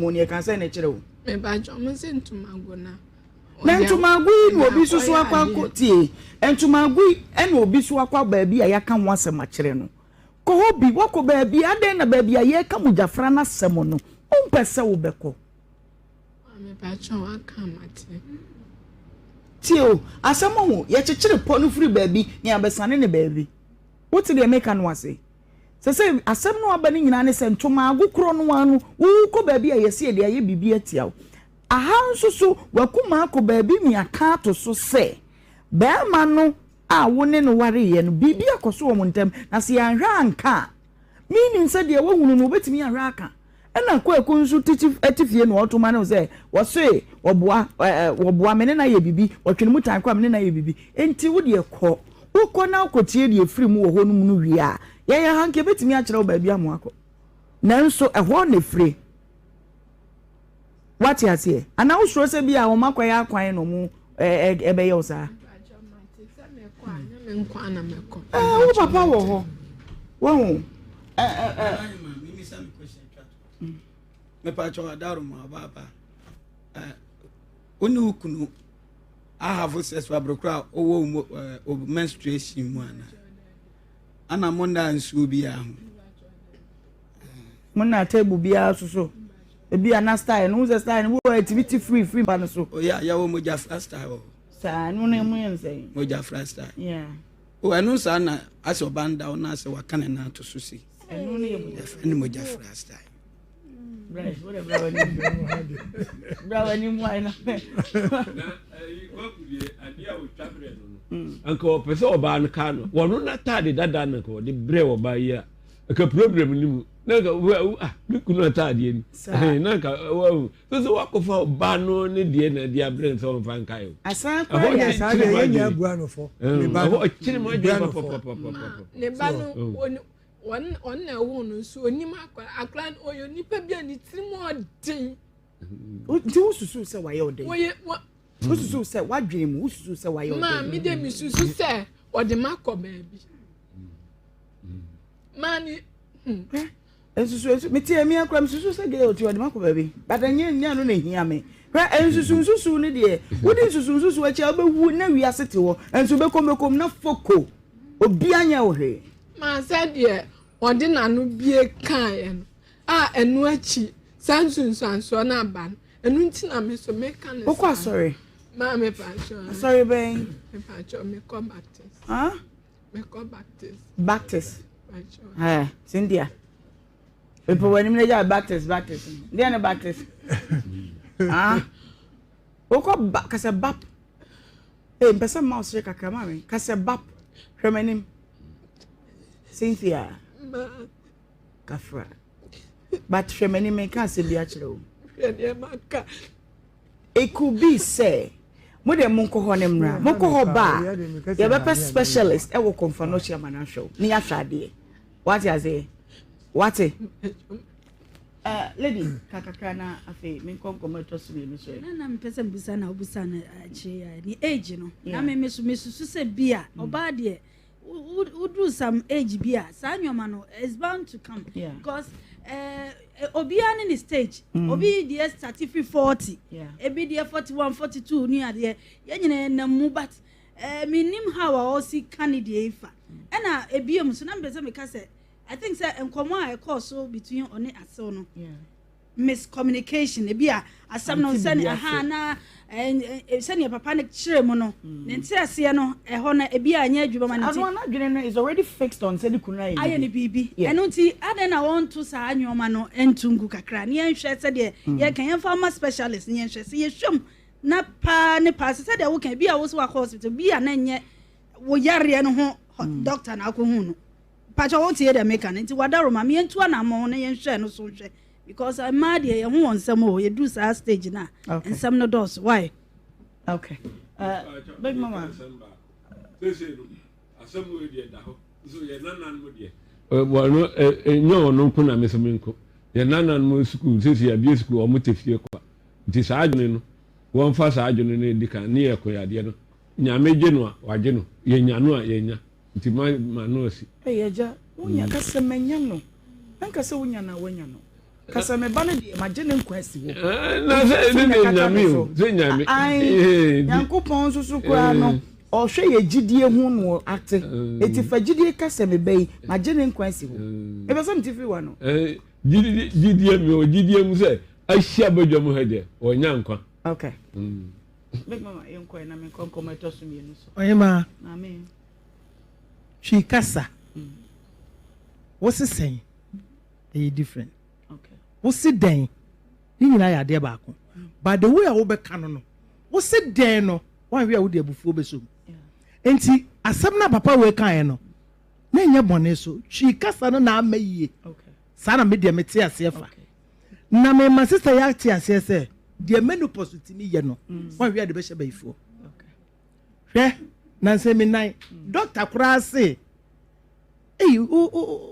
mu no yɛka sɛ na ɛkyerɛ wo. Mepakyɛw mo se ntomago na. Na ntomago yi na obi nso so akɔ akɔ tie ntomago yi ɛna obi so akɔ baabi a yɛaka ho asɛm akyerɛ no. Kɔ hɔ bi wakɔ baabi adɛn na baabi a yɛreka mogyafra no asɛm no wompɛ sɛ wobɛkɔ. Mepakyɛw aka mate. Tie o asɛm ho yɛkyekyere pɔ no firi baabi na yɛabɛsane ne baabi. Wote deɛ meka no ase? Sɛ sɛ asɛm no aba no nyinaa ne sɛ ntomago korɔ no ara no wokɔ baabi a yɛse yɛde ayɛ biribi atia wo. Aha nso so w'akuma akɔ baabi ne aka ato so sɛ barima no a wo ne no wareeɛ no biribi akɔ so wɔ mo ntam na sɛ yɛanhwɛ anka a meaning sɛ deɛ wahunu no wobɛtumi ahwɛ aka. Ɛna Kwaku nso te te fie na ɔto ma no sɛ wɔse wɔboa ɛɛ wɔboa me ne no ayɛ biribi wɔtwe ne mu tan koraa me ne no ayɛ biribi enti wo deɛ kɔ wokɔ na wokɔtie deɛ ɛfiri mu wɔ hɔ no mu no wie a yɛyɛ ha nka yɛbɛtumi akyerɛ wo baabi ama wakɔ nanso ɛhɔ na ɛfire. Wate aseɛ? Anaa wosuro sɛ bi a wɔn akɔyɛ akwan na wɔn ɛbɛyɛ wo saa? Ɛɛ wo papa wɔ hɔ. Wahu? Ɛɛ ɛɛ. Mepakyɛ adaroma ɔbaaba. Ɛɛ wo ne wo kunu ahavo sex wɔ abere koro a ɔwɔ wo menstruation mu ana? Ana mo nna nsuo biara ho? Mo na table biara so so. Ebi a na style no, wosɛ style no wo ɛtumi ti free free mpa no so. Oh yeah, yɛwɔ mogya fra style wɔ hɔ. Saa ɛno no emu yɛ nsɛn. Mogya fra style. Yeah. Oh ɛno saa na asɛ ɔba nda wo na asɛ waka ne nan ato so si. Ɛno no yɛ mogya. Yɛfrɛ no mogya fra style. Bra w'anim bra w'anim wa na. Na ɛyi kwaku deɛ adeɛ a otwa brɛ no no. Anka ɔpɛ sɛ ɔbaa no kaa no wɔno n'ataade dada na nka ɔde brɛ ɔbaa yi a. Nka problem ni mu na nka wo ah me kunu ataadeɛ ni na nka wahu so sɛ wakɔfa ɔba no ne deɛ na de abrɛ no sɛ ɔmfa nkae o asan kora yɛ saa deɛ yɛnyɛ abua no fɔ ne ba no ɛhɔ kyere mu adwene papapapapa ne ba no wɔn wɔn na ɛwɔ no nso onim akora akora no ɔyɛ onipa bi a ne tiri mu ɔden. Nti wosusu sɛ wayɛ ɔden? Wɔyɛ wɔ. Wosusu sɛ wadwene mu wosusu sɛ wayɛ ɔden? Maa mi de mi susu sɛ ɔde ma kɔ baabi. Maame hmm. Nsusu nsu me tie mi akora nsusu sɛ gay oti ɔde makɔ baabi but ɛnyɛ nyɛ no na ehia me hwɛ nsusu nsusu ne deɛ wodi nsusu nsusu akyi a wobɛwu na wiase te hɔ nso bɛkɔm bɛkɔm na foko obi anyɛ wo hwee. Maa sɛ deɛ ɔde n'ano bie kaeɛ no a ɛno akyi saa nsunsuansoɔ no aba no ɛno nti na me so meka ne saa. Wokɔ asɔre? Maa mepakyɛ. Asɔre bɛn? Mepakyɛ mekɔ Baptist. Huh? Mekɔ Baptist. Baptist. Eh, Cynthia. Mepɛ w'anim na gya Baptist, Baptist. Deɛ ne Baptist. Ah. Wokɔ ba kasɛ bap. Eh, mpɛ sɛ mma ɔsere kakra ma me. Kasɛ bap. Hwɛ m'anim. Cynthia. Ma. Kafra. But hwɛ m'anim meka asɛm bi akyerɛ wo. Hwɛ deɛ maka. It could be sɛ mo deɛ monkɔ hɔ no mmra. Mokɔ hɔ ba a, yɛbɛpɛ specialist ɛwɔ Komfanochi ama no ahwɛ wo ne yɛahwɛ adeɛ. Wate aseɛ? Wate? Uh, lady, ka kakra na afei menkɔ nkɔmmɔ ɛtɔ so mmienu so. Na na mepɛ sɛ mbusa na wobusa no akyire ne age no. Na me me so mesusu sɛ bi a ɔbaa deɛ woduru some age bi a saa nneɛma no is bound to come yeah. because uh, obiara ne ne stage mm. obi deɛ start firi 40 ebi deɛ 41 42 ne adeɛ yɛn nyinaa nam mu but uh, menim how a ɔsi ka ne deɛ fa ɛna ebiem so na mpɛ sɛ meka sɛ I think sɛ nkɔmɔ a ɛkɔɔ so between ɔne asew no. Yeah. Miscommunication ebi a asɛm no sɛne aha na sɛnea papa no kyerɛ mu no mm. ne nteaseɛ no ɛhɔ no ebi a nyɛ adwuma ma ne ti. Ano anadwene no is already fixed on sɛ ne kunu ayɛ ayɛ ne biribi ɛno nti adɛn na wɔnto saa nneɛma no nto ngu kakra ne yɛnhwɛ sɛdeɛ mm. yɛka yɛmfa ma specialist ne yɛnhwɛ sɛ yɛhwɛm na paa ne paa sɛ sɛdeɛ woka ebi a wo sɛ wakɔ hospital bi a na nyɛ wo yareɛ no ho mm. doctor na akɔhu no Mpakyɛ wo tie deɛ meka no nti wadaroma me yɛntu anamɔn na yɛnhwɛ no so nhwɛ because mmaa deɛ yɛn ho wɔ nsɛm o yɛduru saa stage no a nsɛm no dɔɔso why. Okay. Big mama. Asɛm wei deɛ da hɔ nso yɛ nananom deɛ wɔno nyɛ ɔno nko na me so me nko yɛ nananom sukuu sɛsi abie sukuu wɔn te fie kwa nti saa adwene no wɔmfa saa adwene no edi kan ne yɛ kɔyadeɛ no nyame gye no a wagye no yɛnya no a yɛnya Nti ma ma no asi. Ei agya, wonya ka sɛ manya no. Ɛnka sɛ wonya no a woanya no. Ka sɛ me ba no deɛ magye ne nkwa asi hɔ. Na sɛ ɛne ne nyame o, sɛ nyame. Ae, Nyankopɔn nso so koraa no, ɔhwɛ yɛ gyidie ho na ɔate. Eti fa gyidie ka sɛ me ba yi, magye ne nkwa asi hɔ. Mepɛ sɛ mete firi w'ano. Gyidie, mewɔ gyidie mu sɛ ahyia badwa mu ha deɛ, ɔnya nkwa. Okay. Big mama, yɛnkɔ na menkɔ nkɔmmɔ ɛtɔ so mmienu so. Ɔhemaa, Maame. Twi kasa, wo se sɛn? Ɛyɛ different. Wo se dɛn? Ne nyinaa yɛ adeɛ baako. But the way a wobɛka no no, wo se dɛn no, woanhwɛ a wode abufuo bɛsɔ mu. Nti asɛm no a papa wei kaeɛ no, na ɛnyɛ bɔne so. Twi kasa no na amma yie. Saa na me deɛ mete aseɛ fa. Na mema sista yi ate aseɛ sɛ deɛ menopause tumi yɛ no, woanhwɛ a de bɛhyɛ bayifoɔ. Hwɛ, nansa mi nan, dɔkta koraa se, ei, wo, wo,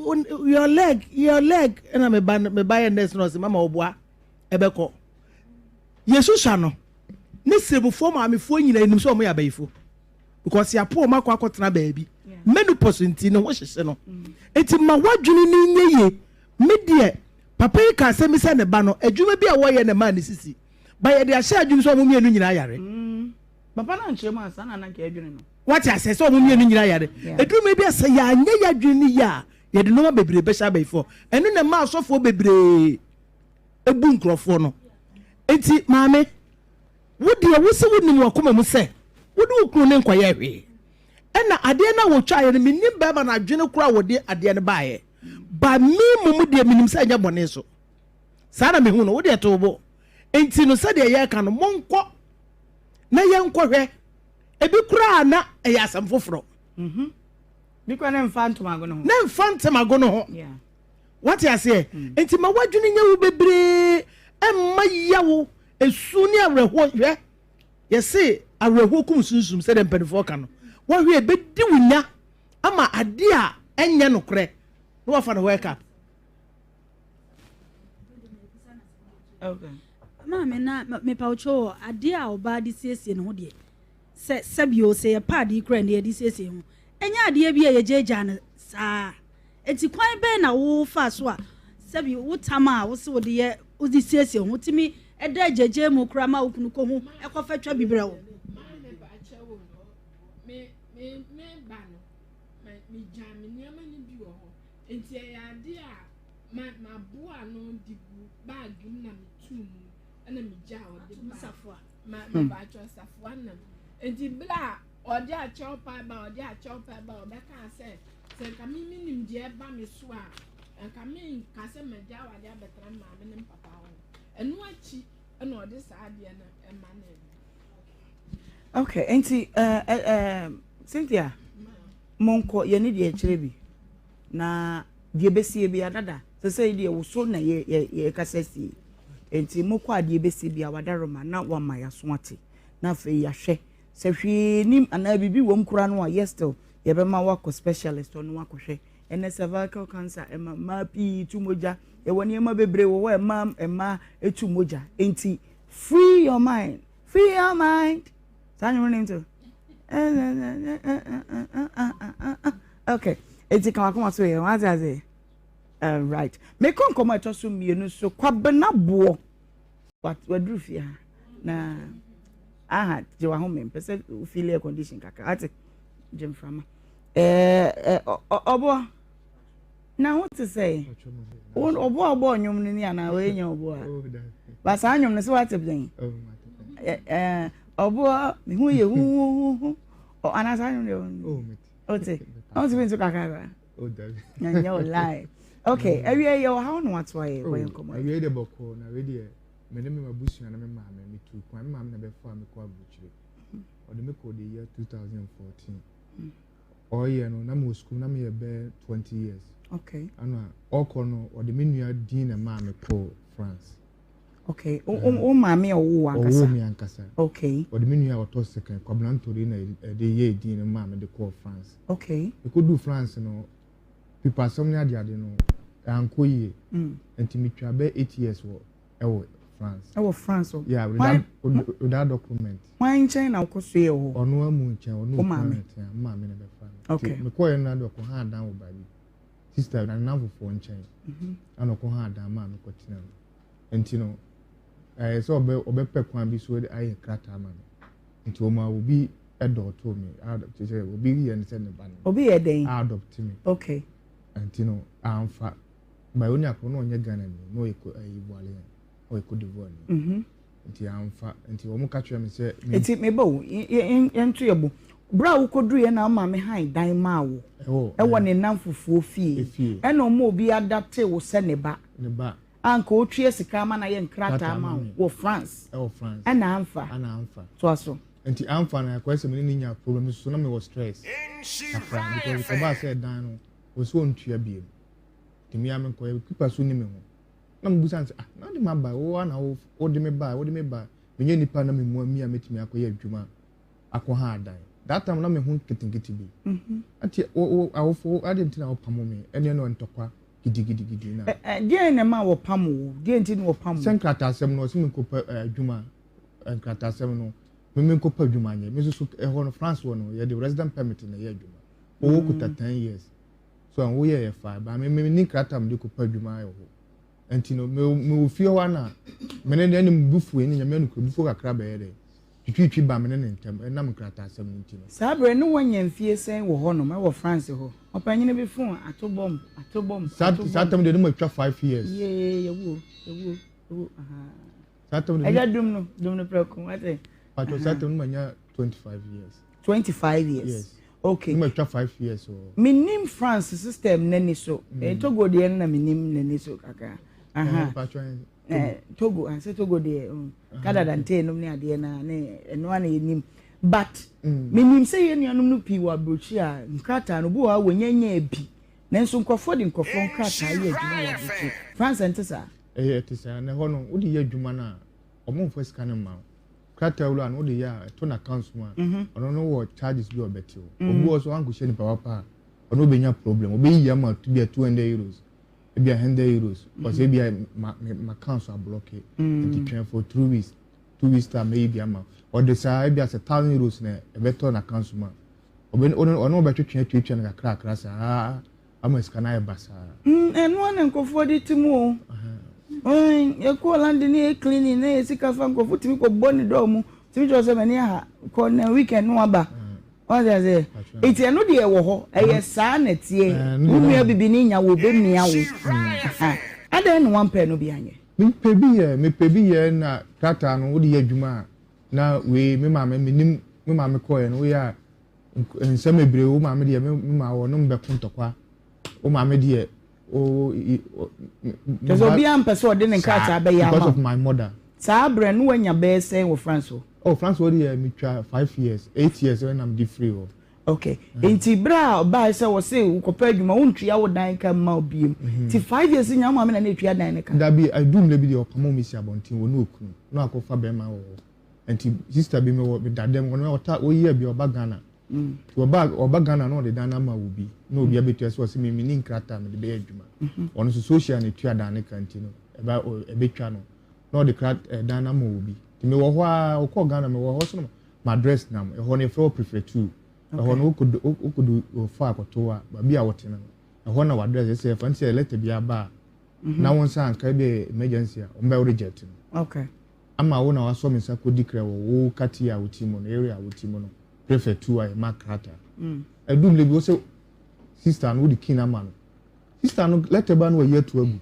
wo, your leg, your leg, ɛna me ba, me ba yɛ nurse na ɔse, mama ɔboa, ɛbɛkɔ. Yɛsusua no, ne srebufoɔ maamefoɔ nyina nim sɛ ɔmo yɛ abayifo. Because yɛapo ɔmo akɔ akɔtena baabi. Menopause nti ne ho hyehye no. Nti ma w'adwene no nyɛ yie. Me deɛ, papa yi ka asɛm bi sɛ ne ba no, adwuma bi a wɔyɛ na ɛmaa ne sisi. Ba yɛde ahyɛ adwene sɛ ɔmo mmienu nyinaa yare. Mm. Papa no ankyerɛ mu a saa na na nka yɛdwene no. Wate aseɛ sɛ ɔmo mmienu nyinaa yare. Ɛduru mmerɛ bi a sɛ yɛanyɛ yɛadwene no yie a, yɛde nnoɔma bebree bɛhyɛ abayifoɔ. Ɛno na ɛma asɔfoɔ bebree bu nkurɔfoɔ no. Enti maame, wo deɛ wo se wonim w'akoma mu sɛ wode wo kunu no nkɔyɛɛ hwee. Ɛna adeɛ no a wɔtwaeɛ no, mennim barima no adwene koraa a wɔde adeɛ no baeɛ. But me mmom deɛ menim sɛ ɛnyɛ bɔne so. Saa na mehu no, wo deɛ to wo bo. Enti no sɛdeɛ yɛreka no, monkɔ na yɛnkɔhwɛ. Ebi koraa na ɛyɛ asɛm foforɔ. Mhm. Bi koraa na ɛmfa ntomago no ho. Na ɛmfa ntomago no ho. Wate aseɛ? Mm. Enti ma w'adwene nyɛ wo bebree, ɛmma yawo, esu ne awerɛhoɔ. Hwɛ, yɛse awerɛhoɔ kum sunsum sɛdeɛ mpanimfoɔ ka no. Wɔhwɛ ebɛdi wo nya ama adeɛ a ɛnyɛ nokorɛ na wafa no wake up. Maame na mepa wo kyɛw adeɛ a ɔbaa de siesie ne ho deɛ sɛ sɛbi o sɛ yɛ paadi yi kura ne yɛde siesie ho ɛnyɛ adeɛ bi a yɛgyaagyaa no saa eti kwan bɛn na wo fa so a sɛbi wo tam a wo se wo de yɛ wo de siesie ho tumi ɛda agyagyaa mu kura ma wo kunu kɔ ho ɛkɔfɛ twa bi brɛ wo. Maame pa kyɛw o me me me ba no me gya me nneɛma no bi wɔ hɔ nti ɛyɛ adeɛ a ma maboa ano de gu bag mu na metuu mu ɛna megyaa ɔde ba ma mebaatwɔ safoa nam nti bere a ɔde akyɛw paa ba ɔde akyɛw paa ba ɔbɛka sɛ sɛ nka me menim deɛ ɛba me so a nka me nka sɛ magya awade abɛtena maame ne papa hɔ ɛno akyi ɛna ɔde saa adeɛ no ɛma no Okay, nti uh, uh, uh, Cynthia, monkɔ yɛne deɛ ɛkyerɛ bi Na deɛ ɛbɛsie biara, dada, sɛsɛi deɛ wo so na yɛkasa sie. Enti mokɔ a deɛ ɛbɛsie biara wadaroma na wama yɛaso ate. Na afei yɛahwɛ sɛ hwee nim anaa biribi wɔ mu koraa no a, yɛ still yɛbɛma wakɔ specialist hɔ na wakɔhwɛ. Ɛnɛ cervical cancer ɛma mmaa pii tu mogya. Yɛwɔ nneɛma bebree wɔ hɔ a ɛma mmaa tu mogya. Enti free your mind, free your mind. Saa nwom no nto. Okay. Eti ka wakoma so yɛ wate ase. Uh, right. Mekɔ nkɔmɔ ɛtɔ so mmienu so kwabena boɔ. Waduru fie ha. Na aha gye wahome mpɛ sɛ feel air condition kakra. Ate gye mframa. Eh eh ɔboɔ. Na ho te sɛ ɔboɔ a ɔbɔɔ nnwom no ni anaa wei nyɛ ɔboɔ a oh, ba saa nnwom no sɛ wate bɛn oh, ɔboɔ me ho yɛ huhuhuhu anaa saa nnwom deɛ oh, wote ɔntumi nso kakrakra nyɛ wo lie okay mm. awie yɛ ɔhaw na watoa yɛ wɔyɛ nkɔmmɔ awie deɛ bɔkɔɔ na awie deɛ me ne me mabusua na me maame metu kwan me maame na bɛfa me kɔ aburokyire ɔde me kɔ de year 2014 Ɔreyɛ no na mewɔ sukuu na meyɛ bɛyɛ 20 years. Okay. Ɛna ɔkɔ no ɔde me nua din na ɛmaa me kɔɔ France. Okay. O o maame a ɔwoo wo ankasa. Ɔwoo me ankasa. Okay. Ɔde me nua a ɔtɔ second Kwabena Ntori na ɛde yɛɛ din no maa me de kɔɔ France. Okay. Mekɔduu France no pipasɛm ne adeade no ankɔ yie. Mm. Nti metwa bɛyɛ 8 years wɔ ɛwɔ France. Ɛwɔ France o. Yeah, without without document. Hwan nkyɛn na wokɔ so yɛ hɔ? Ɔno amu nkyɛn, ɔno maame. Nkyɛn, maame na bɛfa no. Okay. Mekɔ yɛ no na de ɔkɔ ha adan wɔ baabi. sister na ne namfofoɔ nkyɛn ɛna ɔkɔ ha adan maa me kɔtena mu. Nti no ɛyɛ sɛ ɔbɛ ɔbɛpɛ kwan bi so de ayɛ krataa ma me. Nti ɔma obi ɛdɔɔto me, adopt sɛ obi yɛ ne sɛ ne ba no. Obi yɛ dɛn? Adopt me. Okay. Nti no amfa. Ba onua koro na ɔnyɛ Ghana ni, na ɔyɛ ɛyi Ivoirian, ɔyɛ Cote d'Ivoire ni. Mhm. Nti amfa. Nti wɔn ka kyerɛ me sɛ. Nti meba o, yɛnto yɛ bo. Berɛ a wokɔduruiɛ na wo maame han dan maa wo ɛwɔ ne nnamfofoɔ fie. Ɛna ɔma obi adapte wo sɛ ne ba. Ne ba. A nka ɔtua sika ama no ayɛ nkrataa ma wo wɔ France. Ɛwɔ France. Ɛna amfa. Ɛna amfa. Toa so. Nti amfa na ɛkɔyɛ sɛ me ne no nya problem nso na mewɔ stress kakra because ɛkɔbaa sɛ dan no ɔsɛ ɔntua biem. Nti me ara menkɔyɛ keeper so ni me ho. Na mebisa no sɛ, ah, na wode me aba, wo ara na wode me ba, wode me ba, menyɛ nipa na memu ami a mɛtumi akɔyɛ adwuma akɔ ha adan. That time na me ho nketenkete bi. Ati wo awofo ade nti na wɔpamo me, ɛne ɛno ntɔkwa gidigidigidi na. Deɛn na ɛma wɔpamo wo? Deɛn nti na wɔpamo wo? Sɛ nkrataasɛm no, ɔsɛ menkɔpɛ adwuma, nkrataasɛm no, me menkɔpɛ adwuma nyɛ. Me nso so ɛhɔ no, France hɔ no, yɛde resident permit na ɛyɛ adwuma. Wɔwɔ kuta 10 years. So a woyɛ yɛ fa ba me me ni nkrataa mede kɔpɛ adwuma ayɛ hɔ nti no me me wɔ fie hɔ ana me ne ne bu fuo ne nyame anukura bufuo kakra bɛyɛ dɛ twitwitwi ba me ne ne ntam ɛnam nkrataa asɛm no nti no. Saa berɛ no woanya mfie sɛn wɔ hɔnom ɛwɔ France hɔ? Ɔpanyini bi phone ato bɔmb ato bɔmb ato bɔmb. Saa tam deɛ no matwa 5 years. Yee yɛwuo yɛwuo yɛwuo ahaa. Saa tam deɛ. Ɛgya dum no dum no prɛko wate. Patro saa tam no manya 25 years. 25 years. Yes. Okay. No matwa 5 years o. Menim France system n'ani so. Togo deɛ no na menim n'ani so kakra. Aha. Eh, Togo, ansɛ Togo deɛ Canada ntee nom ne adeɛ na ne ɛno ana yɛnim. But menim sɛ yɛn nuanom no pii wɔ aburokyi a nkrataa no bi wɔ hɔ a wɔnyanya bi. Nanso nkurɔfoɔ de nkurɔfoɔ nkrataa yɛ adwuma wɔ aburokyi. France ɛnte saa? Ɛyɛ ɛte saa na ɛhɔ no wode yɛ adwuma no a ɔmo mfa sika no mma wo. Krataa wura no wode yɛ a ɛto n'account mu a ɔno no wɔ charges bi a ɔbɛte wo. Obi wɔ so ankɔhyɛ nipa papa a ɔno ɔbɛnya problem ɔbɛyiyi ama bi a €200 ebi a €100 ɔsɛ ebi a ma ma account so ablock nti twɛn for 2 weeks, 2 weeks time ɛyi bi ama ɔde saa ebi a sɛ €1,000 na ɛbɛtɔ n'account mu a ɔbɛ ɔno ɔno ɔbɛtwetwe atuatua no kakra kakra saa ama sika no ayɛ basaa. Ɛno ara na nkurɔfoɔ de te mu o. Yɛkɔɔ London ne yɛ cleaning na yɛ sika fa nkurɔfoɔ tumi kɔ bɔ ne dɔɔ mu tumi kyerɛ sɛ m'ani aha kɔ na weekend no waba. Wɔn ase eti ɛno deɛ ɛwɔ hɔ ɛyɛ saa na ɛteɛ wo nua bibini nya wo bɛ mia wo adan na wampɛ no bi anyɛ. Mepɛ bi yɛ mepɛ bi yɛ na krataa no wode yɛ adwuma a na wei me maame menim me maame kɔɛ no woyɛ a nsɛm bebree wo maame deɛ me ma wɔ no mbɛko ntɔkwa wo maame deɛ o. Kyerɛ sɛ obiara mpɛ sɛ ɔde ne nkrataa bɛyɛ ama because of my mother. Saa berɛ no wanya bɛyɛ sɛn wɔ France hɔ? Oh, France hɔ deɛ metwa 5 years, 8 years ɛna mede firi hɔ. Okay, nti berɛ a ɔbaa sɛ wɔse wokɔpɛ adwuma wontua wo dan ka mma obiem nti 5 years nya wo maame na na ɛtua dan no ka? Dabi, adu mmerɛ bi deɛ ɔpamo me si abɔnten wɔ ne okunu na wakɔfa bɛrima wɔ hɔ nti sister bi mewɔ meda dɛm ɔno ɔta ɔyi bi ɔba Ghana nti ɔba Ghana na ɔde dan no ama obi na obi abɛtua sɛ ɔsɛ me ni nkrataa mede bɛyɛ adwuma ɔno nso social na ɛtua dan no ka nti no ɛba ɛbɛtwa no na ɔde kra dan no ama obi nti mewɔ hɔ a ɔkɔɔ Ghana mewɔ hɔ so no ma address nam ɛhɔ no yɛfrɛ hɔ prefecture ɛhɔ no wokɔdu fa akɔto a baabi a wɔte no ɛhɔ na w'address ɛsɛ ɛfa nti sɛ letter bi aba a na wo nsa anka bi emergency a wɔn bɛ reject no ama wo na wasɔ me nsa kɔdi kra wɔ wo kati a wote mu no, area a wote mu no, prefecture a yɛma krataa ɛdu mmerɛ bi wo sɛ sister no wode kin ama no sister no letter ba no wayi ato agu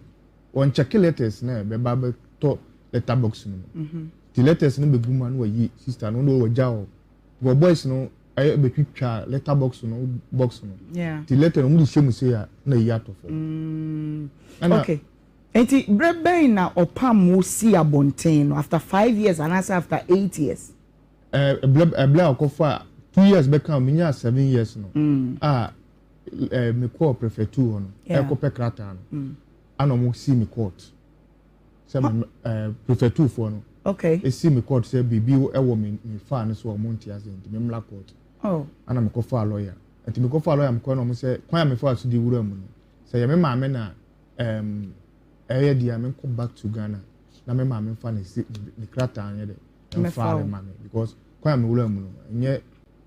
wɔn check letters na ɛbɛba bɛtɔ letter box no mu ti letters no bɛgu mu a na wayi sister no na wagya hɔ because boys no ɛyɛ bɛtwitwa letter box no box no ti letter no wɔn de hyɛ mu se a na yi atɔ fam. Okay, nti berɛ bɛn na ɔpam wo si abɔnten no, after 5 years anaasɛ after 8 years? Ɛɛ ɛblɛ ɛblɛ a ɔkɔfa 2 years bɛka mi nya 7 years no a mi kɔɔ prefecture hɔ no ɛkɔpɛ krataa no ana ɔmo si mi court sɛ mi prefecture foɔ no esi mi court sɛ biribi ɛwɔ mi file no so a ɔmo nte ase nti mi mmla court. Ana mi kɔ fa lawyer nti mi kɔ fa lawyer mi kɔ na ɔmo sɛ kwan a mi fa so de wura mu no sɛ yɛ mi maame na ɛyɛ deɛ mi nkɔ back to Ghana na mi maame nfa ne si ne krataa nyɛ dɛ nfa ma mi because kwan a mi wura mu no nyɛ.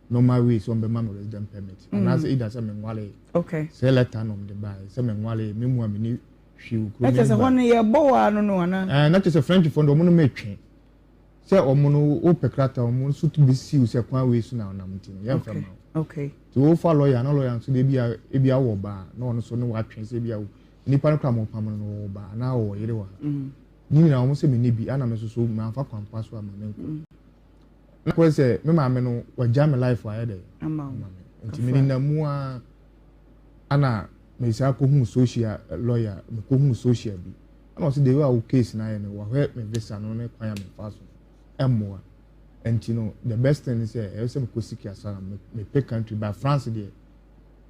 normal way sɛ ɔmbɛma me resident permit mm. anaasɛ either sɛ menwale okay. sɛ letter na ɔmde baeɛ sɛ menwale me mu a menni hwee wɔ kurom na kyerɛ sɛ hɔ no yɛbɔ wɔ ano no anaa eh, na kyerɛ sɛ frenchfoɔ no ɔmo no metwe sɛ ɔmo no wopɛ krataa ɔmo nso to bɛsiw sɛ kwan wei so na ɔnam nti no yɛmfɛ ma wo okay. nti wofa lɔya na lɔya nso de ebia ebia wɔ baa na ɔno nso ne watwe sɛ ebia nipa no kora mo pam no no wɔwɔ baa anaa wɔwɔ yere wɔ ha mm. ne nyinaa wɔn sɛ menni bi ana me nso so mamfa kwan pa so ama menkɔ mm. Na kɔyɛ sɛ me maame no wagya me life ayɛ dɛ ama me nti me nenam mu a ana mesaa kɔhu social eh, lawyer mekɔhu social bi ana ɔsɛ the way a wo case no ayɛ no wahwɛ me visa no ne kwan a mefa so ɛmmoa nti no the best thing is sɛ ɛyɛ sɛ mekɔ seek asylum mepɛ country but France deɛ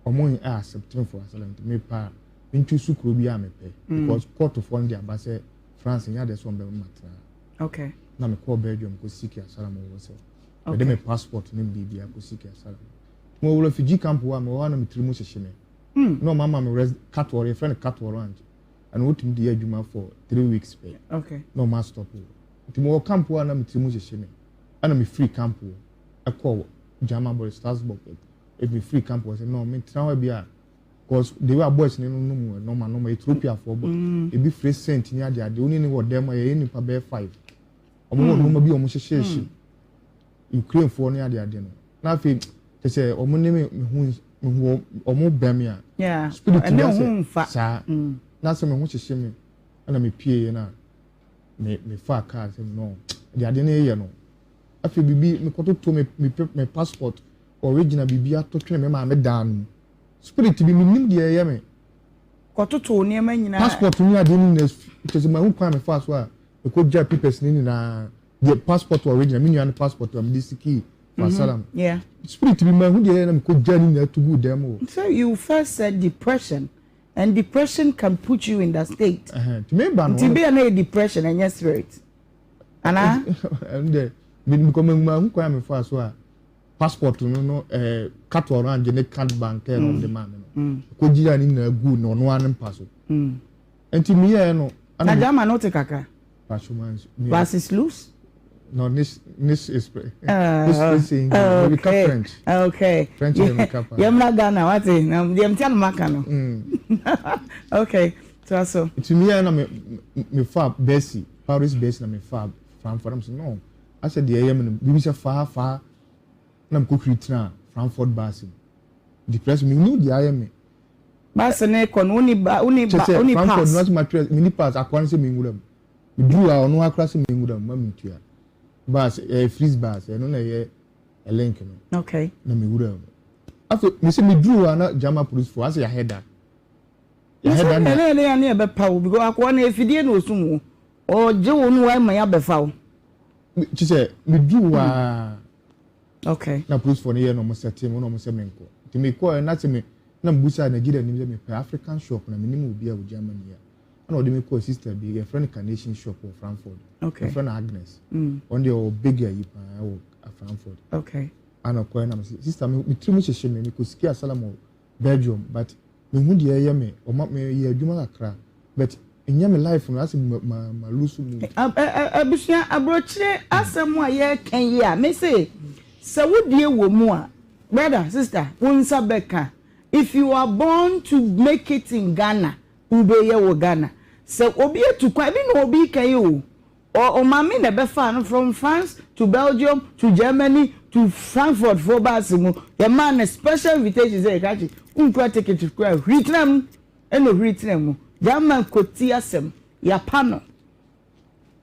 ɔmo accept me for asylum nti mepɛ a mentwi so kuro bi a mepɛ mm. because court foɔ no de aba sɛ France nyɛ adeɛ sɛ ɔmbɛma matena Okay. Na me kɔɔ Belgium kɔ seek asylum wɔ sɛ. Okay. Mede me passport ne biribi akɔ seek asylum. Mo wɔ refugee camp hɔ a me wɔ hɔ na me tiri mu hyehye me. Mm. Na ɔma ama me res cat or yɛfrɛ no cat orange. Ɛna wotumi de yɛ adwuma for 3 weeks pɛ. Okay. Na ɔma stop wɔ. Nti mo wɔ camp hɔ a na me tiri mu hyehye me. Ɛna me free camp hɔ. Ɛkɔɔ German border Strasbourg. Ebi free camp hɔ sɛ no me tena hɔ bi a cause the way a boys ne no nom nɔɔma nɔɔma Ethiopia foɔ bɔ mm. ebi firi cent ne ade ade oni ne wɔ dɛm a yɛyɛ nipa bɛyɛ five wɔn wɔ mm. nneɛma bi a wɔn hyehyɛ hye mm. Ukraine foɔ ne ade ade no na afei kyɛ sɛ wɔn ne me ho me ho wɔn bɛn mi a spirit bi asɛ saa na sɛ me ho hyehyɛ me ɛna me pie yɛ na me me fa kaa sɛ no de ade ne yɛ no afei bibi me kɔtoto me me me passport original bibi ato twene me maame dan no mu. Spirit bi mennim deɛ ɛyɛ me. Kɔtoto nneɛma nyinaa. Passport ne adeɛ no nyinaa kyerɛ sɛ mahu kwan a mefaa so a mekɔgyaa papers no nyinaa deɛ passport original me nua no passport a mede sikii for mhm, asylum. Yeah. Spirit bi mahu deɛ ɛyɛ na mekɔgyaa ne nyinaa to guu dan mu hɔ. So you first said depression and depression can put you in that state. Nti meba no. Nti bi a na yɛ depression ɛnyɛ spirit. Anaa? Ɛno deɛ mekɔ mahu kwan a mefaa so a passport no no ɛɛ eh, cut orange ne card bank ɛna ɔde mm. maa mi no mm. kò gyina ne nyinaa gu na ɔno ara ne mpa so mm. nti mi yɛ no. na jama no te kakra. Pasoma is loose. No, this this is this is English. Okay. French. Okay. French yeah. Meka pa. Yemra Ghana wate. Na dem tia no maka no. Okay. To so. Nti mi yɛ na me me fa Bessie, Paris Bessie na me fa Frankfurt. I'm saying no. Asɛ deɛ ɛyɛ me no, biribi sɛ faa faa na mekɔhwiri tenaa Frankfurt baase mu. Depression, mennim deɛ ayɛ me. Baase no rekɔ no, wonni ba, wonni ba, wonni pass. Frankfurt no, asɛ matwerɛ, menni pass, akoa no sɛ menwura mu. Meduru hɔ a, ɔno ara koraa sɛ menwura mu, ma mentua. Baase, ɛyɛ freeze baase, ɛno na ɛyɛ link no. Okay. Na mewura mu. Afei, mese meduru hɔ a na German policefoɔ, asɛ yɛahɛ da. Yɛahɛ da na. Ɛne ɛne ɛne ɛbɛpa wo, because akoa no afidie na ɔsum wo. Ɔgye wo no ma yɛabɛfa wo. Kyi sɛ meduru hɔ aa. Okay. Na polisifoɔ no yɛ na ɔmo sɛte me na ɔmo sɛ menkɔ. Nti mekɔɛ na sɛ me na mebusaa Nigeria nim sɛ mepɛ African shop na menim obi a wɔ Germany a. Ɛna ɔde me kɔɔ sister bi yɛfrɛ no Carnation shop wɔ Frankfurt. Okay. Yɛfrɛ no Agnes. Ɔno deɛ ɔwɔ big ayi paa wɔ Frankfurt. Okay. Ana ɔkɔɛ na mese sister me me tirim hyehye me mekɔ siki asalam wɔ Belgium but mehu deɛ ɛyɛ me ɔma me yɛ adwuma kakra but ɛnyɛ me life no asɛ ma ma ma lose mood. Abusua aburokyire asɛm a yɛreka yi a me se sɛ wo deɛ wɔ mu a brother sister wo nsa bɛka if you are born to make it in Ghana wo bɛyɛ wɔ Ghana sɛ obi atu kwan ebi na obi ka yi o Ɔ ɔmaame na ɛbɛfaa no from France to Belgium to Germany to Frankfurt foɔ baase mu. Yɛmaa no special invitation sɛ krakye wonkura ticket koraa a huri tena mu. Ɛna ohuri tena mu. German kɔti asɛm. Yɛapa no.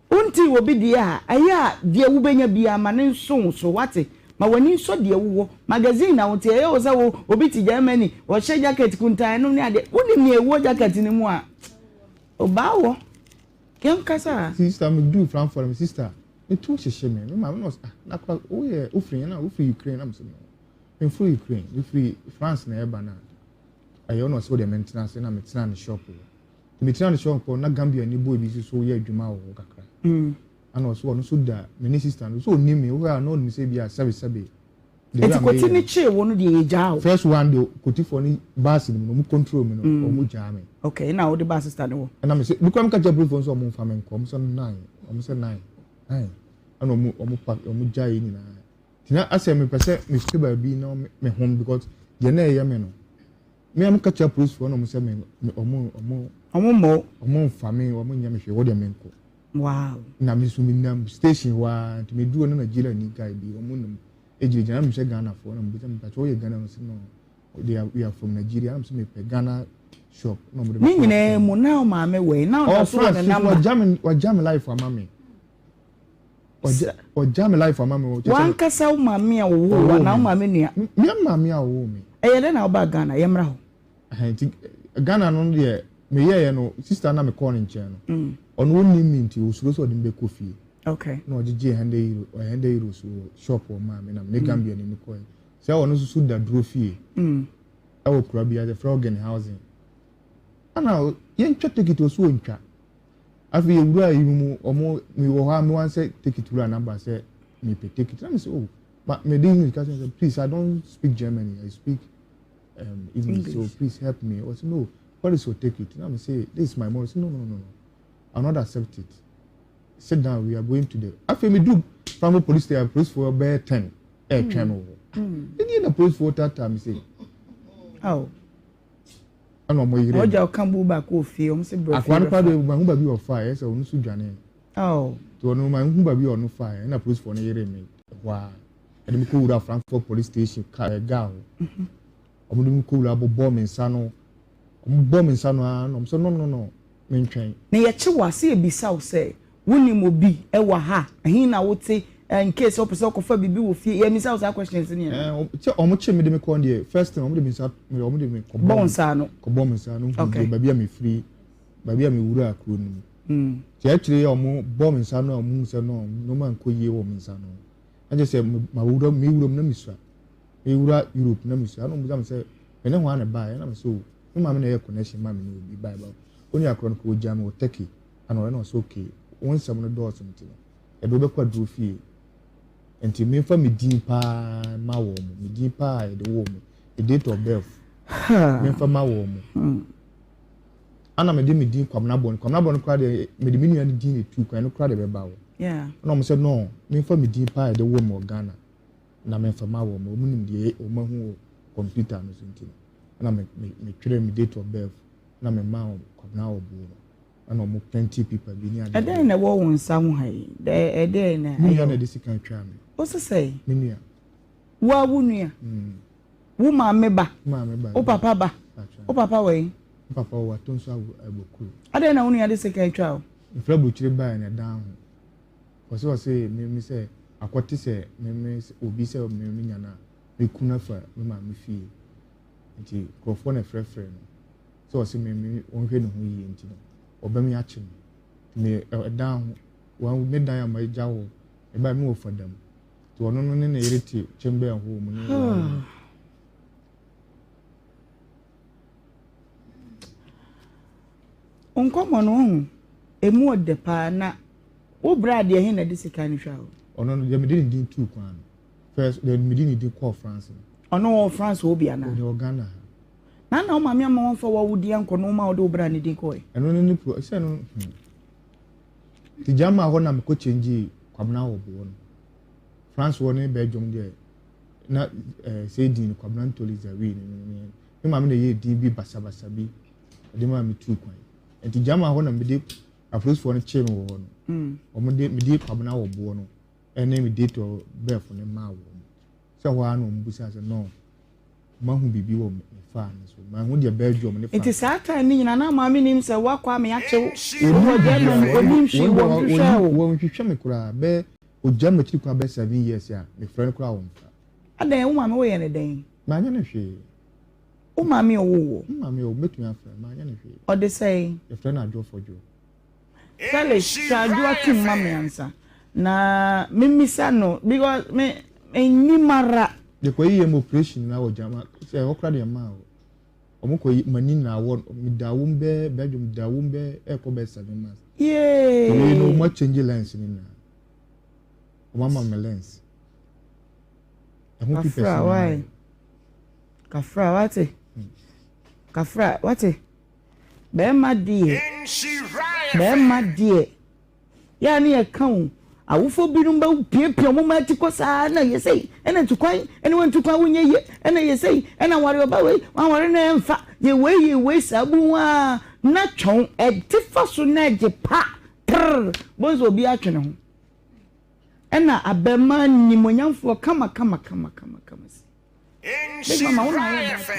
Wontii obi deɛ a, ɛyɛ a deɛ wobɛnya biara ma no nso wo so, woate? Ma w'ani nsɔ deɛ wowɔ. Magazine na wote, ɛyɛ wo sɛ wo obi te Germany, ɔhyɛ jacket kuntan nom ne adeɛ. Wonim nea ɛwɔ jacket no mu a? Obaa wɔ. Yɛnkasa a. Sister me duu Frankfurt me sister me to hyehye me me maame na ɔsɛ ah na kora woyɛ wofiri yɛn na wofiri Ukraine na me sɛ no memfiri Ukraine mefiri France na ɛba na ɛyɛ ɔna ɔsɛ wodeɛ mentena ase na metena ne shop hɔ nti metena ne shop hɔ na Gambia ni boy bi nso so yɛ adwuma wɔ hɔ kakra mm. ana ɔsɛ ɔno nso da me ne sister no so ɔnim me wohwɛ a na ɔnim sɛ bi a sɛbe sɛbe Eti koti ne kyee wo no deɛ yɛ gyaa wo. First one de kotifoɔ ne baasi no mu no ɔmo control mi no mm. ɔmo gyaa mi. Okay na wode baa sister ne wɔ. Ɛna mi sɛ mi kura mi ka kyerɛ polisifoɔ nso ɔmo nfa mi nkɔ ɔmo sɛ nine ɔmo sɛ nine nine ɛna ɔmo ɔmo pa ɔmo gyaa yɛ nyinaa. Nti na asɛ mepɛ sɛ mepɛ baabi na me home because deɛ na ɛyɛ me no me a meka kyerɛ apolisifoɔ na ɔmo sɛ me ɔmo ɔmo ɔmo mmɔ ɔmo nfa me ɔmo nyɛ me hwee wɔ deɛ menkɔ. Wow. Na me nso menam station hɔ ara nti meduru hɔ na Nigeria ni guy bi ɔmo nam egyinagyina na mehwɛ Ghanafoɔ na mebisa mepa kyɛ woyɛ Ghana no sɛ no they are we are from Nigeria na mesɛ mepɛ Ghana shop na ɔmo de Ne nyinaa mu na wo maame wɔ yi na ɔda so wɔ ne number. Wagya me wagya me life ama me. Ɔgya me life ama me. Wankasa wo maame a ɔwoo wo anaa wo maame nua? Me maame a ɔwoo me. Ɛyɛ dɛn na wobaa Ghana? Yɛmmra hɔ. Nti Ghana no deɛ meyɛeɛ no sister na mekɔɔ ne nkyɛn no mm. ɔno ɔnnim me nti ɔsuro sɛ ɔde me bɛkɔ fie. Okay. Na ɔgyegye 100 euro 100 euros wɔ shop wɔ maa me na me ne mm. Gambia ni no kɔɛ. Sɛ ɔno nso so da duro fie. Mm. Ɛwɔ kura bi ase frɛ Organ Housing. Ana yɛntwa ticket ɔso ɔntwa. Afei yɛwuraa yi mu, ɔmo mewɔ hɔ a mewa sɛ ticket wura no aba sɛ mepɛ ticket na mesɛ oh ma mede English ka sɛ please I don't speak Germany I speak um, English, English so please help me ɔsɛ no what is your ticket na me say this is my money ɔsɛ no no no no I will not accept it sit down we are going to the afei me du Frankfurt police station police for bɛyɛ ten ɛɛtwɛn me wɔ hɔ ɛni na police for tata me say. Oh. Ɛna ɔmo yere no. Ɔgya ɔka bu baako wɔ fie, ɔmo se brɛ fie Akoa no koraa deɛ mahu baabi a ɔfaeɛ, ɛsɛ ɔno nso dwanee. Oh. Nti ɔno mahu baabi a ɔno faeɛ, ɛna polisifoɔ no yeree me hɔ ara. Ɛde me kɔwura Frankfurt police station ka ɛɛ gaa hɔ. Ɔmo de me kɔwura bobɔɔ me nsa no, ɔmo bɔɔ me nsa no ara na ɔmo sɛ no no no mentwɛn. Na yɛkye wo a, sɛ yɛbisa wo sɛ Wonim obi wɔ ha? Ɛhe na wote? In case wopɛ sɛ wokɔfa biribi wɔ fie, yɛmmisa wo saa questions no nyinaa. Eh, sɛ wɔn kye me de me kɔ deɛ, first thing wɔn de me nsa, wɔn de me kɔbɔ me nsa ano. Kɔbɔ me nsa ano, hu deɛ baabi a mefiri, baabi a mewura kuro no mu. Mm. Sɛ akyire yi a wɔn bɔ me nsa ano a wɔn hu sɛ no nneɛma nkɔ yie wɔ me nsa ano. Na kyerɛ sɛ ma wura me wura mu na mesua. Mewura Europe na mesua. Na wɔn bisa me sɛ me ne hwan na ɛbaeɛ? Na me sɛ o, me maame na ɛyɛ connection ma me ne obi baeɛ ba. Onua korɔ no kɔ ogya me wɔ Turkey. Ɛna ɔyɛ na ɔsɛ okay wo nsɛm no dɔɔso nti no yɛde wo bɛkɔ aduro fie nti memfa me din paa ma wɔn mo me din paa yɛde wɔ me the date of birth memfa ma wɔn mo hmm. ana mede me din Kwamina Bɔne Kwamina Bɔne koraa deɛ mede me nua no din na etu kwan no koraa deɛ bɛba wɔ ɛna wɔn sɛ no memfa me din paa yɛde wɔ me wɔ Ghana na memfa ma wɔn wɔn nim deɛ wɔn ahu wɔ kɔmputa no so nti no ɛna me me metwerɛ me date of birth na me ma wɔn Kwamina wɔ buo no. Ɛna ɔmo printi paper bi ne ade. Ɛdɛn na ɛwɔ wo nsa ho ha yi? Ɛdɛn na ɛyɛ? Me nua na ɛde sika twaa me. Wo se sɛn? Me nua. Wo a wo nua? Mm. Wo maame ba? Maame ba. Wo papa ba? Wo papa wɔ yi? Me papa wɔ ato nso abokuro. Adɛn na wo nua de sika twa wo? Mfra bukyire baeɛ na ɛdan ho. Ɔsɛ ɔse me me sɛ akɔte sɛ me me obi sɛ me me nya na me kunu afa me maame fie. Nti nkurɔfoɔ na ɛfrɛfrɛ no. sɛ ɔse me me ɔnhwɛ ne ho yie nti no ɔbɛ me akye me nti me ɛdan ho wɔn me dan a magya hɔ ɛbaa me wɔ fa dam nti ɔno no ne ne yere te chamber hɔ mu ne wɔn Nkɔmmɔ no wohu emu ɔdɛ paa na wo bra deɛ he na ɛde sika no hwɛ o. Ɔno no deɛ mede ne din tuu kwan no first deɛ mede ne din kɔɔ France no. Ɔno wɔ France hɔ bi anaa? Ɔde wɔ Ghana ha. Na na wo maame amma wɔmfa w'awodie ankɔ na woma wode wo bra no din kɔe. Ɛno ne ne pro sɛ no hmm. Ti gyama hɔ na mekɔ kyɛngyee Kwabena wɔ boɔ no. France wɔ ne Belgium deɛ na eh, sɛ din no Kwabena Ntoli Zawi ne ne ne me maame na ɛyɛ din bi basabasa bi ɛde maa me tuu kwan. Nti gyama hɔ na mede apolisifoɔ no kyee me wɔ hɔ no. Mm. Wɔn de mede Kwabena wɔ boɔ no ɛne me date of birth no maa wɔn. Sɛ hɔ ara na wɔn bisa sɛ no Mahu biribi wɔ me faa no so. Mahu deɛ Belgium ne Nti France. saa time no nyinaa na maame nim sɛ woakɔ ame akye wo Ɔnim wɔ Germany, biribiara. ɔnim hwee, wɔnhwehwɛɛ wo. Wɔnhwehwɛ me koraa. Bɛyɛ ɔgya m'akyiri koraa bɛyɛ 7 years a mefrɛ no koraa a ɔmfa. Adɛn, wo maame woyɛ no dɛn? Manyɛ no hwee. Wo maame a ɔwoo wo? Me maame o, mɛtumi afrɛ no, manyɛ no hwee. Ɔde sɛn? Yɛfrɛ no Adwo Fɔdwo. Felix, twa Adwo atum ma me ansa na memmisa no because me mennim ara. Yɛkɔ yi yɛm operation nyinaa wɔ Gyama sɛ ɛhɔ koraa deɛ mmaa hɔ. Wɔn kɔ yi m'ani nyinaa wɔ meda wɔm bɛɛ Belgium meda wɔm bɛɛ ɛkɔ bɛɛ 7 months. Yee. Wei no wɔn akyɛngye lens no nyinaa. Wɔn ama me lens. Ɛho pipɛs Kafra nyinaa. why? Kafra wate? Kafra wate? Bɛrima deɛ bɛrima deɛ yɛ a ne yɛka o. Awofoɔ binom bɛpiapia wɔn mma ti kɔ saa na yɛ sei, ɛna tu kwan, ɛna wantu kwan wonyɛ yie, ɛna yɛ sei, ɛna ware ɔba wei, wanware no ɛmfa, yɛ wei yɛ wei saa bu ho ara na twɔn ɛte fa so na ɛgye pa trrr bohu sɛ obi atwe ne ho. Ɛna abɛma nimonyamfoɔ kama kama kama kama kama si. Big mama wo na ayɛ ba.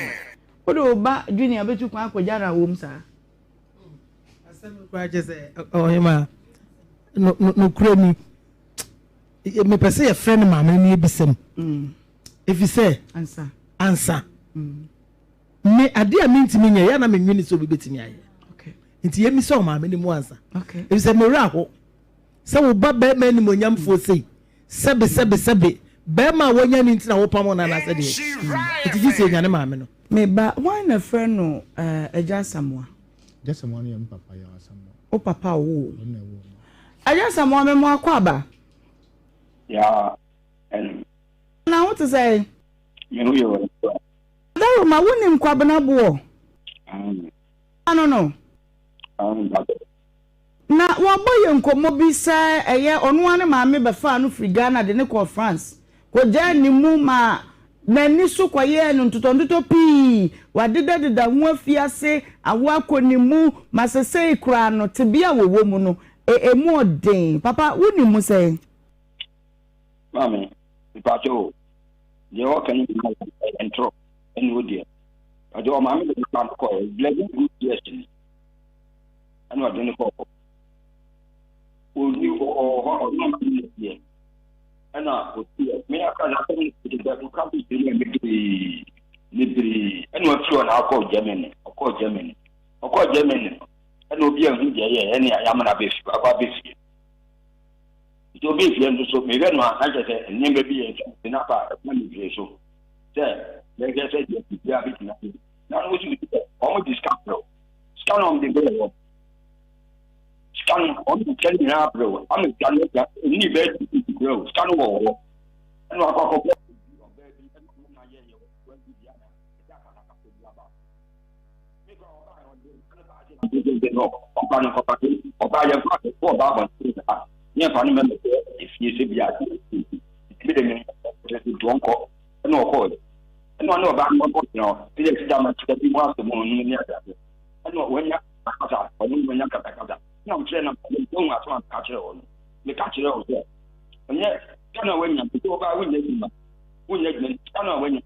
Wode wo ba junior bɛtu kwan akɔgya no awom saa. Asɛm no koraa kyerɛ sɛ ɔhema nokorɛ ni mepɛ sɛ yɛfrɛ no maame no yɛbisa mu mm. ɛfiri sɛ ansa mm. me adeɛ a mentumi nyɛ yɛ na menwene sɛ obi bɛtumi ayɛ nti yɛmmisa ɔmaame no mu ansa ɛfiri sɛ mewerɛ aho sɛ wo ba bɛrima animonyamfoɔ sei sɛbe sɛbe sɛbe bɛrima a wanya ne nti na wopam no anaasɛ deɛ nti gye sɛ ɛnya ne maame no Me ba, hwan na ɛfrɛ no eh, Agya Asamoah? Agya Asamoah no yɛ me papa, Yaw Asamoah. Wo papa a ɔwoo wo? Ɔno na ɛwoo me. Agya Asamoah, me mo akɔ aba? Ya, ɛno. Na wo te sɛn? Me ho yɛ wɔ ne Adaroma, wonim Kwabena Boɔ? Aane. Ano no? Aane, mpakyɛ. Na wɔabɔ yɛn nkɔmmɔ bi sɛ ɛyɛ ɔno ara ne maame bɛfaa no firi Ghana de no kɔɔ France kɔgyaa ne mu ma n'ani so kɔyɛɛ no ntotɔntotɔ pii. Wadedadeda ho afiase, awo akɔ ne mu ma sesei koraa no tebea a wɔwɔ mu no, ɛmu ɔden. Papa, wonim mu sɛn? Maame, mepakyɛ o, deɛ wɔka no nyinaa yɛ ntorɔ ɛne wo deɛ. Ɔde ɔmaame de ne ba no kɔɛ, 11 good years ni. ɛna ɔde no kɔɔ hɔ ɔni ɔwɔ hɔ ɔno ɔma ne deɛ ɛna ɔtiɛ me aka na asɛm no tete sɛ nka bi bi ne bebree bebree ɛna ɔfiri hɔ na ɔkɔɔ Germany ɔkɔɔ Germany ɔkɔɔ Germany no ɛna obi ahu deɛ yɛ ɛne yɛamana abɛfie akɔ abɛfie nti obi efie nso so mehwɛ no a na kyerɛ sɛ nneɛma bi yɛ nti na fa ɛkwan bebree so sɛ mehwɛ sɛ deɛ biribiara bɛtumi ayɛ na no wosi sɛ wɔn de sika brɛ sika na wɔn de brɛ wɔn sika no wɔn de sika no nyinaa brɛ wɔn ama sika no agya nni bɛyɛ tutu brɛ wɔn sika no wɔ hɔ ɛna wakɔ akɔbɔ ɔbaa bi ɛna ɔmo na yɛ yɛ wɔn bi bi ana ɛda akasakasa bi aba ɔba no kɔfa ɔba yɛ fa kɔ ɔba abɔnten saa ne yɛfa no mɛmɛ sɛ efie sɛ bi a ebi de ne dɔn kɔ ɛna ɔkɔɔ ɛna ɔne ɔbaa no kɔ tena hɔ ɛyɛ sika ma sika bi mu asɛm ɔno ne ade ɛna wɔanya kasa ɔno ne wɔanya kasakasa ɛna ɔkyerɛ na wɔhu asɛm a meka kyerɛ wɔ no meka kyerɛ wɔ sɛ ɛnyɛ sika na wɔanya nti ɔbaa wonyɛ adwuma wonyɛ adwuma sika na wɔanya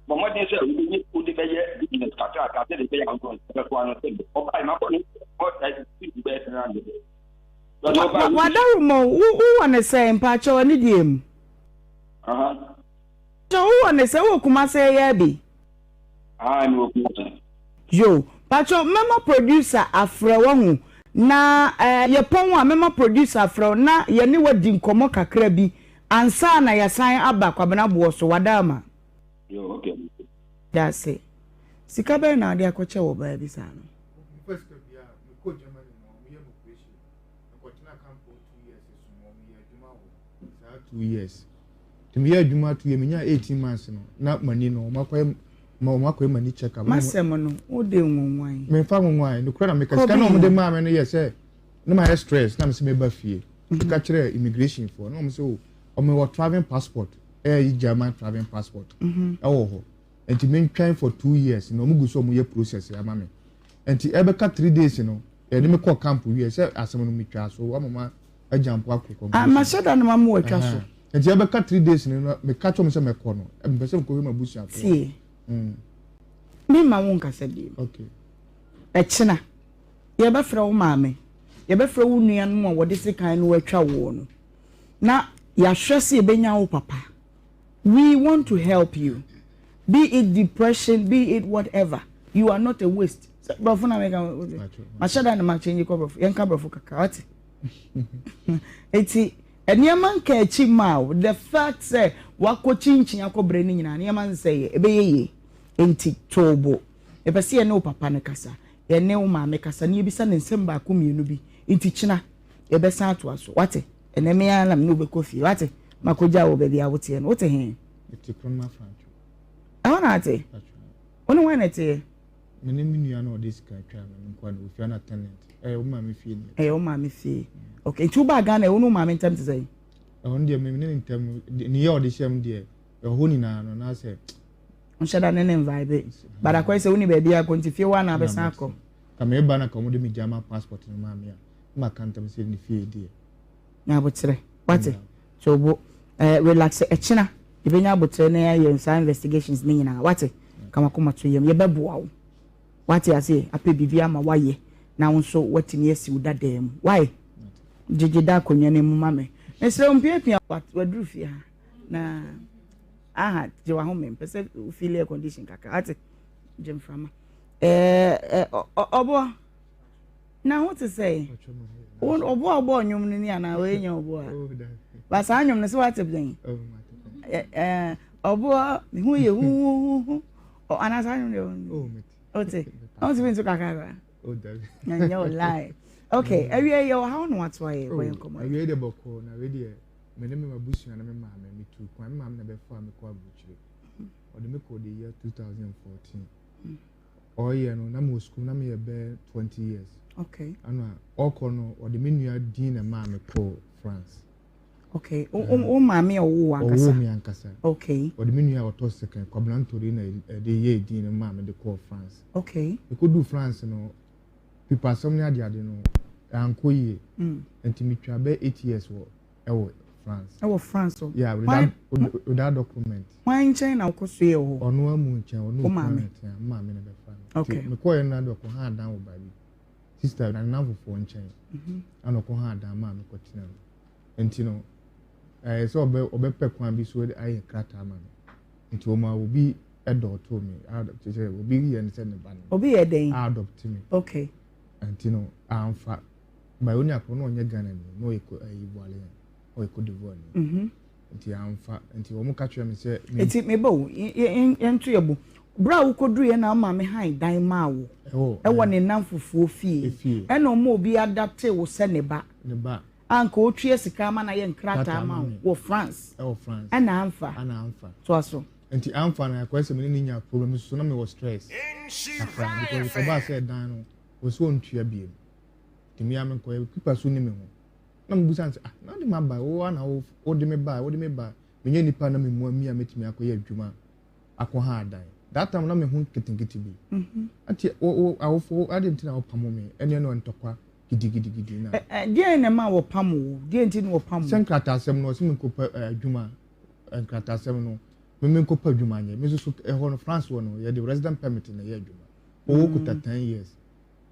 bɔ mmɔden sɛ wobɛyi wode bɛyɛ business kakrakra sɛ de bɛyɛ ahodoɔ bɛkoa no sɛ ɔbaa ma kɔ ne bɛyɛ tena ne Wadaroma wowɔ ne sɛ mpaakyɛw ani deɛ mu. So wowɔ ne sɛ wowɔ Kumase ɛyɛ bi? Aye me wɔ Kumase. Yo, pacho mɛma producer afrɛ wahu na eh, yɛpɔn a mɛma producer afrɛ wo na yɛne wadi nkɔmmɔ kakra bi ansa na yɛasan aba Kwabena boɔ so, wadaama. Yo, okay. Dase. Sika bɛn na ade akɔkyɛ wɔ baa bi saa no? Mekɔ sika biara, mekɔ Germany no, wɔyɛ me operation. Mekɔtena camp hɔ 2 years so, wɔyɛ adwuma wɔ saa 2 years. Nti meyɛ adwuma to yɛ menya 18 months no na m'ani no wɔn akɔyɛ ma wɔn akɔyɛ m'ani check up. Masɛm no wo de nwonwan. Menfa nwonwan nokura na meka sika na wɔn de maa me no yɛ sɛ na ma yɛ stress na mesɛ meba fie. Meka kyerɛ immigration foɔ na wɔn sɛ o wɔn wɔ travelling passport ɛyɛ German travelling passport ɛwɔ hɔ nti mentwɛn for 2 years na wɔn gu so wɔn yɛ process ama me nti ɛbɛka 3 days no yɛde me kɔ camp wie sɛ asɛm no metwa so wɔn ma agya mpo akɔ kɔ. Ah mahyɛ da no ma mo atwa so. Nti ɛbɛka 3 days no na meka kyerɛ wɔn sɛ mɛkɔ no mepɛ sɛ mekɔhwɛ m'abusuafoɔ. Tie. Me ma wo nkasa bio. Okay. Ɛkyena yɛbɛfrɛ wo maame, yɛbɛfrɛ wo nuanom a wɔde sekan no atwa woɔ no na yɛahwɛ sɛ yɛbɛnya wo papa. We want to help you. Be it depression, be it whatever. You are not a waste. Brɔfo na meka mahyɛ da na ma change kɔ brɔfo. Yɛnka brɔfo kakra wate. Eti nneɛma nka akyi ma wo the fact sɛ wakɔ kyinkyin akɔ brɛ no nyinaa nneɛma nsɛeɛ ɛbɛyɛ yie. Enti too bo. Mepɛ sɛ yɛne wo papa no kasa, yɛne wo maame kasa na yɛbisa ne nsɛm baako mmienu bi. Nti kyena yɛbɛsan atoa so wate. Ɛnɛ me ara na me ne wo bɛkɔ fie wate. Makɔgya wɔ baabi a woteɛ no wote he? Mete Kronma Franco. Ɛhɔ na ate? Wo ne hwan na ɛteɛ? Me ne me nua na ɔde sika twa me no nkoa na ofia na tenant. Ɛyɛ wo maame fie ni. Ɛyɛ wo maame fie. Okay, nti wobaa Ghana ɛwo ne wo maame ntam te sɛn? Ɛhɔ deɛ me ne ne ntam ne yɛ ɔde hyɛ mu deɛ ɛhɔ nyinaa no na sɛ. Nhyɛ da ne ne nvibe. But akɔyɛ sɛ woni baabi akɔ nti fie hɔ a na abɛsan akɔ. Ka meba na ka wɔde me gya ma passport no maa me a na maka ntam sɛ ne fie deɛ. Nya aboterɛ wate to bo eh, relax ɛkyena yɛbɛnya aboterɛ na yɛayɛ saa investigations ne nyinaa wate ka wakoma to yam yɛbɛboa wo wate aseɛ apɛ biribi ama woayɛ na wo nso watumi asi wo dadaa mu wae gyegye da akonnwa no mu ma me mesrɛ wo mpiapia waduru fie ha na aha gye wahome mpɛ sɛ wo feel air condition kakra wate gye mframa ɛɛ ɔboa Na ho te sɛ ɔbo a ɔbɔɔ nnwom no ni anaa wei nyɛ ɔbo a oh, ba saa nnwom no sɛ wate bɛn oh, ɔbo a me ho yɛ huhuhuhu anaa saa nnwom deɛ oh, wote ɔntumi nso kakrakra na nyɛ wo lie okay mm. awie yɛ ɔhaw na wato ayɛ bɔ yɛ nkɔmmɔ awie deɛ bɔkɔɔ na awie deɛ me ne me mabusua na me maame metu kwan me maame na bɛfa me kɔ aburokyire ɔde me kɔ de yɛ 2014 Ɔreyɛ no na mewɔ sukuu na meyɛ bɛyɛ 20 years. Okay. Ɛna ɔkɔ no ɔde me nua din na ɛmaa me kɔɔ France. Okay. Wo maame a ɔwoo wo ankasa? Ɔwoo me ankasa. Okay. Ɔde me nua a ɔtɔ second Kwabena Ntori na ɛde yɛɛ din no maa me de kɔɔ France. Okay. Mekɔduu France no pipasɛm ne adeade no ankɔ yie. Mm. Nti metwa bɛyɛ 8 years wɔ ɛwɔ France. Ɛwɔ France o. Yeah, without without document. Hwan nkyɛn na wokɔ so yɛ hɔ? Ɔno amu nkyɛn, ɔno Wo maame. Ɔno maame na bɛfa no. Okay. Mekɔ yɛ no na de ɔkɔ ha adan wɔ baabi. Sister na ne nanfofoɔ nkyɛn. Mhm. Ana ɔkɔ ha adan maa mekɔ tena mu. Nti no, ɛyɛ sɛ ɔbɛ ɔbɛpɛ kwan bi so ayɛ krataa ma me. Nti ɔma obi ɛdɔɔto me, adopt sɛ obi yɛ no sɛ ne ba no. Obi yɛ dɛn? Adopt me. Okay. Nti no, amfa. By onua koro na ɔnyɛ Ghana ni na ɔyɛ ɛyi Bualean ɔyɛ Cote d'Ivoire ni mhm. nti amfa nti wɔn ka kyerɛ me sɛ. Nti meba o yɛn to yɛ bo bere a wokɔduru yɛ na maame han dan maa wo ɛwɔ ne namfofoɔ fie ɛna ɔma obi adapte wo sɛ ne ba ne ba a nka ɔtua sika ama na yɛ nkrataa ma wo wɔ France ɛwɔ France ɛna amfa ɛna amfa toa so nti amfa na akɔyɛ sɛ me ne ne nya problem so na mewɔ stress kakra because ɔbaa sɛ dan no wɔ so ɔntua biem Nti me ara menkɔeɛ, keeper so nni me ho. Na mebisa no sɛ, ah, na wode me aba, wo ara na wode me ba, wode me ba, menyɛ nipa na memu ami a mɛtumi akɔyɛ adwuma akɔha adan. That time na me ho nketenkete bi. Mhm. Ati wo wo awofo ade nti na wɔpamo me ɛne ɛno ntɔkwa gidigidigidi na. Deɛn na ɛma wɔpam wo? Deɛn nti na wɔpam wo? Sɛ nkrataasɛm no ɔsɛ menkɔpɛ adwuma nkrataasɛm no me menkɔpɛ adwuma nyɛ me nso so ɛhɔ no France hɔ no yɛde resident permit na ɛyɛ adwuma. Wɔwɔ kuta 10 years.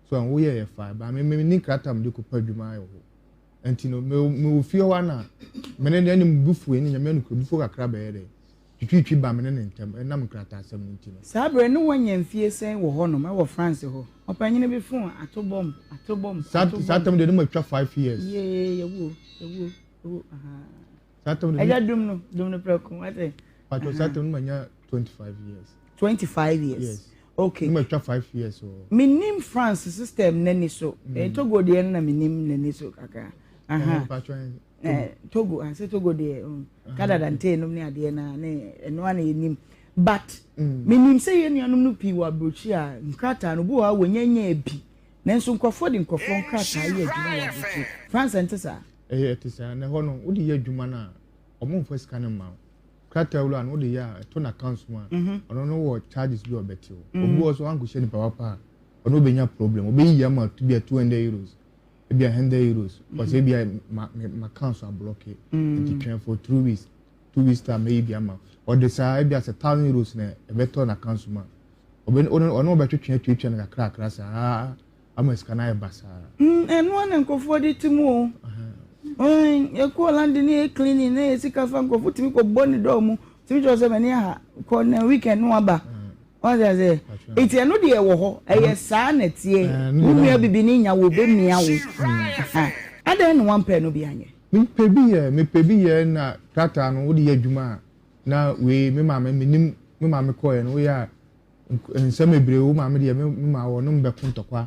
So a woyɛ yɛ fa ba me me ni nkrataa mede kɔpɛ adwuma ayɛ hɔ nti no me me wɔ fie hɔ ana me ne ne bu fuo ne nyame anukura bufuo kakra bɛyɛ dɛ twitwitwi ba me ne ne ntam ɛnam nkrataa asɛm no nti no. Saa berɛ no woanya mfie sɛn wɔ hɔnom ɛwɔ France hɔ? Ɔpanyini bi phone ato bɔmb ato bɔmb ato bɔmb. Saa tam deɛ no matwa 5 years. Yee yɛwuo yɛwuo yɛwuo ahaa. Saa tam deɛ. Ɛgya dum no dum no prɛko wate. Patro saa tam no manya 25 years. 25 years. Yes. Okay. Ne matwa 5 years wɔ. Menim France system n'ani so. Eh, Togo deɛ no na menim n'ani so kakra. Aha. Eh, Togo, ah, sɛ Togo deɛ, um, Canada ntee nom ne adeɛ na ne ɛno ana yɛnim. But menim sɛ yɛn nuanom no pii wɔ aburokyi a nkrataa no bi wɔ hɔ a wɔnyanya bi. Nanso nkurɔfoɔ de nkurɔfoɔ nkrataa yɛ adwuma wɔ aburokyi. France ɛnte saa? Ɛyɛ ɛte saa na ɛhɔ no wode yɛ adwuma no a ɔmo mfa sika no mma wo. Krataa wura no wode yɛ a ɛtɔ n'accounts mu a ɔno no wɔ charges bi a ɔbɛte wo. Obi wɔ so ankɔhyɛ nipa papa a ɔno ɔbɛnya problem ɔbɛyiyi ama bi a €200 ebi a €100 ɔsɛ ebi a ma ma accounts ablocke nti twɛn for 2 weeks, 2 weeks time mɛyi bi ama ɔde saa ebi a sɛ €1,000 na ɛbɛtɔ n'accounts mu a ɔbɛ ɔno ɔno ɔbɛtwetwe atuatua no kakra kakra saa ama sika no ayɛ basaa. Ɛno ara na nkurɔfoɔ de te mu o. Yɛkɔɔ London ne yɛ cleaning na yɛ sika fa nkurɔfoɔ tumi kɔ bɔ ne dɔɔ mu tumi kyerɛ sɛ m'ani aha kɔ na weekend no aba. Wɔn sɛ sɛ eti ɛno deɛ ɛwɔ hɔ ɛyɛ saa na ɛteɛ wo nua bibini nya wo bɛ mia wo. Adɛn na wampɛ no bi anyɛ? Mepɛ bi yɛ mepɛ bi yɛ na krataa no wode yɛ adwuma a na wei me maame menim me maame kɔɛ no woyɛ a nsɛm bebree wo maame deɛ me ma wɔ no mbɛko ntɔkwa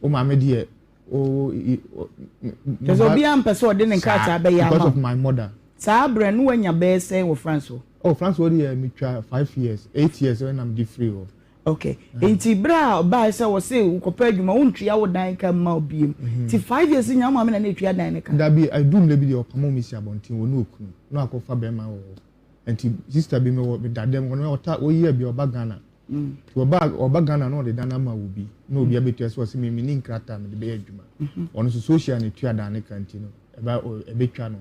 wo maame deɛ o kyerɛ sɛ obiara mpɛ sɛ ɔde ne nkrataa bɛyɛ ama because of my mother. Saa berɛ no wanya bɛyɛ sɛn wɔ France hɔ? Oh, France hɔ deɛ metwa 5 years, 8 years ɛna mede firi hɔ. Okay. Nti bere a ɔbae sɛ wɔse wokɔpɛ adwuma wontua wo dan ka mma obiem. Nti 5 years nyinaa wo maame na na etua dan ne ka. Dabi, edu mmerɛ bi deɛ ɔpamo me si abɔnten wɔ ne okunu na wakɔfa bɛrima wɔ hɔ. Nti sister bi mewɔ meda dɛm ɔno ɔta oyi bi ɔba Ghana. Nti ɔba ɔba Ghana na ɔde dan ama obi na obi abetua so ɔse me menni nkrataa mede bɛyɛ adwuma. Ɔno nso social na etua dan ne ka nti no ɛba ɛbɛtwa no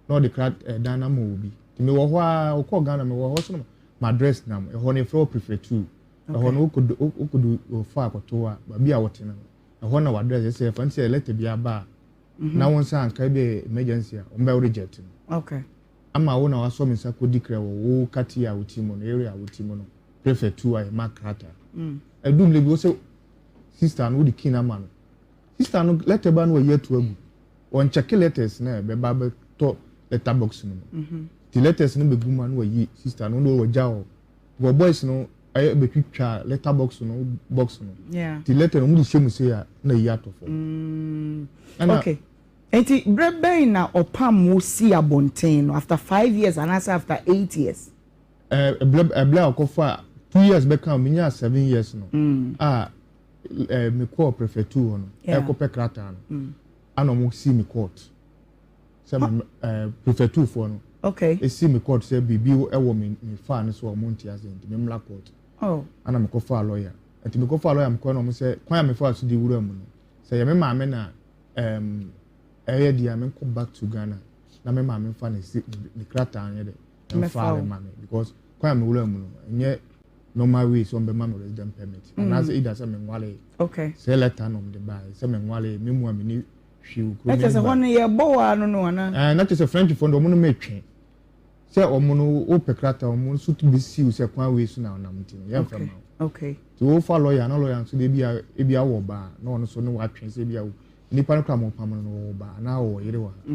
na ɔde kra dan no ama obi. Nti mewɔ hɔ ara ɔkɔɔ Ghana mewɔ hɔ so no m'address nam ɛhɔ no yɛfrɛ hɔ prefecture. Ɛhɔ no wokɔdu wokɔdu fa akɔto a baabi a wote no ɛhɔ na w'address ɛsɛ ɛfa nti sɛ letter bi aba a na wo nsa anka ebi yɛ emergency a wɔn bɛ reject no. Okay. Ama wo na wasɔ me nsa kɔdi krɛ wɔ wo kati a wote mu no area a wote mu no prefecture a yɛma krataa. Ɛdu mmerɛ bi wo sɛ sister no wode key no ama no sister no letter ba no wayi ato agu wɔn check letters na ɛbɛba bɛtɔ letter box no mu nti letters no bɛgu mu a na wayi sister no na wagya hɔ because boys no ɛyɛ bɛtwitwa letter box no box no nti letter no wɔn de hyɛ mu sei a na yi atɔ fam. Ɛna okay nti berɛ bɛn na ɔpam wo si abɔnten no, after 5 years anaasɛ after 8 years? Ɛblɛ ɛblɛ a ɔkɔfa 2 years bɛka o menya 7 years no a ɛɛ mekɔɔ prefecture hɔ no ɛkɔpɛ krataa no ana ɔmo si mi court sɛ me ɛɛ prefecture foɔ no esi mi court sɛ biribi ɛwɔ mi mi faa no so a ɔmo nte ase nti mi mmla court. Ana mekɔfaa lawyer, nti mekɔfaa lawyer mekɔ na ɔmo sɛ kwan a mefaa so de wura mu no sɛ yɛ me maame na ɛɛm ɛyɛ deɛ a menkɔ back to Ghana na me maame nfa ne si ne krataa nyɛ dɛ ɛmfa ne ma me because kwan a mewura mu no ɛnyɛ normal way sɛ ɔmbɛma me resident permit anaasɛ either sɛ menwale sɛ letter na ɔmde baeɛ sɛ menwale me mu a menni hwee wɔ kurom. Na kyerɛ sɛ hɔ no yɛbɔ wɔ ano no anaa? Ɛɛ, na kyerɛ sɛ Frenchfoɔ no ɔmo no metwe sɛ ɔmo no wopɛ krataa ɔmo nso bɛsiw sɛ kwan wei so na ɔnam nti no yɛmfa ma wo. Nti wofa lawyer na lawyer nso de ebi a ebi awɔ ba na ɔno nso ne watwe sɛ ebi a nipa no kora mo pam no no wɔwɔ ba anaa wɔwɔ yere wɔ ha.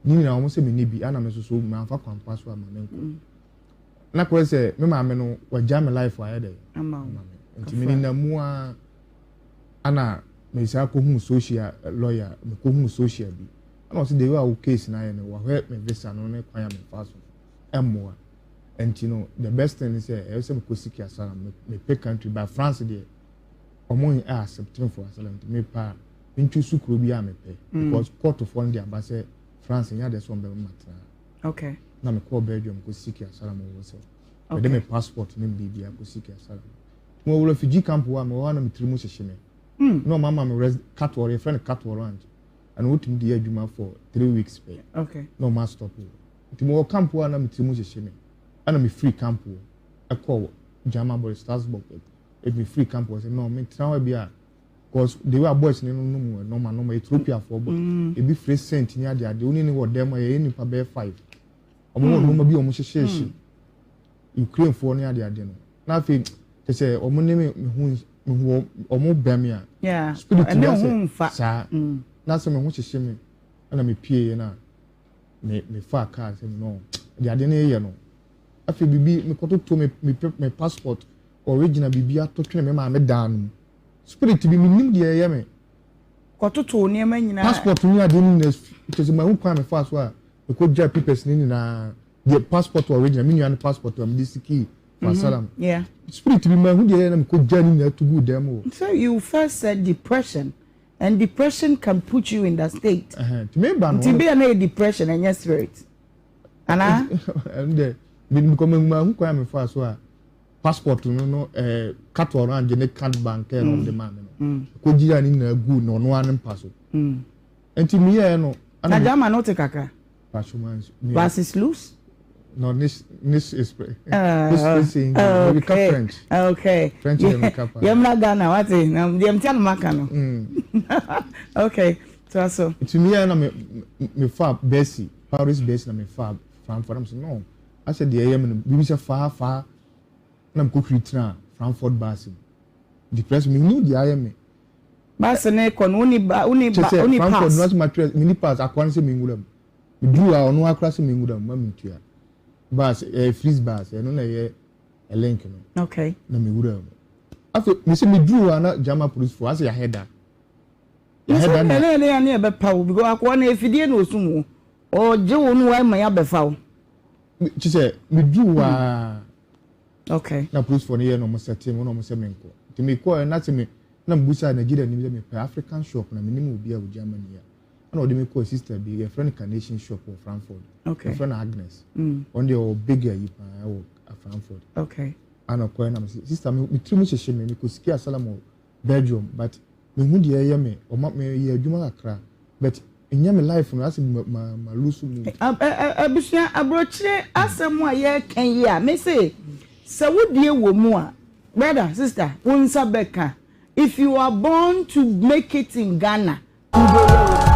Ne nyinaa wɔn sɛ menni bi ana me nso so mamfa kwan pa so ama menkɔ. Na kɔyɛ sɛ me maame no wagya me life ayɛ dɛ ama me nti me nenam mu a ana mesaa kɔhu social lawyer, mekɔhu social bi ana ɔsɛ the way a wo case no ayɛ no wahwɛ me visa no ne kwan a mefa so ɛmmoa nti no the best thing is sɛ ɛyɛ sɛ mekɔ seek asylum, mepɛ country but France deɛ ɔmo accept me for asylum nti mepɛ a mentwi so kuro bi a mepɛ because courtfoɔ no de aba sɛ France nyɛ adeɛ sɛ ɔmbɛma matena. Na mekɔɔ Belgium kɔ seek asylum wɔ sɛ mede me passport ne biribi akɔ seek asylum. Mo wɔ refugee camp hɔ a mewɔ hɔ na me tiri mu hyehye me na ɔmo ama me res carte yɛfrɛ no carte orange ɛna wotumi de yɛ adwuma for 3 weeks pɛ na ɔmo astop wɔ. Nti mewɔ camp hɔ a na me tiri mu hyehye me ɛna me firi camp hɔ ɛkɔ German border, Strasbourg. Ebi firi camp hɔ sɛ no me tena hɔ bi a cause the way a boys ne no nom nɔɔma nɔɔma Ethiopia foɔ bɔ ebi firi scent ne ade ade oni ne wɔ dɛm a yɛyɛ nipa bɛyɛ five ɔmo wɔ nneɛma bi a ɔmo hyehyɛhyɛ Ukraine foɔ ne ade ade no na afei kyɛ sɛ ɔmo ne me ho me ho ɔmo bɛn me a spirit bi asɛ saa na sɛ me ho hyehyɛ me ɛna me pie yɛ na me me fa car sɛ no de ade ne yɛ no afei bibi me kɔtoto me me me passport original bibi ato twene me maame dan no mu spirit bi me nim deɛ ɛyɛ me. Kɔtoto nneɛma nyinaa. Passport ne adeɛ no nyinaa kyɛ sɛ mahu kwan me fa so a mekɔ gya papers ne nyinaa deɛ passport original me nua no passport a mede seek for asylum spirit bi mahu deɛ ɛyɛ na mekɔ gya ne nyinaa to gu dan mu. So you first said depression and depression can put you in that state. Nti me ba no. Nti bi a na yɛ depression ɛnyɛ spirit. Ana? Ɛno deɛ mekɔ mahu kwan a mefa so a passport no no ɛɛ carte orange ne carte bancaire na ɔde maa me no kɔ gyi ne nyinaa gu na ɔno ara ne mpa so nti mi yɛ no. Na German no te kakra. Was ist los? No, nicht, nicht, nicht sprechen English. Okay. French. Okay. French yɛ meka pa. Yɛmra Ghana wate na deɛ mtia no maka no. Okay. To so. Nti mi yɛ na me me fa Bercy, Paris Bercy na me fa Frankfurt. I'm saying no. Asɛ deɛ ɛyɛ me no bibi sɛ faa faa na me kɔ hwiri tena Frankfurt bus mu. Depression mi nim deɛ ayɛ me. Bus ne kɔ no woni ba woni ba woni pass. Frankfurt no asɛ ma twɛ mi ni pass akwa ne sɛ mi nwura mu. Meduru a ɔno akora sɛ mi nwura mu ma mi ntua. Bus ɛyɛ freeze bus ɛno na ɛyɛ link no. Okay. Na mi wura mu. Afei mi sɛ mi duru a na German police fo asɛ yɛahɛ da. Yɛahɛ da na. Ɛnɛ ɛnɛ ɛnɛ ɛbɛpa wo because akwa na efidie na osum wo. Ɔgye wo no wa ma yɛabɛfa wo. Kyɛ sɛ mi duru a. Okay. Na polisifoɔ no yɛ na wɔn sɛte me na wɔn sɛ menkɔ. Nti mekɔɛ na sɛ me na mebusaa Nigeria nim sɛ mepɛ African shop na menim obi a wɔ Germany a. Ɛna ɔde me kɔɔ sister bi yɛfrɛ no Carnation shop wɔ Frankfurt. Okay. Yɛfrɛ no Agnes. Ɔno deɛ ɔwɔ big ayi paa wɔ Frankfurt. Okay. Ɛna ɔkɔɛ na mese sister me me tirim hyehye me mekɔ siki asylum wɔ Belgium but mehu deɛ ɛyɛ me ɔma meyɛ adwuma kakra but nyɛ me life no asɛ ma ma ma lose mood. Abusua aburokyire asɛm a yɛreka yi a me se sɛ wo deɛ wɔ mu a brother sister wo nsa bɛka if you are born to make it in Ghana wobɛyɛ wo.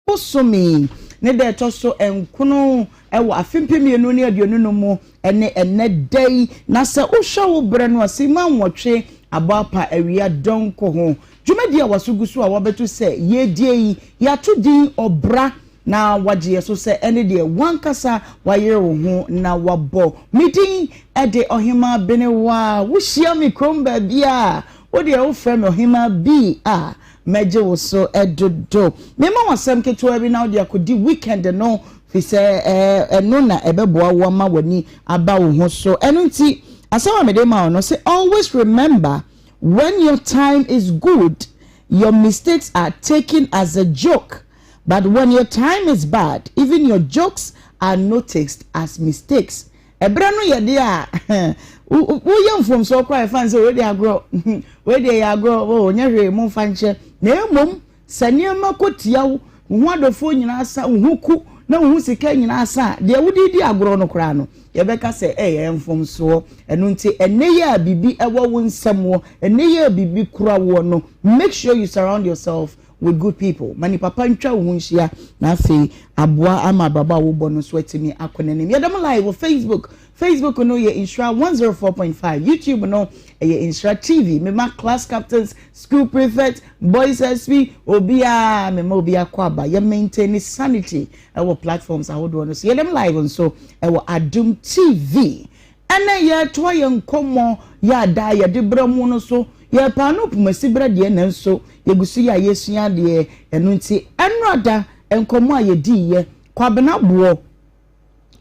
Bosome ne da ɛtɔ so nkono wɔ afe 2025 mu ne ɛnnɛ da yi, na sɛ wohwɛ wo berɛ no a, simma nwɔtwe abɔ apa awia dɔnko ho. Dwumadie a waso gu so a wabɛto sɛ yɛredie yi, yɛato din Ɔbra na wagye yɛ so sɛ ɛne deɛ wankasa wayere wo ho na wabɔ. Me din de Ɔhemaa Benewaa, wohyia me kurom baabi a, wo deɛ wofrɛ me Ɔhemaa B a, Mɛgye wo so dodo. Mema wo asɛm ketewa bi na wode akɔdi weekend no, firi sɛ ɛno na ɛbɛboa wo ama w'ani aba wo ho so. Ɛno nti, asɛm a mede ma wo no sɛ, always remember when your time is good, your mistakes are taken as a joke, but when your time is bad, even your jokes are noticed as mistakes. Ɛberɛ no yɛ deɛ a woyɛ mfomsoɔ koraa yɛfa no sɛ wei deɛ agorɔ, wei deɛ yɛ agorɔ, oh, nyɛ hwee, momfa nkyɛ. Na mmom sɛ nneɛma kɔ tia wo, wo ho adɔfoɔ nyinaa sa, wo ho ku, na wo ho sika nyinaa sa a, deɛ wode redi agorɔ no koraa no, yɛbɛka sɛ ɛyɛ mfomsoɔ. Ɛno nti, ɛnnɛ yi a biribi wɔ wo nsam wɔ, ɛnnɛ yi a biribi kura woɔ no, make sure you surround yourself with good people. Ma nnipa pa ntwa wo ho nhyia na afei aboa ama abrabɔ a wobɔ no nso atumi akɔ n'anim. Yɛda mo live wɔ Facebook. Facebook no yɛ Nhyira 104.5. YouTube no ɛyɛ Nhyira TV. Mema class captains, school prefect, boys SP, obiara mema obi akɔ aba. Yɛ maintain sanity ɛwɔ platforms ahodoɔ no so. Yɛda mo live nso ɛwɔ Adum TV. Ɛnnɛ yɛretoa yɛn nkɔmmɔ yɛ a daa yɛde brɛ mo no so. Yɛrepaa no pomasi berɛ deɛ nanso yɛgu so yɛ a yɛresua adeɛ. Ɛno nti ɛnnora da nkɔmmɔ a yɛdiiɛ, Kwabena Boɔ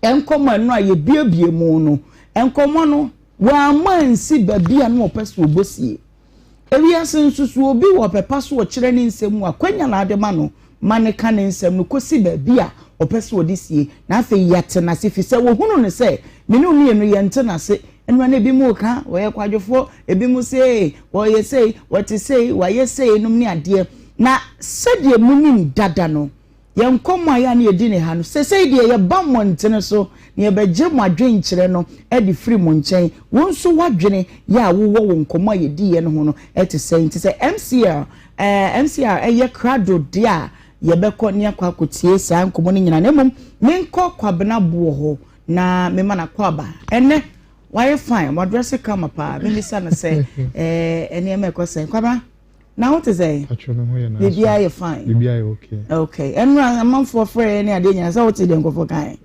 nkɔmmɔ a ɛnnora yɛbuebue mu no, nkɔmmɔ no wamma ansi baabi a na ɔpɛ sɛ ɔbɔ sie. Ewiase nso, sɛ obi wɔ ɔpɛ pa so ɔkyerɛ ne nsɛm mu a, akwanya na ade ma no ma no ka ne nsɛm no kɔsi baabi a ɔpɛ sɛ ɔde sie, na afei yɛate no ase, firi sɛ wɔhunu no sɛ me ne wo mmienu yɛnte no ase. Ɛno na ebinom reka, wɔyɛ kwadwofoɔ, ebinom se wɔyɛ sei, wɔte sei, wɔayɛ sei nom ne adeɛ. Na sɛdeɛ monim dada no, Yɛn nkɔmmɔ a ɛyɛ a na yɛdi ne ha no, seesei deɛ yɛba mmɔntene so na yɛbɛgye mo adwenkyerɛ no de firi mo nkyɛn. Wo nso w'adwene yɛ a wowɔ wɔ nkɔmmɔ a yɛdiiɛ no ho no te sɛn? Nti sɛ MCR, eh, MCR yɛ krado deɛ a, yɛbɛkɔ ne akɔ akɔtie saa nkɔmmɔ no nyinaa. Na mmom menkɔ Kwabena Boɔ hɔ na mema no akwaaba. Ɛnnɛ, wayɛ fine, wadrɛse kama paa. Memmisa no sɛ, eh, nneɛma ɛkɔ sɛn? Kwabena? Na wo te sɛn? Patro me ho yɛ na. Biribiara yɛ fine. Biribiara yɛ okay. Okay. Ɛnura amanfoɔ frɛ yɛ ne adeɛ nyinaa sɛ wote deɛ nkurɔfoɔ kan.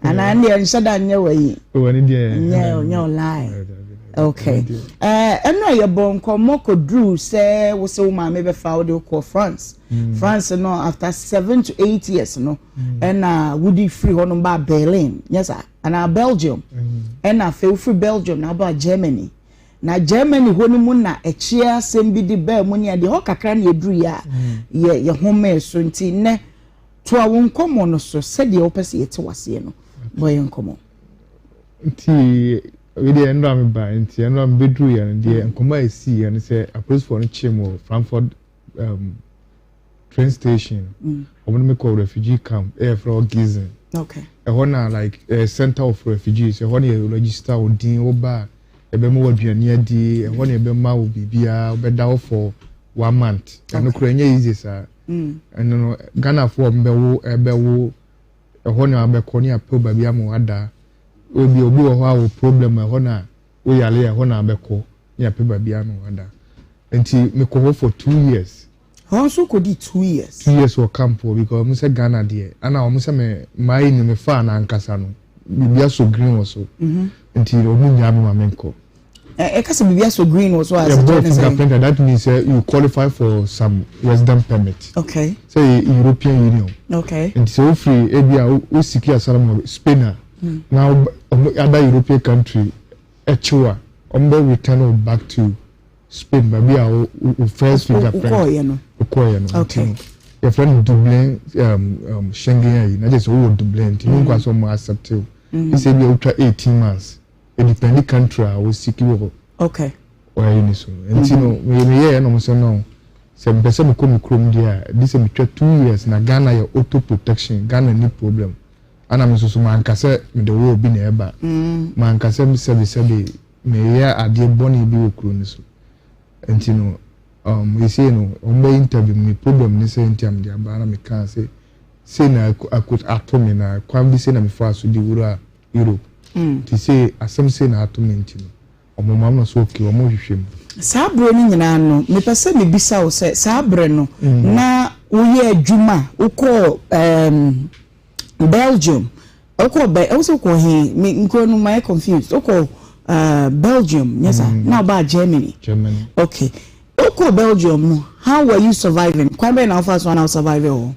Anaa ɛndeɛ nhyɛ da nyɛ wɔ yi. Oh ɛne deɛ. Nyɛ nyɛ o lie. Okay. Ɛɛ ɛnura yɛ bɔ nkɔmɔ kɔduru sɛ wo sɛ wo maame bɛfa wo de kɔ France. Mm. France no after 7 to 8 years no ɛna wodi firi hɔ no ba Berlin. Nyɛ saa anaa Belgium. Ɛna afei wofiri Belgium na aba Germany. Na Germany hɔ no mu na ɛkyeɛ asɛm bi de baa mu ne adeɛ, hɔ kakra na yɛduruiɛ a yɛ yɛhomee so. Nti nnɛ, toa wo nkɔmmɔ no so sɛdeɛ wopɛ sɛ yɛte w'aseɛ no, bɔ yɛn nkɔmmɔ. Nti wei deɛ ɛnora me ba nti ɛnora me bɛduru yɛ no deɛ nkɔmmɔ a ɛsii yɛ no sɛ apolisifoɔ no kyee mu wɔ Frankfurt um, train station wɔn de me kɔ refugee camp ɛyɛ frɛ hɔ Gießen ɛhɔ na like uh, center of refugees ɛhɔ na yɛ register wo din wo ba a ɛbɛma wo aduane adi ɛhɔ na ɛbɛma wo biribiara wobɛda hɔ for one month ɛno kora ɛnyɛ easy saa ɛno no Ghanafoɔ a wɔbɛwo ɛbɛwo ɛhɔ na abɛkɔ ne apɛ baabi ama wada obi obi wɔ hɔ a wɔ problem ɛhɔ na woyare ɛhɔ na abɛkɔ ne apɛ baabi ama wada nti mekɔ hɔ for 2 years. Hɔ nso kɔdi 2 years. 2 years wɔ camp hɔ because wɔn sɛ Ghana deɛ ana wɔn sɛ me maa yi ni me fa n'ankasa no biribi asɔ green wɔ so nti wɔn nyaa mi ma mi nkɔ. Ɛ ɛka sɛ biribi asɔ green wɔ so a. Yɛ bɔ fingerprint, that means say you qualify for some resident permit. Sɛ European Union. Nti sɛ wofiri ebi a o seek asylum wɔ Spain a. na ɔmo other European country ɛkye wo a, ɔmo bɛ return wo back to Spain baabi a wo wo first fingerprint wokɔɔyɛ no. Wokɔɔyɛ no. Nti no yɛfrɛ no Dublin Schengen ayi na kyerɛ sɛ wowɔ Dublin nti ne nkwa sɛ ɔmo accept wo. Gye sɛ ebia wotwa 18 months. Ɛdepɛndi country a wo seek wɔ hɔ. Okay. Wɔayi ne so. Nti no meyɛ meyɛɛ na ɔmo sɛ no sɛ mepɛ sɛ mekɔ me kurom deɛ a gye sɛ metwa 2 years na Ghana yɛ auto protection Ghana ni problem. Ana me nso so manka sɛ mede wɔ obi na ɛba. Manka sɛ sɛbe sɛbe meyɛ adeɛ bɔne bi wɔ kuro no so. Nti no seesei no wɔn bɛ interview me problem ne sɛ nti a mede aba na mekaa sɛ sei na ako ato me na kwan bi sei na mefaa so de wura Europe. Nti sei asɛm sei na ato me nti no wɔn ma no so okay wɔn hwehwɛ mu. Saa berɛ no nyinaa no, mepɛ sɛ mebisa wo sɛ, saa berɛ no na woyɛ adwuma, wokɔɔ um, Belgium, wokɔɔ bɛ, ɛwɔ sɛ wokɔɔ he, me nkuro no mayɛ confused, wokɔɔ uh, Belgium, nyɛ saa, na wobaa Germany. Germany. Okay. Wokɔɔ Belgium no, how were you surviving? Kwan bɛn na wofaa so a na wo survive wɔ hɔ?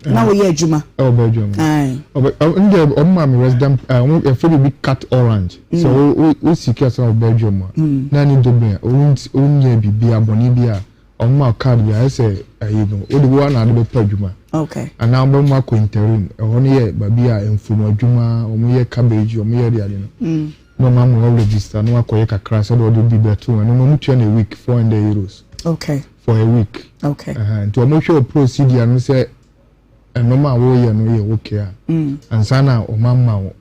Na woyɛ adwuma? Ɛwɔ Belgium. Aye. Ɔbɛ ɔ ndɛ ɔmo maa me resident ɛɛ ɔmo yɛfrɛ biribi carte orange. Sɛ wo wo wo seek asylum wɔ Belgium a, na ne Dublin a, wo wonyɛɛ biribi bɔne bi a, ɔmo ma wo card bi a ayɛ sɛ ɛyi no, wode wo ara na ade bɛpɛ adwuma. Okay. Anaa ɔmo bɛma akɔ interim. Ɛhɔ no yɛ baabi a mfumu adwuma, ɔmo yɛ cabbage, ɔmo yɛ de ade no. Na ɔmo ama wo register na wakɔyɛ kakra sɛdeɛ ɔde bi bɛto ɛno no ɔmo tua no a week €400. Okay. For a week. Okay. Ɛhɛn nti ɔmo hwɛ wo procedure no sɛ ɛnɔma a wɔyɛ no yɛ okay a. Ansa na ɔmo ama wo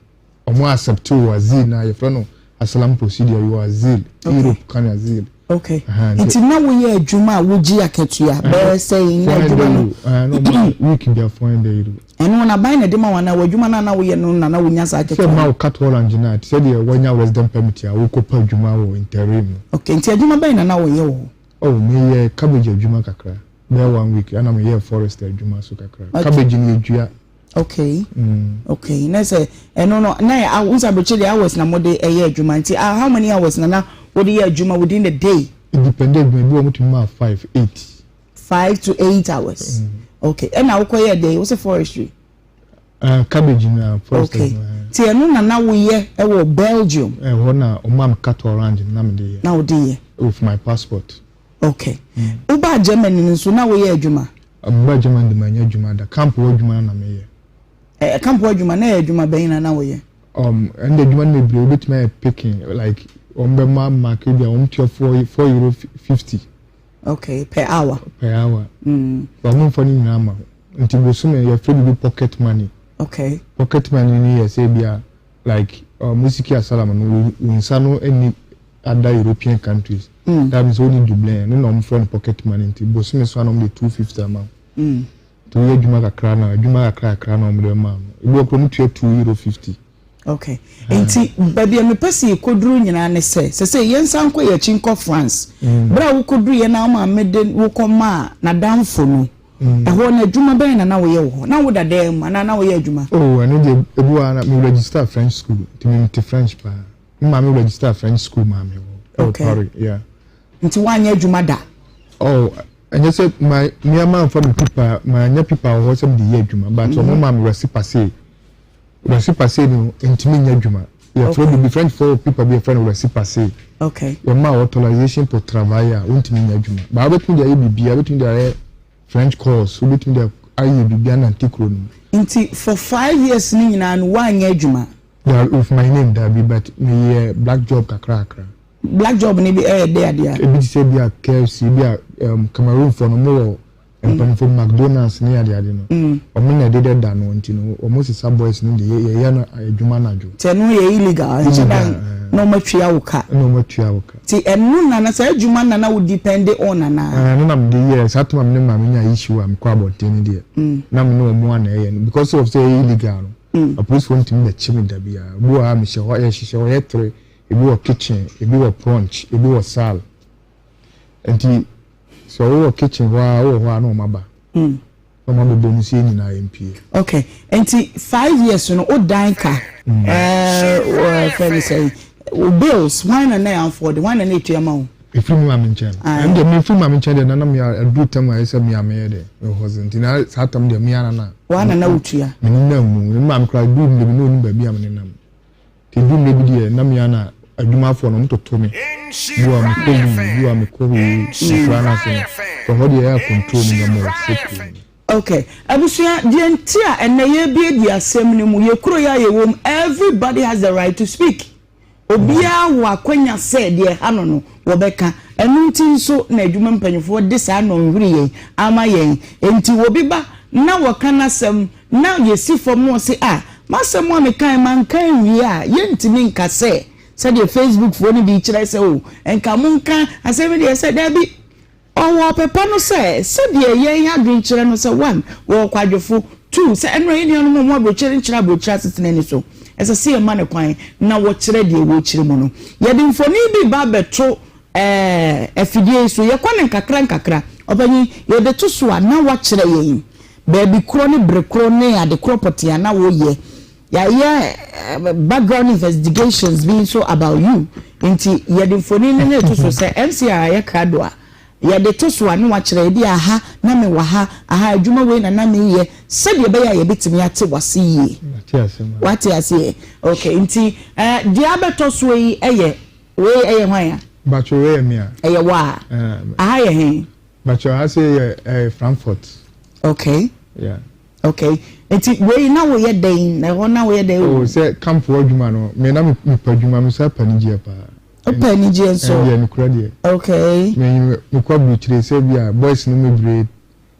ɔmo accept wo asile na yɛfrɛ no asylum procedure your asile. Okay. Europe kan asile. Okay. Nti na woyɛ adwuma a wogye akatua bɛyɛ sɛ na adwuma no. €400 na ɔmo week bia €400. Ɛno na aban na ɛde ma wo anaa w'adwuma no a na woyɛ no na na wonya saa akatua Sɛ ma wo carte orange no a te sɛ deɛ woanya resident permit a wokɔpɛ adwuma wɔ interim no. Okay, nti adwuma bɛn na na woyɛ wɔ hɔ? Oh, meyɛ cabbage adwuma kakra bɛyɛ one week ɛna meyɛɛ forest adwuma so kakra. Okay. Cabbage no yɛdua. Okay. Okay, na sɛ ɛno no na yɛ wo sɛ aburokyire deɛ hours na mode ɛyɛ adwuma nti ah, how many hours na na wode yɛ adwuma within the day? It depend adwuma ebi wɔ wɔtumi ma 5, 8. 5 to 8 hours. Okay, ɛna wokɔyɛ dɛn? Wo sɛ forestry? Cabbage na forest. Okay. Ti ɛno na na woyɛ ɛwɔ Belgium. Ɛhɔ na ɔmo am carte orange na mede yɛ. Na wode yɛ. With my passport. Okay. Wobaa Germany no nso na woyɛ adwuma? Mebaa Germany de manyɛ adwuma da. Camp hɔ adwuma na meyɛ. Camp hɔ adwuma na ɛyɛ adwuma bɛn na na woyɛ? Ɛnde adwuma no bebree wobɛtumi ayɛ picking like wɔn bɛma mark bi a wɔn tua €4.50. Okay, per hour. Per hour. But wɔn mfa ne nyinaa ma wo. Nti bosome yɛfrɛ biribi pocket money. Okay. Pocket money ni yɛ sɛ bi a like musiki asalam no wo nsa no nni other European countries. That means wonni Dublin ɛno na wɔn frɛ no pocket money nti bosome so a na wɔn de 250 ama wo. Nti woyɛ adwuma kakra na adwuma kakra kakra na wɔn de ma no. Ebi wɔ koro wɔn tua €2.50. Okay. Nti baabi a mepɛ sɛ yɛkɔduru nyinaa ne sɛ, sɛ yɛnsan nkɔ yɛn akyi nkɔ France. Berɛ a wokɔduru yɛ na wo maame de wokɔ maa n'adamfo no, ɛhɔ no adwuma bɛn na na woyɛ wɔ hɔ? Na woda dan mu anaa na woyɛ adwuma? Oh, ɛno deɛ ebi wɔ ha na me register French school nti me te French paa. Me maame register French school maa me wɔ Okay. Paris, yeah. Nti woanyɛ adwuma da? Oh, ɛnyɛ sɛ ma me ama nfa me pipa ma nyɛ pipa wɔ hɔ sɛ mede yɛ adwuma but ɔmo maa me récépissé. Récépissé no ntumi nyɛ adwuma. Yɛfrɛ biribi French fo pipa bi yɛfrɛ no récépissé. Okay. Yɛma wo authorization pour travailler a wontumi nyɛ adwuma. But wobɛtumi de ayɛ biribiara, wobɛtumi de ayɛ French course, wobɛtumi de ayɛ biribi anante kuro no mu. Nti for 5 years no nyinaa no woanyɛ adwuma? Yeah, with my name dabi but meyɛ black job kakra kakra. Black job ni bi ɛyɛ de adeɛ a? Ebi te sɛ bi a KFC, bi a Cameroon fo no mo wɔ mpanyinfo McDonald's ne ade ade no. Ɔmo na ɛde dɛ da no nti no ɔmo sesa boys no de yɛyɛ no adwuma anadwo. Nti ɛno yɛ illegal, ɛnkyɛ da na ɔmo atua wo ka. Na ɔmo atua wo ka. Nti ɛno na na saa adwuma na na wo depend on anaa? Ɛno na mede yɛɛ saa time a me ne maame nyaa issue a mekɔ abɔnten no deɛ na me ne ɔmo a na ɛyɛ no because of sɛ ɛyɛ illegal no apolisifoɔ ntumi bɛkye me da biara. Obi wɔ ha a mehyɛ hɔ yɛhyehyɛ hɔ yɛ tere, ebi wɔ kitchen, ebi wɔ porch, ebi wɔ salle. Nti sɛ wowɔ kitchen hɔ a wowɔ hɔ a na ɔmo aba. Na ɔmo abɛbɔ mu sɛ yɛn nyinaa yɛmpue. Okay, nti 5 years no wo dan ka ɛɛ fɛ ne sɛ wo bills hwan na na yɛ afford, hwan na na etua ma wo? Efiri mi maame nkyɛn no. Ɛno deɛ mefiri maame nkyɛn deɛ na na me aduru tam a ɛyɛ sɛ me a meyɛ dɛ mewɔ hɔ dze nti na saa tam deɛ me ara na. Woara na na wotua? Me nenam mu. Me maame koraa eduru mmerɛ bi na ɔnim baabi a me nenam. Nti ɛduru mmerɛ bi deɛ na me ara na adwumafoɔ no wɔtoto me. Bi wɔ a mekɔ wii, bi wɔ a mekɔ wei, nkura no ase no. Nti ɛhɔ deɛ ɛyɛ a control no nya more sɛ kuro no. Ok abusua deɛ nti a ɛnɛ yɛrebiebie asɛm no mu, yɛ kuro yi a yɛwɔ mu everybody has the right to speak. Obiara wɔ akwanya sɛ deɛ ɛha no no wɔbɛka. Ɛno nti nso na adwuma mpanyinfoɔ de saa nnɔnhwere yei ama yɛn. Enti obi ba na wɔka n'asɛm na yɛsi fam na ɔse ah m'asɛm a mekaeɛ manka anwie a yɛntumi nka sɛ sɛdeɛ Facebook foɔ no bi kyerɛ sɛ oh nka monka asɛm yi deɛ sɛ daabi. Ɔwɔ ɔpɛ pa no sɛ, sɛdeɛ yɛn adwene kyerɛ no sɛ, one, wɔwɔ kwadwofo, two, sɛ ɛnora yɛn nuanom a wɔwɔ aburokyire no nkyerɛ aburokyire asetena ani so. Ɛsɛ sɛ yɛma no kwan na wɔkyerɛ deɛ wɔrekyerɛ mu no. Yɛde mfonin bi reba abɛto ɛɛ afidie yi so. Yɛkɔ no nkakra nkakra. Ɔpanyin, yɛde to so a, na woakyerɛ yɛn baabi korɔ ne bere korɔ ne ade korɔ pɔtee a na woreyɛ. Yɛayɛ background investigations bi nso about you nti yɛde mfonin no reto so sɛ MC a ayɛ krado a yɛde to so a na wakyerɛ ebi aha na mewɔ ha aha adwuma wei na na meyɛ sɛdeɛ ɛbɛyɛ a yɛbɛtumi ate wase yie. Wate aseɛ? Okay nti eh, deɛ abɛtɔ soɔ yi ɛyɛ wei ɛyɛ hwan a? Bacho wei yɛ me a. Ɛyɛ wo a? Aha yɛ he? Bacho aha sei yɛ eh, Frankfurt. Okay. Yeah. Okay nti wei na woyɛ dɛn na ɛhɔ na woyɛ dɛn o. Oh sɛ camp hɔ adwuma no me na me pɛ adwuma me san pɛ anigyeɛ paa. Wopɛ anigyeɛ nso? Ɛndeɛ nokorɛ deɛ. Okay. Me me kɔ aburokyire sɛ bi a boys no bebree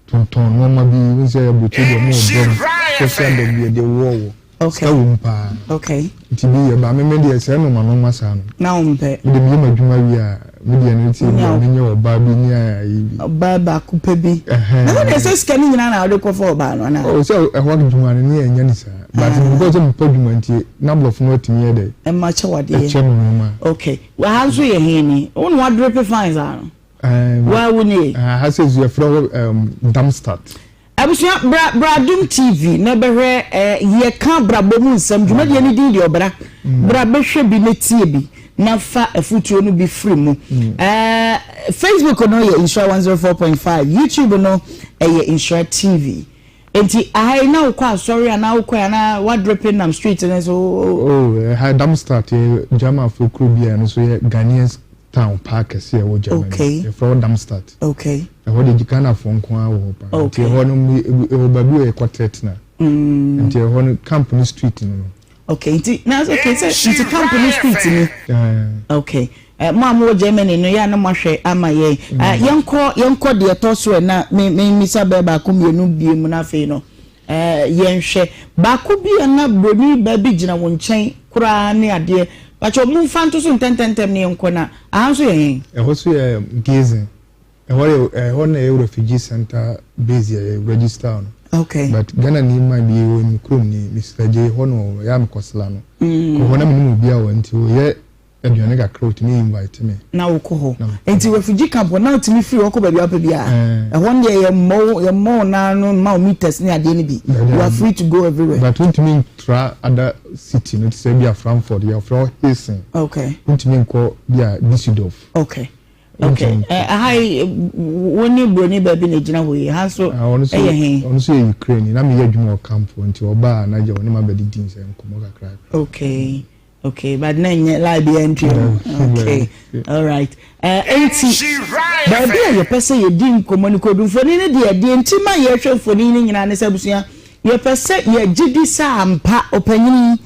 tontɔn nnoɔma bi wohu sɛ aburokyire deɛ ɔmo wɔ dɔm social dɔm bi ɛdeɛ wowɔ wɔ. Okay. Sika wɔ mu paa. Okay. Nti bi yɛ ba me me deɛ sɛ nnoɔma nnoɔma saa no. Na wo mpɛ. Me deɛ meyɛ m'adwuma wie a me deɛ no ti bi a menyɛ ɔbaa bi ne ayi bi. Ɔbaa baako pɛ bi. Ɛhɛn. Na sɛ sɛ sika no nyinaa na wode kɔfa ɔbaa no anaa? Oh sɛ ɛhɔ adwuma no ne yɛ nyɛ ne saa. But ah. because sɛ mepɛ adwuma nti na aborɔfo no atumi yɛ dɛ. Ɛma kyɛ wadeɛ. Ɛkyɛ me nnoɔma. Okay. Wɔ ha nso yɛ he ni? Wo na wadrepe fine saa no? Um, Wa wo nie? Ha sɛ yɛfrɛ hɔ um, Darmstadt. Abusua, bra bra Adom TV na bɛhwɛ eh, Yɛka Abrabɔ Mu Nsɛm dwumadie no din deɛ Ɔbra. Bra bɛhwɛ bi na tie bi na fa afutuo no bi firi mu. Eh, Facebook no yɛ Nhyira 104.5, YouTube no ɛyɛ Nhyira TV. Enti aha yi na wokɔ asɔre anaa wokɔ anaa wadrepe nam street no so? Oh, ɛha Darmstadt yɛ Germanfoɔ kuro bi a ɛno nso yɛ Ghanaians town paa kɛse a ɛwɔ Germany. Okay. Yɛfrɛ hɔ Darmstadt. Okay. Ɛhɔ de Ghanafoɔ nko ara wɔ hɔ paa. Okay. Nti ɛhɔ no ɛwɔ baabi wɔ yɛkɔ Tetna. Nti ɛhɔ no camp no street no no. Okay, nti na okay sɛ nti camp no street ni. Okay. Uh, mo a mowɔ Germany no yɛ a na moahwɛ ama yɛn. Uh, yɛnkɔ yɛnkɔ deɛ ɛtɔ so ɛ na me me misa bɛɛ baako mmienu bie mu na afei no. Eh, yɛnhwɛ. Baako bi a na broni baa bi gyina wo nkyɛn koraa ne adeɛ. Pakyɛw, momfa nto so ntɛntɛntɛm na yɛnkɔ na aha nso yɛ he? Ɛhɔ nso yɛ Giessen. Ɛhɔ yɛ, ɛhɔ na ɛyɛ refugee center base yɛ yɛ register no. Okay. But Ghana ni man bi wɔ me kurom ni, Mister Gyei, hɔ na ɔwɔ, ɛyɛ a mekɔsra no. Kɔ hɔ na menim obi a wɔ nti ɔyɛ Aduane kakra otumi invite me. Na wokɔ hɔ. Nti refugee camp hɔ na wotumi firi hɔ kɔ baabi a wopɛ biara. Ɛhɔ no deɛ yɛmmɔ wo yɛmmɔ wo nan no mma wo meters ne adeɛ no bi. You are free to go everywhere. But wontumi ntra other city no te sɛ bi a Frankfurt yɛfrɛ hɔ Hessen. Okay. Wontumi nkɔ bi a Düsseldorf. Okay. Okay. Aha yi wo ne buroni baa bi na egyina hɔ yi. Ha nso ɛyɛ he? Ɔno nso yɛ Ukraine. Na meyɛ adwuma wɔ camp hɔ nti ɔbaa na gya ɔne m'abɛdidi nsɛ nkɔmmɔ kakra. Okay. Okay, but na ɛnyɛ lie bi entry no. Okay, all right. Eh, enti baabi a yɛpɛ sɛ yɛdi nkɔmmɔ no kɔdu mfoni no deɛ deɛ nti ma yɛhwɛ mfoni no nyinaa ne sɛ abusua yɛpɛ sɛ yɛgye di sɛ ampa ɔpanyini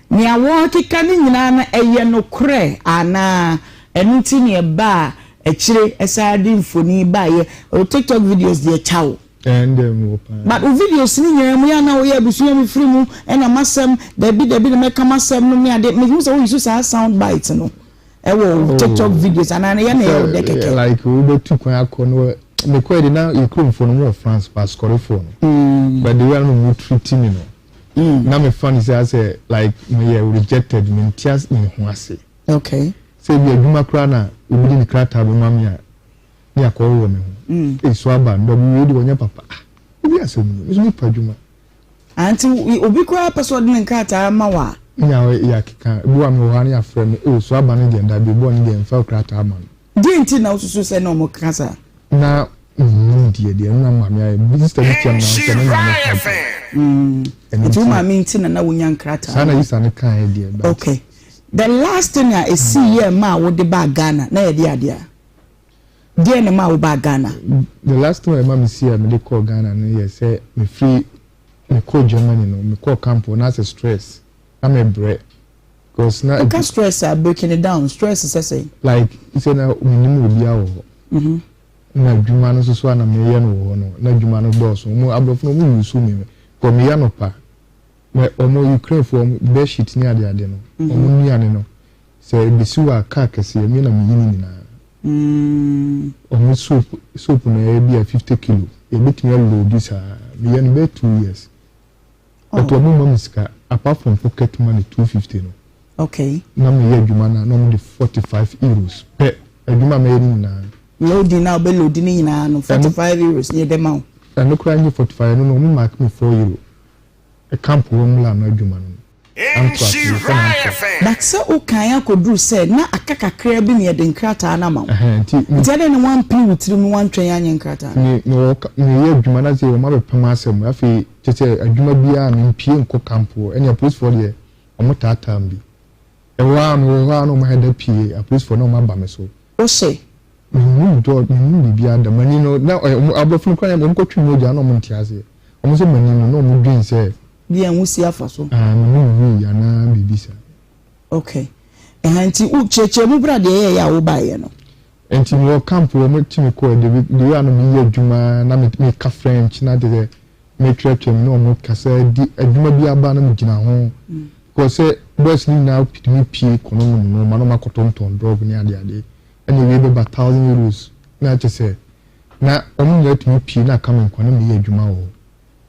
nea wɔrekeka no nyinaa no ɛyɛ nokorɛ anaa ɛno nti ne ɛbaa akyire ɛsaa de mfoni baeɛ o tiktok videos deɛ kyaw Ɛnde mewɔ paa. But wo videos no nyinaa mu yɛ a na woyɛ abusua me firi mu ɛna m'asɛm dabi dabi na mɛka m'asɛm nom ne ade mehu sɛ wo use saa sound bite no ɛwɔ wo tiktok videos anaa no yɛ na ɛyɛ wo dɛ kɛkɛ. Like wobɛtu kwan akɔ no mekɔɛ de na yɛ kuromfoɔ no mo wɔ France paa sukɔrefoɔ no but the way a na ɔmo treat me no na mefa no sɛ asɛ like meyɛ rejected mente ase me ho ase. Okay. Sɛ ebi adwuma koraa na obi de ne krataa bɛma me a ne akɔwowɔ me ho. Ei so aba no dabi wei de ɔnyɛ papa ah ebi asɛm ni me nso me pɛ adwuma. Ah nti obi koraa pɛ sɛ ɔde ne nkrataa ma wo a. Ne yɛ akeka ebi wɔ a me wɔ hɔ a ne yɛafrɛ me oh so aba no deɛ dabi bɔɔ no deɛ mfa krataa ma no. Deɛ nti na wosusu sɛ na wɔn keka saa? Na mennim deɛ deɛ na maame ayɛ sister bi tia me na sɛ me maame ha dwen. Nti wo maame nti na na wonya nkrataa no? Saa na sister no kaeɛ deɛ but. Okay. The last thing a ɛsii yɛ maa wode baa Ghana na yɛde adeɛ a? Deɛn na ɛmaa wobaa Ghana? The last thing a ɛma mesii a mede kɔɔ Ghana no yɛ sɛ mefiri mekɔɔ Germany no mekɔɔ camp hɔ na asɛ stress na mebrɛ because na. Woka stress a breaking it down stress sɛ sɛn? Like sɛ na menim obiara wɔ hɔ na adwuma no nso so a na meyɛ no wɔ hɔ no na adwuma no dɔɔso wɔn aborɔfo no wɔn use me because meyɛ anɔpa na wɔn Ukraine foɔ wɔn bedsheet ne adeade no wɔn nnuane no Sɛ ebesi hɔ a car kɛseɛ me na meyi ne nyinaa. Ɔmo soap soap no ɛyɛ bi a 50 kilo yɛbɛtumi aloadi saa meyɛ no bɛyɛ 2 years but ɔmo mma me sika apart from pocket money 250 no Okay. na meyɛ adwuma no a na ɔmo de 45 euros pɛ adwuma a mɛyɛ no nyinaa. Loading a wobɛ loadi ne nyinaa no 45 euros na yɛde ma wo. Ɛno koraa nye 45 ɛno no ɔmo mark me 4 euro. Camp hɔ mmla no adwuma no Amtrak yɛfrɛ no Amtrak. But sɛ wo kan akɔduru sɛ na aka kakraa bi na yɛde nkrataa no ama wo. Ɛhɛn nti me. Nti adɛn na woampene wo tirim na woantwɛn anyɛ nkrataa no? Me me wɔ ka meyɛ adwuma na afei wɔn abɛpem asɛm afei kyerɛ sɛ adwuma biara mempue nkɔ camp hɔ ɛne apolisifoɔ deɛ wɔn taataa me bi. Ɛhɔ ara mewɔ hɔ ara na wɔn ayɛ da pue apolisifoɔ na wɔn aba me so. Wo se. Mennim dɔ, mennim biribiara da. M'ani no, na ɔyɛ, wɔn, aborɔfo no koraa, wɔn kɔtwe mogya na wɔn nte aseɛ. Wɔn sɛ m'ani no, na wɔn dwen sɛ. Bi a nwusie afa so. Ah, menom wii anaa biribi saa. Okay. Ɛha nti, wo kyerɛkyerɛ mu bra deɛ ɛyɛeɛ a wobaeɛ no. Nti mewɔ camp hɔ, wɔn kye me kɔɔ, the, the way a na meyɛ adwuma, na me, meka French, na kyerɛ sɛ metwerɛtwerɛ me ne wɔn kasa di, adwuma bi aba na megyina ho. Because sɛ boys no nyinaa tumi pue kɔnonom nnoɔma na wɔakɔtontɔn drug ne adeade. Ɛna wei bɛba thousand euros na kyɛ sɛ na wɔn nyinaa tumi pue na aka me nkoa na meyɛ adwuma wɔ hɔ.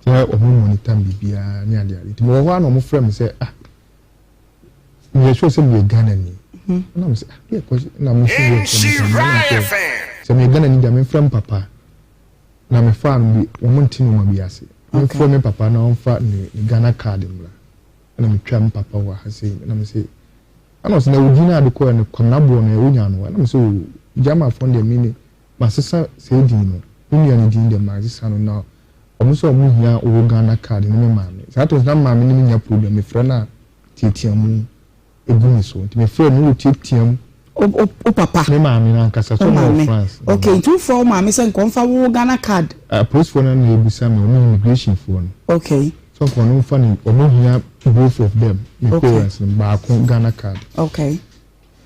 Nti na wɔn monitor me biribiara ne adeade. Nti mewɔ hɔ a na wɔfrɛ me sɛ ah meyɛ sure sɛ meyɛ Ghanani. Ɛna me sɛ ah deɛ kɔ na me nso yɛ sɛ meyɛ sɛ meyɛ Ghanani deɛ memfrɛ me papa. Na me faa no bi wɔn nte nneɛma bi ase. Me frɛ me papa na ɔnfa ne ne Ghana card mmra. Ɛna me twa me papa wɔ ha sei ɛna me se ɛna ɔse na wo din a ade kɔɛ no Kwamina Boɔ no wonya no ɛna me se oo German foɔ no deɛ me ne masesa saa din no me nua no din deɛ masesa no na wɔn sɛ wɔn hia wo Ghana card ne me maame saa tɛm na maame ne me nya problem me frɛ no a tiatia mu. egu me so nti me frɛ no na otiatia mu. Wo papa? Me maame no ankasa so ɔno wɔ France. Okay nti wo frɛ wo maame sɛ nka ɔnfa wo Ghana card. Apolisifoɔ no na ebisa me ɔmo immigration foɔ no. Okay. So nka ɔno nfa ne ɔmo hia both of them me parents no baako Ghana card. Okay.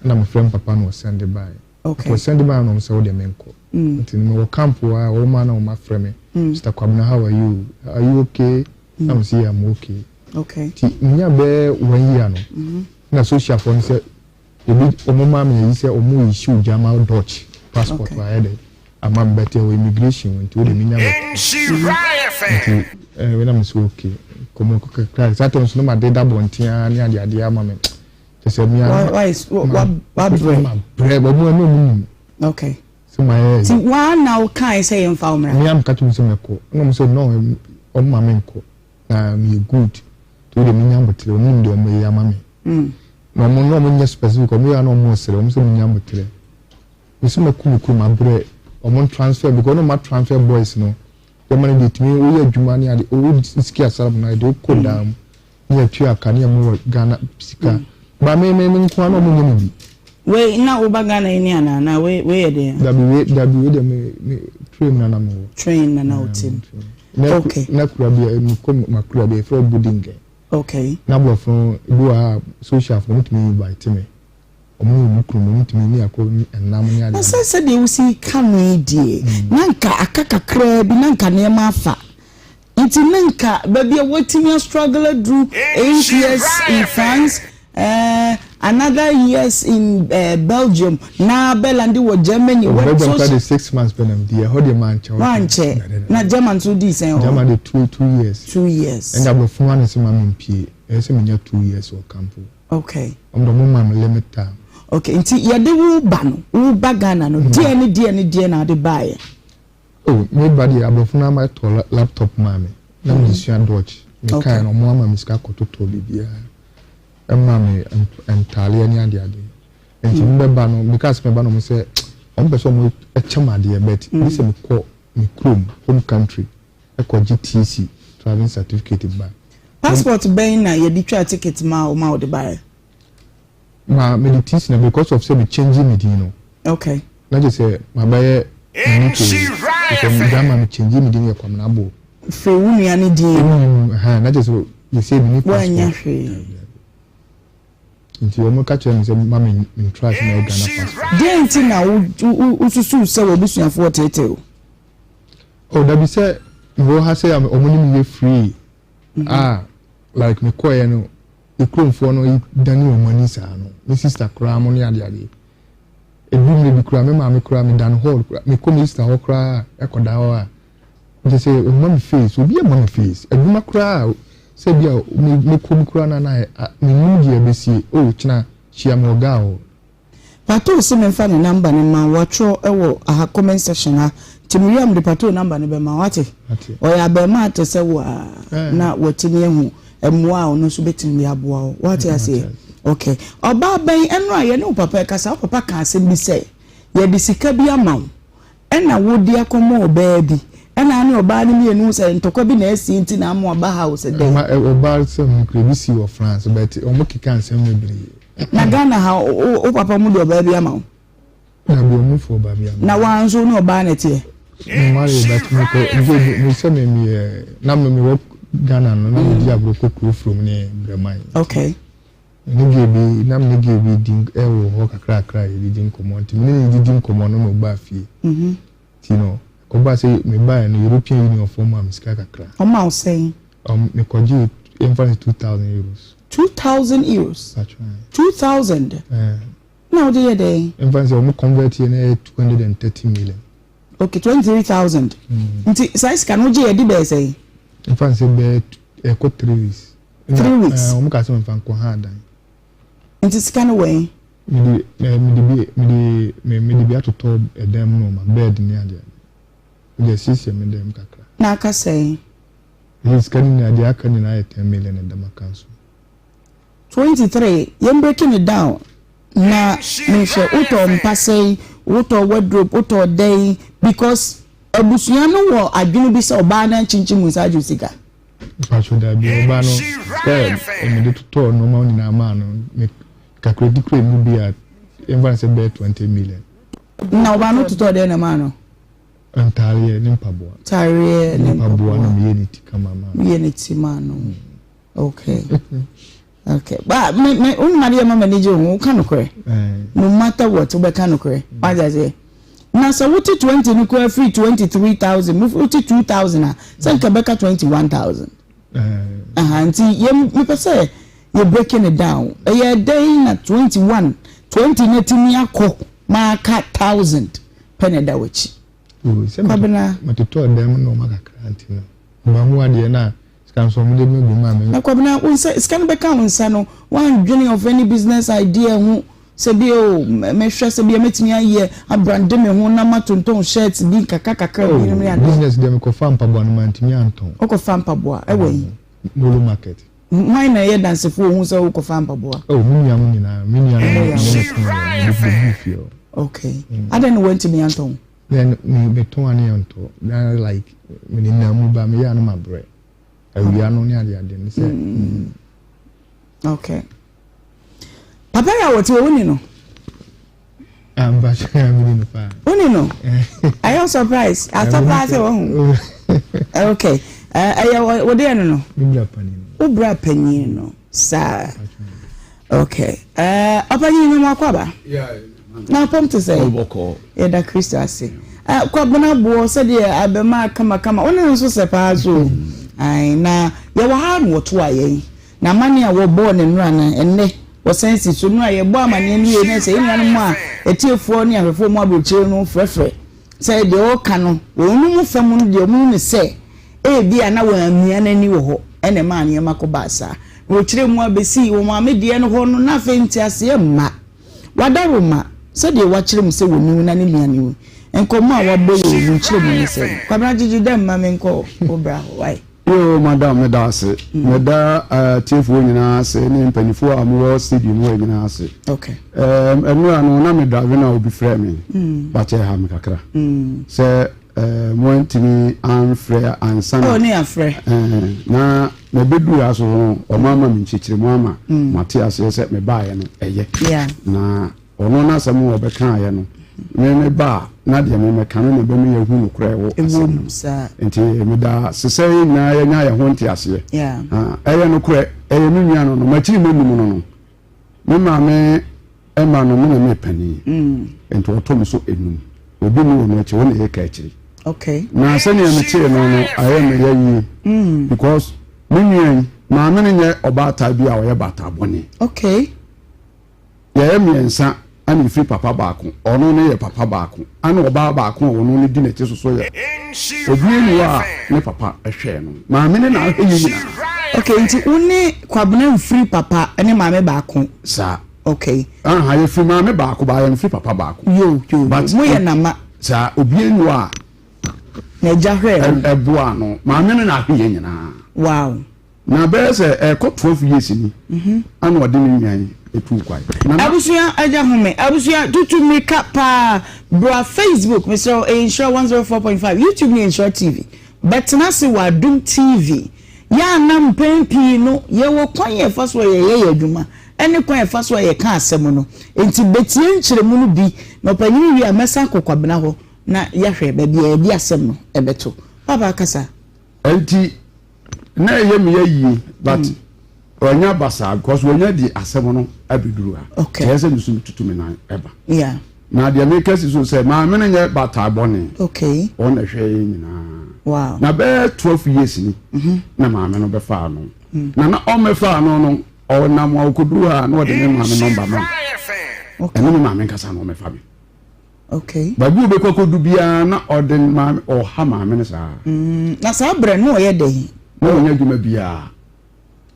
Ɛna me frɛ me papa na ɔsɛnde baeɛ. Okay. Nti ɔsɛnde baeɛ na ɔmo sɛ wo deɛ menkɔ. Nti no mewɔ camp hɔ a wɔn a na wɔn afrɛ me. Mister Kwabena how are you? Are you okay? Na me sɛ yeah I'm okay. Okay. Nti menya bɛyɛ one year no na social foɔ no sɛ ebi wɔn maa me ayi sɛ wɔn issue German Dutch passport okay. ayɛ dɛ ama me bɛtɛ wɔ immigration nti wo de menya bɛtɛ. Nti ɛɛ na me sɛ okay kɔmɔ kakra saa tɛm so no ma de da bɔnten ara ne ade adeɛ ama me kyɛ sɛ mea ma ma ma brɛ wɔn ɛna wɔn nim. Okay. Sɛ ma yɛ. Ti waa na wo kae sɛ yɛn fa wo mmra. Mea meka kyerɛ wɔn sɛ mɛkɔ ɛna wɔn sɛ no wɔn ma me nkɔ. Na meyɛ good nti wo deɛ menya aboterɛ wɔn nim deɛ wɔn yɛ ama me na wɔn na wɔn nyɛ specific wɔn yɛ na wɔn resrɛ wɔn sɛ menya aboterɛ mesi mɛkɔ me kurom abrɛ wɔn transfer because wɔn ma transfer boys no wɔn ma no deɛ tumi woyɛ adwuma ne ade wo siki asara mu na deɛ wokɔ dan mu ne yɛtua ka ne yɛn wɔ Ghana sika ba me me me nko ara na wɔn nyɛ me bi. Wei na wo ba Ghana yi ni anaa na wei wei yɛ deɛ. Dabi wei dabi wei deɛ me me train na na me wɔ. Train na na wo te mu. Na okay. Na kura bi a me kɔ ma kura bi efrɛ Budingen. Okay. Na aborɔfo no ebi wɔ ha social fo wɔn tumi invite me wɔn ne wɔn kunu wɔn tumi ne akɔ ɛnam ne ade. Na sɛ sɛdeɛ wosi ka no yi deɛ na nka aka kakraa bi na nka nneɛma afa. Nti ne nka baabi a watumi a struggle aduru 8 years in France, eh, another years in eh, Belgium, na bɛlande wɔ Germany. Oh, Belgium kora de 6 months pɛ na medi, ɛhɔ deɛ mankyɛ hɔ. Wankyɛ, na German nso wodii sɛn hɔ? German de 2 years. 2 years. Ɛnna aborɔfo no ano sɛ ma mempie, ɛyɛ sɛ menya 2 years wɔ camp hɔ. Okay. Wɔn de wɔn maa me limit time. Okay, nti yɛde wo ba no, wo ba Ghana no, deɛ ne deɛ ne deɛ na ade baeɛ? Oh me ba deɛ abrɔfo no ama tɔ laptop maa me na me sua Dutch me kae no ɔmo ama me sika kɔ totɔ biribiara ɛma me ntaaleɛ ne ade ade nti me bɛba no me kaa sɛ me ba no ɔmo sɛ ɔmo pɛ sɛ ɔmo kyɛ me adeɛ but me sɛ me kɔ me kurom home country ɛkɔ gye TC driving certificate ba. Passport bɛn na yɛde twaa ticket maa wo ma wode baeɛ? Ma mede TC na because of sɛ me change me din no. Okay. Na kyerɛ sɛ mabɛyɛ unique o. Because Ghana me change me din yɛ Kwamina Abo. Firi wo nua ne din mu. Ɛhɛn na kyerɛ sɛ yɛsɛ me ni passport. Woannya hwee. Nti wɔn ka kyerɛ me sɛ ma me ntra ase na yɛ Ghana passport. Deɛn nti na wo susuw sɛ w'abusuafoɔ teetee wo? Oh dabi sɛ mewɔ ha sɛ wɔn ne me yɛ free a like me kɔɛ no me kuromfoɔ no dane wɔn ani saa no me sister koraa mo ne adeade ebi mmerɛ bi koraa me maame koraa me da no hall koraa me kɔ me sister hɔ koraa ɛkɔda hɔ a nkyɛ sɛ ɔmma me face obi amma me face adwuma koraa sɛ bi a me kɔ mu koraa na na menim deɛ ɛbɛsie oh kyena hyia me wɔ gaa hɔ. Pato se menfa ne number no mma wo, watwerɛ wɔ aha comment section ha, nti mewie a mede Pato number no bɛma wo, wate? Ɔyɛ abarimaa te sɛ wo a na watumi ahu mmoa a ɔno nso bɛtumi de aboa wo, wate aseɛ? Ok. Ɔbaa bɛn, ɛno a yɛne wo papa ɛkasa, wo papa kaa asɛm bi sɛ yɛde sika bi ama wo ɛna wode akɔma ɔbaa bi, ɛna ane ɔbaa no mmienu sɛ ntɔkwa bi na asi nti na ama waba ha wo sɛ dɛn? Ɔbaa sɛ no kura bi si wɔ France but wɔn keka nsɛm bebree. Na Ghana ha wo papa mu de ɔbaa bi ama wo? Dabi ɔmo fo ɔbaa bi ama. Na waa nso wo ne ɔbaa na ɛteɛ? Me marry but me kɔ nti me sɛ me me yɛ na me me wɔ Ghana no na me di agorɔ kɔ kuro from ne Brɛman. Okay. Me ne girl bi na me ne girl bi di ɛwɔ hɔ kakrakra yɛ didi nkɔmɔ nti me ne ne didi nkɔmɔ no na ɔbaa fie. Mhm. Nti no ɛkɔbaa sɛ me baa no European Union foɔ maa me sika kakra. Ɔma wo sɛn? Um, mekɔgyee yɛmfa no 2000 euros. 2000 euros? 2000? Eh. Na wode yɛ dɛn? Yɛmfa no sɛ wɔn convert yɛ no ɛyɛ 230 million. Okay, 23,000. Mm. Nti saa sika no wogye yɛ de bɛyɛ sɛn? Yɛmfa no sɛ bɛyɛ ɛkɔ 3 weeks. 3 weeks? Wɔn ka sɛ mfa nkɔ ha adan. Nti sika no wɛn? Mede mede bi mede mede bi atotɔ ɛdan mu nneɛma bed ne adeɛ. Mede asiesie me dan mu kakra. Na aka sɛn? Ɛyɛ sika no nyinaa deɛ aka nyinaa yɛ ten million ɛda m'account so. 23 yɛn breaking it down na menhwɛ wotɔ mpa sɛn wotɔ wardrobe wotɔ dɛn because abusua no wɔ adwene bi sɛ ɔbaa no ankyinkyin mu nsa agye sika. Mpatsɔ daabi ɔbaa no sika a mede totɔɔ nneɛma nyinaa maa no me calculate kura mu bi a yɛmfa no sɛ bɛyɛ 20 million. Na ɔbaa no totɔɔ dɛn na maa no? Ntaareɛ ne mpaboa. Ntaareɛ ne mpaboa. Na meyɛ ne ti kama maa no. Meyɛ ne ti maa no. Okay. Okay. Ba me me wo nima deɛ ma m'ani gye ho woka nokorɛ. No matter what wobɛka nokorɛ. Wagye aseɛ. Na sɛ wote 20 no koraa firi 23,000 mu wote 2,000 a sɛ nka bɛka 21,000. Aha nti yɛ mepɛ sɛ yɛ breaking it down. Ɛyɛ dɛn na 21 20 no atumi akɔ ma aka 1,000. pɛ na ɛda w'akyi. Oh, sɛ Kwabena. Metotɔɔ dan mu nneɛma kakra nti no, mahu adeɛ na sika nso wɔde ma bi maa me. Na Kwabena, wo nsa sika no bɛka wo nsa no, woandwene of any business idea ho sɛ bi o mɛhwɛ sɛ bi a mɛtumi ayɛ abrande me ho na matontɔn shirts bi nkakra kakra bi nom ne adeɛ. Oh, business deɛ mekɔfaa mpaboa no mantumi antɔn. Wokɔfaa mpaboa ɛwɔ he? Molo market. Hwan na ɛyɛ dansefo a ohuu sɛ worekɔfa mpaboa? Oh, me nua mo nyinaa. Me nua no ne me ko yɛ. Me begu fie hɔ. Okay. Mm. Adɛn na wantumi antɔn? Then me me tɔn ane antɔ. Na like me ne nam mu ba me yɛ ano ma brɛ. Awia no ne ade ade ne sɛ. Mm. Okay. Papa yi a wɔte wɔ woni no? Woni no? Ɛyɛ wo surprise? Atɔ paa sɛ wahu. Okay. Ɛyɛ wo deɛ no no? Wo bra panyin no. Saa. Okay. Ɔpanyin no mo akɔ aba? Na apɔm te sɛ? Yɛda Kristo ase. Kwabena boɔ sɛdeɛ abɛma kamakama. Wo ne no nso sɛ paa so. Na yɛwɔ ha na wɔto a yɛn. Na amanneɛ a wɔbɔɔ no nnora no, ɛnnɛ wɔsan si so. Nnora yɛbɔɔ amanneɛ no wiei no, ɛsɛ yɛn nuanom a atiefoɔ ne ahwɛfoɔ mu aburokyire no frɛfrɛ sɛ deɛ ɔreka no, wɔn mu fam no deɛ wɔhu no sɛ ebia na wɔammia n'ani wɔ hɔ na ɛmaa nneɛma kɔbaa saa. Na wɔkyerɛɛ mu ara bɛsii wɔn maame deɛ no hɔ no, na afei nteaseɛ mma. Wadaroma, sɛdeɛ wakyerɛ mu sɛ wɔni wo na ne nua ne wo. Nkɔmmɔ a wɔabɔ wɔ mu nkyerɛmu ne sɛn? Kwabena gyegye dɛ mma menkɔ wo bra hɔ, wai? Yoo madam meda ase. Meda atiefoɔ nyinaa ase ne mpaninfoɔ a wɔwɔ studio mu hɔ nyinaa ase. Okay. Ɛnora no na me drive na obi frɛ me. But ɛha me kakra. Sɛ Moantumi amfrɛ ansa na. Oh, ne afrɛ. Na mɛbɛduru ha so no, ɔmo ama me nkyerɛkyerɛmu ama mm. mate aseɛ sɛ mebaeɛ no ɛyɛ. Na ɔno n'asɛm a ɔbɛkaeɛ no, me me ba a, na deɛ memɛka no na ɛbɛma yɛahu nokorɛ ɛwɔ asɛm no mu. Nti meda ase sɛ yɛn nyinaa yɛnya yɛn ho nteaseɛ. Ɛyɛ nokorɛ, ɛyɛ me nua no no, makyiri m'anum no no. Me maame ɛma no me na meyɛ panin mm. nti ɔtɔ me so enum obi ni wɔ n'akyi wɔn na yɛ ka akyiri okay na sɛnea metee no no ayɛ me yɛ yie mm. because me nua yi maame no nyɛ ɔbaatan bi a ɔyɛ baatan bɔne okay yɛyɛ mmiɛnsa ɛna efiri papa baako ɔno ne yɛ papa baako ɛna ɔbaa baako a ɔno ne di n'akyi soso yɛ obi eni hɔ a ne papa hwɛɛ no maame ne na ahwɛ yɛ nyinaa. Okay nti wo ne Kwabena nfiri papa ne maame baako. Saa. Okay. Aha yɛfiri maame baako ba yɛnfiri papa baako. Yo yo yo mo yɛ nama. Saa obi eni hɔ a. N'agya hwɛɛ no. Ɛboa no maame ne na ahwɛ yɛ nyinaa. Wow. Na bɛyɛ sɛ ɛrekɔ 12 years ni ana ɔde ne nua yi tuu kwan. Na na. Abusua agya home abusua tutu mmirika paa bra Facebook mesrɛ wo ɛyɛ nhyira 104.5 YouTube no yɛ nhyira TV bɛtena ase wɔ adom TV yɛ a na mpɛn pii no yɛwɔ kwan a yɛfa so a yɛyɛ yɛn adwuma ɛne kwan a yɛfa so a yɛka asɛm no enti bɛtie nkyerɛmu no bi na ɔpanyin wie a mɛsan akɔ Kwabena hɔ na yɛahwɛ baabi a yɛde asɛm no ɛbɛto Papa kasa. Enti na ɛyɛ me yie but mm. wanya basaa because wanya di asɛm no abɛduru ha okay. Ɛyɛ sɛ mesu metutu me nan ɛba yeah. Na deɛ meka si so sɛ maame no nyɛ bataa bɔne okay. Ɔna ɛhwɛ yɛ nyinaa wow. Na bɛyɛ 12 years ni mm -hmm. na maame no bɛfaa no mm. Na na ɔmmɛfaa no no ɔnam a ɔkɔduru ha na ɔde me maame nɔmba ma okay. Ɛne me maame nkasa na ɔmmɛfa me. Okay. Baabi a ɔbɛkɔ akɔdu biara na ɔde maame ɔha maame no saa. Mm, na saa berɛ no ɔyɛ dɛn? Na ɔnyɛ adwuma biara.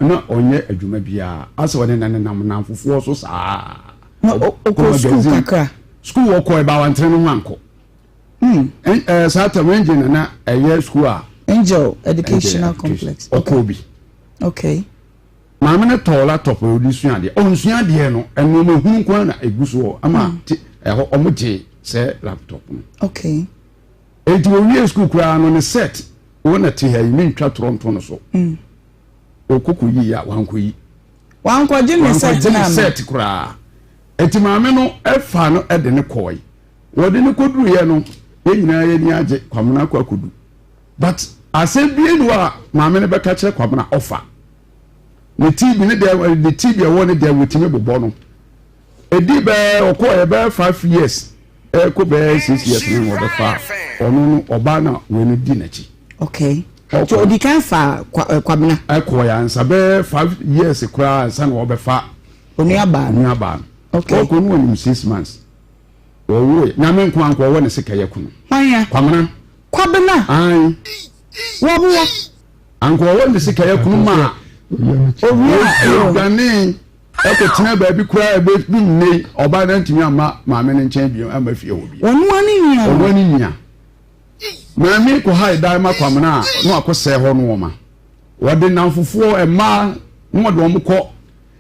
Na ɔnyɛ adwuma biara. Asɛ ɔne na nenam namfofoɔ so saa. Na ɔkɔ sukuu kakra. Sukuu ɔkɔ ɛba wantene no ho ankɔ. Hmm. Ɛɛ saa tam Angel na na ɛyɛ sukuu a. Angel Educational Complex. Ɔkɔ bi. Okay. Maame no tɔɔ laptop a ɔde sua adeɛ. Ɔnsua adeɛ no, nneɛma hunu nko ara na ɛgu soɔ ama mm. te ɛhɔ wɔn gyee sɛ laptop no. Okay. Enti wɔwie sukuu koraa no ne set wɔn na te ha yi mentwa torɔnto no so. Mm. Ɔkɔkɔ yi a wankɔ yi. Wankɔgye ne set na ama. set koraa. Enti maame no ɛfa no ɛde ne kɔɔe. Wɔde ne kɔduruiɛ no yɛn nyinaa yɛn ani agye Kwamena akɔ akɔdu. But asɛm bie ni hɔ a maame no bɛka kyerɛ Kwamena ɔfa. Ne TB ne deɛ ne TB ɛwɔ ne deɛ wɔtumi bobɔ no. Ɛdi bɛɛ ɔkɔɔ yɛ bɛyɛ five years ɛkɔ bɛyɛ six years no na ɔbɛfa ɔno no ɔbaa na wei no di n'akyi. Okay. So odi kan fa eh, Kwabena. Ɛkɔɔ yɛ ansa bɛyɛ five years koraa ansa na ɔbɛfa. Onua baa no. Onua baa no. Okay. Ɔkɔ no wɔnim six months. Wɔwɔ yɛ nyame nko anko ɔwɔ ne sika yɛ kono. Hwan ya? Kwamena. Kwabena. Ayi. Wɔboa. Anka ɔwɔ ne sika yɛ kunu ma owia dwane ɛkɔtena baabi koraa ɛbɛdu nnɛ yi ɔbaa no antumi amma maame no nkyɛn bio amma fie hɔ bio. Ɔno ani nua no. Ɔno ani nua. Maame kɔ ha dan ma Kwamena a na wakɔsɛe hɔ nnoɔma. Wɔde nnamfofoɔ mmaa na wɔde wɔn kɔ.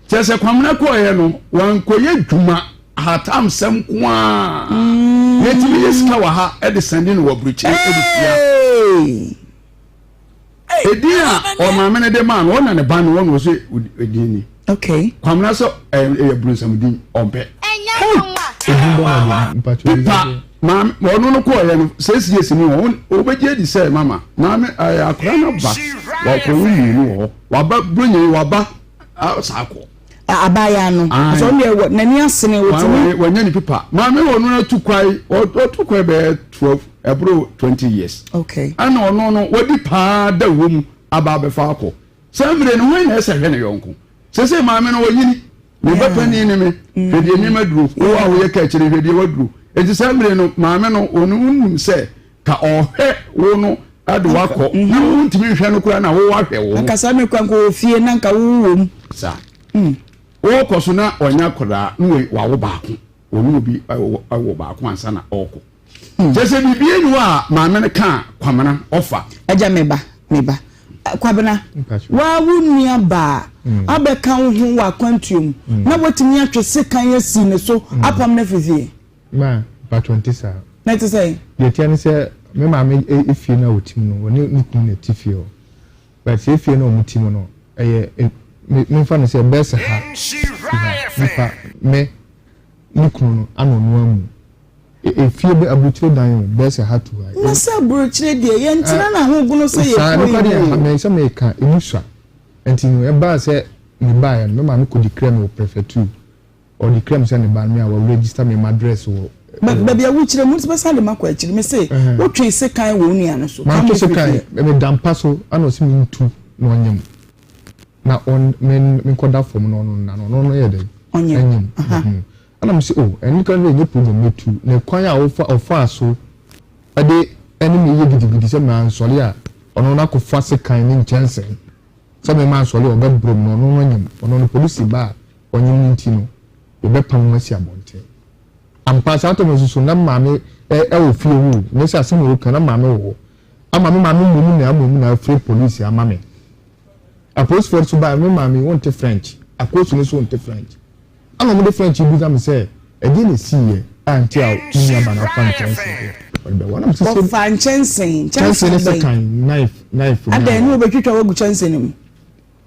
Kyerɛ sɛ Kwamena kɔeɛ no wankɔyɛ dwuma ahatamsɛm nko ara. Mm. Yɛtumi yɛ sika wɔ ha de sɛnde no wɔ aburokyire de tua. Edin a ɔmaame no de maa no, ɔna ne ba no, ɔna ɔsɛ edin ni. Okay. Kwamina sɛ ɛyɛ burunsam din, ɔmpɛ. Pipa maame ɔno no kɔɔ yɛ no six years ni hɔ ɔbɛgye adi sɛ mama maame ɛyɛ akora no ba wakɔ wo mmienu wɔ hɔ waba buronyi waba saa kɔ. Abaayaa no sɛ ɔno deɛ n'ani asene ɔtumi. Wanya ne pipa maame wɔ no atu kwae ɔtu kwae bɛyɛ 12 ɛboro 20 years. Okay. Ɛna ɔno no wadi paa da wɔ mu aba abɛfa akɔ saa mmerɛ no hwan na ɛsɛ hwɛ ne yɔnko sɛsɛ maame no ɔnyini me ba panin ne me hwɛ deɛ nneɛma duro wo a woyɛ ka akyire hwɛ deɛ waduro enti saa mmerɛ no maame no ɔno wonim sɛ Ka ɔhwɛ wo no de wakɔ mhm. na wo ntumi nhwɛ no koraa na wo wahwɛ wo. Anka saa mmerɛ koraa nka wɔ fie na nka wo wɔ mu. Saa. Mm. Wɔkɔ so na ɔnyɛ akwadaa na wawo baako ɔne obi wɔ baako ansa na ɔkɔ. Hmm. Kyerɛ sɛ biribi enu a maame no kaa Kwamena ɔfa. Agya meba meba Kwabena waa wo nua baa hmm. abɛka wo ho wɔ akwantuo mu hmm. na watumi atwe sekan asi ne so apam no afiri fie. Ma, mpakyɛw nte saa. Na ɛte sɛn? Deɛ ɛteɛ ne sɛ. Me maame efie no a ɔte mu no, ɔne ne kunu na ɛte fie hɔ. But saa efie no a wɔte mu no, ɛyɛ me memfa no sɛ ɛbɛyɛ sɛ ha si ha nipa me ne kunu no ana ɔno amu. Efie bɛ aburokyire dan o bɛyɛ sɛ ha tu ha. Na sɛ aburokyire deɛ yɛntena na ho gono sɛ yɛ kuro yi mu o. Saa sɛ meka emu sua nti no ɛbaa sɛ mebaeɛ no me maame kɔ declare me wɔ prefecture. Ɔde kra mu sɛ ne ba no me a wa register me m'address wɔ. Baabi a wokyerɛ mu bɛsan de makɔ akyiri me se wotwe sekan wɔ wo nua no so. Mantwe sekan me da mpa so ana ɔse me ntu na ɔnyem na ɔn me menkɔda fam na ɔno nna no ɔno no yɛ dɛn ɛnyem ana me se oh ɛno kra no ɛnyɛ problem mɛtu na kwan a ɔfa ɔfaa so ɛde ɛne me yɛ gidigidi sɛ mansɔre a ɔno no akɔfa sekan ne nkyɛnsee sɛ me mansɔre a ɔbɛbrɛ mu na ɔno no nyem ɔno no polisi ba a ɔnye no ntsi no, yɛbɛpam no esi abɔntsen. Ampa, saa tam no so, na Maame wɔ fie hɔ o, nnyɛ sɛ asɛm a oreka na Maame wɔ hɔ. Ama me maame mbom na mbom na afrɛ polisi ama me. Apolisifo no so bae, me maame wonntse French, apolisi no so wonntse French. Ana wɔde French bisa me sɛ, ɛdeɛn na esiiɛ a nti a me nuabaa no afa nkyɛnsee sɛ ɔde bɛwɔ? Ana mese sɛ. Wɔfaa nkyɛnsee? Nkyɛnsee ne sekan, knife, knife. Adɛn, ne wɔbɛtwitwa wo agu kyɛnsee no mu?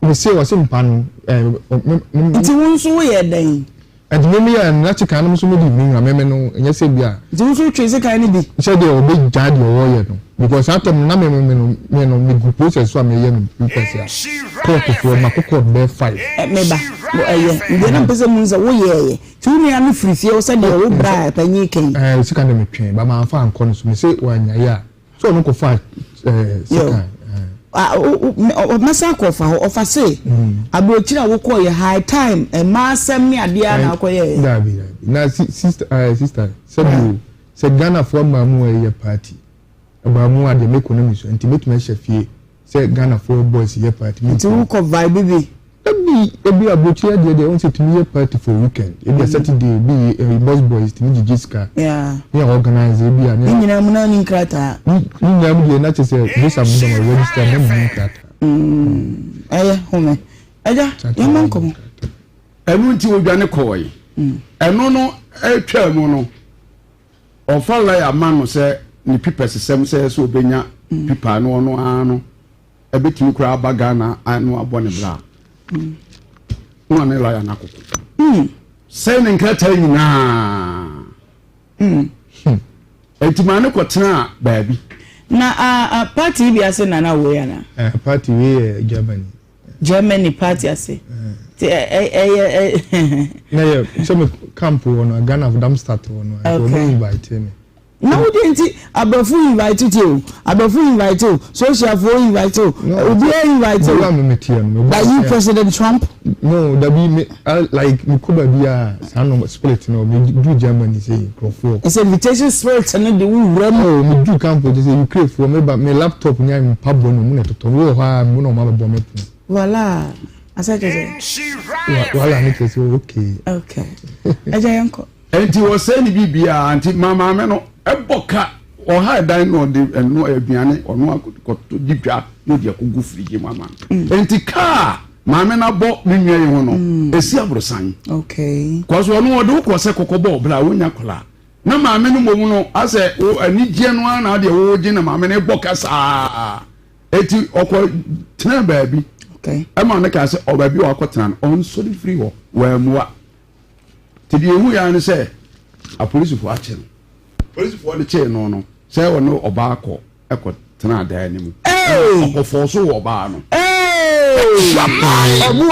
Me se ɔse mpa no eh, me, me, Nti wo nso wo yɛɛ dɛn? Nti me me yɛɛ no na sekan no nso me de nwura me me no nyɛ sɛ bi a. Nti wo nso wo twee sekan no bi? Sɛ deɛ ɔbɛ gyaa deɛ ɔɔyɛ no because saa time no na me me no me no me gu process so a me yɛ me papers a court foɔ mako court bɛyɛ 5. Eh me ba, ɛyɛ, deɛ na mpɛ sɛ mu hu sɛ wo yɛɛyɛ, nti wo nua no firi fie hɔ sɛdeɛ wo bra panyin ka yi. Eh sekan deɛ me twee but manfa ankɔ ne so me se wanyae a. So ɔno kɔ fa ɛɛ sekan. Mɛsan akɔ ɔfa hɔ ɔfa se aburokyire a wokɔ yɛ high time mmaa asɛm ne adeɛ a na akɔ yɛ. Daabi daabi na sister ɛɛ sister sɛbi o sɛ Ghana fo mmaa mu ɛyɛ party mmaa mu adeɛ mekɔ na mesua nti mɛtumi ahyɛ fie sɛ Ghana foɔ boys yɛ party. Nti wokɔ vibe bi. Ebi ebi aburokyire deɛ deɛ wɔn sɛ tumi yɛ party for weekend ebi a Saturday ebi yɛ boys boys tumi gyigye sika ne yɛ organize ebi a. Ne nyinaa mu na ni nkrataa. Ne nyinaa mu deɛ na kyerɛ sɛ visa mu dɛm a register na mu ni nkrataa. Ɛyɛ home ɛgya yɛn mɔ nkɔmɔ. Ɛno nti odwane kɔɔe. Ɛno no ɛtwaa mu no ɔfa lɔya ma no sɛ ne pipɛsesɛm sɛ sɛ ɔbɛnya pipa no ɔno ara no ɛbɛtumi koraa aba Ghana ano abɔ ne bra na ɔne lɔya no akoko sɛe ne nkrataa nyinaa ɛnti maa ne kɔtenaa baabi. Na party bi ase na na wei ana? Party wei yɛ Germany. Germany party ase. Ti ɛyɛ. Na yɛ sɛ me camp wɔ no Ghana Darmstadt wɔ no nti wɔn invite me. Na wo deɛ nti aborɔfo invite ti o aborɔfo invite o socialfoɔ invite o obiara invite o. Baabi a me teɛ no. By you President Trump. No dabi me like me kɔ baabi a saa no spirit no me du Germany sɛ nkurɔfoɔ. Ɛsɛ invitation spirit no de wo wura mu. Oh me du camp te sɛ Ukraine foɔ me ba me laptop ne me mpaboa no ɔmo na ɛtotɔ me wɔ hɔ a mo na ɔmo abɛbɔ me pono. Voila asɛ kyerɛ sɛ. Voila ne kyerɛ sɛ okay. Okay ɛgya yɛn kɔ. Enti wɔsɛe ne biribiara nti ma maame no bɔ ka ɔha dan na ɔde ɛno aduane ɔno akɔtɔ di dwa na ɔde akɔgu firigye mu ama no mm. enti kaa maame no abɔ me nua yi ho no mm. esi aborosan kɔso ɔno ɔde wokɔ sɛ kɔkɔbɔ ɔbra wonya kɔla na maame no mmom no asɛ anigyeɛ no ara na adeɛ wɔwɔ na maame no bɔ ka saa eti ɔkɔ tena baabi ɛma no kaa sɛ ɔbaabi a wakɔ tena no ɔnsɔre firi hɔ wɔamua Nti deɛ ɛhu yɛ ne sɛ apolisifoɔ akye no. Polisifoɔ no kyee no no sɛ ɔne ɔbaa kɔ ɛkɔ tena dan no mu. Ɔkɔfɔɔ so wɔ ɔbaa no. Ɔboa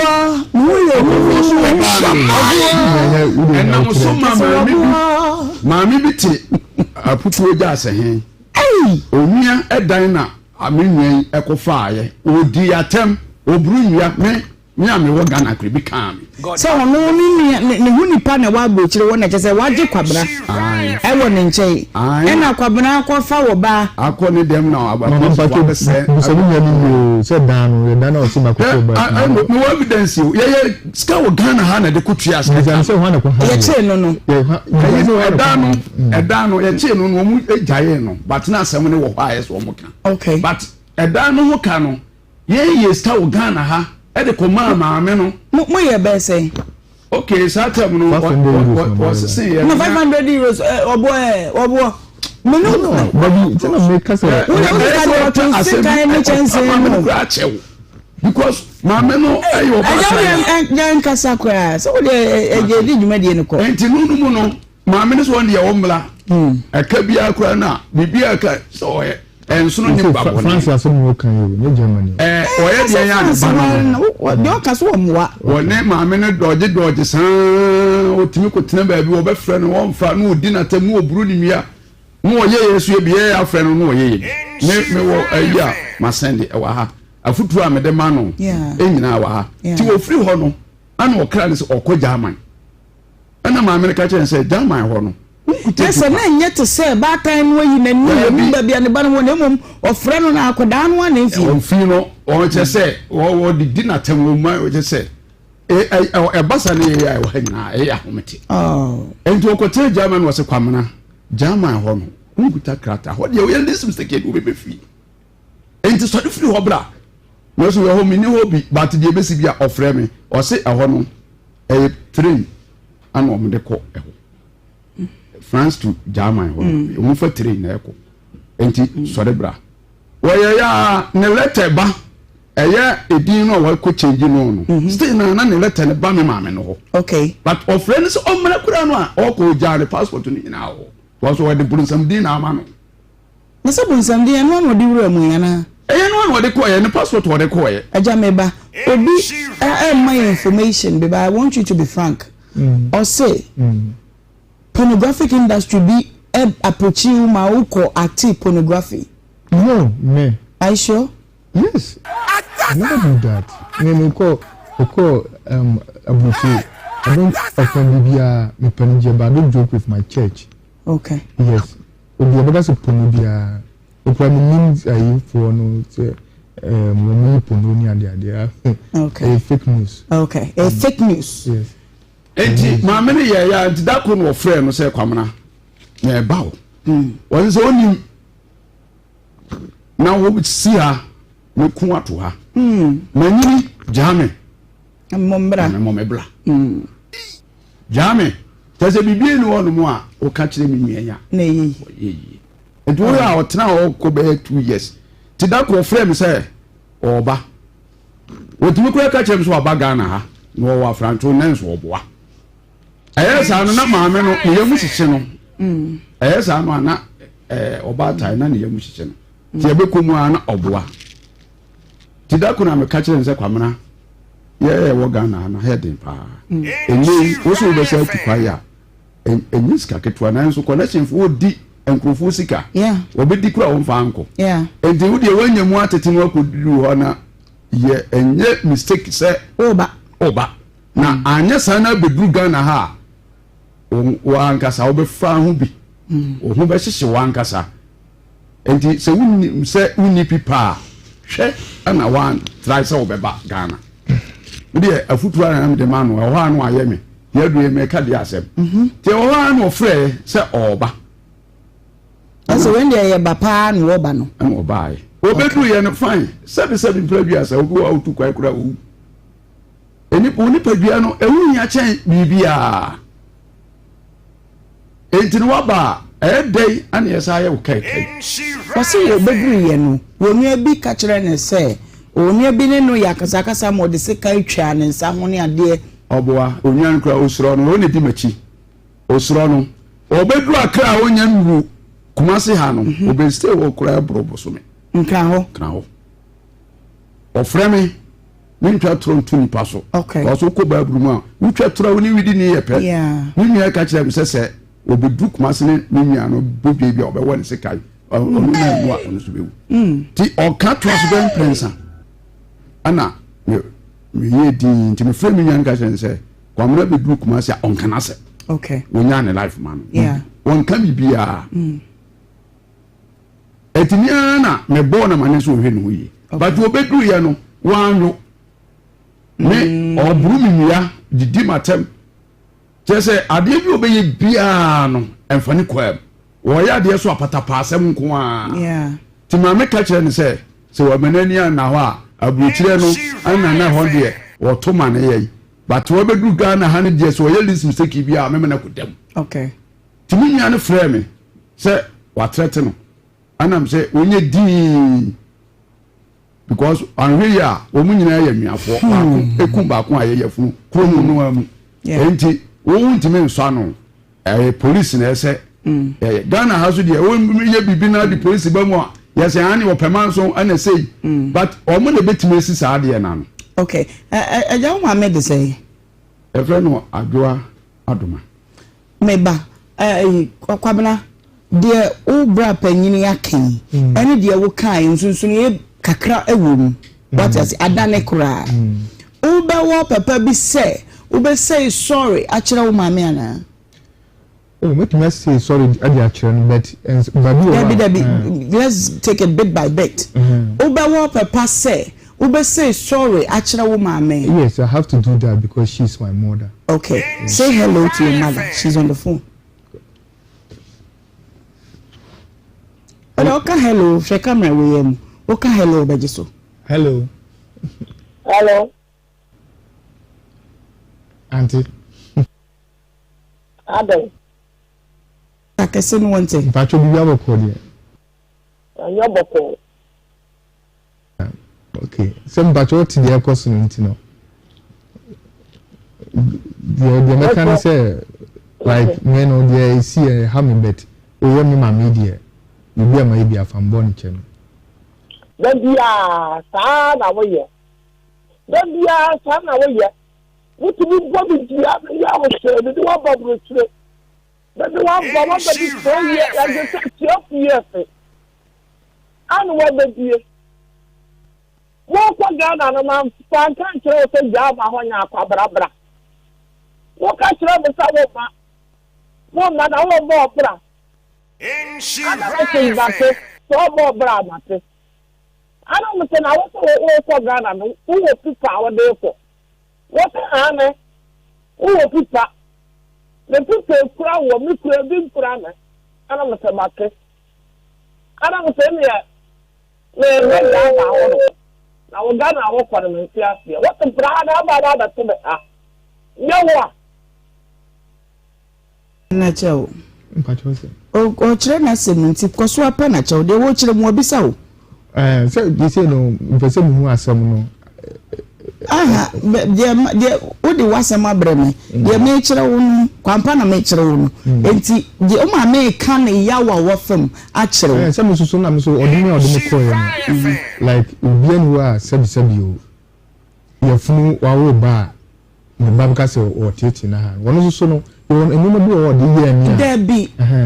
ne ho yɛ hu. Ɔkɔfɔɔ so wɔ ɔbaa no. Ɛnam so ma maame bi maame bi te aputuo gya asɛhe. Onua ɛdan na me nua yi ɛkɔfaayɛ. Ɔdi atɛm ɔburu nnua me Me a mewɔ Ghana kura bi kaa me. Sɛ ɔno ne nua ne ne ho nipa na ɛwɔ aburokyire hɔ na kyɛ sɛ wagye Kwabena ɛwɔ ne nkyɛn ɛna Kwabena akɔfa wɔ baa. Akɔ ne dɛm na apolisifoɔ abɛsɛ. Bisa ne nua no yie o sɛ dan no yɛ dan na ɔsi ma kɔkɔ ɔbaa fi mu. Mewɔ evidence o yɛyɛ sika wɔ Ghana ha na ɛde kɔ tua sika. Bisa no sɛ hwan na kɔ ha yɛ. Yɛkyee no no. Ɛdan no ɛdan no yɛkyee no no wɔn gyaee no but na asɛm no wɔ hɔ a yɛ sɛ wɔn ka. Okay. But ɛdan no ho ka no. Yɛn yɛ sika wɔ Ghana ha ɛde kɔ maa maame no. Mo mo yɛ bɛɛ sɛn? Okay saa term no wɔ sese yɛ. Na 500 euros ɔboɔ ɛ ɔboɔ. No, babi nti na meka sɛ. Wona wo sika deɛ ɔtwe sekan ne kyɛnsee no. Maame no kura akyɛw because maame no ɛyɛ ɔba saa. Ɛgya wo deɛ nkasa koraa sɛ wo deɛ ɛgya di dwumadie no kɔ. Nti no no mu no maame no sɛ wɔn deɛ wɔn mmla ɛka biara koraa na biribiara ka sɛ ɔyɛ ɛnsono ne ba bɔne. France asɛm na ɔka yi o nye Germany. Ɛɛ ɔyɛ deɛ yɛ ade ba no. Deɛ ɔka so wɔ mmoa. Wɔne maame no dɔgye dɔgye saa ɔtumi kɔ tena baabi wɔbɛfrɛ no wɔmfa na ɔdi n'atɛm na ɔburu ne nua na ɔyɛ yɛ so yɛ bi yɛ afrɛ no na ɔyɛ yɛ bi me mewɔ ayi a masɛn de ɛwɔ ha afutuo a mede ma no nyinaa wɔ ha ti wɔfiri hɔ no ana ɔkra no sɛ ɔkɔ German. Ɛnna maame no ka kyerɛɛ no sɛ, German hɔ no, wonkuta Na sɛ tipa. na ɛnyɛ te sɛ baatan no ayi n'ani wɔ Daabi. baabi a ne ba no wɔ na mmom ɔfrɛ no na akwadaa no ara na mfii no. Ɔmfii no, ɔkyerɛ sɛ wɔde di n'atɛm wɔ mu, ɔkyerɛ sɛ ɛba saa na yɛyɛ a ɛwɔ ha nyinaa ɛyɛ ahomete. Enti ɔkɔtena German na ɔsɛ Kwamena, German hɔ no, wonkuta krataa hɔ deɛ woyɛ this mistake yɛ de wobɛbɛ fie. Enti sɔre firi hɔ bra. Nanso ɛhɔ menni hɔ bi, but deɛ ɛbɛsi bi a ɔfrɛ me, ɔse ɛhɔ no ɛyɛ train ana wɔn de kɔ ɛhɔ. France to German hɔ no, mm. wɔn fa train na ɛkɔ. Enti mm. sɔre bra. Wɔyɛ ya ne lɛtɛ ba ɛyɛ edin no a wɔkɔ change no no. Mm-hmm. Still na na ne lɛtɛ no ba me maame no hɔ. Okay. But ɔfrɛ no sɛ ɔmmra kura no a ɔkɔ ogyaa ne passport no nyinaa hɔ. Wɔn so wɔde bronsam din na ama no. Na sɛ bonsam din, ɛno ara na ɔde wuraa mu yi anaa? Ɛyɛ ɛno ara na ɔde kɔeɛ, ne passport a ɔde kɔeɛ. Agya me ba, obi ɛmma yɛ information bi but I want you to be frank. Ɔse pornographic industry bi approachi wo ma wo kɔ acte pornography. No, me. Are you sure? Yes, I never do that. Me me kɔ me kɔ um, aburokyire. I don't offend bibiara. Me pɛ no gye but I don't joke with my church. Okay. Yes. Obi ɔbɛka sɛ pono biara okura me nim ayi foɔ no sɛ ɛɛm wɔn yi pono ne ade ade okay ɛyɛ fake news. Okay ɛyɛ fake news. Yes. Nti maame no yɛ ya nti da koro na ɔfrɛ no sɛ Kwamena na ɛba o hmm. wɔn sɛ onim na wɔsi ha me ko ato ha hmm. manyini gyaa me mmɔmmra mmɔmmra hmm. Gyaa me. Kyerɛ sɛ biribi nni hɔnom a woka kyerɛ me nua yi a na ɛyɛ yie. Ɔyɛ yie. Nti woyɛ a ɔtena hɔ kɔ bɛyɛ 2 years. Nti da koro ɔfrɛ me sɛ ɔreba. Ɔtumi koraa ka kyerɛ me sɛ waba Ghana ha na ɔwɔ Afranto nnɛ nso ɔboa. Ɛyɛ saa no na maame no ne yam hyehye no. Mm. Ɛyɛ saa no a na ɔbaatan na ne yam hyehye no. Nti ɛbɛkɔ mu a na ɔboa. Nti da koro na meka kyerɛ no sɛ Kwamena yɛ yɛwɔ Ghana ha no ha yɛ den paa. Ɛnnɛ yi wo so wobɛsɛ atu kwae a ɛnyɛ sika ketewa nanso connection foɔ di nkurɔfoɔ sika. Wɔbɛdi kora wɔmfa nkɔ. Nti wo deɛ woanya mu atete no akɔduru hɔ na yɛ ɛnyɛ mistake sɛ woba. Woba. Na anyɛ saa na abɛduru Ghana ha a wo ankasa wobɛfa ho bi. Wo ho bɛhyehye wo ankasa. Enti sɛ wonim sɛ wonni pipa a, hwɛ na woantrae sɛ wobɛba Ghana. Me deɛ afutuo ara na mede ma no, ɛwɔ hɔ a na wayɛ me. Deɛ aduru yi meka deɛ asɛm. Mhm. Nti ɛwɔ hɔ ara na ɔfrɛɛ sɛ ɔreba. Ɛsɛ wɛn deɛ yɛ ba paa na ɔreba no. Ɛna ɔbaeɛ. Ɔbɛduruiɛ no fine, sɛbi sɛbi mpira dua sɛ obi wɔ hɔ a ɔtu kwan koraa ɔwu. Wo nipadua no ɛho hia kyɛn biribiara. Enti no waba a, ɛyɛ dɛn na yɛsan yɛ wo kaekae? Ɔse wɔbɛduruiɛ no, onua bi ka kyerɛɛ no sɛ onua bi ne no yɛ akasakasa ma ɔde sekan twaa ne nsa ho ne adeɛ. Ɔboa, onua no koraa ɔsuro no, ɔno na ɛdi m'akyi, ɔsuro no. Ɔbɛduru Accra a ɔnnya nnuru Kumasi ha no, ɔbɛ stay hɔ koraa boro bosome. Nkran hɔ? Nkran hɔ. Ɔfrɛ me. Mentwa torɔ nto nipa so. Okay. Because wokɔ Bible mu a, wotwa torɔ a wo ne widini yɛ pɛ. Yeah. Me nua ka kyerɛ me sɛ sɛ wɔbɛduru Kumase ne me nua no bɔ dua bi a ɔbɛwɔ ne sekan. Ɔno na ɛmu a ɔno nso bɛwu. Mm. Nti ɔka toa so bɛn mprɛnsa. Ɛna meyɛ din nti mefrɛ me nua no ka kyerɛ no sɛ Kwamena bɛduru Kumase a ɔnka n'asɛm. Okay. Wɔnyaa ne life ma no. Yeah. Wɔnka biribiara. Mm. Ɛtumi ara na mebɔɔ no amane sɛ ɔhwɛ ne ho yie. But ɔbɛduruiɛ no, wanwo. Me, mm. ɔboro me nnua, didi m'atɛm. Kyerɛ sɛ adeɛ bi ɔbɛyɛ biara no, ɛmfa ne kwaa mu. Wɔyɛ adeɛ so apatapaa asɛm nko ara. Nti maame ka kyerɛ no sɛ, sɛ wama n'ani anna hɔ a, aburokyerɛ no ɛna na ɛhɔ deɛ wɔto ma no yɛn. But wɔbɛduru Ghana ha no deɛ sɛ ɔyɛ least mistake bi a, mɛma no akɔda mu. Okay. Nti me nua no frɛɛ me sɛ. watrɛte no ɛnam sɛ wɔnyɛ dii because anhwɛ yi a wɔn nyinaa yɛ nnuafoɔ hmm. baako ekum baako a yɛyɛ funu kuro mu no mu nti wɔn ntumi nsɔ ano ɛyɛ polisi na ɛsɛ hmm. ɛyɛ Ghana ha so deɛ wɔn yɛ biribi na de polisi ba mu a yɛsɛ ani ɔpɛma nso ɛna ɛsɛ yi hmm. but wɔn na ebetumi esi saa adeɛ n'ano. Okay ɛgya wo maame de sɛ. Yɛfrɛ no Adwoa Adoma. Me ba, ɛɛ, Kwabena, deɛ wo bra panyini aka yi, mm. ɛne deɛ wo kaa yi, nsonsonoeɛ kakra wɔ mu. Wate ase, adane koraa. Wobɛwɔ papa bi sɛ wobɛsɛe sɔre akyerɛ wo maame anaa? Oh, mɛtumi ase sorry de akyerɛ no but baabi wɔ hɔ a. Dabi dabi, let's take it bit by bit. Wobɛwɔ papa sɛ wobɛsay sorry akyerɛ wo maame? Yes, I have to do that because she is my mother. Okay, say hello to your mother, she's on the phone. Ɔde ɔka hello, hwɛ camera wei yɛ mu, woka hello ɔbɛgye so. Hello. Hello. Auntie. Adɛn? Akɛse no wɔnte. Mpatsɔ biribi abɔkɔ deɛ. Ɛnyɛ bɔkɔɔ. Okay, sɛ mpatsɔ wote deɛ ɛkɔ so no nti no. Deɛ deɛ mɛka ne sɛ like me no deɛ esi yɛ ha me bet oyɛ me maame deɛ biribi a ma yɛ bi afa mbɔ ne kyɛ no. Da biara saa na woyɛ. Da biara saa na woyɛ. Wotumi bɔ me dua, meyɛ wo hwee, mede wo aba aburokyire. Mede wo aba, woabɛdi four years, ɛgye sɛ 12 years ana woabɛdie. Wokɔ Ghana no, mamfa nka nkyerɛ wo sɛ gyaa ma hɔ nyɛ akwabrabra. Woka kyerɛ me sɛ womma, womma na wommɔ ɔbra. Ana mese mate, sɛ ɔbɔ ɔbra a mate. Ana mese na wo sɛ wokɔ Ghana no, wowɔ pipa a wode rekɔ. Wɔse aane, wowɔ pipa, me pipa ekura wɔ, me kura bi nkura me, ɛna mesɛ mate, ɛna mesɛ neɛ me me Ghana hɔ no, na wo Ghana a wokɔ no mente aseɛ, wɔse bra na aba na abɛto me ha, nyɛ wo a. Na kyɛw. Ɔkyerɛ n'asɛm nti kɔ so apa na kyɛw deɛ wɔkyerɛ mu ɔbisa wo. Ɛɛ sɛ de se no mpɛ sɛ muhu asɛm no. Aha deɛ deɛ wode w'asɛm abrɛ me mm. deɛ mekyerɛ wo no kwampa na mekyerɛ wo no mm. nti deɛ ɔma meka ne yaw a wɔfam akyerɛ wo. Ɛɛ sɛ me soso na me so ɔde me a ɔde me kɔɛ no mm-hmm. like obi ani hɔ a sɛbisɛbi o yɛfunu wawo ba a. Ne ba bɛka sɛ ɔreteetee no aha. Ɔno nso so no, yɛwɔ nneɛma bi wɔ hɔ a ɔde yɛɛ me a. Dabi,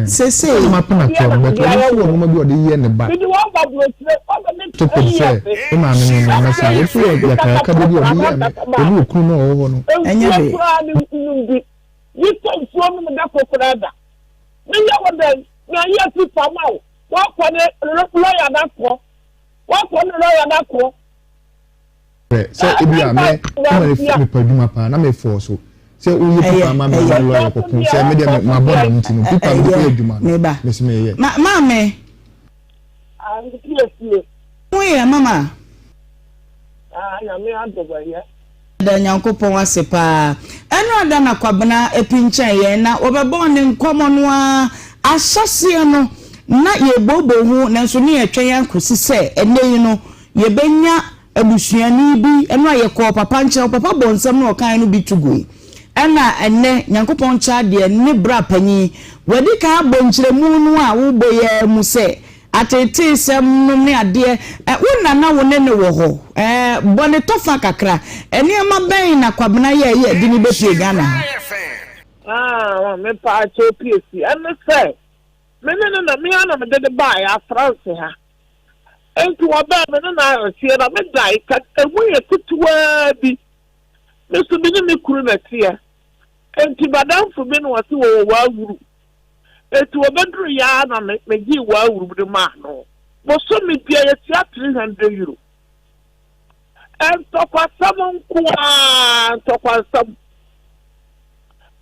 seesei. Ɛna mapɛ no akyerɛ no, but ɔno nso wɔ nneɛma bi a ɔde yɛ ne ba. Stupid sɛ me maame no no, na sɛ ɔno nso wɔ yakayaka bi a ɔde yɛɛ me, ɔne okunu no a ɔwɔ hɔ no. Ɛnyɛ hwee. Yi tɔ nsuo nom da kokoraa da. Meyɛ wo dɛn? Mayɛ pipa ma wo. Woakɔ ne lɔya no akɔ. Woakɔ ne lɔya no akɔ. Hwɛ, sɛ ebi a me mma ne fi mepɛ adwuma paa na me fɔɔ so sɛ woyɛ pipa ama me ne lɔya kɔko sɛ me deɛ mabɔ dam nti no pipa mede kɔyɛ adwuma no mese meyɛ. Maame. Ho yɛ mama. Nyame adom ɛyɛ. Yɛda Nyankopɔn ase paa. Ɛno ada na Kwabena pinkyɛn yɛn na wɔbɛbɔɔ ne nkɔmmɔ no ara. Ahyɛseɛ no, na yɛrebooboo ho nanso ne yɛtwɛn ara kɔsi sɛ ɛnnɛ yi no yɛbɛnya abusuani bi. Ɛno a yɛkɔɔ papa nkyɛn, papa bɔɔ nsɛm no a ɔkaeɛ no bi to gui. Ɛna ɛnnɛ Nyankopɔn kyɛ adeɛ ne bra panyin, wadi kan abɔ nkyerɛmu no a wobɔ yi ara mu sɛ Ateeteesɛm nom ne adeɛ. Ɛ, wo na na wo ne no wɔ hɔ. Ɛ, bɔ ne tɔfa kakra. Nneɛma bɛn na Kwabena yɛɛ yɛ de no bɛpue Ghana ha? Ah, me paakyɛw piesie, ɛne sɛ, me ne no na, me ara na mede no baeɛ Afranse ha. Enti wɔbɛɛ me ne no ayɛ na medae, ka emu yɛ ketewaa bi. Me nso me ne me kunu na ɛteɛ. Enti m'adamfo bi na ɔse wɔwɔ w'awuru. Enti wɔbɛduruiɛ ara na me megyee w'awuru no maa no. Bosome biara yɛtua 300 euro. Ntɔkwasɛm nko ara, ntɔkwasɛm.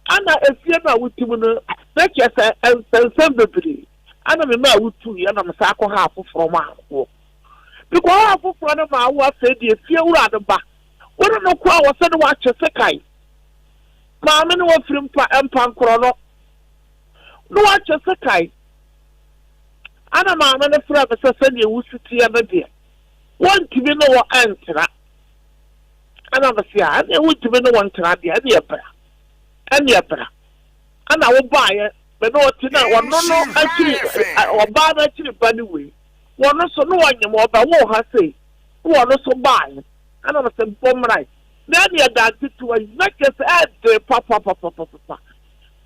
Ana efie no a wote mu no, na kyerɛ sɛ nsɛnsɛm bebree. Ana me maa wotuiɛ na mesan kɔhaa afoforɔ maa woɔ. Mekɔhaa afoforɔ no maa wo afei deɛ efie wura no ba. Wo ne no ko a wɔsɛ ne woatwe sekan. Maame no wafiri mpa mpankorɔ no. Na wakyɛ sekan. Ɛna maame no frɛɛ me sɛ sɛdeɛ wo si teɛ no deɛ, wɔntumi ne wo ntena. Ɛna mese a, ɛneɛ wontumi ne wo ntena deɛ, ɛneɛ bra. Ɛneɛ bra. Ɛna wobaeɛ, me ne wo te na ɔno no akyiri, ɔbaa no akyiri ba ne wei. Wɔno so ne wɔnyem, ɔbɛwoo ha sei. Ne wɔno so baeɛ. Ɛna mese bɔ mmrae. Na ɛneɛ dan ketewa yi, na kyerɛ sɛ ɛden papapapapapa.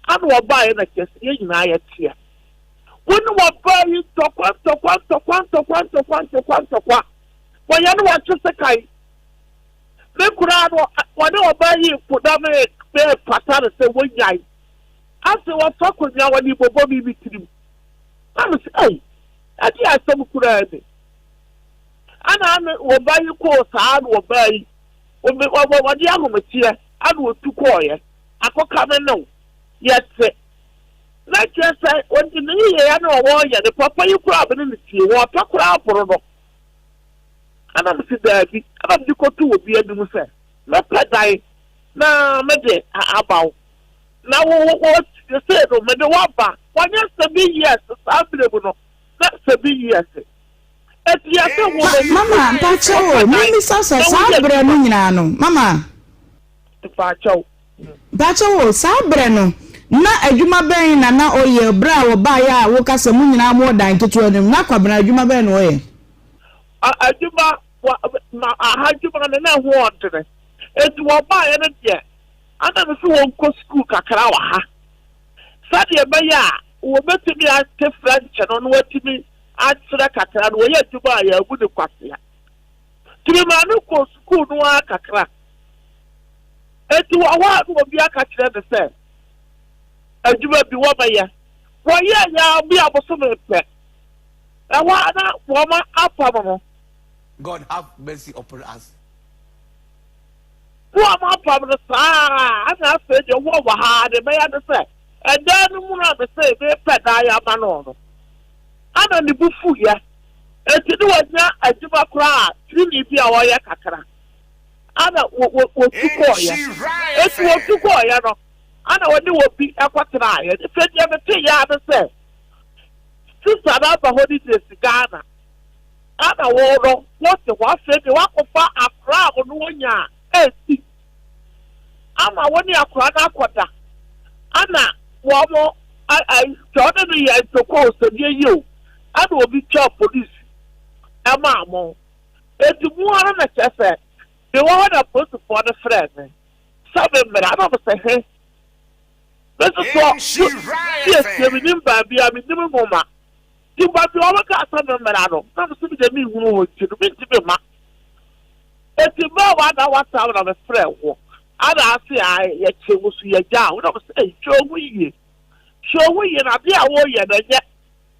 Ɛna ɔbaeɛ na kyerɛ sɛ yɛn nyinaa yɛteɛ. Wo ne wɔbaa yi ntɔkwa ntɔkwa ntɔkwa ntɔkwa ntɔkwa ntɔkwa ntɔkwa. Wɔyɛ ne wɔtwe sekan. Me koraa no, wɔne ɔbaa yi ko na me mepata no sɛ wɔnyae. Afei wɔfa akonnwa wɔde bɔbɔ me me tirim. Na me sɛ, ei, ɛde asɛm koraa ni. Ɛna ne wɔbaa yi kɔɔ saa na wɔbaa yi, wɔde ahometeɛ ɛna wɔtu kɔɔeɛ. Akɔka me ne wo, yɛte. Na kyerɛ sɛ, ɔde ne nneyɛeɛ na ɔwɔ yɛ no, papa yi koraa a me ne no tie, wɔpɛ koraa boro no. Ɛna mese daabi, ɛna mede kɔtoo obi anim sɛ, mɛpɛ dan na mede aba wo. Na wo, wo, sesei no, mede wo aba. Wɔnyɛ seven years saa berɛ mu no, na seven years. Eti yɛse wo no, Mama, mpakyɛw o, wopɛ dan memmisa sɛ na saa woyɛ berɛ no adwuma. nyinaa no, mama. Mpakyɛw. Mpakyɛw o, saa berɛ no, na adwuma bɛn na na ɔyɛ berɛ a wɔbaeɛ a woka sɛ mo nyinaa mowɔ dan ketewa no mu? Na Kwabena, adwuma bɛn na ɔyɛ? A, adwuma, wa, ma, aha adwuma no, na ɛho ɔdene. Enti wɔbaeɛ no deɛ, ana me se wɔnkɔ sukuu kakra wɔ ha, sɛdeɛ ɛbɛyɛ a wɔbɛtumi ate French no na wɔatumi akyerɛ kakra no, wɔyɛ adwuma a yɛabu no kwasea. Nti memaa no kɔɔ sukuu no ara kakra. Enti wɔ hɔ a na obi aka kyerɛ no sɛ adwuma bi wɔbɛyɛ. Wɔyɛɛ yɛ ara bi a bosome pɛ. Ɛhɔ ara na wɔn apam no. God have mercy upon us. Na wɔn apam no saa ara na afei deɛ wɔ wɔ ha deɛ bɛyɛ ne sɛ ɛdan no mu no a mese mepɛ dan ama no no ana ne bo fuiɛ. Enti ne wanya adwuma koraa tirinwi bi a ɔyɛ kakra. Ana wɔtu kɔɔeɛ. Enti wɔtu kɔɔeɛ no, ana wɔne obi kɔtenaeɛ. Afei deɛ meteeɛ ara ne sɛ, sista no aba holidays Ghana, ana wo no wote hɔ. Afei deɛ woakɔfa akwadaa a ɔno ɔnya ɛnti ama wo ne akwadaa no akɔda. Ana wɔn sɛ ɔne no yɛ ntɔkwa o, sɛ deɛ yie o, ana obi twaa polisi ɛmaa mo. Enti mu ara na kyerɛ sɛ mewɔ hɔ na apolisifoɔ no frɛɛ me sɛ memmra na mesɛ he me nso so siesie menim baabi a menim nwoma nti baabi a wɔkaa sɛ memmra no na mesɛ medeɛ menhunu hɔ nti no mentumi mma. Enti mmerɛ a wɔada WhatsApp na mefrɛɛ wo ana ase a yɛkye wo so yɛgyaa wo na mesɛ ei hwɛ wo ho yie hwɛ wo ho yie na adeɛ a woyɛ no ɛnyɛ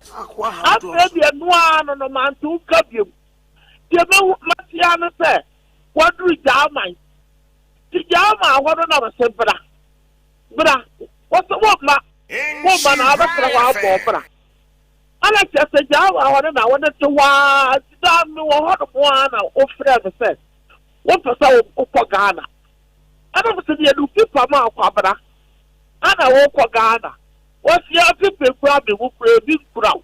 Afei deɛ ɛno ara no no mante wo nka biom. Deɛ mahu mate ara ne sɛ woaduru Gyaman. Nti Gyaman hɔ no na mese bra, bra. Wɔse womma, womma na wabɛtena hɔ abɔ wo bra. Ɛna kyerɛ sɛ Gyaman hɔ no na wo ne te hɔ ara. Nti daa mewɔ hɔ nom ara na wofrɛɛ me sɛ wopɛ sɛ wokɔ Ghana. Ɛna mese deɛ no pipa maa Kwabena ɛna wokɔ Ghana. Wɔsia pipe kura me wo kura ebi nkura wo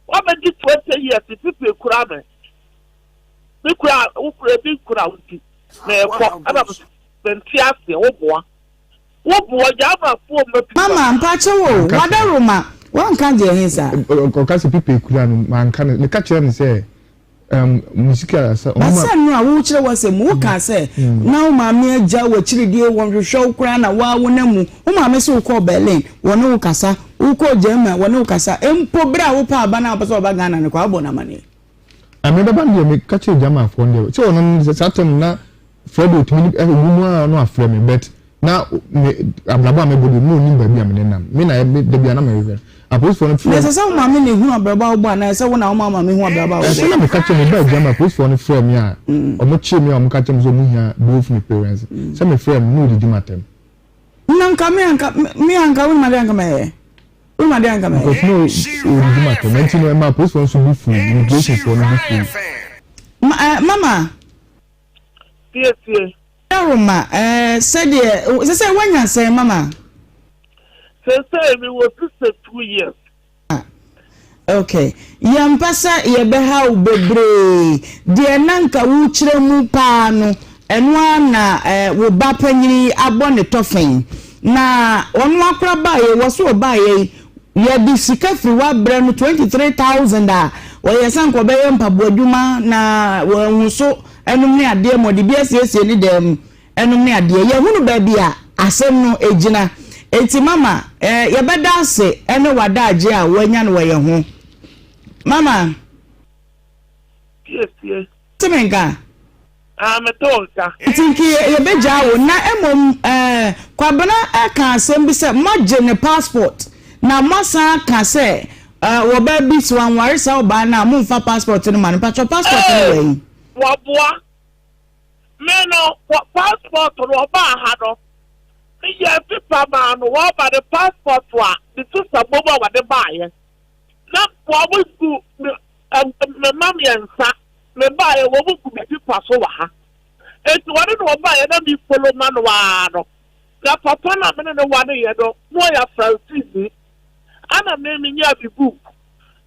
wabɛgye 20 years pipe kura me me kura wo kura ebi nkura wo nti meekɔ ɛna mente aseɛ wo boa wo boa gyaa ma afuo mma pipa. Mama mpakyɛw o wadaroma wanka deɛ he saa. Ɔka sɛ pipe kura no manka no meka kyerɛ no sɛ Um, me sika asa. Ba sɛ no a wokyerɛ w'asɛm mu, wokaa sɛ na wo maame agya wo akyiridie, wɔnhwehwɛ wo koraa na woa wonam mu. Wo maame se wokɔɔ Berlin, wɔne wo kasa, wokɔɔ Germany, wɔne wo kasa, mpo berɛ a wopɛ aba no a wopɛ sɛ wɔba Ghana no koraa, wobɔ no amaneɛ. Ah, me bɛba no deɛ meka kyerɛ Germanfoɔ no deɛ, sɛ ɔno no saa tam na frɛ deɛ ɔtumi ne ɛwɔ mu a ɔno afrɛ me but na me abrabɔ a mebɔ deɛ na ɔnim baabi a me nenam me na me da bi a na mehwehwɛ no apolisifoɔ no frɛ Na ɛsɛ sɛ wo maame na ehunu abrabɔ a wobɔ anaa ɛsɛ wo na woma wo maame hu abrabɔ a wobɔ? Ɛsɛ na meka kyerɛ me baa Germany apolisifoɔ no frɛ me a ɔmo kyee me a ɔmo ka kyerɛ me sɛ ɔmo hia both me parents sɛ me frɛ no na ɔdidi m'atɛm. Na nka me anka me anka wonim adeɛ anka mɛyɛ wonim adeɛ anka mɛyɛ. Because na ɔdidi m'atɛm ɛnti no ɛma apolisifoɔ nso bo fuu immigration foɔ no bo fuu. Ma eh mama. Tie tie. Dawuruma, eh, sɛdeɛ, sɛsɛ woanya sɛn mama? Sɛsɛ mewɔ 62 years. Ok, yɛmpɛ sɛ yɛbɛha wo bebree, deɛ na nka worekyerɛ mu paa no, ɛno ara na wo ba panin yi abɔ ne tɔfɛn. Na ɔno akora baeɛ yi, wɔ so ɔbaeɛ yi, yɛde sika firi hɔ abrɛ no 23,000 a ɔyɛ sɛ nka ɔbɛyɛ mpaboa adwuma na wanhu so nom ne adeɛ ma ɔde bi asiesie ne dan mu. Ɛnom ne adeɛ. Yɛahunu baabi a asɛm no gyina. Enti mama, eh, yɛbɛda ase ne w'adaagye a woanya no wɔ yɛn ho. Mama. Tie, tie. Te me nka? Ah, mete wo nka. Nti nka yɛbɛgyaa wo. Na mmom, eh, Kwabena ka asɛm bi sɛ moagye ne passport, na moasan aka sɛ, eh, ɔbaa bi, sɛ wanware saa ɔbaa no a, momfa passport no ma no. Mpakyɛw, passport no wɔ Ee, he? wɔboa. Me no wɔ passport no ɔbaa ha no me yɛɛ pepa maa no wɔma no passport a ne sisa bom a wɔde baayɛ na wɔn gu me me mma mmiɛnsa me baayɛ wɔn gu me pepa so wɔ ha eti wɔne na ɔbaayɛ na me follow ma no ara no na papa na me ne no ware yɛ no na ɔyɛ Francini ana me me nya bi book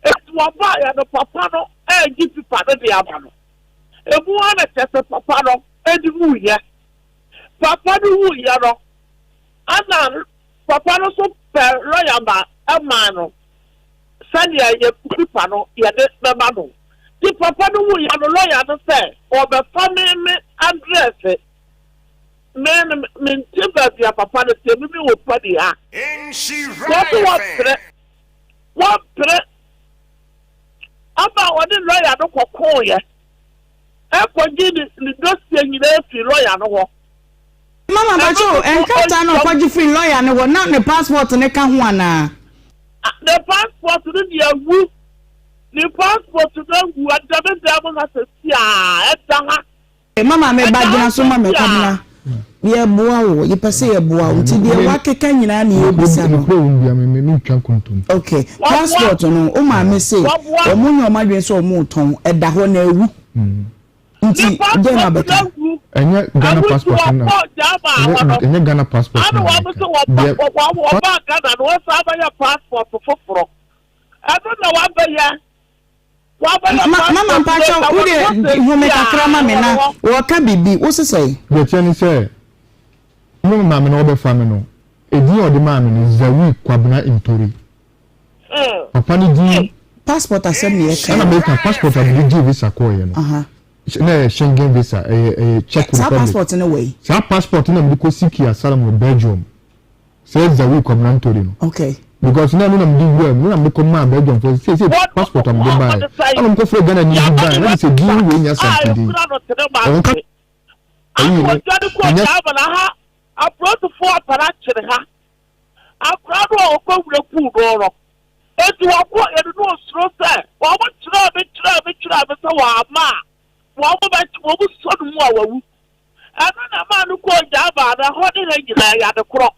eti wɔbaayɛ no papa no ɛɛgye pepa no de ama no. Emu ara na kyerɛ sɛ papa no de wuiɛ. Papa no wuiɛ no, ɛna papa no nso pɛ lɔya ma ɛmaa no sɛdeɛ yɛ pipa no yɛde bɛma no. Nti papa no wuiɛ no, lɔya no sɛ ɔbɛfa me me address. Me no mente baabi a papa no teɛ, me me wɔ Padi ha. Wɔse wɔmpere, wɔmpere. Ɔma ɔne lɔya no kɔkoeɛ kɔgyee ne ne dossier nyinaa firii lɔya no hɔ. Mama Ɛno mpakyɛw nso so nkrataa no a ɔnkyɛm. ɔkɔgye firii lɔya no hɔ na ne passport no ka ho anaa? Ne passport no deɛ awu. Ne passport no awu, ɛda me dan mu ha seesei ara, ɛda ha. Mama me ba gyina so ma me kwabena yɛ boa wo yɛ pɛ sɛ yɛ boa wo nti deɛ wakeka nyinaa ne yɛ bisa no. Ok passport no wo maame se wɔn nyɛ wɔn adwene sɛ wɔn retɔn ɛda hɔ na awu nti dɛn na bɛka. Ɛnyɛ Ghana passport na ɛnyɛ Ghana passport na mɛka deɛ. Wɔba Ghana no wɔsan bɛyɛ passport foforɔ ɛno na wabɛyɛ. Mama mpakyɛw wo deɛ home kakra ma me na wɔka biribi wo se sɛn. Deɛ ɛteɛ ne sɛ, me maame no ɔbɛfa me no, edin a ɔde maa me no, Zawi Kwabena Ntori. Papa no din. Passport asɛm na yɛka yi. Ɛna meka passport a mede gyee visa kɔɔeɛ no. Na ɛyɛ Schengen visa, ɛyɛ ɛyɛ Czech Republic. Saa passport no wɔ yi? Saa passport no na mede kɔ Sikia Asylum wɔ Belgium. Sɛ Zawi Kwabena Ntori no. Okay. Because na ɛno na mede wura mu, na mede kɔ maa Belgium fo sɛ sɛ passport a mede baeɛ. Ɛna wɔn kɔfrɛ Ghana ni bi baeɛ, na sɛ din wei nyɛ Asante din. Wɔn ka ayi no, nyɛ. Apolisifoɔ apara kyere ha. Akora no a ɔkɔ wura kuu no no, enti wɔkɔ yɛ no na osuro sɛ wɔn kyerɛɛ me kyerɛɛ me kyerɛɛ me sɛ wɔama a wɔn bɛ wɔn sɔ no mu a wawu. Ɛno na ɛmaa no kɔɔ Java na ɛhɔ ne ha nyinaa yɛ ade korɔ.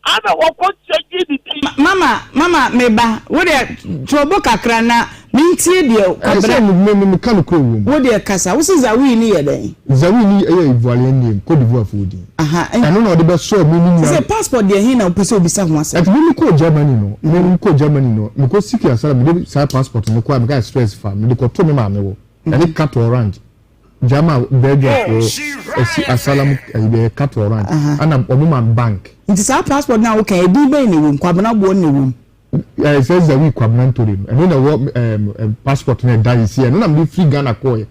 Ana wɔkɔ kyɛngye ne din. Mama, mama, me ba, wo deɛ to bo kakra na mentie deɛ Ɛsɛ Kwabena. sɛ me me meka nokorɛ wɔ mu. Wo deɛ kasa, wo se Zawi no yɛ dɛn? Zawi no yɛ Ivoirian name, Cote d'Ivoire foɔ din. Aha, ɛn. Ɛno na ɔde bɛsɔɔ me me nua. Sɛ passport deɛ he na wopɛ sɛ obisa ho asɛm? Ɛnti me me kɔɔ Germany no, me me kɔɔ Germany no, me kɔ seek asylum, mede saa passport no kɔɔ a meka stress fa, mede kɔtoo me maame hɔ, ɛne carte orange. Gyama Belgium foɔ ɛsi asylum ɛyi bɛyɛ cut warrant ɛna wɔn ma bank. Nti saa passport no a woka yi edin bɛn na ɛwɔ mu? Kwabena Boɔ na ɛwɔ mu? Ɛɛ sɛ Zawi Kwabena Ntore no ɛno na ɛwɔ ɛɛm passport no ɛda sisi ɛno na mede firi Ghana kɔɔɛ.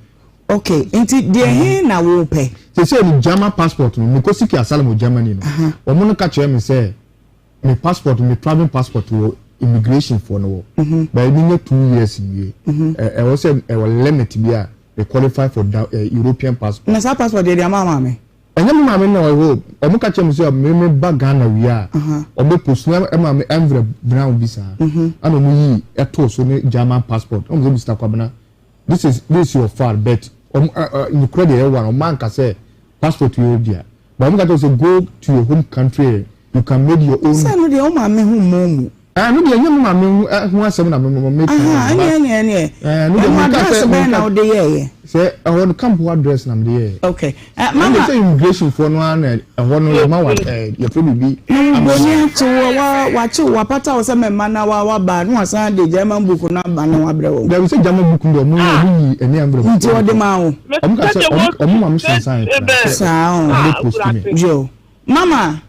Ok nti deɛ he na wopɛ? Sɛsɛ no German passport no mekɔ seek asylum wɔ Germany no wɔn no ka kyerɛ me sɛ me passport me travelling passport wɔ immigration foɔ no wɔ but me nya 2 years nwie ɛwɔ sɛ ɛwɔ limit bi a me qualify for da eh, European passport. Na saa passport deɛ de ama maame? Ɛnyɛ me maame na ɔwɔ ɔmo ka kyerɛ me sɛ me me ba Ghana wie a ɔmo bɛ post na ɛma me envelope brown bi saa ɛna ɔmo yi ɛtoo so ne German passport ɔmo sɛ Mr. Kwabena this is your file but ɔmo ɛ ɛ nukura deɛ ɛwɔ ɔmo anka sɛ passport yɛ obi a but ɔmo ka kyerɛ sɛ go to your home country you can make your own. Sɛ no deɛ wo maame ho mmɔ mu. Ɛno deɛ ɛnyɛ me maame ho asɛm na me me ka. Ɛneɛ ɛneɛ ɛneɛ. Ɛno address bɛn na wode yɛɛyɛ? Sɛ ɛhɔ no camp hɔ address na mede yɛɛyɛ. Okay. Mama. Ɛna sɛ immigration foɔ no ara na ɛhɔ no yɛma wa ɛɛ yɛfrɛ biribi. Na wo broni akye wo wa wakye wo wapata wo sɛ mɛma na wa waba na wasan de German book no aba na wabrɛ wo. Dabi sɛ German book no deɛ ɔmo ɔmo yi ɛne envelope. Nti ɔde maa wo. Ɔmo ka sɛ ɔmo ɔmo ma me sensan koraa sɛ. Saa o. Ɔmo bɛ post me. Yo. Mama.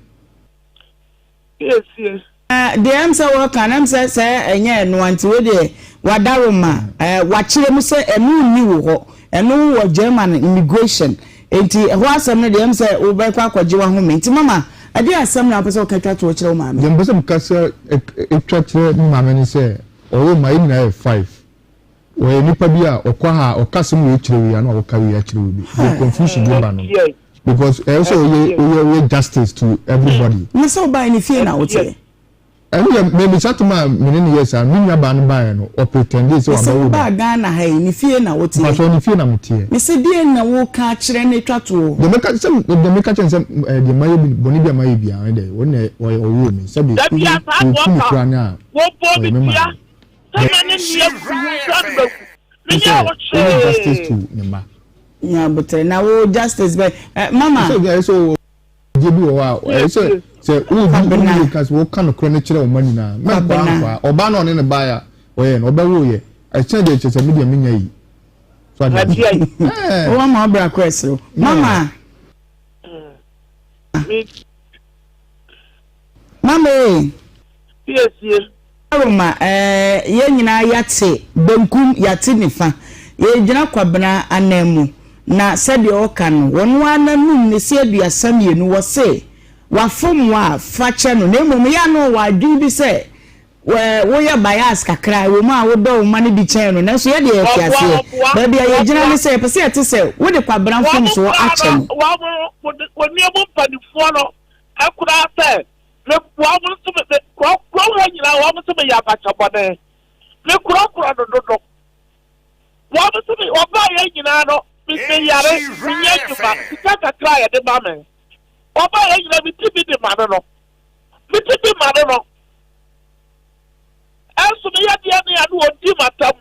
Siesie. Deɛ ɛm sɛ wɔka no ɛm sɛ sɛ ɛnyɛ ɛnoa nti wei deɛ wadaroma wakyerɛ mu sɛ ɛno nni wo hɔ ɛno wɔ German immigration nti ɛhɔ asɛm no deɛ ɛm sɛ wobɛkɔ akɔgye wahome nti mama ɛdeɛ asɛm na wopɛ sɛ woka twa toɔ kyerɛ wo maame. Deɛ mepɛ sɛ meka sɛ twa kyerɛ me maame ne sɛ ɔwɔ mma yɛn nyinaa yɛ five Ɔyɛ nipa bi a ɔkɔ ha a ɔka asɛm wei kyerɛ wei a na wakɔka wei akyerɛ wei bi. The confusion bi ba no because ɛyɛ sɛ ɔyɛ ɔyɛ ɔyɛ justice to everybody. Na sɛ ɔbaeɛ ne fie na woteɛ? Ɛno yɛ mɛ misa tom a me ne no yɛ saa me nua baa no baeɛ no ɔ pretendee sɛ Mese wabɛwo wo me. baa Ghana ha yi ne fie na woteɛ? Mpakyɛw ne fie na meteɛ. Mese deɛn na woka akyerɛ no atwa toɔ? Deɛ mɛka sɛ deɛ meka kyerɛ no sɛ ɛɛ deɛ mayɛ bi bɔne bi a mayɛ biara no deɛ ɔno na ɔyɛ ɔwoo me sɛbi Da biara saa na ɔku me wɔka, koraa no a wɔbɔ ɔyɛ me me dua maame. Sɛ me ne nea agu ho nsa no bɛgu. Menyɛɛ wo Sɛ justice to hwee. ne mma. Nya abotere na wo justice bɛ eh, mama. Sɛ ɛyɛ sɛ ɔgye bi wɔ hɔ a ɛyɛ sɛ sɛ wodi wodi ka sɛ wɔka nokorɛ no kyerɛ wɔn nyinaa mɛ nkwa nkwa ɔbaa na ɔne ne baa a ɔyɛ no ɔbɛwo yɛ ɛkyɛn deɛ kyerɛ sɛ me deɛ menya yi so ade ase. Wɔn ama ɔbra korɛ serew mama. Mama ee. Siesie. Aroma eh, yɛn nyinaa yɛate benkum, yɛate nifa. Yɛregyina Kwabena ananmu, na sɛdeɛ ɔka no, ɔno ara n'anum ne se 32, wɔse, wafom wo a, fa kyɛ no. Na mmom yɛ a na ɔwɔ adwene bi sɛ, woyɛ bias kakra, ɛwɔ mu a wodɔ wo mma no bi kyɛn no, nanso yɛ deɛ yɛte aseɛ. Baabi a yɛgyina ne sɛ, yɛpɛ sɛ yɛte sɛ wode Kwabena mfomsoɔ akyɛ no. Wɔn, wɔn, wɔn nua mu mpanimfoɔ no koraa sɛ Me wɔn nso me me kuro kurom ha nyinaa wɔn nso meyɛ abakyabɔne. Me korɔkorɔ no dodo. Wɔn nso me wɔbaa yɛn nyinaa no me me yare menyɛ adwuma sika kakra a yɛde ma me. Wɔbaa yɛn nyinaa me ti bi de ma no no. Me ti bi ma no no. Ɛnso meyɛ deɛ ne a no wɔdi m'atam.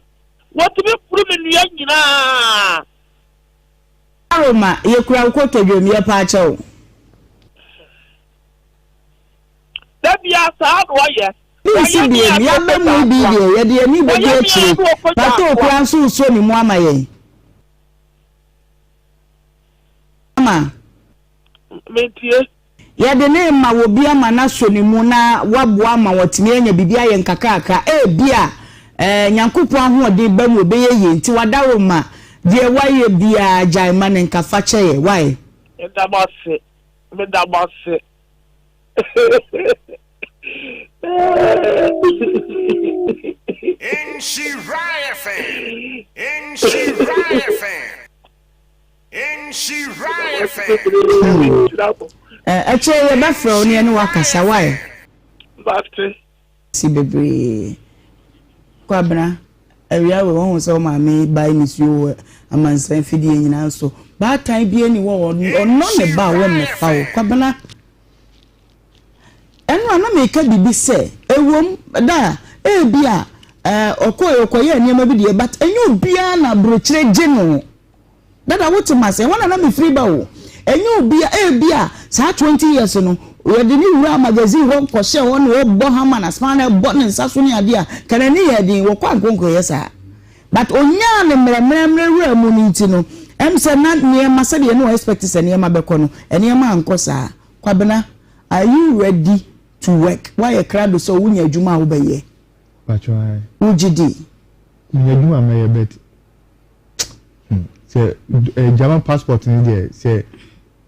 Wɔtumi puru me nnua nyinaa. Aroma, yɛkura wo kotodwem, yɛpaakyɛw. Da biara saa na ɔyɛ. Bi nsi Wɔyɛ me biem, a na yɛaba ɔkɔgya mu yi bi akoa. deɛ, yɛde yɛn ani bɛdi Wɔyɛ me a akyire. na ɔkɔgya Pato akoa. koraa nso resɔ ne mu ama yɛn. Ama. Mentie. Yɛde no rema obi ama no asɔ ne mu na waboa ama watumi anya biribi ayɛ nkakrakra. Ebia eh, Nyankopɔn ahoɔden ba mu ɔbɛyɛ yie nti wadaworo ma deɛ wayɛ biara gyae ma no nka fa kyɛ yɛ. Why? Meda mo ase. Meda mo ase. Nhyira FM. Nhyira FM. Nhyira FM. Ɛkyɛ yɛbɛfrɛ wo ne ɛne wakasa wae. Mate. Si bebree. Kwabena, awia wei wahu sɛ wo maame bae nisuo wɔ amansan fidie nyinaa so. Baatan bi ani wɔ ɔnɔ ne ba a wɔmmɛfa wo. Kwabena, ɛno a na meka biribi sɛ, ɛwom da a, ebi a ɔkɔɛ ɔkɔyɛɛ nneɛma bi deɛ, but ɛnyɛ obiara na aburokyire gye no. Dada wote m'ase? Ɛhɔ na na mefiri ba o. Ɛnyɛ obi a, ebia saa 20 years no, yɛde ne wuraa magazine hɔ kɔhyɛɛ hɔ na ɔbɔ hammer na spanner bɔ ne nsa so ne adeɛ a, nka n'ani yɛ den, wɔkɔ anko nkɔyɛ saa. But ɔnyaa ne mmerɛmmerɛmmerɛ wura mu no nti no, ɛm sɛ na nneɛma sɛdeɛ na ɔ expect sɛ nneɛma bɛkɔ no, nneɛma ankɔ saa. Kwabena, are you ready to work? Woayɛ krado sɛ wonya adwuma a wobɛyɛ? Pacho ae. Wogye di? Menya adwuma a mɛyɛ but hmm, sɛ eh, German passport no deɛ sɛ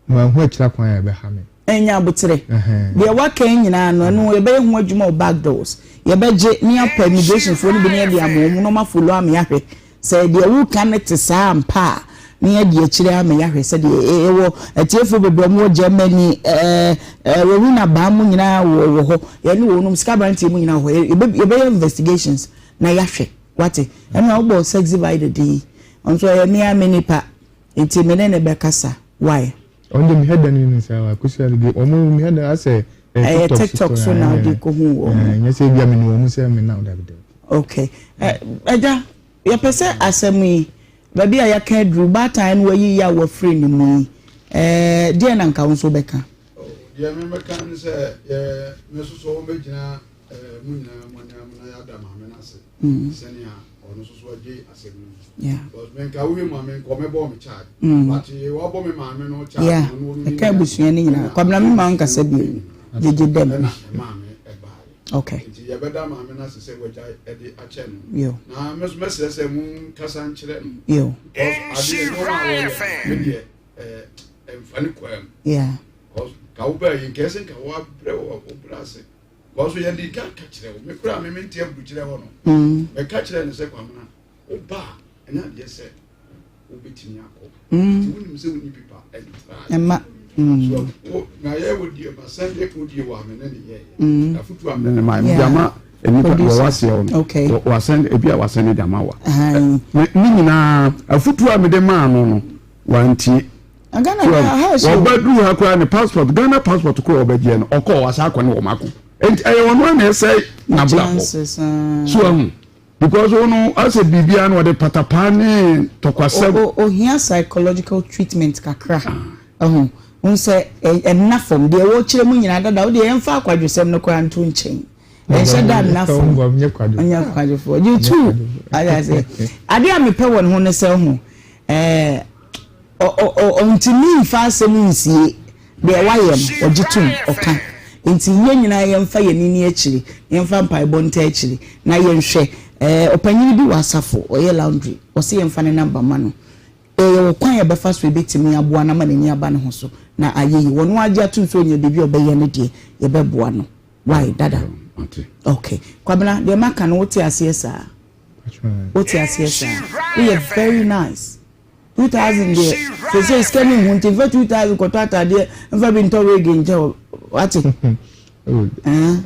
manhu akyira kwan a ɛbɛha me. Ɛnyɛ aboterɛ. Deɛ waka yi nyinaa no, ɛno yɛbɛyɛ ho adwuma wɔ back doors. Yɛbɛgye ne apɛ immigration foɔ no bi ne yɛde ama wɔn na wɔn afollow ama yɛahwɛ sɛ deɛ woka no te saa ampa a na yɛadi akyire ama yɛahwɛ sɛdeɛ yɛwɔ atiefoɔ bebree wɔn wɔ Germany ɛɛ ɛɛ Rowena baa mu nyinaa wɔ wɔ hɔ yɛne wɔn nom sika aberanteɛ mu nyinaa wɔ hɔ yɛbɛ yɛbɛyɛ investigations na yɛahwɛ wate ɛna wobɔ sexy vida din nso ɛyɛ me ara me nipa nti me ne ne bɛkasa why. Ɔno deɛ mehwɛ da no nim saa akosua no deɛ ɔmo mehwɛ da asɛ. Ɛyɛ TikTok so na wode kɔhu wɔn. Ɛnyɛ sɛ ebia menim wɔn sɛ me nam dabi dabi. Okay. Ɛgya, yɛpɛ sɛ asɛm yi, baabi a yɛaka aduru, baatan no wayi yɛ a wafiri ne mu yi, deɛ na nka wo nso wobɛka? Deɛ memɛka ne sɛ, me nso so wɔbɛgyina mo nyinaa mo anim na yɛada maame no ase sɛnea ɔno nso so agye asɛm no mu. Because menka woyɛ mu a menkɔ mɛbɔ me charge. But wabɔ me maame no charge. Yeah, ɛka abusua no nyinaa. Kwabena me ma nkasa bio. Gyegye dɛm. Ɛna maame ɛbaeɛ. Okay. Nti yɛbɛda maame no ase sɛ wagya ɛde akyɛ no. Yo. Na me nso mɛsrɛ sɛ mo nkasa nkyerɛ no. Yo. Because adeɛ nneɛma a wɔyɛ me deɛ ɛɛ ɛmfa ne kwan mu. Yeah. Because ka wo baa yi nkɛse nka woabrɛ wɔ wo brɛ ase. Because yɛn de ka ka kyerɛ wo. Me koraa me mente aburukyerɛ hɔ no. Mɛka kyerɛ no sɛ Kwamena wo ba a ɛnyɛ adeɛ sɛ wobɛtumi akɔ. Nti wonim sɛ wonni pipa ɛntra. Ɛma. So wo na yɛ wo deɛ ma sɛnde wo deɛ wɔ amene ne yɛyɛ. Afutu amene ne ma mede ama nipa wɔ waseɛ wo no. Wasɛn ebi a wasɛn ne de ama wa. Ne nyinaa afutu a mede maa no no wantie. Wɔba duru ha koraa ne passport Ghana passport koraa ɔbɛgyeɛ no ɔkɔɔ wasa akɔ ne wɔn ako nti ɛyɛ wɔn a na ɛsɛe n'abrabɔ so ahu because wɔn no asɛ biribiara na wɔde patapaa ne tɔkwasɛm. Ohia psychological treatment kakra ɛho n sɛ ɛnna fam deɛ wɔkyerɛ mu nyinaa dada wodeɛ yɛmfa akwadwosɛm no koraa nto nkyɛn ɛnhyɛ da nna fam ɔnyɛ kwadwofoɔ you too adeɛ a mepɛ wɔ ne ho ne sɛ ho ɛɛ. Ɔntumi mfa asɛm nsie. Deɛ wayɛ no, ɔgye tom, ɔka. Enti yɛn nyinaa yɛmfa yɛn ani nni akyiri, na yɛmfa mpaebɔ ntaa akyiri, na yɛnhwɛ. Ɛɛ, ɔpanyin bi wɔ asafo, ɔyɛ laundry, ɔse yɛmfa ne number mma no. Ɛyɛ ɔkwan a yɛbɛfa so a ɛbɛtumi aboa no ama n'ani aba ne ho so, na ayɛ yie. Ɔno ara gye atom sɛ ɔnya biribi a ɔbɛyɛ no deɛ, yɛbɛboa no. Why, dada? Okay. Kwabena, deɛ maka no, wote aseɛ saa? Wote aseɛ saa? Woyɛ very nice. 2000 deɛ sese sika ni hu nti nfa 2000 kɔtɔ ataadeɛ nfa bi ntɔ wig nkyɛ o wate ɛn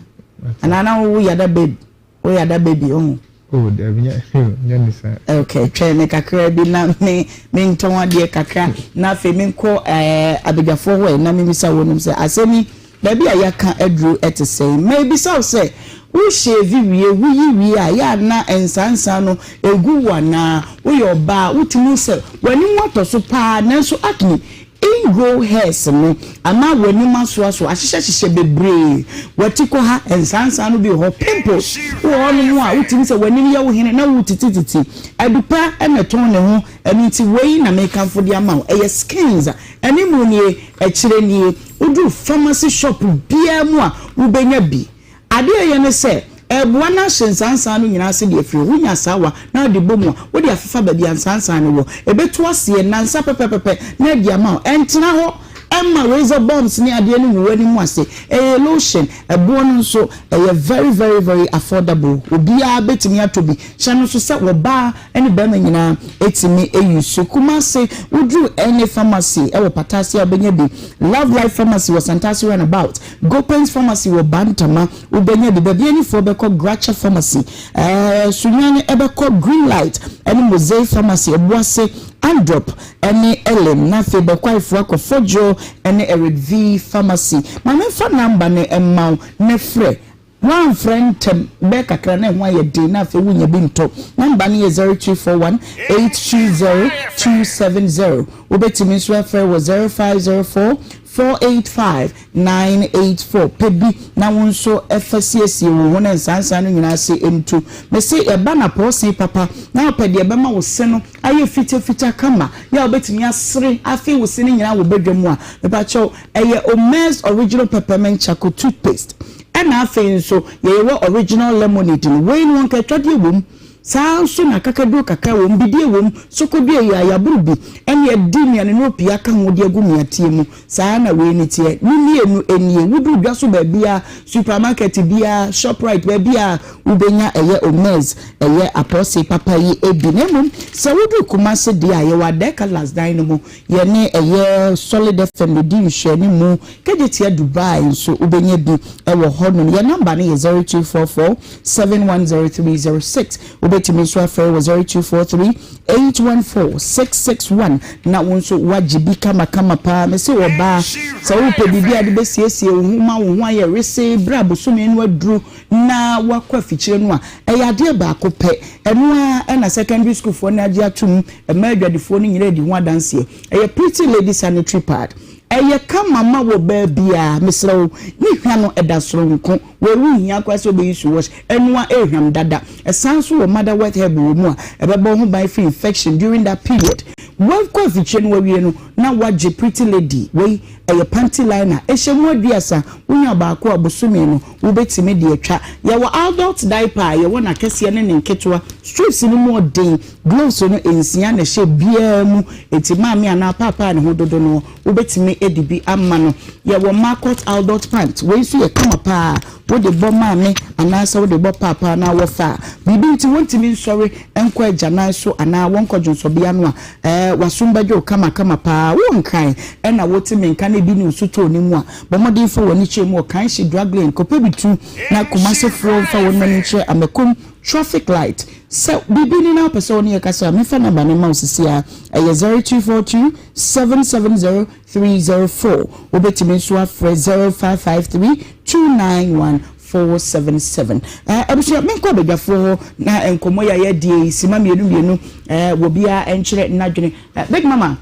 anaa na wo yada babe wo yada baby ɔho. Oh, dabi nyɛ nyɛ ne saa. Okay, twɛn me kakra bi na me me ntɔn adeɛ kakra na afei me nkɔ ɛɛ abadwafoɔ hɔ ɛ na me bisa wɔn sɛ asɛm yi Baabi a yɛaka aduru te sɛn? Mebisa wo sɛ, wo shave wie, woyi wie a, yɛ a na nsansan no gu wo anaa? Woyɛ ɔbaa a, wotumi hu sɛ w'anim atɔ so paa nanso acne, ingrow hairs no ama w'anim asoasoa, ahyehyɛhyehyɛ bebree, w'ati kɔ ha, nsansan no bi wɔ hɔ, pimples wɔ hɔnom a wotumi sɛ w'anim yɛ wo hene na woretitititi. Adupa na ɛtɔn ne ho, ɛno nti wei na mekamfo de ama wo, ɛyɛ Skins, Anim nie, akyire nie. Woduru pharmacy shop biara mu a, wobɛnya bi. Adeɛ a ɛyɛ ne sɛ, ɛreboa no ahye nsansan no nyinaa ase de afiri hɔ. Wonya asaawa na wode bɔ mu a, wode afefa baabi a nsansan no wɔ. Ɛbɛtu aseɛ nnansa pɛpɛpɛpɛ na adi ama wo. Ɛntena hɔ mma razor bumps ne adeɛ no ngu w'anim ase. Ɛyɛ lotion. Ɛboɔ no nso, ɛyɛ very very very affordable. Obiara bɛtumi atɔ bi. Hyɛ no nso sɛ ɔbaa ne barima nyinaa tumi use. Kumasi, woduru NA Pharmacy wɔ Patase a wobɛnya bi. Love Life Pharmacy wɔ Santase Runabout. Gopens Pharmacy wɔ Bantama, wobɛnya bi. Babianifoɔ bɛkɔ Graca Pharmacy. Ɛɛ Sunyani bɛkɔ Green Light ne Mosaic Pharmacy, Obuasi, Androp ne Elim. Na afei Bɛkwaefoɔ akɔ Fodjo ne Eric V Pharmacy. Ma memfa number no mma wo na frɛ. Woamfrɛ ntɛm bɛyɛ kakra na ɛho ayɛ den na afei wonnya bi ntɔ. Nɔmba no yɛ 0241 820 270. Wobɛtumi nso afrɛ wɔ 0504 485 984. Pɛ bi na wo nso fa siesie wo ho na nsansan no nyinaa ase ntu. Mese ɛba no apɔɔse papa na wopɛ deɛ ɛbɛma wo se no ayɛ fitafita kama yɛ a wobɛtumi asere afe wo se no nyinaa wɔ badwa mu a, mepakyɛw ɛyɛ Omez Original Peppermint Charcoal Toothpaste. Ɛna afei nso yɛyɛwɔ original lemonade no, wei no anka atwadeɛ wom, saa ara nso na akakaduro kakra wom, bidie wom, sokodua yi a yɛaboro bi ɛne yɛde nnuanennuro pii aka ho de agu mmeateɛ mu, saa ara na wei no teɛ. Ne mmienu nie, woduru dwa so baabiara, supermarket biara, Shoprite, baabiara wobɛnya ɛyɛ Omez, ɛyɛ apɔse papa yi bi. Na mmom sɛ woduru Kumasi deɛ a, yɛwɔ Adɛɛ Cutlass dan no mu, yɛne ɛyɛ Solid FM na ɛdi nhwɛanimu. Kejetia Dubai nso wobɛnya bi wɔ hɔnom. Yɛn nɔmba no yɛ 0244 710306. Wobɛtumi. Wobɛtumi nso afrɛ wɔ 0243 814 661 na wo nso woagye bi kamakama paa. Mese ɔbaa, sɛ wopɛ biribi a de bɛsiesie wo ho ma wo ho ayɛ wesee berɛ a bosome no aduru na woakɔ afikyire no a, ɛyɛ adeɛ baako pɛ. Ɛno ara na secondary schoolfoɔ no agye atom, mmaa adwadifoɔ no nyinaa di ho adanseɛ. Ɛyɛ Pretty Lady Sanitary Pad. Ɛyɛ kama ma wɔ baa biara, mesrɛ wo, ne hwa no ɛda soronko. Wei wo nhia koraa sɛ wobɛyi su wash, ɛnoa ɛrehwam dada. Ɛsan nso wɔ motherwort herb wɔ mu a ɛbɛbɔ wo ho ban firi infection during that period. Woakɔ afikyire no wawie no na woagye Pretty Lady, wei ɛyɛ panty liner, ɛhyɛ mu aduasa, wonya baako a bosome no wobɛtumi de atwa. Yɛwɔ adult diaper a yɛwɔ n'akɛseɛ ne ne nketewa, strips no mu ɔden, Gloves no nsia na ɛhyɛ biara mu, enti maame anaa paapa a ne ho dodo no, wobɛtumi de bi ama no. Yɛwɔ Marcot Aldot Pant, wei nso yɛ kama pa ara, wode bɔ maame anaasɛ wode bɔ paapa anaa wɔfa a, biribi nti wɔntumi nsɔre nkɔ agyanan so anaa wɔnkɔ dwonsɔbea no a, ɛɛ, w'asom bɛdwo wo kamakama pa ara. Wowɔ Nkran na wote me nka na ebi ne wo sotɔɔ no mu a, bɔ mmɔden fa w'ani kyerɛ mu wɔ Kanhye Drug Lane kɔpɛ bi tu na Kumasefoɔ mfa wɔn ani nkyerɛ Amakom Traffic Light. Sɛ biribi ni na wopɛ sɛ wo ne yɛ kasa a, memfa number no mma wo sisi ara. Ɛyɛ 0242 770 304. Wobɛtumi nso afrɛ 0553 291 477. Eh, abusua, menkɔ abadwafoɔ hɔ na nkɔmmɔ yi a yɛadie yi, sima mmienu mmienu, eh, wɔ biara nkyerɛ n'adwene. Eh, Big Mama,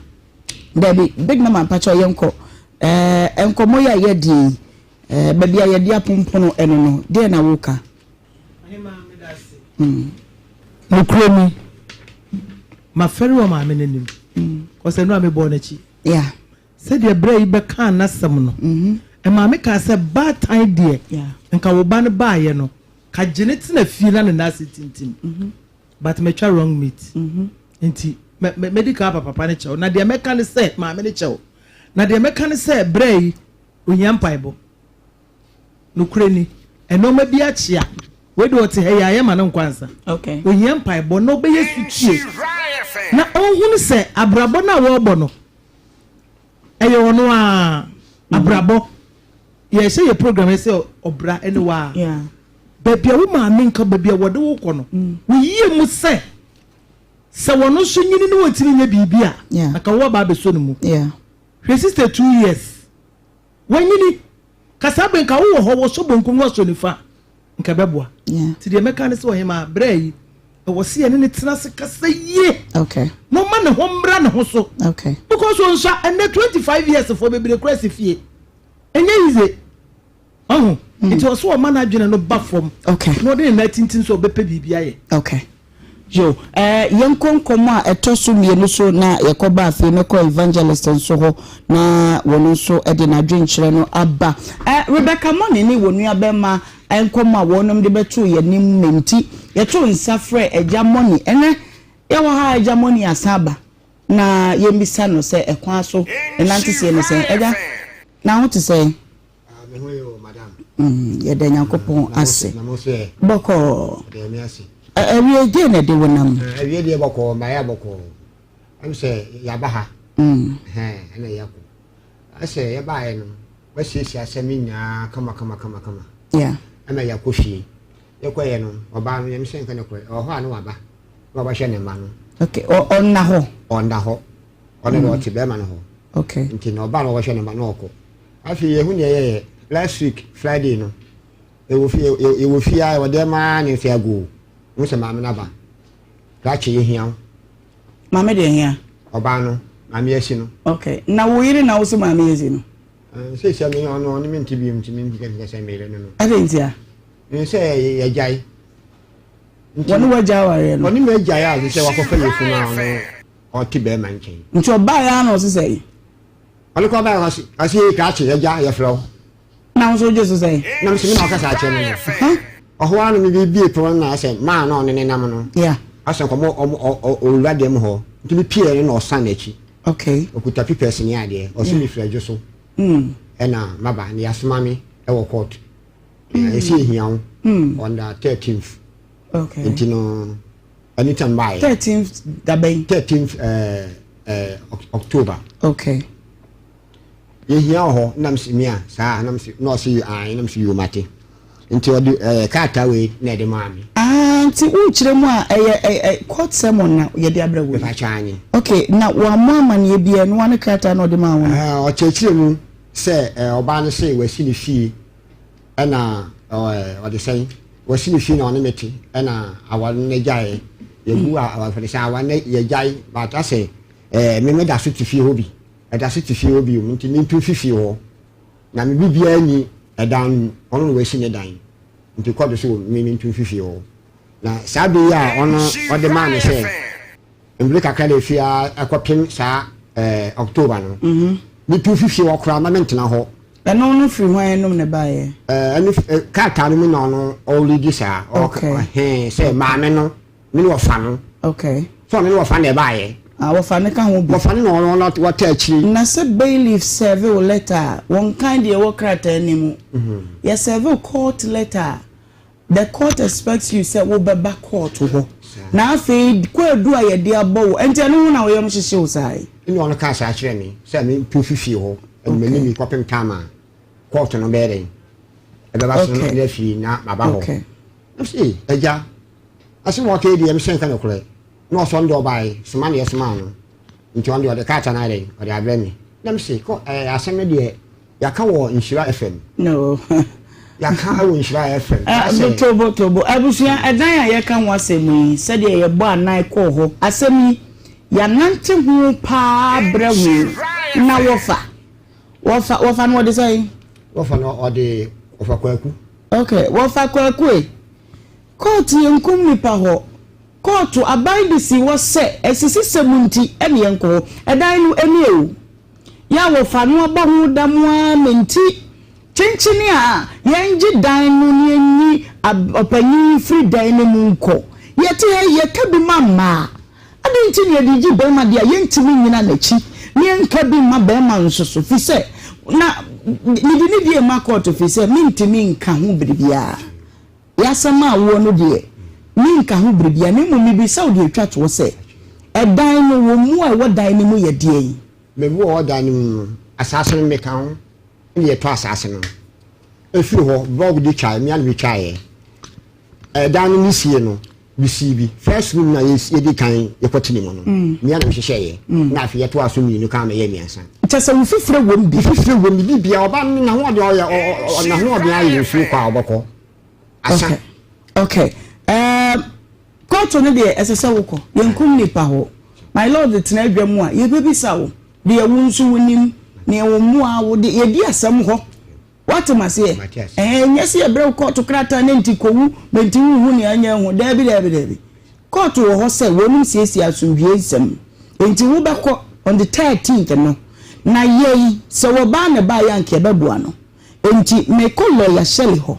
daabi, Big Mama mpakyɛw yɛnkɔ. Eh, nkɔmmɔ yi a yɛadie yi, eh, baabi a yɛde apompono ɛno no, deɛ na woka? Nokorɛ ni, mafɛre wɔ maame no anim, kɔsɛ nnora mebɔɔ n'akyi. Sɛdeɛ berɛ yi bɛkaa n'asɛm no, ɛmaa me kaa sɛ baatan deɛ, nka wo ba no baeɛ no, ka gye no tena fie na ne nan ase tintim. But matwa wrong meat. Nti, mɛdi kan apa papa no kyɛw. Na deɛ mɛka ne sɛ, maame no kyɛw. Na deɛ mɛka ne sɛ, berɛ yi, ohia mpaebɔ. Nokorɛ ni, nnoɔma bi akyea. Wei deɛ ɔte ha yi a, yɛmma no nkɔ ansa. Ɔhia mpaebɔ na ɔbɛyɛ sotie na ɔnhunu sɛ abrabɔ no a wɔrebɔ no, ɛyɛ ɔno ara abrabɔ. Yɛhyɛ yɛ program yi sɛ ɔbra ne wo ara. Baabi a wo maame nka, baabi a wɔde wo kɔ no, wo yie mu sɛ, sɛ wɔn nso nyini ne wɔntumi nyɛ biribi a, anka wo aba abɛsɔ ne mu. Hwɛ sister 2 years. Wanyini. Ka saa bere nka wowɔ hɔ, wɔsɔ bonkum na wɔasɔ nifa a, nka ɛbɛboa. Nti deɛ mɛka ne sɛ ɔhemaa, berɛ yi, ɛwɔ sɛ yɛne no tena ase kasa yie. Na ɔma ne ho mmra ne ho so. Because ɔnsua, ɛnnɛ 25 years foɔ bebree koraa si fie. Ɛnyɛ easy. Ɔho? Nti ɔsɛ ɔma n'adwene no ba fam. Na ɔde ne nan tintim sɛ ɔbɛpɛ biribi ayɛ. Okay. Yo, eh, yɛnkɔ nkɔmmɔ a ɛtɔ so mmienu so na yɛkɔba afei mɛkɔ Evangelist nso hɔ na wɔn nso de n'adwenkyerɛ no aba. Eh, Rebecca Money ne wɔn nuabɛrima nkɔmmɔ a wɔnom de bɛtoo yɛn anim no nti, yɛtoo nsa frɛɛ Agya Money. Ɛnnɛ, yɛwɔ ha a Agya Money asan aba na yɛmmisa no sɛ ɛkwan so ne nanteseɛ ne sɛn. Agya, na ho te sɛn? Ah, me ho yɛ o, madam. Mm, yɛda Nyankopɔn ah, ase. Na mo nso yɛ. Bɔkɔɔ. Yɛda Nyame ase. Awie deɛ na ɛde wo nam. Ah, awie deɛ bɔkɔɔ, mbaeɛ bɔkɔɔ. Ɛm sɛ yɛaba ha. Mm. Ɛhɛn, ɛna yɛakɔ. Ɛsɛ yɛbaeɛ no, wasiesie asɛm yi nyinaa kama kama kama kama. Yeah. Ɛma yɛakɔ fie. Yɛkɔeɛ no, ɔbaa no, Nyame sɛ nka nokorɛ, ɔwɔ hɔ a na waba. Na wabɛhwɛ ne mma no. Okay, ɔnna hɔ. Ɔnna hɔ. Ɔno deɛ ɔte bɛrima no hɔ. Okay. Nti na ɔbaa na ɔbɛhwɛ ne mma na ɔkɔ. Afei yɛhu nea yɛyɛ last week Friday no yɛwɔ fie yɛwɔ fie a yɛwɔ dɛm ara ne nsa agu o sɛ maame no aba krakye yɛhia wo. Maame deɛ hia. Ɔbaa no maame asi no. Okay na wo yere na wo sɛ maame asi no. Sɛ sɛ me ɔno ɔne me nte bio nti me nti sɛ me yere no no. Ɛde nti a. Sɛ yɛgyae. Wɔne wagyae awareɛ no. Ɔne me agyae a sɛ wakɔfa yɛ funu a ɔno ɔte bɛrima nkyɛn. Nti ɔbaa yɛ ano ɔse sɛ. Ɔno kɔ bɛyɛ ɔse ɔse ee krakye agya yɛfrɛ wo. Na wo nso wogye so sɛn? Na mese me na ɔkasa akyerɛ me no. Ɔhɔ ara na me bie pono no na asɛ maa na ɔne ne nam no. Yeah. Asɛ nkɔmɔ ɔmo ɔwura dɛm hɔ. Nti me pie no na ɔsan n'akyi. Okay. Ɔkuta papers ne adeɛ. Ɔse me firi adwo so. Ɛna maba na yasoma me ɛwɔ court. Ɛsɛ ehia wo. On the 13th. Okay. Nti no anytime baayɛ. 13th dabɛn? 13th ɛɛ. Eh, October. Okay. Yɛhia wɔ hɔ, nam se mia saa, nam se na ɔse ae, nam se yoo mate. Nti ɔde ɛɛ krataa wei na ɛde maa me. Ah, nti wokyerɛ mu a ɛyɛ ɛ court sermon na yɛde abrɛ wo yi? Mepakyɛ aane. Okay, na wammɔ amaneɛ biara, ɛno ara ne krataa na ɔde maa wo no? Ɛɛ, ɔkyerɛkyerɛ mu sɛ ɛɛ ɔbaa no se wasi ne fie ɛna ɛɛ ɔde sɛn, wasi ne fie na ɔne me te ɛna aware no agyaeɛ. Yɛgu a ɔde sɛ aware no yɛgyae but asɛ ɛɛ me meda so te fie hɔ bi, ɛda so te fie hɔ bio nti mentu mfi fie hɔ. Na me biribiara nni ɛdan no mu, ɔno na wasi ne dan, nti kɔ do so wɔ me mentu mfi fie hɔ. Na saa bere yi a ɔno ɔde maa me sɛ mbere kakra na efi ara ɛkɔpem saa ɛɛ October no, metu mfi fie hɔ koraa ma mentena hɔ. Ɛno no firi hwan anom na ɛbaeɛ? Ɛɛ ɛno krataa no mu na ɔno ɔredi saa, ɔka ɛhɛn sɛ maame no. Me ne wɔfa no. Okay. Sɛ ɔno ne wɔfa na ɛbaayɛ. Ah, wɔfa no ka ho bi. Wɔfa no na ɔno na wɔta akyire. Na sɛ bailiff serve wo letter a, wɔnkan deɛ ɛwɔ krataa no mu. Yɛ serve wo court letter a, the court expects you sɛ wobɛba court hɔ. Na afei kwaadu a yɛde abɔ wo, ɛnti ɛno ho na wo yam hyehye wo saa yi? Ɛna ɔno kaa saa kyerɛɛ me sɛ me ntu mfi fie hɔ, ɛna m'anim yi kɔpem time a court no bɛyɛ dɛn, ɛbɛba so no na afiri na maba hɔ. Ɔse, Agya, asem a ɔka yi deɛ mesɛ nka nokorɛ. Na ɔsɛ ɔno deɛ ɔbaeɛ, soma na yɛsomaa no, nti ɔno deɛ ɔde krataa no ayɛ dɛn, ɔde abrɛ me. Na mese, kɔ, ɛɛ, asɛm no deɛ yɛaka wɔ Nhyira FM. No. Yɛaka wɔ Nhyira FM. Eh, Asɛ. Tobo, tobo. Abusua, ɛdan a yɛka ho asɛm yi, sɛdeɛ yɛbɔ anan kɔɔ hɔ, asɛm yi, yɛanante ho paa brɛ ho, na wɔfa. Wɔfa, wɔfa no wɔde sɛn? Wɔfa no ɔde, wɔfa Kwaku. Ok, wɔfa Kwaku e. Kɔɔto yɛnkum nnipa hɔ. Kɔɔto, aban de si hɔ sɛ asisisɛm nti ɛne yɛnkɔ hɔ. Ɛdan no, ɛnie o. Yɛ a wɔfa no abɔ ho dam ara ma nti kyenkyene a yɛngye dan no na yɛnyi ɔpanyin yi mfiri dan no mu nkɔ. Yɛte ha yi, yɛka bi ma mmaa. Adɛn nti na yɛde gye barima deɛ a yɛntumi nnyina n'akyi na yɛnka bi mma barima nso so? Firi sɛ, na mede ne deɛ rema kɔɔto firi sɛ mentumi nka ho biribiara. Y'asɛm a wowɔ no deɛ, menka ho biribiara, na mmom mebisa wo deɛ ɛtwa toɔ sɛ, ɛdan no, wo mmoa a ɛwɔ dan no mu yɛ deɛn? Me mmoa a ɛwɔ dan no mu no, asaase no meka ho na yɛtɔ asaase no. Ɛfiri hɔ, blɔɔgo de twaeɛ, me ara na metwaeɛ. Ɛdan no ne sie no, mesii bi. First room na yɛdi kan yɛkɔtene mu no, me ara na mehyehyɛeɛ. Na afei yɛtoaa so mmienu kaa mɛyɛ mmiɛnsa. Kyerɛ sɛ wo fifire wom bi? Me fifire wom bi, biribiara. Ɔba no n'ahoɔden ɔyɛ n'ahoɔden ayɛ nsuo kɔ a ɔbɛkɔ. Asa. Okay. Okay. Um, kɔɔto no deɛ ɛsɛ sɛ wokɔ. Yɛnkum nipa hɔ. My lord tena adwa mu a, yɛbɛbisa wo deɛ wo nso wonim, neɛ wo mmoa wo de, yɛdi asɛm hɔ. Woate m'aseɛ? Ɛɛ, ɛnyɛ sɛ yɛbrɛ wo kɔɔto krataa na enti kɔwu, ma enti wonhu nea ɛnyɛ ho. Daabi, daabi, daabi. Kɔɔto wɔ hɔ sɛ wɔnom siesie asomdwoeɛ nsɛm. Enti wobɛkɔ on the thirteenth no, na yɛn, sɛ wɔbaa na ɛbaeɛ a anka yɛbɛboa no. Enti mekɔ lɔya Shirley hɔ.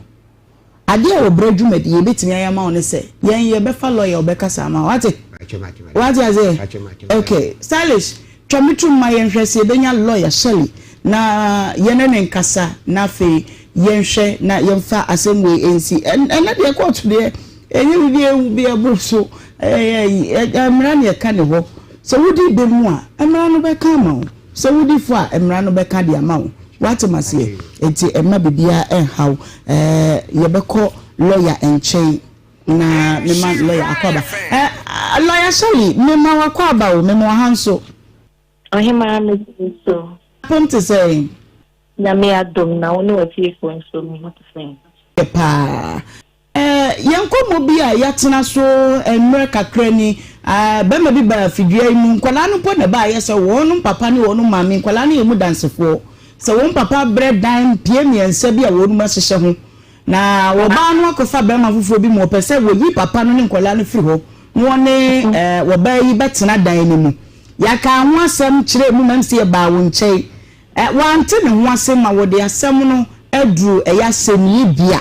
Adeɛ a wɔbrɛ dwumadie yɛbɛtumi ayɛ ama wo ne sɛ, yɛn yɛbɛfa lɔya a ɔbɛkasa ama wo. Woate? Woate aseɛ? Ok. Stylish, twa me tom ma yɛnhwɛ sɛ yɛbɛnya lɔya Shirley na yɛne no nkasa na afei yɛnhwɛ na yɛmfa asɛm wei nsi. Ɛnnɛ deɛ kɔɔto deɛ ɛnyɛ biribi a ɛhu bi ɛboro so. Ɛyɛ mmara na ɛka ne hɔ. Sɛ wodi bɛ mu a, mmara no bɛka ama wo. Sɛ wodi fɔ a, mmara no bɛka de ama wo. Woate m'aseɛ? Enti mma biribiara nha wo. Ɛɛ, yɛbɛkɔ lɔya nkyɛn na mema lɔya akwaaba. Ɛɛ, Lɔya Shirley, mema wo akwaaba o, mema wo ha nso. Ɔhemaa me nso. Apom te sɛn? Nyame adom, na wo ne w'atiefoɔ nso, me ho te sɛn? Yɛ paa. Yɛn nkɔmmɔ bi a yɛatena so mmerɛ kakra ni, barima bi baa fidua yi mu, nkwadaa no mpo na ɛbaeɛ sɛ wɔn papa ne wɔn maame, nkwadaa no yɛ mu dansefoɔ, sɛ wɔn papa abrɛ dan mpie mmiɛnsa bi a wɔn ahyehyɛ ho, na ɔbaa no akɔfa barima foforɔ bi ma ɔpɛ sɛ wɔyi papa no ne nkwadaa no firi hɔ na wɔne ɔbaa yi bɛtena dan no mu. Yɛkaa ho asɛm kyerɛɛ mu ma ɛm sɛ yɛbaa wo nkyɛn. Wante ne ho ase ma wɔde asɛm no aduru ɛyɛ asɛnniebea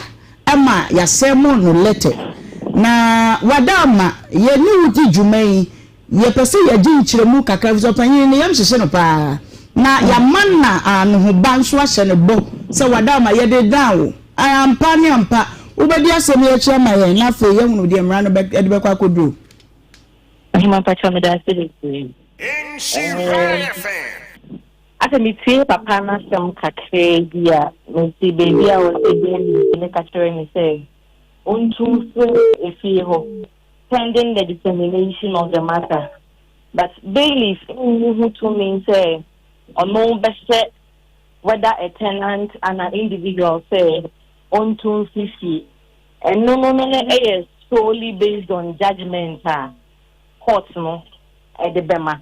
ma yɛasɛmo no lɛtɛ. Na wada ama yɛne wo di dwuma yi, yɛpɛ sɛ yɛgye nkyerɛmu kakra efisɛ ɔpanyin yi ne yam hyehye no paa. Na yɛama na anohoba nso ahyɛ no bɔ sɛ wada ama yɛde dan wo. Ampa ne ampa, wobɛdi asɛm yi akyi ama yɛn na afei yɛahunu deɛ mmara no de bɛkɔ akɔduru. Ɔhema mpakyɛw meda ase bebree. Asɛ metie papa no asɛm kakraa bi a, mete baabi a ɔsɛ bailiff no ka kyerɛ no sɛ ɔntu mfiri efie hɔ pending the determination of the matter. But bailiff nni ho tumi sɛ ɔno bɛhyɛ whether a tenant anaa individual sɛ ɔntu mfiri fie. Ɛno no no yɛ solely based on judgement a court no de bɛma.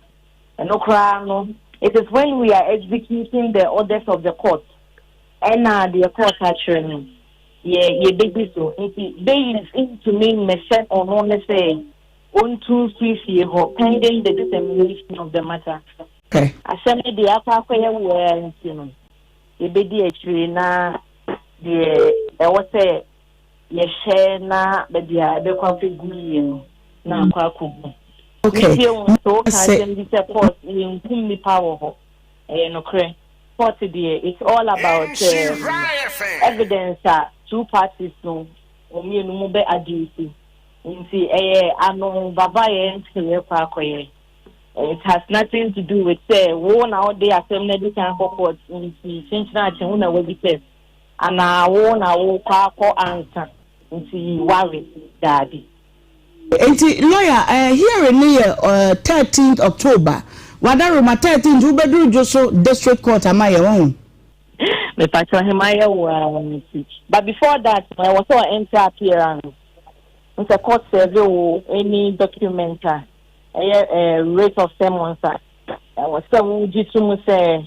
Ɛno koraa no, it is when we are executing the orders of the court ɛna deɛ court akyerɛ no yɛ yɛbɛdi so. Nti bailiff ntumi mmɛhyɛ ɔno no sɛ ɔntu mfiri fie hɔ pending the determination of the matter. Asɛm no deɛ akɔ akɔyɛ wɔ nti no, yɛbɛdi akyire na deɛ ɛwɔ sɛ yɛhwɛ na baabi a ɛbɛkɔ akɔgu yie no na akɔ akɔgu. Metie wo nso woka asɛm bi sɛ court yɛnkum nnipa wɔ hɔ. Ɛyɛ nokorɛ. Court deɛ it's all about um, evidence a two parties no wɔn mmienu mu bɛ adduce. Nti ɛyɛ ano baba yɛ nteɛ kɔ akɔyɛ. It has nothing to do with sɛ wo na wode asɛm no adi kan akɔ court nti kyenkyena akye wo na wadi first anaa wo na wokɔ akɔ ansa nti ware daabi. Enti lawyer eh, hearing no yɛ eh, 13th October. Wadaroma 13th wobɛduru Dwoso District Court ama yɛ wahu. Mepakyɛ ɔhema yɛ wo ara nti but before that no ɛwɔ sɛ ɔ enter appearance nsɛ court serve wo any document a ɛyɛ writ of summons a, ɛwɔ sɛ wogye to mu sɛ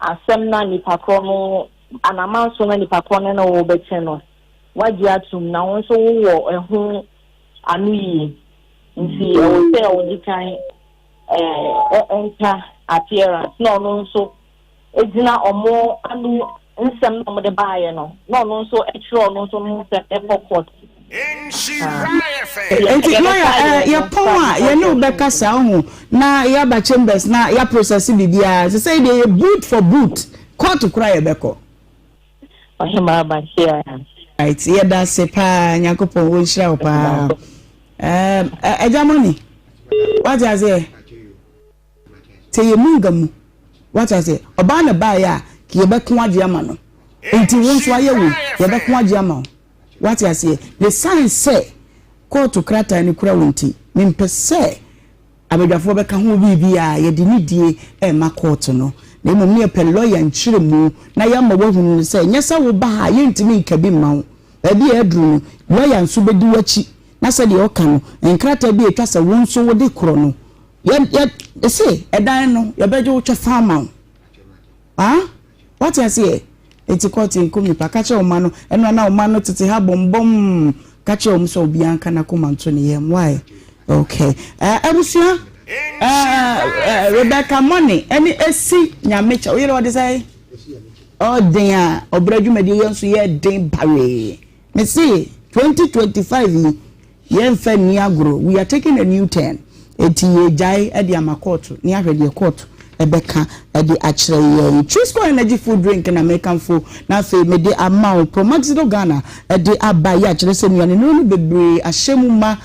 asɛm no a nipa korɔ no anaa amanso no a nipa korɔ no ne wo rebɛkyɛ no, woagye atom na wo nso wowɔ ɛho anoyie. Nti ɛwɔ sɛ ɔdi kan enter appearance na ɔno nso gyina ɔmo ano nsɛm na ɔmo de baayɛ no na ɔno nso kyerɛ ɔno nso no nsɛm kɔ court. Nti lawyer eh, yɛpɔn a yɛne wo bɛkasa wohu na yɛaba chambers na yɛ process biribiara sɛ sɛ deɛ yɛ boot for boot court koraa yɛbɛkɔ. Ɔhemaa Bahyia. Right, yɛda ase paa Nyankopɔn wɔnhyira wo paa. Ɛgya mɔni, wate aseɛ? Sɛ yɛ mu nga mu. Wate aseɛ? Ɔbaa na baeɛ a, ka yɛbɛko agye ama no. Enti wo nso ayɛ wei, yɛbɛko agye ama wo. Wate aseɛ? Na ɛsiane sɛ kɔɔto krataa no kura wo nti, mempɛ sɛ abadwafoɔ bɛka ho biribiara. Yɛde nidie rema kɔɔto no, na mmom ne yɛpɛ lɔya nkyerɛmu na yɛama woahunu no sɛ, nyɛ sɛ woba ha a, yɛntumi nka bi mma wo. Baabi a aduru no, lɔya nso bɛdi w'akyi, na sɛdeɛ ɔka no, nkrataa bi a ɛtwa sɛ wo nso wode korɔ no, Yɛ yɛ se ɛdan no yɛbɛgye wo kyɛfa ama wo. Ah, wate aseɛ? Enti kɔɔte nkum nipa. Ka kyerɛ wo mma no, ɛno na wo mma no tete ha bɔmbɔm. Ka kyerɛ wɔn sɛ obiara nka n'akoma nto ne yam. Why? Okay. Uh, abusua, uh, uh, Rebecca Money, ɛne esi nyame kyɛ. Oyere ɔde sɛ? Ɔden a, ɔbrɛ dwumadie yɛn nso yɛ den bawee. Mese 2025 yi yɛnfa nni agorɔ, we are taking a new turn, enti yɛgyae de ama kɔɔto na yɛahwɛ deɛ kɔɔto bɛka de akyerɛ yɛn. Trisco Energy Food Drink na mekamfo na afei mede ama wo. Promaxido Ghana de aba yi akyerɛ sɛ nnuanennuro no bebree ahyɛ mu ma,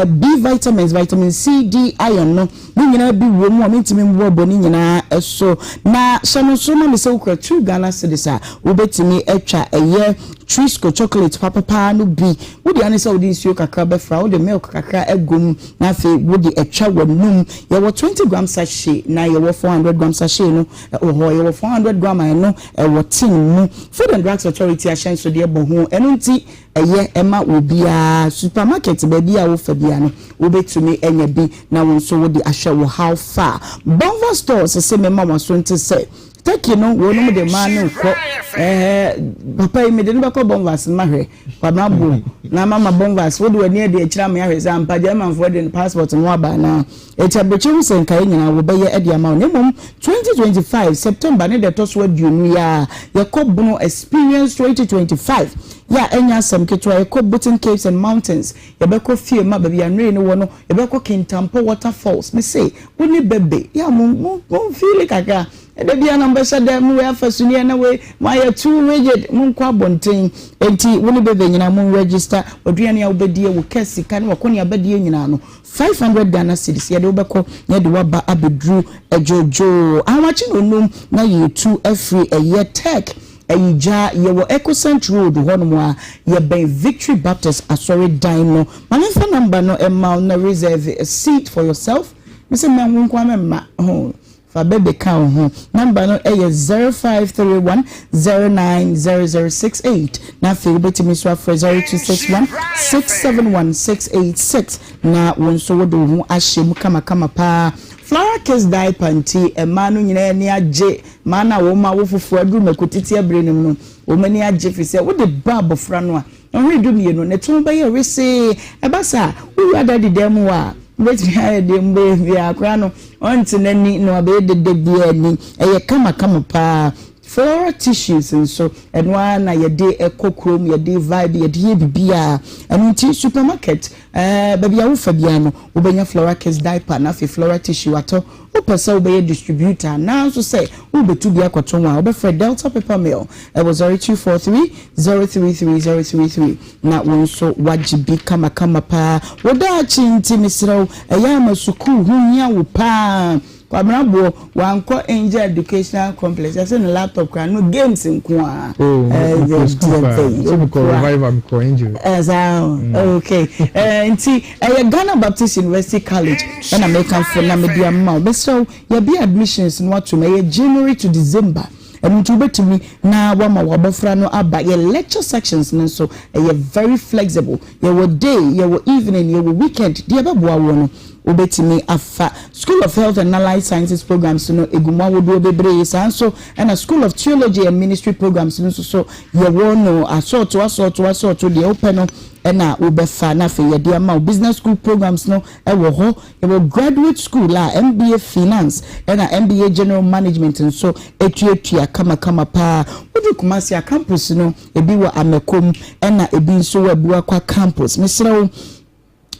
B vitamins, vitamin C, D, iron no ne nyinaa bi wɔ mu a mentumi mboaboa ne nyinaa so. Na hyɛ no nso ma me sɛ wokura 2 Ghana cedis a wobɛtumi atwa ɛyɛ Trisco chocolate papa paa no bi. Wo dea ne sɛ wode nsuo kakra bɛfra, wode milk kakra agu mu na afei wode atwa w'anum. Yɛwɔ 20 gram sachet na yɛwɔ 400 gram sachet no wɔ hɔ. Yɛwɔ 400 gram a ɛno ɛwɔ tin mu. Food and Drugs Authority ahyɛnsodeɛ bɔ ho, ɛno nti ɛyɛ ma obiara. Supermarket baabi a wofa biara no wobɛtumi anya bi na wo nso wode ahwɛ wo how far. Bonva Stores se memma w'aso nte sɛ Turkey no wɔnom de mmaa no rekɔ ɛɛ papa yi mede no bɛkɔ Bonvas no mahwɛ Kwabena Boɔ na mama Bonvas wode w'ani adi akyire ama ahwɛ sɛ ampa Germanfoɔ de no passport no aba anaa ɛti abirekyi ho sɛ nkaeɛ nyinaa wɔbɛyɛ de ama wo na mmom 2025 September ne deɛ ɛtɔ so aduonu yi a yɛkɔ Bono Experience 2025 yɛ a ɛnyɛ asɛm ketewa yɛkɔ Boating Caves and Mountains yɛbɛkɔ fie ma baabi a nnoe no wɔ no yɛbɛkɔ Kintampo Waterfalls mese wo ne bɛbe yɛ a mo mo mo mfeeli kakra. Da biara na mobɛhyɛ dan mu, wei afa suneɛ na wei, moayɛ too rigid, monkɔ abɔnten. Enti wo ne Bebe nyinaa mo register, w'aduane a wobɛdie, wo kɛ sika ne w'akɔneabadie nyinaa no, 500 Ghana cedis, yɛde wo bɛkɔ na yɛde wo aba abɛduru dwoodwoo. Ahomakye na onum na yɛretu afiri ɛyɛ Tech Ayigya, yɛwɔ Ecocent Road hɔnom a, yɛbɛn Victory Baptist Asɔre dan no. Ma memfa number no mma wo na reserve a seat for yourself. Mese mmɛn wo nko ara mɛmma ho. Fa bɛbe ka wo ho. Number no yɛ 0531 090068. Na afei wobɛtumi nso afrɛ 0261 671 686 na wo nso wode wo ho ahyɛ mu kamakama paa. Flower Kiss Diaper nti mmaa no nyinaa ani agye. Mmaa no a wɔn awo foforɔ aduru mako tete abere no mu no, wɔn ani agye firi sɛ wode ba abɔfra no a, Nnɔnhwere dumienu, ne to bɛyɛ wesee. Ɛba saa a, wowura dadi dan mu hɔ a, wobɛtumi ayɛ deɛ mobɛyɛ biara. Akwadaa no, ɔnte n'ani na wabɛyɛ dede biara ani. Ɛyɛ kamakama paa. Floral tissues nso, ɛno ara na yɛde kɔ kurom, yɛde vibe, yɛde yɛ biribiara. Ɛno nti, supermarket, ɛɛ, baabi a wofa biara no, wobɛnya Floral Kiss diaper na afei floral tissue atɔ. Wopɛ sɛ wobɛyɛ distributor anaa nso sɛ worebɛtu bi akɔtɔn a, wobɛfrɛ Delta Paper Mill wɔ 0243 033 033 na wo nso woagye bi kamakama paa. Wo daakye nti mesrɛ wo, ɛyɛ a ma sukuu ho hia wo paa. Kwabena Boɔ, wankɔ Angel Educational Complex, yɛse ne laptop koraa no games nko ara. Oh, mekɔ sukuu paa, sɛ mekɔ Revival, mekɔ Angel. Saa o, okay. Nti ɛyɛ Ghana Baptist University College ɛna mekamfo na mede ama wo. Mesrɛ wo, yɛabue admissions no atom, ɛyɛ January to December. Ɛno nti wobɛtumi na woama w'abɔfra no aba. Yɛn lecture sections no nso, ɛyɛ very flexible. Yɛwɔ day, yɛwɔ evening, yɛwɔ weekend, deɛ ɛbɛboa woɔ no, wobɛtumi afa. School of Health and Allied Sciences programs no, ɛgu mu ahodoɔ bebree. Saa nso na School of Theology and Ministry programs no nso so, yɛwɔ no asɔɔto asɔɔto asɔɔto, deɛ wopɛ no na wobɛfa na afei yɛde ama wo. Business school programs no wɔ hɔ. Yɛwɔ graduate school a MBA Finance ɛna MBA General Management nso tuatua kamakama paa. Wodu Kumasi a, campus no ebi wɔ Amakom ɛna ebi nso wɔ Abuakwa campus. Mesrɛ wo,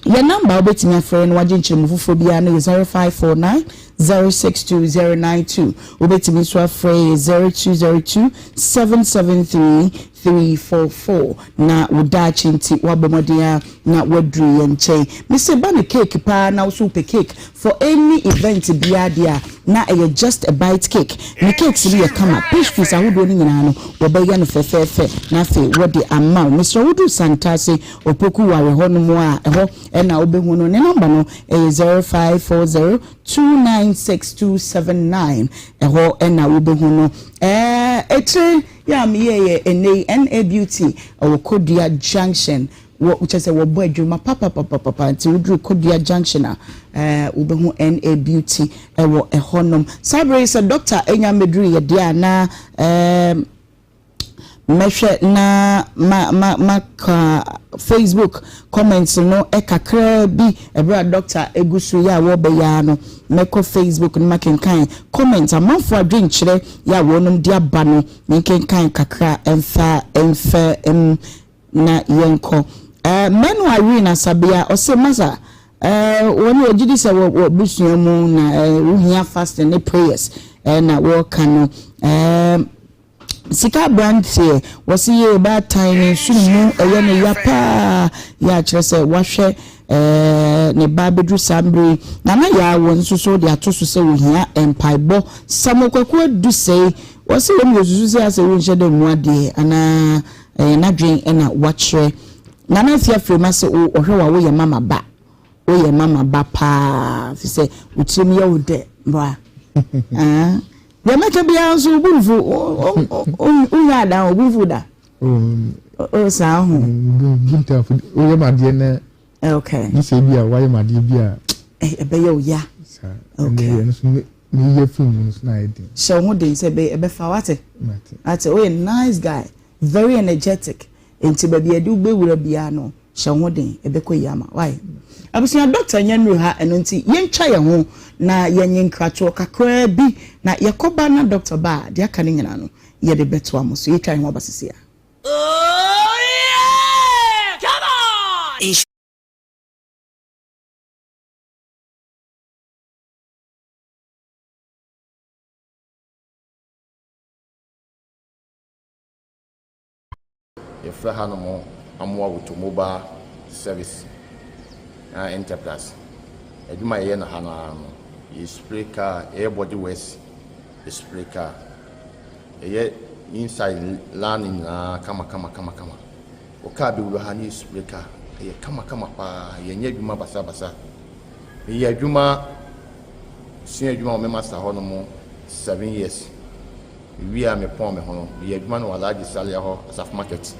yɛn number a wobɛtumi afrɛ yɛn na wagye nkyerɛmu foforɔ biara no yɛ 0549 062 092. Wobɛtumi nso afrɛ yɛ 0202 773 344 na wo daakye nti woabɔ mmɔden ara na woaduru yɛn nkyɛn. Mese ba no cake paa na wo so wopɛ cake for any event biara deɛ a na ɛyɛ just a bite cake. Ne cakes no yɛ kama, pastries ahodoɔ no nyinaa no wɔbɛyɛ no fɛfɛɛfɛ na afei wɔde ama wo. Mesrɛ wo woduru Santase Opoku Ware hɔ nom a ɛhɔ na wobɛhu no. Ne number no ɛyɛ 0540 296279 ɛhɔ na wobɛhu no. Ɛɛ etire Yɛ a meyɛɛ yɛ ɛnnɛ yi NA Beauty ɛwɔ Kodua junction wɔ kyerɛ sɛ wɔbɔ adwuma papapapapa nti woduru Kodua junction a ɛɛ wobɛhu NA Beauty ɛwɔ ɛhɔ nom. Saa berɛ yi sɛ doctor anya mmɛduru yɛ deɛ a na ɛɛ mɛhwɛ na ma ma maka Facebook comments no kakraa bi ɛberɛ a doctor egu so yɛ a wɔbɛyɛ ara no mɛkɔ Facebook no makenkan comments amanfoɔ adwenkyerɛ yɛ a wɔnom de aba no menkenkan kakra mfa mfa mu na yɛnkɔ. Eh, Manu Irene Asabea ɔse masa eh, wɔne wɔgye di sɛ wɔ wɔ busua mu na eh, wohia fasting ne prayers eh, na wɔka no eh, Sika abranteɛ wɔse yee baatan ne nsono mu ɛyɛ no ya paa yɛ a kyerɛ sɛ wahwɛ ɛɛ ne ba abɛduru saa mmerɛ yi Nana Yaa wɔn nso so de ato so sɛ wɔhia mpaebɔ Samuel Kwaku Adusei wɔse wɔn deɛ wɔsusu sɛ asɛ wonhyɛ da mmu adeɛ anaa ɛyɛ n'adwen ɛna wakyerɛ Nana Afia Frema se wo ɔhwɛ wa woyɛ mama ba woyɛ mama ba paa fi sɛ wo tirim yɛ wo dɛ bra ah Deɛ mɛka biara nso wo bo mfu wonya adan wo bo mfu da o saa ho woyɛ ma adeɛ na okay ne sɛ bi a woayɛ ma adeɛ bi a ɛbɛyɛ wo ya okay ɛno nso meyɛ firi mu no so na ayɛ den hyɛ wo ho den sɛ ɛbɛfa wate wate woyɛ nice guy very energetic nti baabi a yɛde wobɛwura biara no Hyɛ wo ho den, ɛbɛkɔ yie ama wo. Wai? Abusua, dɔkta nya nnuru ha, ɛno nti yɛntwa yɛn ho na yɛnye nkratoɔ kakraa bi, na yɛkɔba na dɔkta ba a, deɛ aka no nyinaa no, yɛde bɛtoa mo so. Yɛtwa yɛn ho aba seesei ara. Oh yeah! Come on! Yɛfrɛ hanom Amoa Automobile Service Enterprise. Adwuma a yɛyɛ no ha no ara no, yɛ spray car, yɛyɛ body works, yɛ spray car. Yɛyɛ inside lan no nyinaa kama kama kama kama. Wo car bɛwura ha na yɛ spray car. Ɛyɛ kama kama paa. Yɛnyɛ adwuma basabasa. Meyɛ adwuma, sua adwuma wɔ me master hɔ nom 7 years. Mewie a mepɔn me ho no, meyɛ adwuma no wɔ Alhaji Salia hɔ, Asafo Market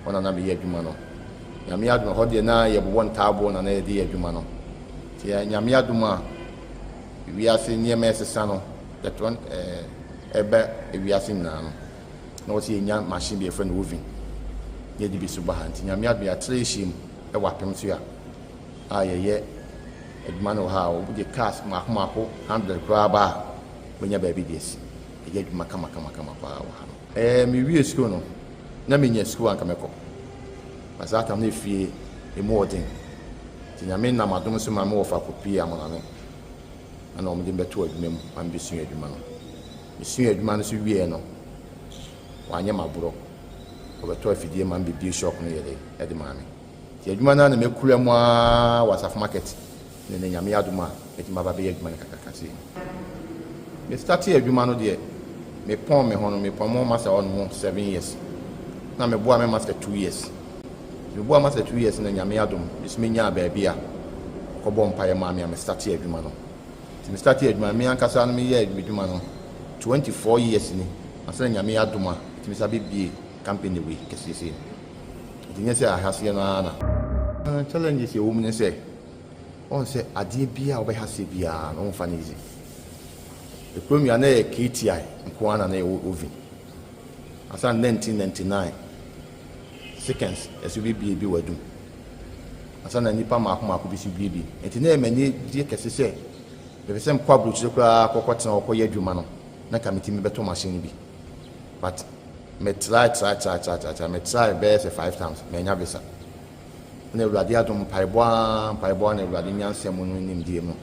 hɔ na na meyɛ adwuma no. Nyame adom, ɛhɔ deɛ na yɛbobɔ ntaaboɔ na na yɛde yɛ adwuma no. Nti Nyame adom a wiase nneɛma ɛsesa no, yɛtɔ ɛba wiase nyinaa no, na wɔsɛ yɛnya machine bi yɛfrɛ no oven na yɛde bi so ba ha. Nti Nyame adom yɛatra yɛhyia mu ɛwɔ apem so a a yɛyɛ adwuma no wɔ ha a wɔde cars mmaako mmaako 100 koraa ba a wɔnya baabi de asi. Yɛyɛ adwuma kama kama kama paa wɔ ha no. Ɛɛ mewie sukuu no, na menya sukuu a anka mɛkɔ. Na saa tam no efie emu ɔden. Nti Nyame nam adom so ma me wɔfa kɔpie Amonane. Ɛna wɔn de me bɛtoo adwuma mu ma mebɛsua adwuma no. Mesua adwuma no so wieɛ no, wɔanyɛ m'aborɔ. Wɔbɛtɔ afidie ma me bɛbie shop no yɛ dɛ de maa me. Nti adwuma no ara na makura mu ara wɔ Asafo Market ne nnɛ Nyame adom a mɛtumi aba abɛyɛ adwuma no kakraka sei no. Me startee adwuma no deɛ me pɔn me ho no me pɔn mo master hɔ nom 7 years na me boa me master 2 years. Nti me boa master 2 years na Nyame adom me so me nyaa baabi a ɔkɔ bɔ mpaeɛ maa me a me startee adwuma no. Nti me startee adwuma no me ankasa no me yɛɛ adwuma no 24 years ni ansa na Nyame adom a metumi sa bɛ bie company wei kɛseɛ sei no. Nti nyɛ sɛ ahaseɛ no ara na. Challenges a ɛwɔ mu ne sɛ, woahu sɛ adeɛ biara a wobɛhaseɛ biara no womfa no easy. Ekurom yi a na ɛyɛ KTI nko ara na na ɛwɔ oven. Ansa na 1999 seconds ɛso bɛbie bi wɔ adum. Ansa na nnipa mmaako mmaako bi so bie bi. Nti na ɛyɛ m'ani gye kɛse sɛ mepɛ sɛ mekɔ aburokyire koraa kɔkɔtena hɔ kɔyɛ adwuma no na nka metumi bɛtɔ machine no bi. But me try try try try try try me try bɛyɛ sɛ five times manya visa. Ɛna Awurade adom mpaebɔ ara mpaebɔ ara na Awurade nyansa mu no nimdeɛ mu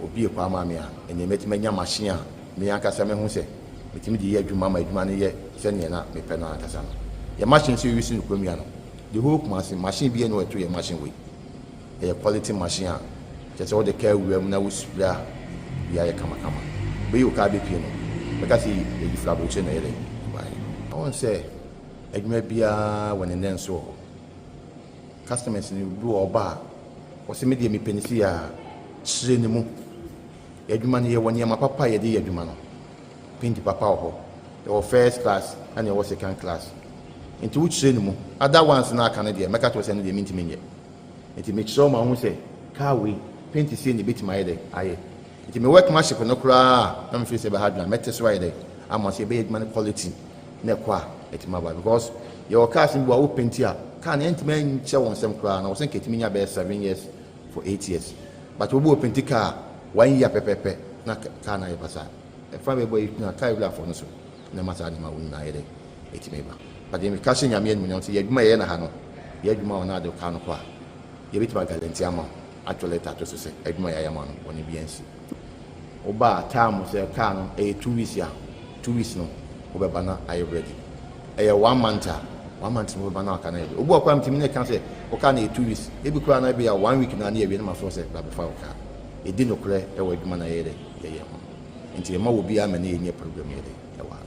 obie kwan maa me a ɛnneɛ mɛtumi anya machine a me ankasa mehu sɛ metumi de yɛ adwuma ma adwuma no yɛ sɛdeɛ na mepɛ no ankasa no. Yɛ machine nso yɛuse no kurom yi ano. The whole Kumasi machine biara nni hɔ a ɛto yɛ machine wei. Ɛyɛ quality machine a kyerɛ sɛ wode kaa wura mu na wo spray a biribiara yɛ kamakama. Wobɛyi wo kaa bɛpue no bɛka sɛ yɛyi firi aburokyire na ɛyɛ dɛn ɛbaeɛ. Wohu sɛ adwuma biara wɔ ne nnɛnso wɔ hɔ. Customers no bi wɔ hɔ ɔba a ɔse me deɛ mepɛ no sei a kyerɛ ne mu. Yɛn adwuma no yɛwɔ nneɛma papa a yɛde yɛ adwuma no. Paint papa wɔ hɔ. Yɛwɔ first class ɛna yɛwɔ second class. Nti wokyerɛ ne mu. Other ones no a aka no deɛ mɛka kyerɛ wo sɛ ɛno deɛ mentumi nyɛ. Nti mekyerɛ wo ma wohu sɛ car wei paint sei na ɛbɛtumi ayɛ dɛ ayɛ. Nti me workmanship no koraa a na me feel sɛ ɛbɛha adwene a mɛte so ayɛ dɛ ama sɛ yɛbɛyɛ adwuma no quality na ɛkɔ a ɛtumi aba because yɛwɔ cars no bi wɔ a wo paint a car no ɛntumi nkyɛ wɔn nsam koraa na wɔ sɛ nka ɛtumi nya bɛyɛ 7 years for 8 years but obi wɔ paint car one year pɛpɛpɛ na car no ayɛ basaa. Ɛfa bɛbɔ yi na car wurafoɔ no so na ɛma saa nneɛma wo nyinaa yɛ dɛ ɛtumi ba. But deɛ meka hyɛ Nyame animuonyam sɛ yɛ adwuma yɛyɛ no ha no, yɛ adwuma a ɔno ade car no kɔ a, yɛbɛtumi aguarantee ama wo, atwerɛ letter ato so sɛ adwuma a yɛayɛ ama wo no, bɔne biara nsi. Woba a, time sɛ car no ɛyɛ 2 weeks a, 2 weeks no wobɛba na ayɛ ready. Ɛyɛ one month a, one month no wobɛba na car no ayɛ ready. Obi wɔ koraa metumi ne ka sɛ wo car no yɛ 2 weeks, ebi koraa no ebi a one week na ne yɛwie no mafrɛ wo sɛ bra bɛfa wo car. Yɛdi nokorɛ wɔ adwuma no a yɛyɛ dɛ yɛyɛ ho. Nti yɛma obiara ma ne yɛnyɛ program yɛ dɛ ɛwɔ ha.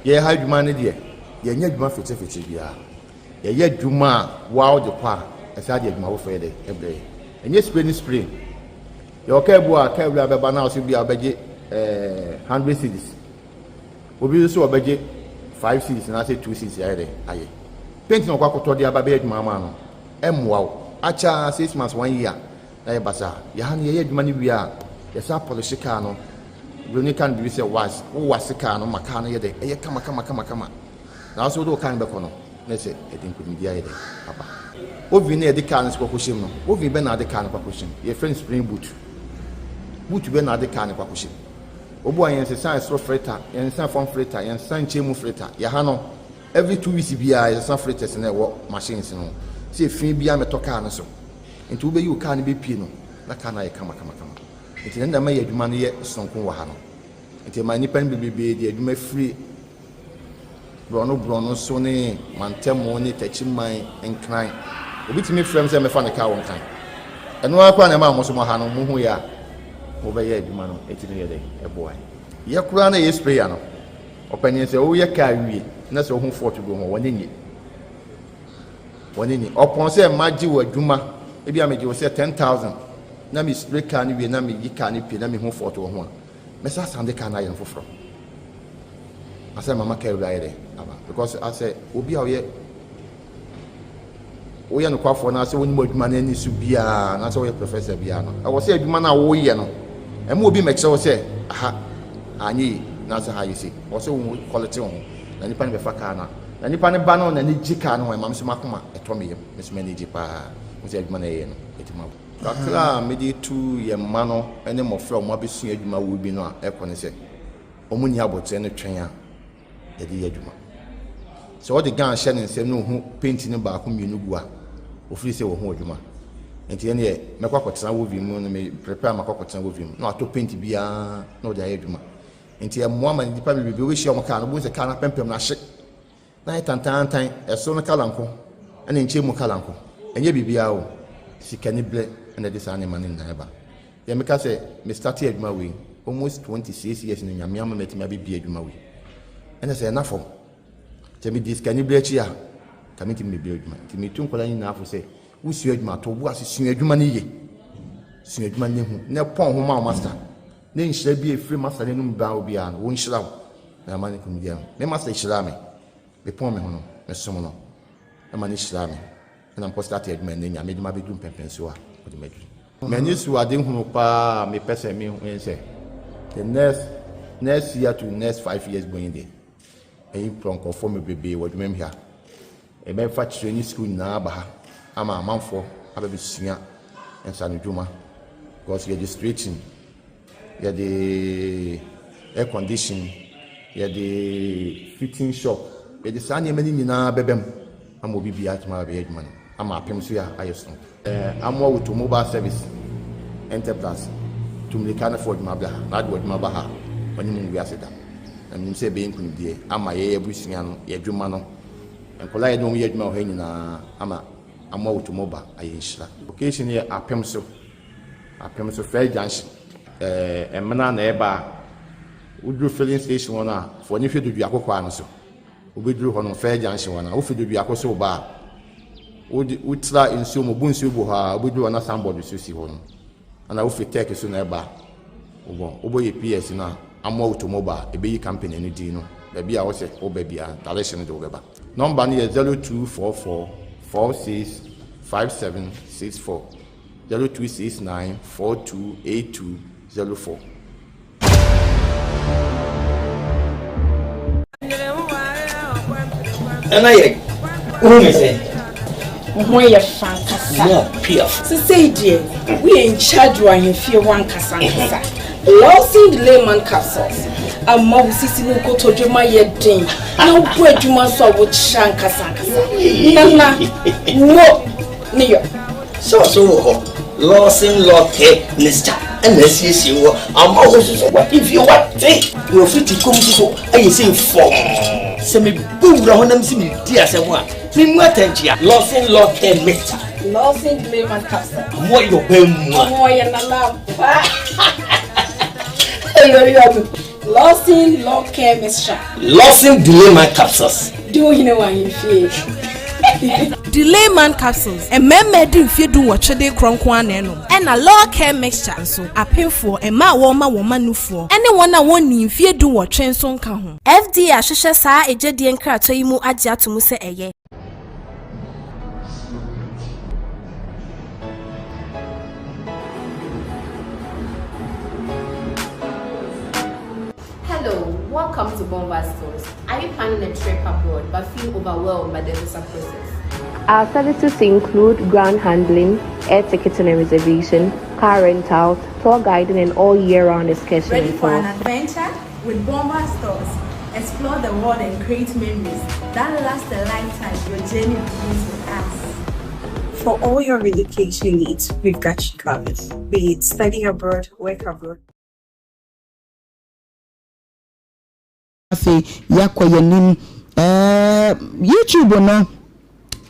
Yɛn ha adwuma no deɛ, yɛnyɛ adwuma fetefete biara. Yɛyɛ adwuma a woa wode kɔ a, ɛsan de adwuma foforɔ yɛ dɛ ɛbrɛ yɛn. Ɛnyɛ spray ne spray. Yɛwɔ kaa bi wɔ a kaa wura bɛba na ɔsɛ bi a ɔbɛgye ɛɛ 100 cedis. Obi nso ɔbɛgye 5 cedis anaasɛ 2 cedis ayɛ dɛ ayɛ. Paint na ɔkɔ akɔtɔ de aba bɛyɛ adwuma ama no, ɛmmoa wo. Akyɛ a 6 months, one year na yɛ basaa. Yɛha no yɛyɛ adwuma no wie a, yɛsan polish kaa no. Buroni ka no biribi sɛ wax, wo wax kaa no ma kaa no yɛ dɛ, ɛyɛ kama kama kama kama. Na wo sɛ wode wo kaa no bɛkɔ no, na ɛsɛ ɛde nkonimdi ayɛ dɛ aba. Oven no a yɛde kaa no nso kɔkɔhyɛ mu no, oven bɛn na wode kaa no kɔakɔhyɛ mu? Yɛfrɛ no spring boot. Boot bɛn na wode kaa no kɔakɔhyɛ mu? Obu a yɛnsesa ɛsoro filter, yɛnsesa fam filter, yɛnsesa nkyɛn mu filter. Yɛha no, every 2 weeks biara yɛsesa filters no a ɛwɔ machines no ho. Sɛ efi biara mmɛtɔ kaa no so. Nti wobɛyi wo kaa no bɛpue no, na kaa no ayɛ kama kama kama. Nti na ɛma yɛ adwuma no yɛ sononko wɔ ha no. Nti ɛma nnipa no bebrebe de adwuma firi. Borɔno borɔno so ne mantamu ne takyiman nkran. Obi tumi frɛ me sɛ mɛfa ne kaa wɔ nkran. Ɛno ara koraa na ɛmaa mo nso mo ha no mo hu yɛ a mobɛyɛ adwuma no ɛtumi yɛ dɛ ɛboa yɛ koraa na ɛyɛ sprayer no. Ɔpanyin sɛ woyɛ kaa wie na sɛ wohu fault bi wɔ ho a w'ani nnye. W'ani nnye. Ɔpɔn sɛ magye wo adwuma ebi a megye wo sɛ 10,000 na me spray kaa no wie na meyi kaa no pie na mehu fault wɔ ho a mɛsa asan de kaa no ayɛ no foforɔ. Asɛ mama kaa wura ayɛ dɛ aba because asɛ obi a ɔyɛ woyɛ nokwafoɔ na sɛ wonim adwuma no ani so biara na sɛ woyɛ professor biara no ɛwɔ sɛ adwuma no a woyɛ no ɛma obi mɛkyerɛ wo sɛ aha anyɛ yi na sɛ ha yɛ sei ɛwɔ sɛ wo quality wo ho na nipa no bɛfa kaa no na nipa no ba no n'ani gye kaa no ho ɛma me so makoma ɛtɔ me yam me so m'ani gye paa wo sɛ adwuma no ɛyɛ no ɛtumi abɔ kakra a mede tu yɛn mma no ne mmɔfra a wɔn abɛsua adwuma wɔ bi no a ɛkɔ ne sɛ wɔn nni abotire no twɛn a yɛde yɛ adwuma. Sɛ ɔde gun hyɛ ne nsam na ohu paint no baako mmienu gu a, ofiri sɛ wahu adwuma. Nti ɛneɛ mɛkɔ akɔtena woven mu no me prepare makɔ akɔtena woven mu na watɔ paint biara na ɔde ayɛ adwuma. Nti ɛmmoa ma nnipa bebrebe wobɛhyia wɔn kaa no wobɛhu sɛ kaa no apempem no ahye na ayɛ tantaantan, ɛsoro no kala nko ɛna nkyɛn mu kala nko. Ɛnyɛ biribiara o, sikaniberɛ na ɛde saa nneɛma no nyinaa ba. Deɛ meka sɛ me starte adwuma wei almost 26 years no Nyame ama matumi abɛbie adwuma wei ɛna sɛ ɛna fam sɛ medi sikani berɛ akyi a ka mentumi mebie adwuma nti metu nkwadaa nyinaa fo sɛ wosua adwuma to bo ase sua adwuma no yie sua adwuma no hu na pɔn ho ma wo master ne nhyira bi a ɛfiri master no anum baa obiara no wɔnhyira wo na ama ne kɔmudi me master hyiraa me mepɔn me ho no mesom no ɛma ne hyiraa me Ɛna mekɔ starte adwuma ɛnɛ Nyame de mabɛduru mpɛnpɛnsoɔ a ɔde maduru. M'ani so ade hunu paa a mepɛ sɛ me hu ne sɛ the next next year to next 5 years going deɛ ɛyi prɔ nkurɔfoɔ mebrebee wɔ adwuma mu ha. Ɛbɛfa kyerɛ ne sukuu nyinaa aba ha ama amanfoɔ abɛbɛsua nsanodwuma because yɛde straighten yɛde air condition, yɛde fitting shop, yɛde saa nneɛma no nyinaa bɛba mu ama obi biara atumi abɛyɛ adwuma no ama apem so yɛ ayɛ sononko. Amoa Wuto Mobile Service Enterprise tu mmirika na fa w'adwuma bra ha na ade w'adwuma ba ha a, w'anim ngu ase da. Na menim sɛ ɛbɛyɛ nkunimdie ama yɛn abusua no, yɛn adwuma no, nkwadaa a yɛne wɔn yɛ adwuma wɔ ha nyinaa ama Amoa Wuto Mobile ayɛ nhyira. Location no yɛ apem so. Apem so Fair Junction. Ɛɛ Ɛmena na ɛba a, woduru filling station hɔ no a, fa w'ani hwɛ Doduako kwan no so. Wobɛduru hɔ no, Fair Junction hɔ no a, wofi Doduako so reba a, wode wotra nsuo mu, bu nsuo gu hɔ a, wobɛduru hɔ na signboard so si hɔ no. Ɛna wofi Turkey so na ɛba a, wobɔ wobɔ yɛ PS no a, Amoa Automobile, ɛbɛyi company no din no. Baabi a wosɛ woba biara, direction no de wobɛba. Nɔmba no yɛ 0244 46 5764. 0269 42 8204. Nana yɛ wohu me sɛ. Wo ho yɛ fa ankasa. More piaf. Sesei deɛ woyɛ in charge wɔ ahemfie hɔ ankasa ankasa. Lawson Layman capsules ama wo sisi ne wo kotodwe ma yɛ den na wobɔ adwuma nso a wokyerɛ ankasa ankasa. Nana mo ne yɔ. Sɔɔso wɔ hɔ, Lawson Lɔkɛ mixture ɛna asiesie wɔ ama wo nso so w'ahemfie wate na wafiti kɔm nso so ayɛ sei fɔmm. Sɛ mebɔ wura hɔ na mese meredi asɛm a, memmu atɛnkyea. Lawson Lɔkɛ mixture. Lawson Clayman capsule. Ɔmo ayɛ ɔbaa mua. Ɔmo ayɛ nana ampa. Lawson Lɔkɛ mixture. Lawson Delayman capsules. Di wo hene wɔ ahemfie. Delayman capsules, mmarima adi mfeɛ dunwɔtwe de rekorɔ nko ara na ɛnom. Ɛna Law Care Mixture nso, apemfoɔ, mmaa a wɔrema wɔn mma nufoɔ, ne wɔn a wɔnnii mfeɛ dunwɔtwe nso nka ho. FDA ahwehwɛ saa agyadie nkratoɔ yi mu agye ato mu sɛ ɛyɛ. Hello, welcome to Bomba Stores. Are you planning a trip abroad but feel overwhelmed by the visa process? Our services include ground handling, air ticketing and reservation, car rentals, tour guiding, and all year-round excursion Ready for an adventure? With Bomba Stores, explore the world and create memories that last a lifetime. Your journey begins with us. For all your relocation needs, we've got you covered. Be it study abroad, work abroad. Afei yɛakɔ yɛn anim. Eh, YouTube no,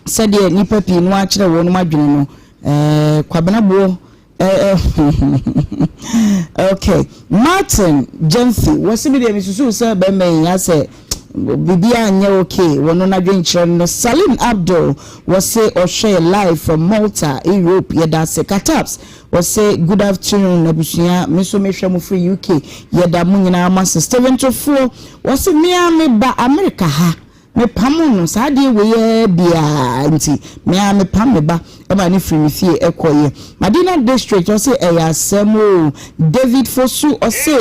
sɛdeɛ nnipa pii no akyerɛ wɔn adwene no, eh, Kwabena Boɔ, eh, eh, okay, Martin Gyamfi, wɔse me deɛ mesusuw sɛ bɛrima yi asɛ biribiara nyɛ okay wɔ no n'adwenkyerɛ no. Salim Abdul, wɔse ɔhwɛ live from Malta, Europe, yɛda ase. Kataps, Ɔse good afternoon abusua me nso mehwɛ mo firi UK yɛda mo nyinaa mo ase Steven Tofoɔ ɔse me ara me ba America ha me pamo no saa adeɛ wei ara biaa nti me ara me pam me ba ma no firi me fie kɔeɛ Madina district ɔse ɛyɛ asɛm oo David Fosu ɔse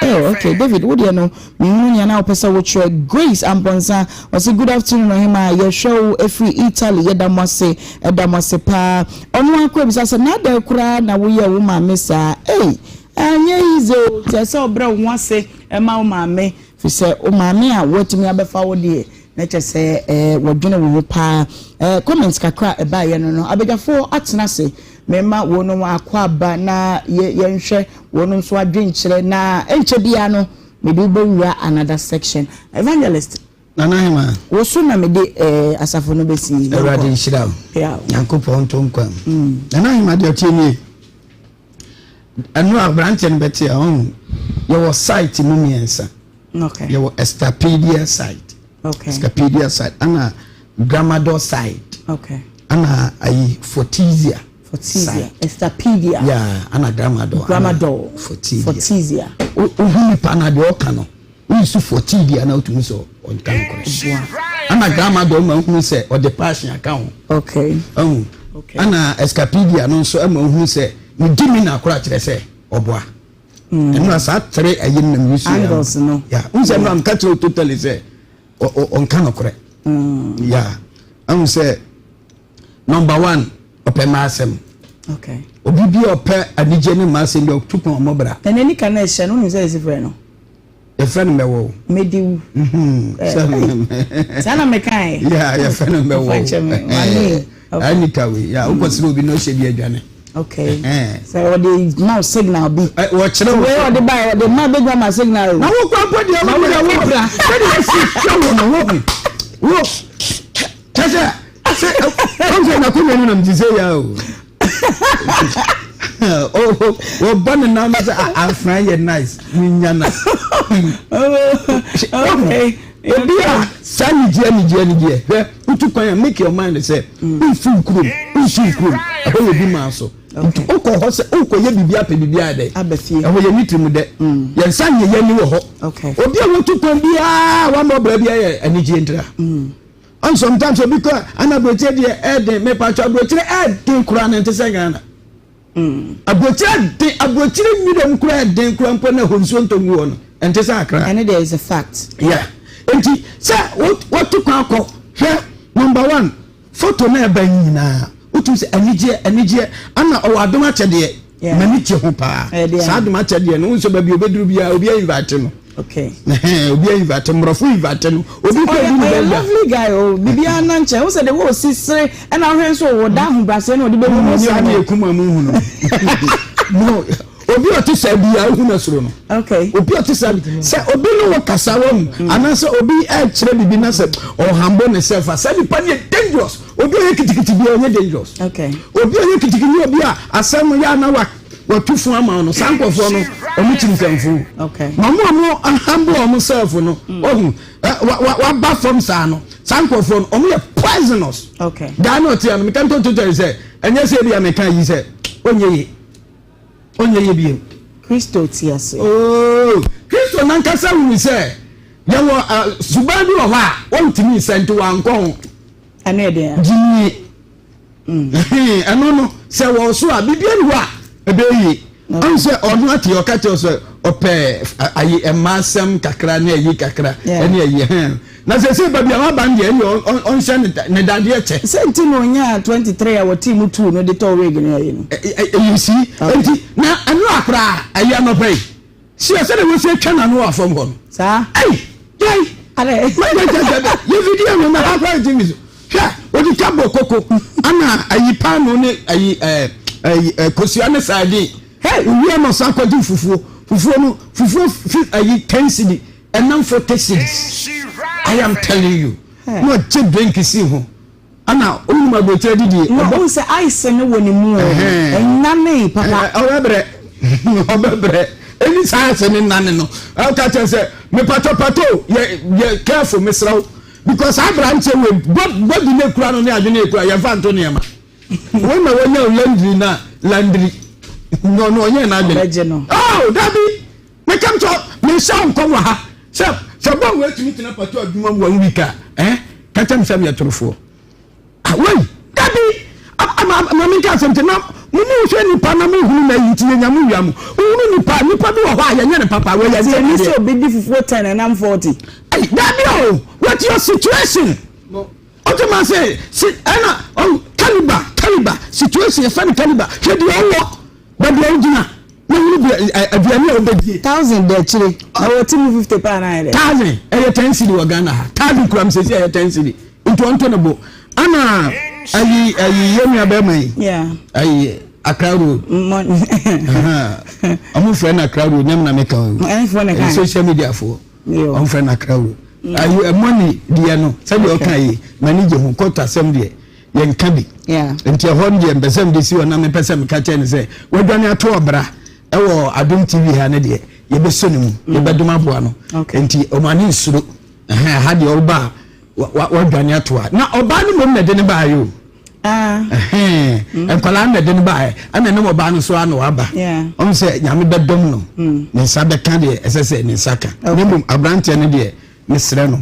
oh ok David wo deɛ no Mehunu nea na wopɛ sɛ wokyerɛ. Grace Amponsah ɔse good afternoon ɔhemaa yɛhwɛ wo ɛfiri Italy yɛda mo ase ɛda mo ase paa. Ɔno ara koraa bisa sɛ n'adɛn koraa na woyɛɛ wo maame saa ei ɛnyɛ easy o nti ɛsɛ ɔbrɛ wo ho ase ɛma wo maame firi sɛ wo maame a watumi abɛfa wo deɛ na kyɛ sɛ ɛɛ wɔdwene wo ho paa. Ɛɛ comments kakra a ɛbaeɛ no no abadwafoɔ atena ase mema wɔnom akwaaba na yɛ yɛnhwɛ wɔnom nso adwenkyerɛ na ɛnkyɛ biara no Mede wo bɛwura another section. Evangelist. Nana Hemaa. Wo so na mede eh, asafo no bɛsi. Awurade nhyira wo. Yeah. Nyankopɔn nto nkwa mu. Mm. Nana Hemaa deɛ ɔteɛ nie. Ɛno a aberanteɛ no bɛte a ɔhu yɛwɔ site mu mmiɛnsa. Okay. Yɛwɔ Estapedia site. Okay. Estapedia site ana Gramador site. Okay. Ana ayi Fortisia. Fortisia, Estapedia. Yeah, ana Gramador. Gramador. Fortisia. Fortisia. Ohu nipa na deɛ ɔka no, woyi so Fortidia na wotumi sɛ ɔnka nokorɛ. Ana Gramador ma ohunu sɛ ɔde passion aka ho. Okay. Ɔhu. Okay. Ana Escapedia no nso ma ohunu sɛ ne di mi na akora kyerɛ sɛ ɔboa. Mm. Ɛno a saa tere ayi no nam yusu. Angles no. Yeah. Wohu sɛ ɛno a meka kyerɛ wo totally sɛ ɔnka nokorɛ. Mm. Yeah. Ahu sɛ Number one, ɔpɛ mmaa asɛm. Okay. Obi bi a ɔpɛ anigye ne mmaa asɛm bi ɔtu kwan ɔmmɔ bra. Na n'ani ka na ɛhyɛ no, wonim sɛ yɛsi frɛ no? Yɛfrɛ no mɛwɔ o. Medi wu. Mhm. Eh, saa na meka ɛ. Yeah, yɛfrɛ no mɛwɔ o. Fakyɛ me, wani. Ɛni ka wei, yeah, wokɔ srɛ obi na ɔhyɛ bi adwane. Okay. Sɛ ɔde ma wo signal bi. Wɔkyerɛ wo. Wei ɔde ba ɔde ma bɛdwa ma signal o. Na wo kɔ mpo deɛ wo deɛ wo bra. Sɛdeɛ ɛsi hwɛ wo no wo. Wo. Kyɛ sɛ sɛ ɔn sɛ n'akonnwa no nam te sɛ ya o wɔbɔ ne nan sɛ afra yɛ nice menya na obi a saa anigyeɛ anigyeɛ anigyeɛ hwɛ wotu kwan a make your mind sɛ womfi wo kurom wonsi wo kurom ɛhɔ yɛ bi maa so nti wokɔ hɔ sɛ wokɔyɛ biribi apɛ biribi ayɛ dɛ ɛhɔ yɛ ne tirim dɛ yɛn nsa nyɛ yɛn ani wɔ hɔ obi a wotu kwan biara wama ɔbra biara yɛ anigyeɛ ntira Ɔn sometimes obi kɔ ana aburokyire deɛ ɛɛden mepatwa aburokyire ɛɛden koraa na ɛnte sɛ Ghana. Mm. Aburokyire ɛden aburokyire nwura mu koraa ɛden koraa mpo na ɛhɔ nsuo ntɔ ngu hɔ no ɛnte sɛ Accra. Ɛne deɛ is a fact. Yeah. Nti sɛ wɔtu kwan kɔ hwɛ number one photo na ɛba yi nyinaa wotu sɛ anigyeɛ anigyeɛ ana ɔwɔ adom akyɛdeɛ. M'ani gye ho paa. Saa adom akyɛdeɛ no, wohu sɛ baabi obɛduru biara obi invite no. Okay. Obi invite mmorɔfo invite no. Obi kɔ ebi ne bɛgya. Lovely guy o. Biribiara na nkyɛn. Wo sɛ de wo si sere ɛna wohwɛ nso wɔ da ahobrɛaseɛ na ɔde bɛhu no. Saa ne ekum a mu hu no. No. Obi ɔte saa bi a wohu no soro no. Okay. Obi ɔte saa bi sɛ obi ne wo kasa wɔ mu mm. anaasɛ obi ɛkyerɛ biribi na sɛ ɔhambo ne sɛ fa saa nipa no yɛ dangerous. Obi a ɔyɛ kitikiti bi ɔnyɛ dangerous. Okay. Obi a ɔyɛ kitikiti ni obi a asɛm no yɛ ana wa watu fun ama no saa nkurɔfoɔ no wɔn kyiri nsɛmfo. Okay. Na wɔn a wɔn humble wɔn self no ɔhu wa wa waba fam saa no saa nkurɔfoɔ no wɔn yɛ poisonous. Okay. Gaa na ɔte ano meka ntonto kyerɛ sɛ ɛnyɛ sɛ ebi a meka yi sɛ ɔnyɛ yie ɔnyɛ yie biem. Kristo te ase. Oh, Kristo nankasa wuni sɛ yɛwɔ suban bi wɔ hɔ a wɔntumi nsɛ nti wankɔ ho. Ɛno yɛ den a. Gyimie. Mm. Ɛno no sɛ wɔ so a biribi ani hɔ a ɛbɛyɛ yie. Ɔn sɛ ɔno ate ɔka kyerɛ sɛ ɔpɛ ayi mmaa asɛm kakra ne ayi kakra ɛne ayi hɛn. Na sɛ sɛ baabi a waba no deɛ ɛne ɔnhyɛ ne dadeɛ kyɛ. Sɛ nti na ɔnyaa 23 a wɔtee mu tuu no de tɔɔ wig ne ayi no. Ɛyi si nti na ɛno akora ayi anɔpa yi. Hyia sɛdeɛ wɔsi atwa n'ano wɔ afam hɔ no. Saa. Ei! Gyae! Adɛ. Gyae yɛ video no na ha kora TV so. Hwɛ, wɔde twa bɔ koko ana ayi paano ne ayi ɛɛ ayi ɛɛ kosua ne sardine. Hɛ, owie ama ɔsan kɔgye fufuo. Fufuo no, fufuo fi ayi ten cedi, ɛnam 40 cedis. I am telling you. Na ɔgye drink si ho. Ana wonim aburokyerɛ didi. Na wohu sɛ ice no wɔ ne mu o. Ɛnane papa. Ɔbɛbrɛ. Ɔbɛbrɛ. Ɛni saa ice ne nane no. Ɔka kyerɛ sɛ mepatɔ patɔ yɛ yɛ careful mesrɛ wo. Because saa aberanteɛ wei body ne kura no ne adwene ekura yɛmfa nto nneɛma. Wei na wɔnya o landry na landry. No no ɔnyɛ n'adwene. Oh dabi. Meka m sɛ mehyɛ wo nkɔm wɔ ha sɛ sɛ bɔ wei tumi tena pato adwuma mu one week a eh ka kyɛ me sɛ meyɛ torofoɔ. Ah wei dabi ama menka asɛm kyɛ na mo mu hwɛ nipa na mo hunu na yi ti yɛ nya mo wia mo wohunu nipa nipa bi wɔ hɔ a yɛnyɛ ne papa wei yɛ sɛ sɛ obi di fufuo 10 ɛnam 40. Ay dabi o what your situation Ɔte ma se si ɛna ɔn caliber caliber situation yɛfɛ no caliber hwɛ deɛ ɔwɔ baabi a wogyina na hunu deɛ ɛ aduane a wobɛdie. Thousand da akyire na wɔte mu 50 paa na ayɛ dɛ. Thousand ɛyɛ ten cedi wɔ Ghana ha thousand kura mu sɛsi ɛyɛ ten cedi nti ɔnto ne bo ana ayi ayi yɛ nua bɛrima yi ayi Accra road ɔmo frɛ no Accra road nyɛ me na meka o social media foɔ. Ɔmfrɛ no akra o. Ayi ɛmɔni deɛ no sɛdeɛ ɔka yi m'ani gye ho kɔtɔ asɛm deɛ yɛnka bi. Nti ɛhɔ no deɛ mpɛ sɛ mede si hɔ na mepɛ sɛ meka kyerɛ no sɛ wadwane ato ɔbra ɛwɔ Adom TV ha no deɛ yɛbɛsɔ ne mu mm. yɛbɛdom aboa no nti ɔma ne nsuro ɛha deɛ ɔba a wadwane ato a na ɔbaa no mmom na ɛde ne baayɛ o. Ah. Mm. Nkwadaa no na ɛde no baeɛ ɛna ɛnam ɔbaa no so ara na waba ɔmo sɛ nyame bɛdɔm no mm. ne nsa bɛka deɛ ɛsɛ sɛ ne nsa ka na mmom aberanteɛ no deɛ mesrɛ no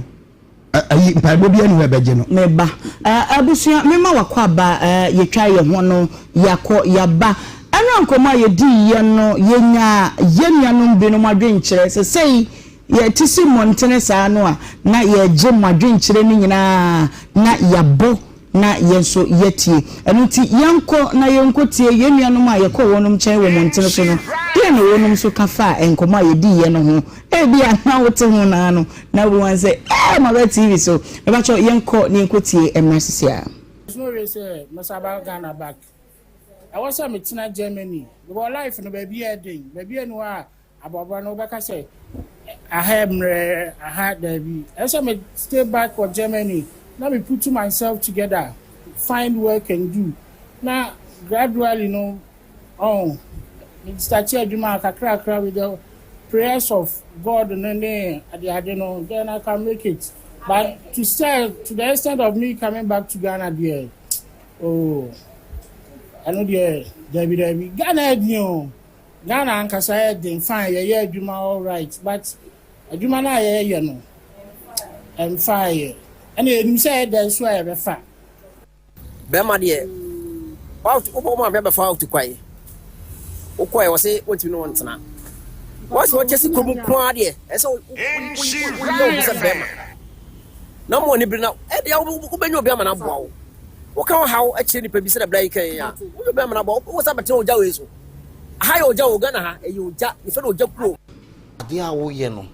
ayi mpaebɔ bi aniwa ɛbɛgye no. Meba abusua mema wakɔ aba yɛtwa yɛ ho no yɛakɔ yɛaba ɛna nkɔmɔ a yɛdii yɛ no yɛnya yɛn nuanom binom adwenkyerɛ sɛsɛi yɛte si mmɔntene saa no a na yɛgye mo adwenkyerɛ no nyinaa na yɛabɔ na yɛn nso yɛatie. Ɛno nti, yɛnkɔ na yɛnkɔtie yɛn nuanom a yɛkɔɔ wɔnom nkyɛn wɔ mmɔntene so no, deɛn na wɔnom nso ka faa nkɔmmɔ a yɛdiiɛ no ho. Ebia na wote ho no ara no, na wobɛhu ara sɛ, Ɛɛ, maba TV so. Mepakyɛw, yɛnkɔ na yɛnkɔtie mmra sisi ara. There's no way sɛ mɛsan aba Ghana back. Ɛwɔ sɛ metena Germany because life no baabi yɛ den, baabi nni hɔ a Abɔbra no wobɛka sɛ aha yɛ mmerɛ aha daabi ɛsɛ sɛ me stay back wɔ Germany na me put myself together find work and do na gradually no ɔn me starte adwuma kakrakra with the prayers of God no ne ade ade no then I can make it but to stay to the extent of me coming back to Ghana deɛ oh ɛno deɛ daabi daabi Ghana ɛdin o. Ghana ankasa yɛ den fine yɛyɛ adwuma alright but adwuma no a yɛyɛ no ɛmfaa yɛ ɛna yɛnim sɛ ɛyɛ dɛn so a yɛbɛfa. Bɛrima deɛ wobɔ wo maame abɛfa wo tu kwan wokɔɛ wɔ se wontumi ne wo ntena wɔse wɔkyɛ si kurom nko ara deɛ ɛsɛ woyɛ wo ho sɛ bɛrima na mo ani bere na ɛdeɛ wobɛnya obi ama no aboa wo woka wo haw kyerɛ nipa bi sɛ na bra yi kan yi a woyɛ obi ama no aboa wo sɛ bɛtena ogya wei so Aha yɛ ogya o, Ghana ha, ɛyɛ ogya, yɛfrɛ no ogya kuro. Adeɛ a woyɛ no.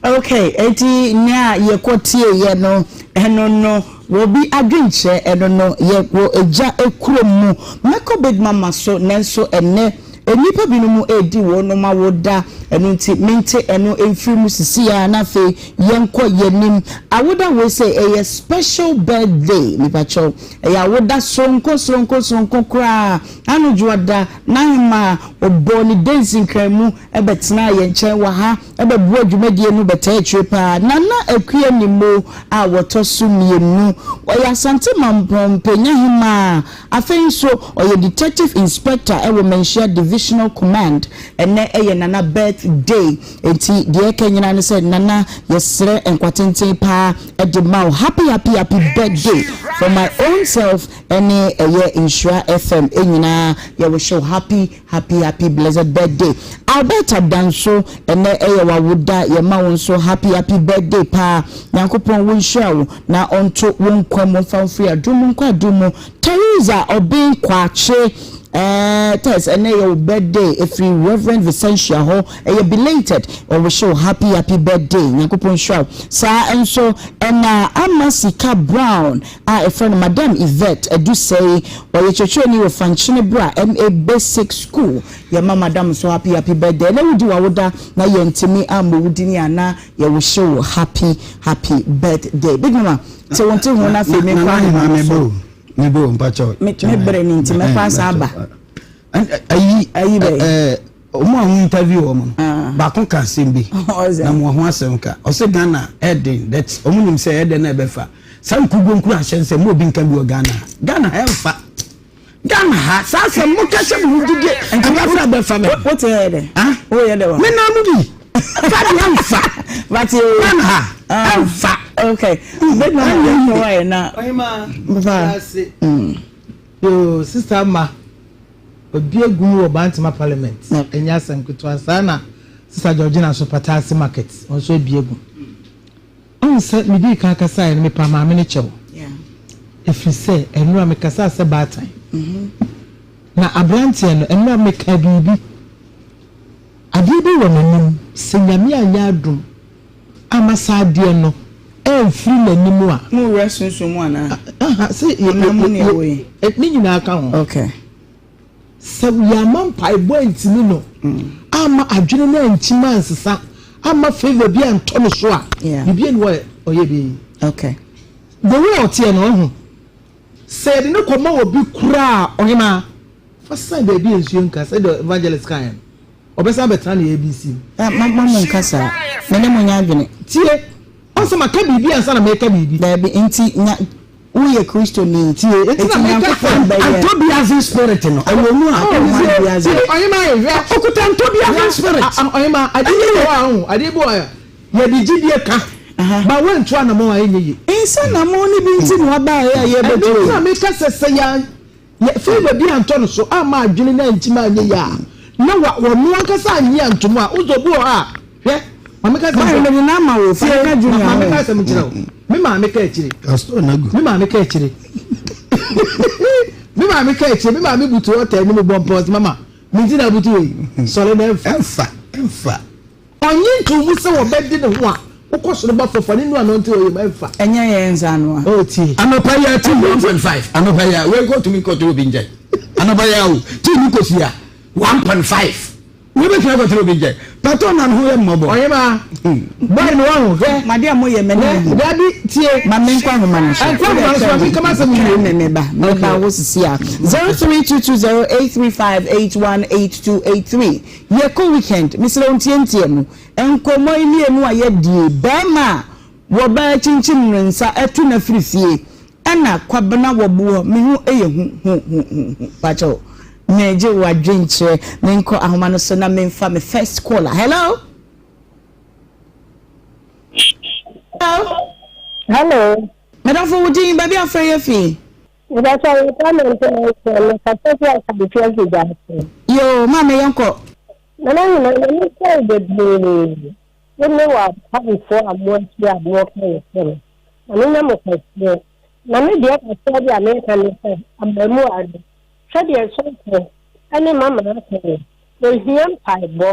Okay, eti nea yɛkɔ tieeɛ no, ɛno no, obi adwenkyerɛ, ɛno no, yɛwɔ egya kuro mu. Mɛkɔ Big Mama so, nanso ɛnnɛ, nnipa binom redi wɔnom awoda, ɛno nti mente ɛno mfiri mu sisi ara, na afei yɛnkɔ yɛnim. Awoda wei sɛ ɛyɛ special birthday, mepakyɛw, ɛyɛ awoda soronko soronko soronko koraa. Ano Dwoada, n'ahemaa, ɔbɔɔ ne Danes nkran mu bɛtenaa yɛn nkyɛn wɔ ha bɛboa dwumadie no bɛtaa akyire pa ara. Nana Akua Nimmo a wɔtɔ so mmienu, ɔyɛ Asante Mampɔn Mpanyahemaa, afei nso ɔyɛ Detective Inspector wɔ Manhyia Divisional Command. Ɛnnɛ yɛ Nana birth day, enti deɛ ɛka nyinaa ne sɛ Nana yɛsrɛ nkwa tenten pa ara de ma wo. Happy happy happy birthday from my own self Ɛne ɛyɛ nhyira FM nyinaa yɛ wish wo happy happy happy blessed birthday Alberta Danso ɛnɛ ɛyɛ wawoda yɛ ma wo nso happy happy birthday paa Nyankopɔn wo nhyira wo na ɔnto wo nkwa mu mfa wo mfiri adom mu nkɔ adom mu Theresa Obeng Kwakye. Ɛɛ Tess ɛnɛ yɛ wo birthday ɛfiri Reverend Vicentia hɔ ɛyɛ belated ɔwihye wo happy happy birthday Nyankopɔn nhyira wo saa nso ɛna Ama Sika Brown a ɛfrɛ no Madam Yvette Adusei ɔyɛ kyerɛkyerɛni wɔ Fankyene Bra MA Basic School yɛma Madam nso happy happy birthday ɛnɛ wodi w'awoda na yɛntumi ammɔ wo dini a na yɛwihye wo happy happy birthday Big Mama sɛ wo nte ho na afei menkɔ ahema no so. Me bo mpakyɛw. Me me bere ni nti mɛkɔ asa aba. Ayi ayi bɛ. Ɛɛ wɔn a wɔn interview wɔn no. Ah. Baako ka asɛm bi. Na mo ho asɛm ka. Ɔsɛ Ghana ɛden that wɔn nim sɛ ɛdɛn na ɛbɛfa. Saa nkuguo nkura ahyɛn sɛ mo obi nka bi wɔ Ghana. Ghana ɛnfa. Ghana ha saa asɛm mo kɛsɛ mo ho didie. Ɛbɛfa ɛbɛfa bɛ. Wote yɛ dɛ. Ah. Woyɛ dɛ wa. Me na mo bi. Fa deɛ ɛnfa. But you. Ghana ha ɛnfa. Okay. Big mama yɛ kɔ wa yɛ na. Ɔhema ase. Yoo sister ma obi egu mu wɔ Bantama parliament. Ɛnyɛ asɛm ketewa saa na sister Georgina nso Pataase market nso ebi egu. Ɔn sɛ medii kan kasaeɛ no mepaa maame no kyɛw. Ɛfiri sɛ ɛnora mekasaa sɛ baatan. Na aberanteɛ no ɛnora mekaa biribi. Adeɛ bi wɔ n'anim, sɛ Nyame anyɛ adom amma saa adeɛ no amfiri n'anim a. Mo wura sunsum mu anaa? Aha, sɛ yɛ, Honam mu na ɛwɔ yi. Ne nyinaa ka ho. Okay. Sɛ yɛamma mpaebɔ antimi no, amma adwene no ankyim ansesa, amma favour bi antɔ no so a, biribi nni hɔ a ɔyɛ bɛyɛ yi. Okay. The way ɔteɛ no, ɔho, sɛ yɛde no kɔma obi koraa a, ɔhemaa, Fa san baabi a nsuo nka sɛdeɛ evangelist kaeɛ no, ɔbɛsan abɛtena ne ABC mu. Ah, ma ma mo nka saa. Me ne mo nyɛ adwene. Tie, ɔn sɛ maka biribi ansa na meka biribi. Daabi, nti nya, woyɛ Kristoni. Tie, nti na meka sɛ. Nyankopɔn bɛyɛ. Antɔ spirit no, ɛwɔ mu a. Oh, tie, ɔhema yɛ hwɛ. Okuta ntɔ spirit. Ɔhema, adeɛ bi wɔ hɔ a, ɔho, adeɛ bi wɔ hɔ a, yɛde gyidie ka, ba woantu anamɔn a ɛnyɛ yie. Nsa namɔn no bi nti na wabaeɛ a yɛbɛtu. Ɛno nti na meka sɛ sɛ yɛn Yɛ favour bi antɔ no so amma adwene no ankyim anyɛ yie a, na wa wɔno ankasa annye antom a, wosɛ obi wɔ hɔ a, hwɛ, ma meka asɛm Mari nkyerɛ mede no ama wo, fa no Tie, ka Junior ma ho. meka asɛm nkyerɛ wo. Me maame ka akyire. Pastor na gu. Me maame ka akyire. Me maame ka akyire. Me maame butu ɔta anim bɔ mpɔs mama. Me nti na abutu wei. Sɔre na ɛmfa. Ɛmfa, ɛmfa. Ɔnnye ntoo mu sɛ wɔbɛde ne ho a wokɔ soro ba fam fa ne nu ano nte ɔyɛ mu ɛmfa. Ɛnyɛ yɛn nsa ano a. Oh tie. Anɔpa yi a tea 1.5 anɔpa yi a wei kɔ tumi kɔtɔ obi nkyɛn anɔpa yi a o tea ni kɔ a 1.5 wei bɛ tumi akɔtɔ obi nkyɛn patɔ na ne ho yɛ mmɔbɔ. Ɔhema boy no wahu hwɛ. Made a moyɛ m'ani nwu. Dabi tie. Ma menkɔ ahoma no so. Ɛnkɔ ahoma no so ma menka m'asɛm nwie. Me me ba me ba wo sisi a 03220835818283. Yɛkɔ weekend, mesrɛ wo ntiantia mu. Nkɔmmɔ yi mmienu a yɛadie, barima a wɔbaa kyinkyim ne nsa atu no afiri fie ɛna Kwabena wɔboɔ me ho yɛ hu hu hu hu hu. Pakyɛw, megye w'adwenkyerɛ. Menkɔ ahoma no so na memfa me first caller. Hello? Hello? Hello. Medafo wo din, baabi afrɛ yɛ fi? Mepakyɛ wo Kwame Nkrumah nkyɛn, me kasa fi Asante Afigya-ase. Yoo, maame yɛnkɔ. Nana Nyina, Nyame nhyira wo bebree, wo ne w'apamfoɔ a mo ahyia a mo ka yɛ sɛ no. Nyame nyɛ mo kɛseɛ. Na me deɛ kakra bi a meka ne sɛ, abaamua no, sɛdeɛ sɔfo ne mama aka no, ohia mpaebɔ.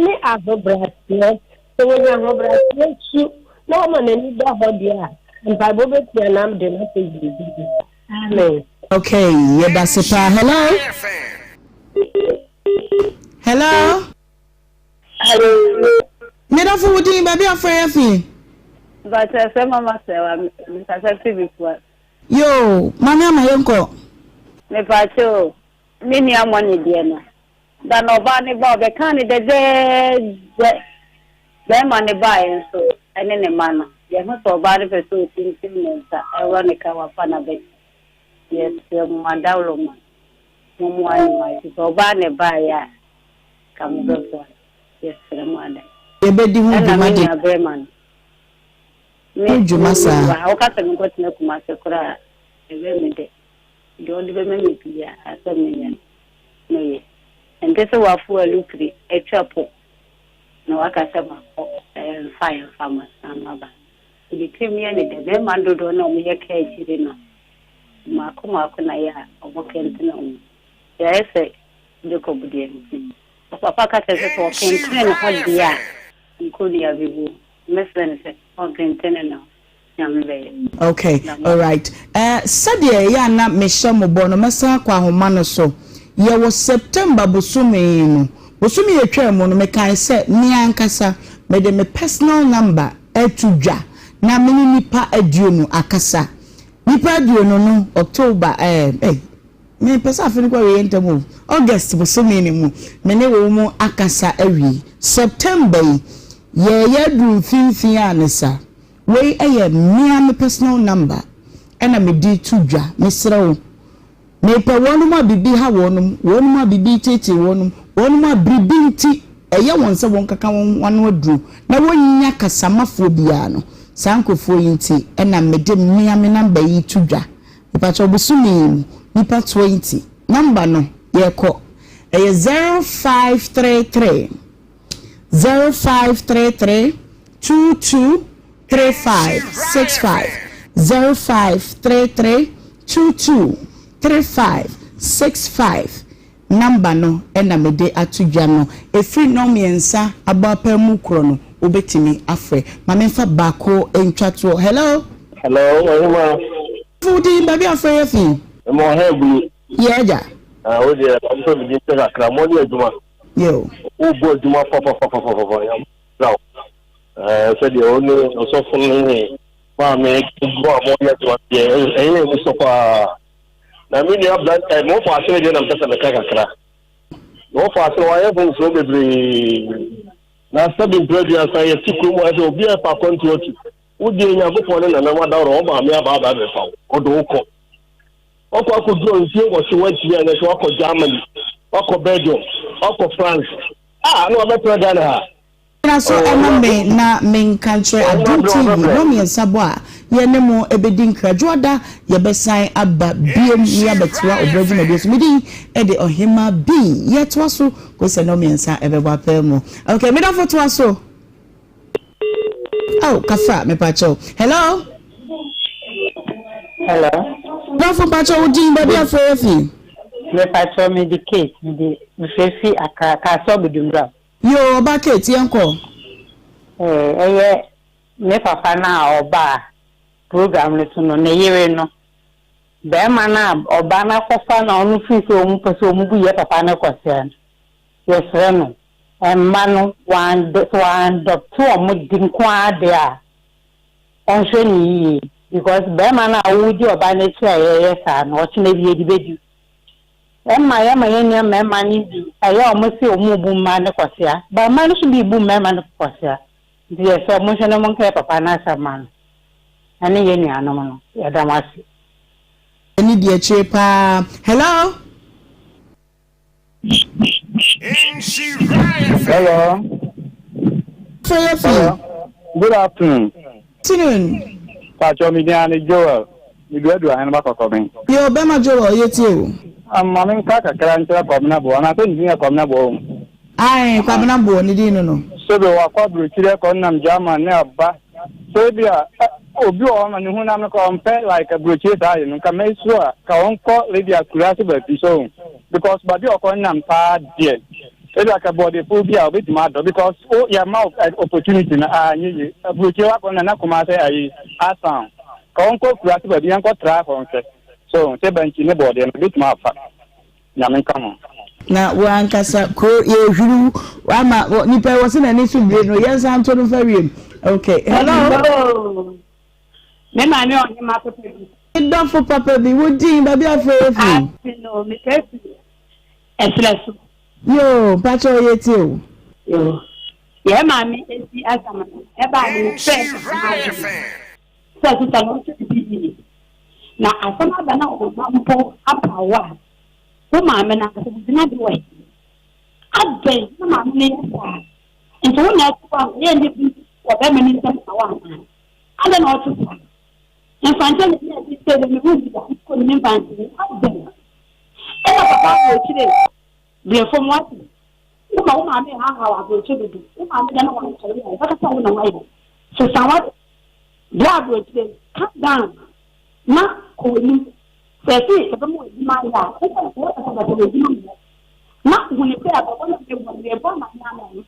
ne ahobrɛaseɛ. Sɛ wɔnya ahobrɛaseɛ su na wɔma n'ani da hɔ deɛ a, mpaebɔ bɛpia no de no akɔ yiedie mu. Amen. Okay, yɛda se paa. Hello? Hello? Hello. Medafo wo din baabi afrɛ yɛ fi? Bàtà sɛ mama sɛ wa mekasa fi bi fua. Yoo, maame ama yɛnkɔ. Mepaakyɛ o, me nua mɔne deɛ no. Da no ɔbaa no ba ɔbɛkaa no dɛdɛɛdɛ. Barima no baeɛ nso ne ne mma no, yɛhu sɛ ɔbaa no pɛ sɛ ɔtintim ne nsa worɔ ne ka wafa n'abati. Yɛsrɛ mo adawroma, mommoa no ma ɛfiri sɛ ɔbaa na ɛbaeɛ a, nka mobɛboa no. Yɛsrɛ mo ada. Yɛbɛdi ho Ɛna dwuma me de. nua barima no, me, Ho dwuma saa. me, woka sɛ menkɔtena Kumase koraa a, ɛbɛyɛ me dɛ. Deɛ ɔde bɛma me biara sɛ menyɛ no, mɛyɛ. Ɛnte sɛ woafow alupre atwa po na woaka sɛ makɔ, ɛmfa ɛmfa masan maba. Ne tirim yɛ no dɛ. Mmarima dodoɔ no a wɔyɛ kaakyire no, mmaako mmaako na ɛyɛ a wɔkɛntene wɔn. Yɛayɛ sɛ Jacob deɛ nti. Papa ka kyerɛ sɛ sɛ ɔkentene ne ho deɛ a, nkonnua bɛbu. Mɛsrɛ no sɛ ɔnkentene ne ho. Nyame bɛyɛ. Okay, alright. Eh, sɛdeɛ ɛyɛ a na mehyɛ mo bɔ no, mɛsan akɔ ahoma no so. Yɛwɔ September bosome yi mu. Bosome a ɛtwaa mu no, mekae sɛ me ankasa mede me personal number reto dwa na me ne nnipa aduonu akasa. Nnipa aduonu no, October, eh, ei, mempɛ sɛ afe no kɔ awieɛ ntɛm o, August bosome no mu, me ne wɔn akasa awie. September yi, yɛreyɛ aduru mfimfini a ne sa. Wei yɛ mea me personal number ɛna mede to dwa, mesrɛ wo. Mepɛ wɔnom a biribi ha wɔnom, wɔnom a biribi reteetee wɔnom, wɔnom a biribi nti ɛyɛ wɔn sɛ wɔnkeka wɔn ho ano aduro na wɔnnya kasamafoɔ biara no, saa nkorɔfoɔ yi nti na mede mea me number yi to dwa. Mepakyɛw bosome yi mu nnipa 20, number no yɛrekɔ, ɛyɛ 0533. 0533 22 35 65 0533 22 35 65 Number no na mede ato dwa no. Ɛfiri nnɔnmiɛnsa abɔ apaa mu korɔ no, wobɛtumi afrɛ. Ma memfa baako ntwa toɔ. Hello? Hello, Ɔhemaa. Wo din, baabi a wofrɛ yɛ fi? Mema ɔha abue. Yɛ agya. Ah, wo deɛ, ɔmo sɛ mede nkyɛ kakra, mo ne adwuma. Yo. Wobɔ adwuma papapapapapa, Nyame nhyira wo. Ɛɛ, sɛdeɛ wo ne ɔsɔfo no ne maame adwuma a moyɛ adwuma deɛ, ɛyɛ ani sɔ paa. Na me nua bra, ɛ, mo fa ase no deɛ na mpɛ sɛ meka kakra. Na wɔfa ase no, wɔayɛ mfomsoɔ bebree. Na sɛbi mpere aduasa yɛte kurom hɔ sɛ obiara pɛ akwantuo atu. Wo deɛ Nyankopɔn ne nanam adaworo, wo maame aba aba abɛfa wo, ɔde wo kɔ. Wakɔ akɔduru mfie nwɔtwe wantumi anyɛ hwɛ wakɔ Germany, wakɔ Belgium, wakɔ France. Ah, na wabɛtena Ghana ha. Gyina so ma me na menka nkyerɛ Adom TV nnɔnmiɛnsa bɔ a yɛne mo bɛdi nkra. Dwoada yɛbɛsan aba biom na yɛabɛtoa ɔbrɛ dwumadie so. Me din de Ɔhemmaa B. Yɛtoa so kɔsi sɛ nnɔnmiɛnsa bɛbɔ apaa mu. Ok, me dɔfo toa so. Oh, kafra, me pacho. Hello? Hello. Dɔfo pacho, wo din baabi afrɛ yɛ fi? Me pacho, me di Kate, me di me frɛ fi Accra, Kasoa Budumbra. Yo, ɔba Kate, yɛn kɔ. Eh, ɛyɛ me papa no a ɔbaa program no so no, ne yere no. Bɛrima no a ɔbaa no akɔfa na ɔno firi sɛ ɔmu pɛ sɛ ɔmu bu yɛ papa no kɔsɛɛ no. Yɛsrɛ no, mma no, sɛ w'andɔpte wɔn de nko ara deɛ a, ɔnhwɛ no yie because barima no a wodi ɔbaa no akyi a yɛyɛ saa no, ɔkyena bi yɛde bɛdi. Ɛma yɛma yɛn nua mmarima no bi ɛyɛ wɔn se wɔn rebu mmaa no kwasea, but mmaa no nso bi rebu mmarima no kwasea. Nti yɛsrɛ monhwɛ na monka yɛn papa no asɛm ma no ɛne yɛn nuanom no. Yɛda mo ase. Ɛni di akyire paa. Hello. Hello. Hello. Good afternoon. Afternoon. Pacho mi din ane Joel. Mi dua dua hɛn ba kɔkɔben. Yo, bɛma Joel yɛ tie o. Ama me nka kakra nkyerɛ Kwabena Boɔ. Anaasɛ ne din yɛ Kwabena Boɔ o. Ae, Kwabena Boɔ, ne din no no. Sɛbe wakɔ aburokyire kɔ nam German ne aba. Sɛ ebi a obi wɔ hɔ ma ne honam no ka ɔmpɛ like aburokyire saa ade no nka mɛsuro a ka ɔnkɔ Libya akuraase baabi so because baabi a ɔkɔ nam paa deɛ ebi a ka bɔɔdefoɔ bi a obetumi adɔ because o yɛ ma opportunity no a nye yie aburokyire wakɔ na na Kumase ayi asan ka ɔnkɔ akuraase baabi yɛnkɔ tra hɔ nhwɛ so sɛ bankyi ne bɔɔdeɛ no obetumi afa. Nyame nka ho. Na wo ankasa kuro yɛhwiri wo ama nipa wɔ se n'ani so bire no yɛnsa nto no fa wiem okay hello. Hello. Me maame ɔhema papa bi. Dɔfo papa bi wo din baabi afrɛ yɛ firi. Ase no mefrɛ fi ɛserɛ so. Yoo mpakyɛ ɔyɛ tie o. Yoo yɛ maame esi asam no ɛbaa ne fɛ ɛma Sɛ sesa no nso bi yie. Na asɛm aba na wo mma mpo apaw wo a, wo maame no ankasa wogyina de wɔ he? Adɛn na maame no yɛ saa? Nti wo na ɛte hɔ a ɛyɛ ne bi wɔ bɛrima no nsam ma wo anaa? Adɛn na ɔte saa? Mfankyɛ na ɛyɛ ɛte sɛ deɛ mehu bi da, mekɔ ne mfankyɛ adɛn? Ɛna papa aburokyire brɛ fam wate. Woma wo maame hahaw aburokyire dodo. Wo maame da na wansɔre a, ɔbɛka sɛ wo na wayɛ. Sesa wate. Bra aburokyire, calm down na kɔ w'anim. Sɛ yɛse yɛbɛma wo adwuma ayɛ a, ɛsɛ sɛ yɛyɛ basabasa wɔ adwuma mu hɔ. Na hu no sɛ abrabɔ no a yɛbɔ no, yɛbɔ amaneɛ ama wo.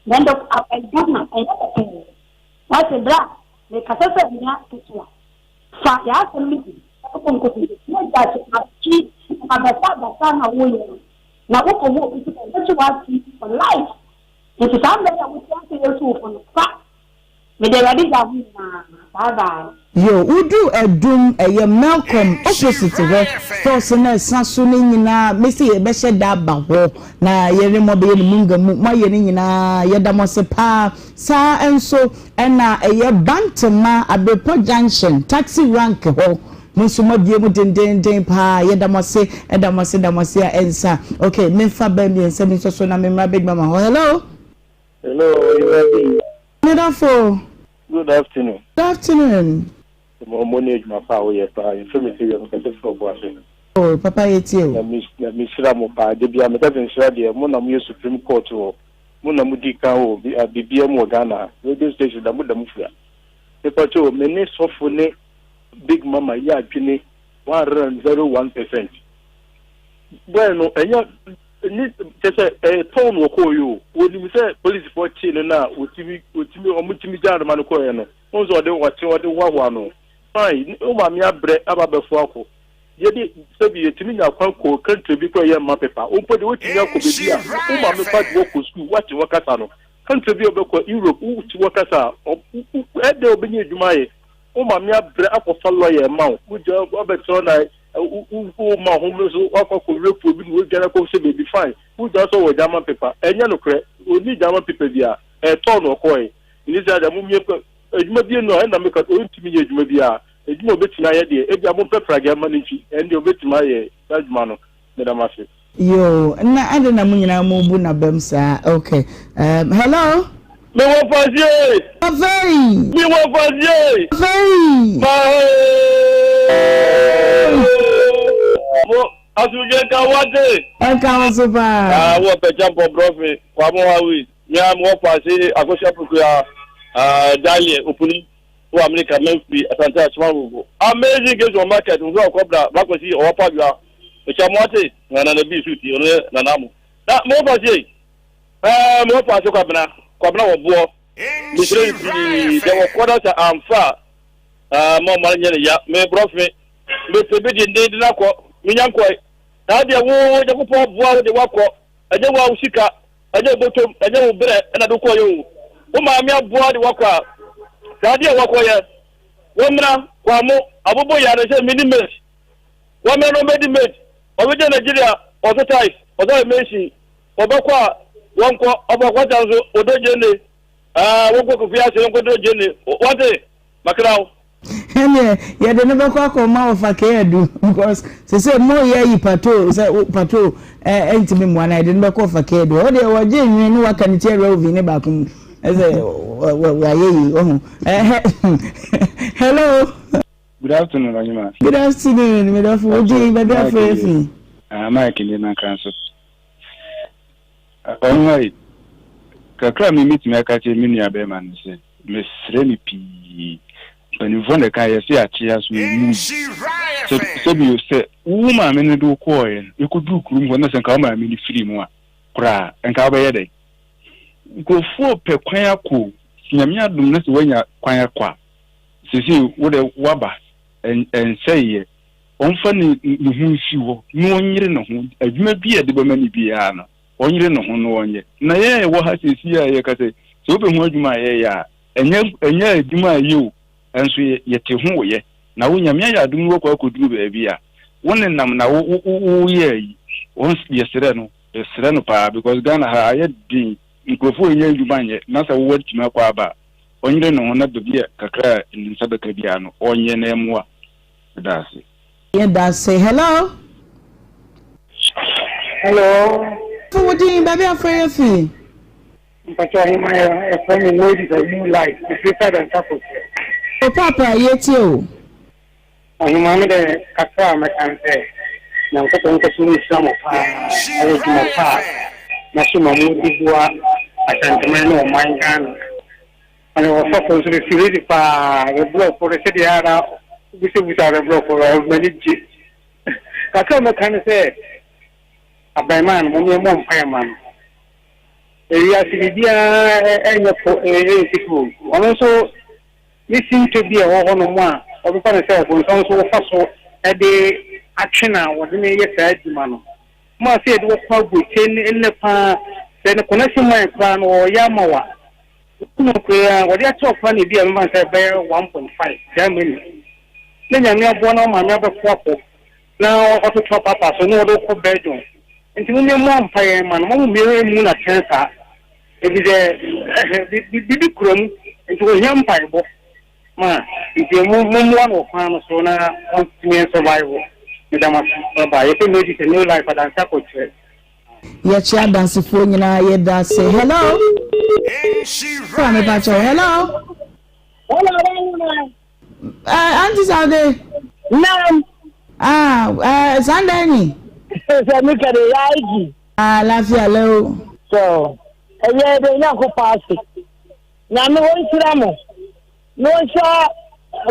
Na ɛndɛ Ghana ɛnyɛ pɛpɛɛ. Wate, bra, mekasa sɛ nua ketewa. Fa yɛn asɛm no bi kɔbɔ nkotodwe na gyae atwe abasabasa no a woyɛ no. Na wokɔhu obi nso a, ɔbɛkye w'atom for life. Nti saa mmerɛ yi a wote ase yɛ sukuufo no, fa Mede Awurade gya ho nyinaa. Bye bye. Yo, woduru Adum, ɛyɛ Melcom opposite hɔ, stores no a ɛsa so no nyinaa, mese yɛbɛhyɛ da aba hɔ na yɛne mo abɛyɛ no munga mu, moayɛ no nyinaa, yɛda mo ase paa. Saa nso na ɛyɛ Bantama, Abrepɔ junction, taxi rank hɔ, mo nso moabue mu dendeenden paa, yɛda mo ase, da mo ase, da mo ase a ɛnsa. Ok, memfa bɛ mmiɛnsa bi nso so na memmra bɛdwuma ma hɔ. Hello? Hello, Owura B. Me dɔfo. Good afternoon. Good afternoon. Mo mo ne adwuma pa a woyɛ paa. Yɛfrɛ me Sylvia mekasa firi Ɔboase. Oh papa yɛtie o. Nyame Nyame nhyira mo paa. Da biara meka sɛ nhyira deɛ mo na moyɛ supreme court wɔ mo na modi kan wɔ biribiara mu wɔ Ghana ha. Radio station da mo da mo fira. Mepakyɛw me ne sɔfo ne big mama yɛ adwene 101%. Boy no ɛnyɛ ne kyɛ sɛ ɛyɛ tɔn na ɔkɔɔ yi o wɔnim sɛ polisifoɔ kyee no no a wɔtumi wɔtumi wɔn tumi gyaa no ma no kɔɛ no wɔn sɛ ɔde ɔte ɔde hoahoa no fine wo maame abrɛ aba abɛfo akɔ yɛde sɛbi yɛtumi nya kwan kɔ country bi kɔ yɛ mma pepa wo mpo de wotumi akɔ baabi a wo maame kɔ ade wɔkɔ sukuu wate wɔ kasa no country bi a wɔbɛkɔ Europe wote wɔ kasa a ɛdɛ wɔbɛnya adwuma ayɛ Wo maame abrɛ akɔfa lɔya ma wo, wogya wabɛtena na wo ma ho so wakɔ akɔ rape obi na wadwane akɔ hyɛ baabi fine. Wogya sɛ ɔwɔ German paper, ɛnyɛ nokorɛ, ɔnni German paper biara, ɛtɔɔ na ɔkɔɔe. Nti saa deɛ momie pɛ adwuma bi no a ɛna meka ɔntumi nyɛ adwuma biara, adwuma a ɔbɛtumi ayɛ deɛ ebia mompɛ pragea mma no ntwi, ɛndeɛ ɔbɛtumi ayɛ saa adwuma no. Meda mo ase. Yoo na adɛn na mo nyinaa mo bu nabam saa ok um, hello. Me wɔ fasie. Afei. Me wɔ fasie. Afei. Ma mo asomdwe nka wate. Ɛnka wo so paa. Ah, wɔ pɛkyɛ mpɔ brɔfe kwa mo ha wi. Me a mo wɔ fasie akosua pokua ah dalie opuni. Wɔ America Memphis Asante Akyem Agogo. Amazing case wɔ market nso akɔ bra bra kwasi ɔwɔ padwa. Mekyia mo ate na nana bi so ti ɔno yɛ nana mo. Na mo fa sie. Ɛɛ mo fa se kwabena kwabena wɔ boɔ. Mesrɛ no pii sɛ wɔkɔ na sɛ amfa a ma ɔma no nyɛ ne ya. Me brɔfe mepɛ bi dendenden akɔ menya nkɔe. Na adeɛ wo Nyankopɔn boa wo de wakɔ ɛnyɛ wo a wo sika Ɛnyɛ wo bɔtɔm, ɛnyɛ wo berɛ na de wokɔeɛ o. Wo maame aboa de woakɔ a, saa adeɛ a woakɔyɛ, wɔmmra, Kwamo, abobo yare sɛ menni mate. Wɔmmra na wɔmmɛdi mate. Ɔbɛgya Nigeria, ɔso tiles, ɔsɛ ayɛ mason. Wɔbɛkɔ a, wɔnkɔ. Ɔfa kwata nso, wɔdɔ gyeene. Ɛɛ, wɔnkɔ Kofi ase, wɔnkɔdɔ gyeene. Wate? Makra wo. Ɛneɛ yɛde no bɛkɔ akɔma ɔfa Kadu because sese mo yɛ ayi pato sɛ pato ɛntumi mmoa na yɛde no bɛkɔ ɔfa Kadu hɔ deɛ wɔgye nwi ne waka ne ti awura ovi ne baako mu ɛsɛ wayɛ yi ɔho hello. Good afternoon, Onyema. Good afternoon, medɔfo wodin baabi afrɛ afi. Ah, Mike ne nankra nso. Ɔnhai, kakra a me mɛtumi aka akyerɛ me nua bɛɛma ne sɛ, mesrɛ no pii, mpanimfoɔ na ɛka yɛse akyea so ɛnwu. Sɛ sɛbio sɛ wo maame no de wo kɔɔeɛ no, ɛkɔduru kurom hɔ na sɛ nka wo maame no firi mu a, koraa nka wobɛyɛ dɛn? Nkurɔfoɔ pɛ kwan akɔ o, sɛ Nyame adom na sɛ woanya kwan akɔ a, seesei wo dɛ woaba, ɛnsɛeɛ. Ɔmfa ne ne ho nsi hɔ na ɔnyere ne ho. Adwuma bi a yɛde bɛma no biara no, ɔnyere ne ho na ɔnyɛ. Na yɛn a yɛwɔ ha seesei a yɛka sɛ, sɛ wobɛhu adwuma a yɛyɛ a, ɛnyɛ ɛnyɛ adwuma a ɛyɛ o, nso yɛ yɛte ho yɛ. Na wo Nyame ayɛ adom na woakɔ akɔduru baabi a, wo nenam na wo wo wo woyɛ ayi. Wɔn yɛsrɛ no, yɛsrɛ no paa because Ghana ha ayɛ den, nkurɔfoɔ nnya adwuma nyɛ, na sɛ wo watumi akɔ aba a, ɔnyere ne ho na baabi a kakra a ne nsa bɛka biara no, ɔnyɛ na ɛmmoa. Meda ase. Yɛda ase. Hello. Hello. Fo wo din, baabi a frɛ yɛ fi. Mpakyɛ ɔhema yɛ ɛfrɛ me Moses a new life mefiri sɛ dɛnsa kɔseɛ. O paapa yɛtie o. Ɔhema me dɛ kakra a mɛka ne sɛ Nyankopɔn nkɔso nhyira mo paa ɛwɔ dwuma pa a moaso ma modi boa Asanteman ne ɔman Ghana. Ɔne ɔsɔfo nso me fili no paa me blɔfo no sɛdeɛ ara na wobusabusa me blɔfo no m'ani gye. Kakra a mɛka ne sɛ, abarimaa no, mom yɛmmɔ mpaeɛ mma no. Ewiase biribiara ɛnyɛ po ɛnsi po. Ɔno nso ne sintɔ bi a ɛwɔ hɔnom a wɔbɛfa no sɛ ɔbonsam nso wɔfa so de atwe no a wɔde no yɛ saa adwuma no. Mo a sɛ yɛde wɔkɔ aburokyire ne nnɛ paa sɛ ne connection man koraa no wɔyɛ ama wa. Wɔn koraa wɔde akyɛ wo koraa na ebi a mɛma no sɛ ɛbɛyɛ 1.5 Germany. Na Nyame aboa na wo maame abɛko akɔ na ɔtoto apaapa so na wɔde wokɔ Belgium. Nti mo mmɔ mpaeɛ ma no, mo mmienu mmu no atɛn saa. Efisɛ biribi kura mu, nti ohia mpaebɔ ma nti mo mmoa no wɔ kwan no so na ɔntumi nsurvive. Meda mo ase. Bye bye. Yɛfrɛ me Edith New Life Adanse Akɔkyerɛ. Yɛkyɛ adansefoɔ nyinaa yɛda ase. Hello. Kora me pa kyɛw. Hello. Hello. Eh, Auntie Saude. Naam. Ah, eh, Sunday ni. Sɛ mi kɛ de ya aiki. Ah, lafiya lɛw. So, ɛyɛ de Nyankopɔn ase. Nyame wɔnhyira mo. Na wɔnhyira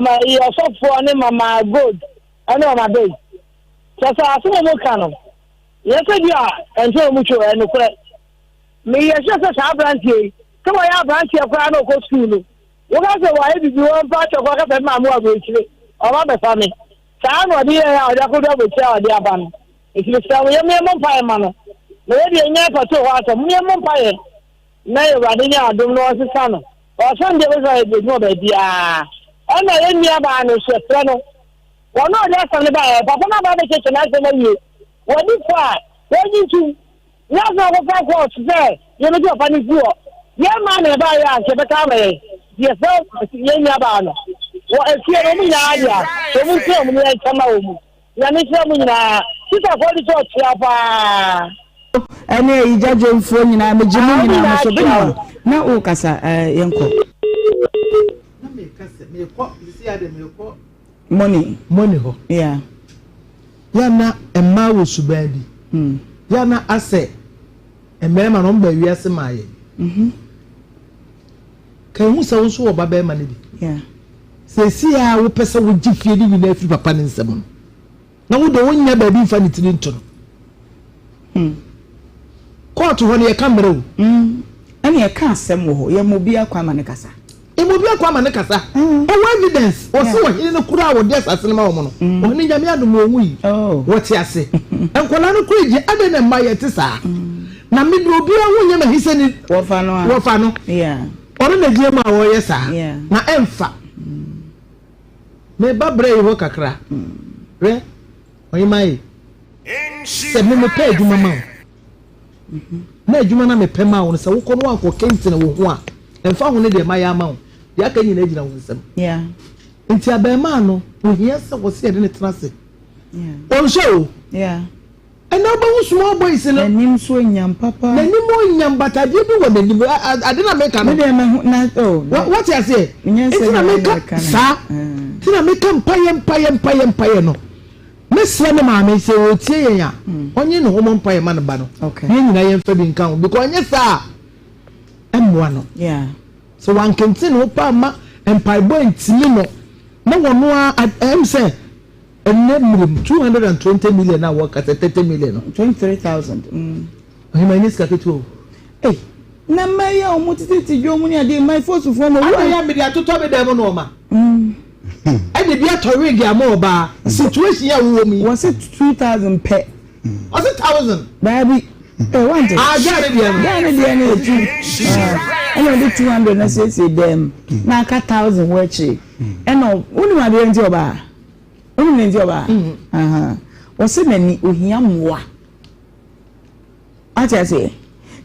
ma yi ɔsɔfoɔ ne mama gold ɛne mama bay. Kyɛ sɛ asɛm a wɔka no, yɛ sɛ bi a ɛnkyɛ wɔn twe ɛyɛ nokorɛ. Meyɛ sure sɛ saa aberanteɛ yi, sɛ wɔyɛ aberanteɛ koraa na ɔkɔ sukuu no, Woka sɛ wayɛ biribi hɔ mpa akyɛ kɔ kasa maame wɔ aburokyire ɔba bɛfa me saa na ɔde yɛɛ a ɔde akɔdu aburokyire a ɔde aba no nti mesrɛ mo yɛmmɔ yɛmmɔ mpaeɛ ma no na yɛ deɛ nyɛ pato hɔ asɛm mo yɛmmɔ mpaeɛ na awurade nyɛ adom na ɔnsesa no ɔsɛm deɛ bɛsɛ ayɛ adwuma baabiara ɛna yɛn nua baa no nso ɛfrɛ no wɔn a ɔde asɛm no baeɛ papa no aba abɛkyɛkyɛ n'asɛm awie wɔde fo a wɔnyi ntum Nyɛ asɛm a wɔkɔfa kɔɔto sɛ yɛbɛtu papa no fi hɔ. Yɛn mmaa na ɛbaeɛ a, anka ɛbɛka ama yɛn. Nti yɛsrɛ yɛn nuabaa no. Wɔ efie no, wɔn nyinaa dea. Sɛ wɔn nhyira wɔn no, yɛnkyɛ mma wɔn mu. Nyame nhyira mo nyinaa. Sistafoɔ de sɛ ɔkyea paa. Ɛne ayi gyadwomfoɔ nyinaa megye mo nyinaa mo so bɛnua na wokasa yɛnkɔ. Na meka sɛ mekɔ sisi ade mekɔ. Money. Money hɔ. Yeah. Yɛ a na mmaa wɔ suban bi. Yɛ a na asɛ mmarima no wɔn ba wiase maa yɛn. Mm-hmm. Ka ehu sɛ wo nso wɔ ba barima no bi. Yeah. Seesei a wopɛ sɛ wogye fie no nyinaa firi papa no nsam no, na wo de wonnya baabi mfa ne tiri nto no. Hmm. Kɔɔto hɔ no yɛka mmerɛ o. Mm. Ɛna yɛka asɛm wɔ hɔ, yɛma obiara kwan ma ne kasa. Yɛma obiara kwan ma ne kasa. Mm. Ɔwɔ evidence, ɔse yeah. ɔhene no koraa a wɔde asase no ma wɔn no, mm. ɔhene Nyame adom wɔn wui. Oh. Wɔte ase. Nkwadaa no koraa gye, adɛn na mma yɛte saa? Mm. Na me de obiara ho nyɛ m'ahi sɛ ne wɔfa no a. Wɔfa no. Yeah. Ɔno na gyina mu a ɔyɛ saa. Yeah. Na ɛmfa. Mm. Meba brɛ yi hɔ kakra. Mm. Hwɛ. Ɔhemaa yi, sɛ me mepɛ adwuma ma wo, na adwuma no a mepɛ ma wo no, sɛ wokɔ no woankɔ kentene wo ho a, ɛmfa ho ne deɛ mayɛ ama wo, deɛ aka nyinaa gyina wo nsam. Nti abarimaa no, ohia sɛ wɔsɛ yɛde no tena ase. Ɔnhwɛ o. Ɛnna wobɛhu small boys no. N'anim nso onyam papa. N'anim onyam but adeɛ bi wɔ n'anim. Ade na meka no. Me deɛ mahu na oh. Wate aseɛ? Nti na meka saa. Nti na meka mpaeɛ mpaeɛ mpaeɛ mpaeɛ no. Mɛsrɛ me maame sɛ ɔretie yɛn a, ɔnye ne ho mmɔ mpaeɛ ma ne ba no. Na yɛn nyinaa yɛmfa bi nka ho because anyɛ saa a, ɛmmoa no. Sɛ wankenten ne ho paa amma mpaebɔ antimi no na wɔno ara ɛm sɛ Ɛnnɛ mmerɛ mu, 220 million a wɔka sɛ 30 million no. 23,000 mm. Ɔhema ɛnyɛ sika ketewa o. Ei, na mmaa yi a wɔn tete dwom mu ne adeɛ mmaa fosufoɔ ma wura. Adɛn a mede atotɔ me dan mu nnoɔma. Ɛde bi atɔ wig ama ɔbaa. Situation a wowɔ mu yi. Wɔse 2,000 pɛ. Ɔse 1,000. Daabi. Eh, wante. Ah, gyaa ne deɛ no. Gyaa ne deɛ no yɛ two. Ah, ɛna ɔde 200 na siesie dan mu. Na aka 1,000 wɔ akyire. Ɛna wonim adeɛ nti ɔbaa. Wonim ne nti ɔbaa? Mm-hmm. Wɔsɛ n'ani ohia mmoa. Ate aseɛ?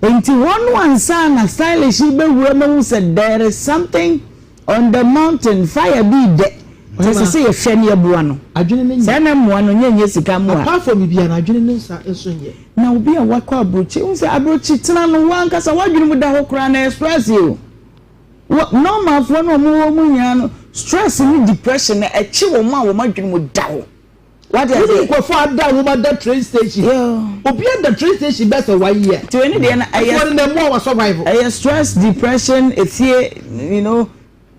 Nti hɔ no ansa na stylish yi bɛwura mahu sɛ there is something on the mountain fire bi dɛ. Nti ɛsɛ sɛ yɛhwɛ ne yɛboa no. Sɛ na mmoa no nyɛ nyɛ sika mmoa. Apart from biribiara no adwene ne nsa nso nyɛ. Na obi a wakɔ aburokyi, wohu sɛ aburokyi tena no wankasa w'adwene mu da hɔ koraa na ɛyɛ stress o. Wɔ normal foɔ no ɔmo wɔ mu nyinaa no stress ne depression no ɛkye wɔn a wɔn adwene mu da hɔ. Wate aseɛ? Wone nkurɔfoɔ ada a wɔn ada train station. Obi ada train station bɛyɛ sɛ one year. Nti wei ne deɛ no ɛyɛ. Nkurɔfoɔ no na ɛmoa wa survive. Ɛyɛ stress, depression, efie, you know,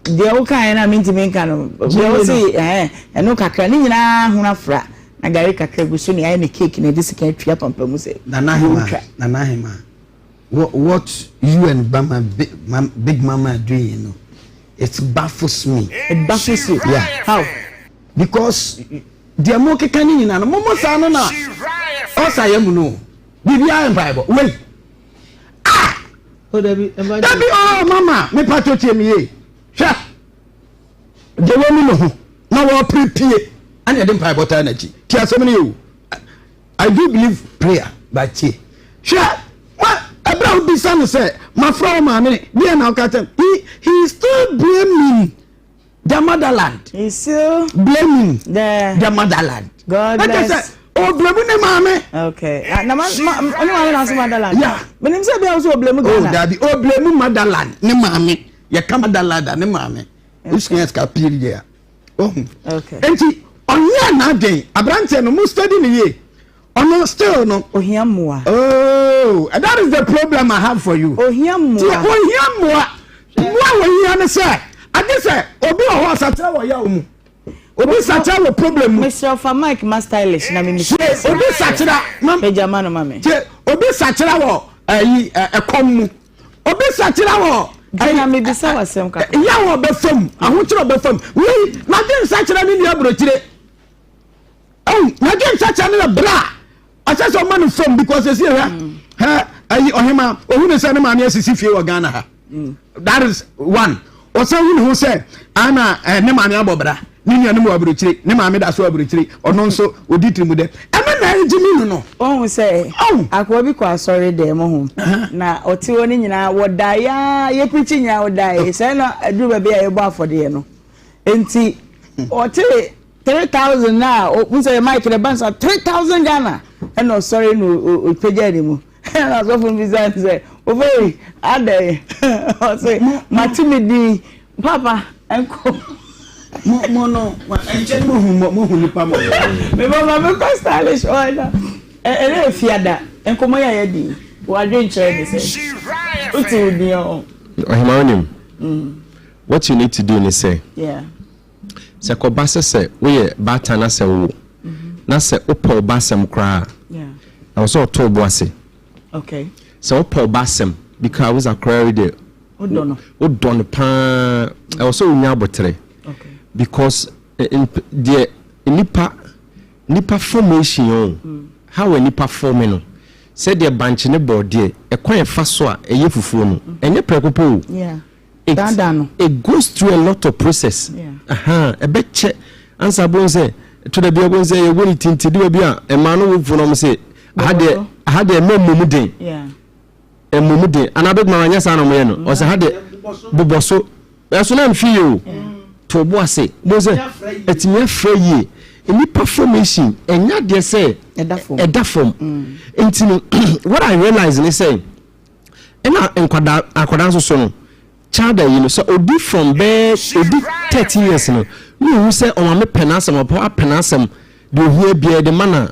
deɛ wo kaeɛ no a mentumi nka no. Deɛ wo se ɛhɛn ɛno kakra ne nyinaa ho afra. Na gari kakra gu so na yɛayɛ no cake na yɛde sika atwi apampam sɛ Nana Ahema, yɛretwa. Nana Ahema, what, what you and Bama, Big, Mam, Big Mama are doing, you know, it baffles me. It baffles you? Yeah. How? Because deɛ mo keka ne nyinaa no, mo mo saa no na ɔsa yɛ mu no. Biribiara mpaebɔ. Wei. Ah! Oh, Dabi, Dabi, oh, mama, me pato tie me yie. Hwɛ. Deɛ wanu ne ho na wɔpere pie ɛna yɛde mpaebɔ taa n'akyi. Tie asɛm no yɛ o. I do believe prayer but tie. Hwɛ wa ɛberɛ a wobisa no sɛ mafrɛ wo maame ne deɛ na woka kyɛm he he is still blaming the motherland. He is still blaming the, the motherland. God bless. Ɔblame ne maame. Okay. Ah, na ma ma ne maame na ase motherland. Yeah. Menim sɛ bia wo sɛ ɔblame oh, Ghana. Oh, dabi ɔblame motherland ne maame. Yɛka motherland a ne maame. Wosua sika pii yɛ a. Ohu. Okay. Enti ɔnyɛ n'adwen aberanteɛ no mo study ne yie. Ɔno still no. Ohia mmoa. Oh, that is the problem I have for you. Ohia mmoa. Ti ohia mmoa. Mmoa wɔ hia ne sɛ agye sɛ obi wɔ hɔ ɔsakyerɛ wɔ yaw mu. Obi sakyera wɔ problem mu. Mesrɛ fa mic ma stylish na me misa. Tie obi sakyera ma. Pagya ma no ma me. Tie obi sakyera wɔ ɛyi ɛkɔm mu. Obi sakyera wɔ. Gyina me bisa wasɛm kakra. Yaw ɔbɛ fam ahokyerɛ ɔbɛ fam wei n'adwe nsakyera ne nua aburokyire. Ɛw n'adwe nsakyera ne na bra ɔsɛ sɛ ɔma no fam because esi hɛ hɛ ɛyi ɔhema ohun sɛ ne maame asisi fie wɔ Ghana ha. Mm. That is one. Ɔsan hu ne ho sɛ ana eh, ne maame abɔ bra, ne nuanom wɔ aburokyire, ne maame da so wɔ aburokyire, ɔno nso ɔdi tiri mu dɛ. Ɛno na ɛgye me nu no. Wohu sɛ akoa bi kɔ asɔre dɛm ho na ɔte hɔ no nyinaa wɔdaeɛ a yɛpirikyi nyinaa wɔdaeɛ sɛ na aduru baabi a yɛbɔ afɔdeɛ no nti ɔte 3000 na ɔhu sɛ mike ne ba nsa 3000 Ghana ɛna ɔsɔre na ɔpagya ne mu. Ɛna asɔfo no bisa no sɛ, Ofori, adɛn? Ɔse, mate me din. Papa, ɛnkɔ. Mo mo no, ɛnkyɛn mo hu mo hu nipa mo. Me ba ma me kɔ stylish ɔyɛ na ɛnɛ efiada nkɔmɔ yɛ ayɛ di wadwe nkyerɛ ne sɛ wote wo din ɔ. Ɔhema wonim mm. what you need to do ne sɛ sɛ kɔba sɛ sɛ woyɛ baatan na sɛ wo na sɛ wopɛ wo ba asɛm koraa a, ɛwɔ sɛ ɔtɔ wo bo ase. Sɛ wopɛ wo ba asɛm because wo koraa yi deɛ wodɔ no paa ɛwɔ sɛ wonya aboterɛ because deɛ nipa nipa formation o mm. how a nipa form no sɛdeɛ bankye ne bɔɔdeɛ ɛkwan ɛfa so a ɛyɛ fufuo no mm. ɛnyɛ prɛko pɛ o. It it goes through a lot of process. Ɛbɛkyɛ ansa abom sɛ ɛtɔ da bi abom sɛ yɛwɔ ne tinti de baabi a mmaa no wo fo no sɛ aha deɛ aha deɛ mɛ mmɔ mu den mmɔ mu den anaa bɛguma wanyɛ saa na wɔyɛ no ɔsɛ ha deɛ bobɔ so ɛso na mfi yie o to bo ase bo sɛ ɛtumi afrɛ yie nipa formation ɛnya deɛ sɛ ɛda fam nti no what I realize ne sɛ. Ɛna nkwadaa akwadaa nso so no child ayi no sɛ odi from bɛɛ odi 13 years no na ohu sɛ ɔmaame pɛ n'asɛm ɔpɔ apɛ n'asɛm deɛ ohia biara de ma na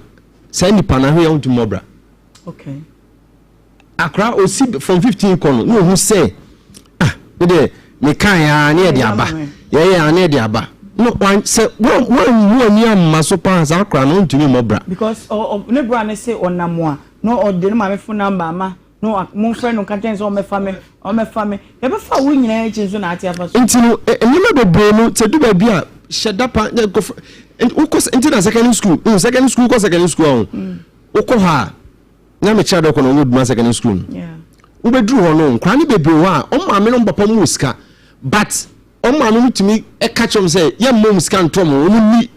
saa nipa no ahwɛ yɛ ɔntumi mmɔ bra. Okay. Akwadaa osi from 15 kɔ no na ohu sɛ ah ne deɛ mekan ya ne yɛde aba yɛyɛ ya ne yɛde aba no wan sɛ wɔn wɔn ani amma so paa saa akwadaa no ɔntumi mmɔ bra. Because ɔ ɔ ne bra ne se ɔnam a na ɔde ne maame phone number ama No, momfrɛ no nka nkyɛn sɛ ɔmmɛfa me, ɔmmɛfa me. Yɛbɛfa wo nyinaa akyi nso na ate afa so. Nti no, nneɛma bebree no, sɛ du baabi a, hyɛ da pa, na nkɔfo, wokɔ, nti na secondary school, mm, secondary school, kɔ secondary school ahụ, mm. wokɔ hɔ a, na mekyerɛ dɛ kɔ na ɔwɔ duma secondary school no. Wobɛduru hɔ no, nkwadaa no bebree hɔ a, wɔn maame no papa mu wɔ sika, but wɔn maame no tumi ka kyerɛ wɔn sɛ, yɛmmɔ wɔn sika ntɔ wɔn, wɔn ni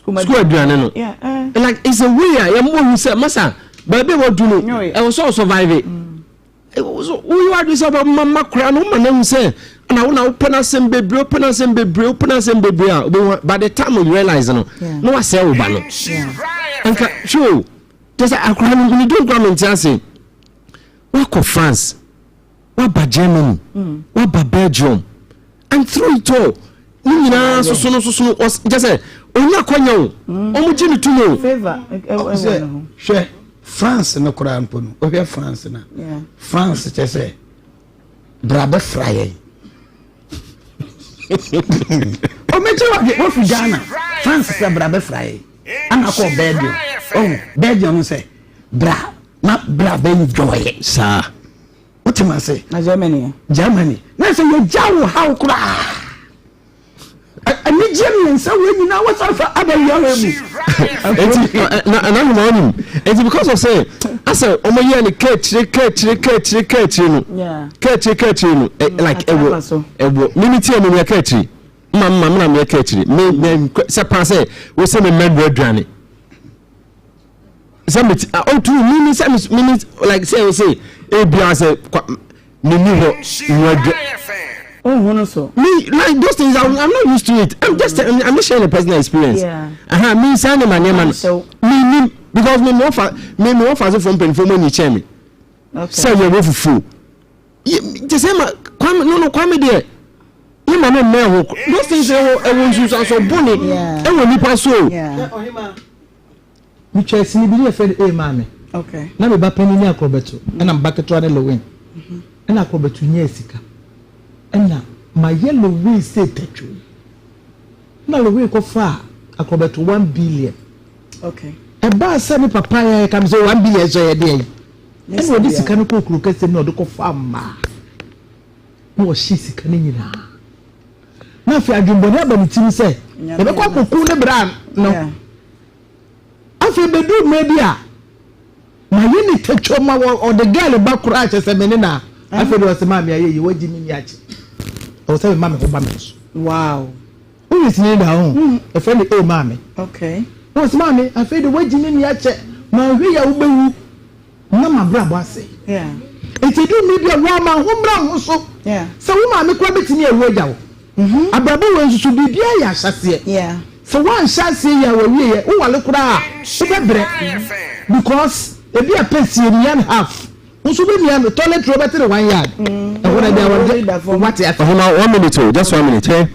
sukuu aduane no eh. like it's a way a yɛn mo hu sɛ masa baabi a wadu no ɛwɔ sɛ ɔsurvive mm. woyɛ wadwe sɛ ɔbɛma mma koraa no woma no ahu sɛ na wo na wopɛ no asɛm bebree wopɛ no asɛm bebree wopɛ no asɛm bebree a wobɛhu by the time you realize no na wasɛe wo ba no nka hwɛ o kyɛ sɛ akora no medu nkora mente ase woakɔ France Woaba Germany, woaba Belgium, and through it all, ne nyinaa soso no soso no kyɛ sɛ onya akwanya o, wɔn gye ne tum o. Sɛ hwɛ France no koraa mpo no, wohwɛ France na France kyɛ sɛ bra bɛfra yɛn. Ɔmɛkyɛ wɔ wofiri Ghana, France sɛ bra bɛfra yɛn. Ana kɔ Belgium. Oh, Belgium no sɛ bra na bra bɛ enjoy. Saa. Wote ma se. Na Germany. Germany. Na sɛ yɛgya wo haw koraa. Anigyeɛ mmiɛnsa wei nyinaa wɔsan fa aba wiara mu. Eti na na na onim. Eti because of say asɛ wɔn yɛ no kɛkyire kɛkyire kɛkyire kɛkyire no. Kɛkyire kɛkyire no like ɛwɔ ɛwɔ mimi ti ɛmu yɛ kɛkyire. Mma mma mena meyɛ kɛkyire. Me me sɛ paa sɛ wosɛ me mma nua aduane. Sɛ me ti ah otu mi mi sɛ mi mi like sɛ wosɛ ebia sɛ me ni hɔ nua aduane. Ohun no so. Me like those things I'm, I'm not used to it. I'm just I'm, I'm just sharing a personal experience. Yeah. Aha, me nsa ne ma nneɛma no. Me nim because me me fa me me wɔfa so fam mpanyinfoɔ mu ani kyɛn me. Sɛ yɛ wɔ fufuo. Te sɛ ma kwame no no kwame deɛ yɛ ma no mmɛn ho. Those things ɛwɔ ɛwɔ nsunsuanso bɔne ɛwɔ nipa so. Metwaa sini bi ne yɛfrɛ no Ee Maame. Na me ba panin ne Akorɔbɛto ɛna me ba ketewa ne Lewin. Ɛna Akorɔbɛto nyaa sika. Ɛna mayɛ Lewin sei tatwoo. Ɛna Lewin kɔfaa Akorɔbɛto 1 billion. Ɛbaa sɛ me papa yɛ ka me sɛ 1 billion sɛ yɛ deɛ yi. Ɛna ɔde sika no kɔɔ kuro kɛseɛ mu na ɔde kɔfaa mmaa. Na ɔhyee sika no nyinaa. Na afei adwemmɔne aba ne tirim sɛ yɛbɛkɔ akɔku ne bra no. Afei bɛduu mmerɛ bi a mayɛ ne tatwam ma ɔde girl ba koraa kyɛ sɛ me ne na afei deɛ ɔsɛ maame ayɛ yie wagye me ni akye ɛwɔ sɛ mema me ho ba me so. Wow. Woyɛ sini da ho ɛfrɛ ne o maame. Okay. Wɔsɛ maame afei deɛ wagye me ni akyɛ ma nhwɛ yɛ a wobɛwu na mabrabɔ asɛe. Nti edu mmere bi a wɔama ho mmra ho so sɛ wo maame koraa bɛtumi awu agya wo. Abrabɔ wei nso so biribiara yɛ ahyɛseɛ. Sɛ woanhyɛ aseɛ yie a w'awieɛ wowale koraa a wobɛbrɛ because ebi a pɛ sie mia no half wo nso wobɛmia no toilet roll bɛtere one yard ɛhɔ na deɛ wɔde wate ase. Ɔhema one minute o just one minute hwɛ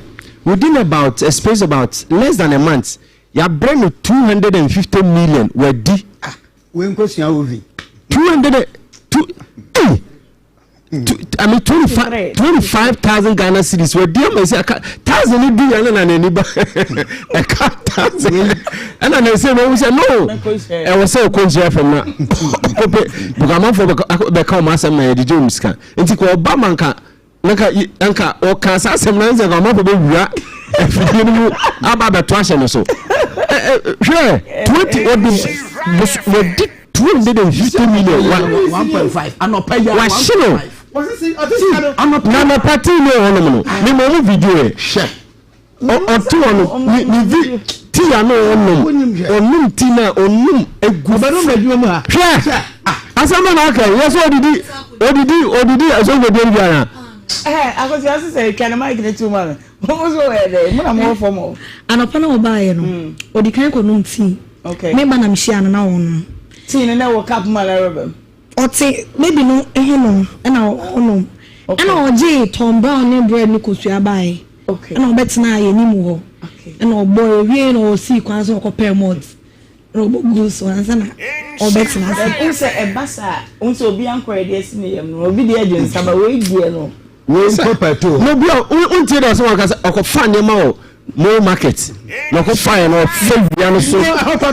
within about a space about less than a month yabrɛ no 250 million wadi. Ah wei nkosua ovi. 200 and two ei two I mean 25 25,000 Ghana cedis wadi ama esi aka thousand ni du ya na n'ani ba ɛka thousand ɛna na ese na ɔhu sɛ no ɛwɔ sɛ ɔkɔ nhyia fam na ɔkɔpɛ because amanfoɔ bɛka wɔn asɛm na yɛde gye wɔn sika nti kɔ ɔba ma nka nka nka ɔka saa asɛm na nsɛ nka amanfoɔ bɛwura afidie no mu aba abɛto ahyɛ no so hwɛ 20 ɔde wɔdi 250 million wa 1.5 anɔpa yi wahye no na anɔpa tii ne ɔnom no ne ma ɔmo video yɛ hwɛ ɔte hɔ no ne vi tii ano ɔnom ɔnom tii na ɔnom egu hwɛ asɛm bɛ na aka yi yɛ sɛ ɔdidi ɔdidi ɔdidi ɛsɛ ɔdidi biara. Ɛɛ akosi ase sɛ etwa ne mic ne tu ma mi mo mo so yɛ dɛ mo na mo wɔ fam o. Anɔpa na ɔbaeɛ no, ɔdi kan kɔnom tii. Okay. Me ba na mehyia no na ɔnom. Tii no na ɛwɔ cup mu anaa rɔba mu? Ɔte baby no hɔnom ɛna ɔnom. Ɛna ɔgyee Tom Brown ne bread ne kosua baeɛ. Okay. Ɛna ɔbɛtenaa yɛn anim hɔ. Ɛna ɔbɔe owiei na ɔsii kwan so ɔkɔpɛɛ malt. Ɛna ɔbɔ guu so ansa na ɔbɛtena ase. N sɛ ɛba saa n sɛ obi ankɔrɛ deɛ si ne yam no obi deɛ agye nsa ba wei deɛ no. Wei nkɔ pato. Na obi a wontie dɛ sɛ wɔka sɛ ɔkɔfa nneɛma wɔ mo market na ɔkɔfa yɛ no ɔfa wia no so ɔfa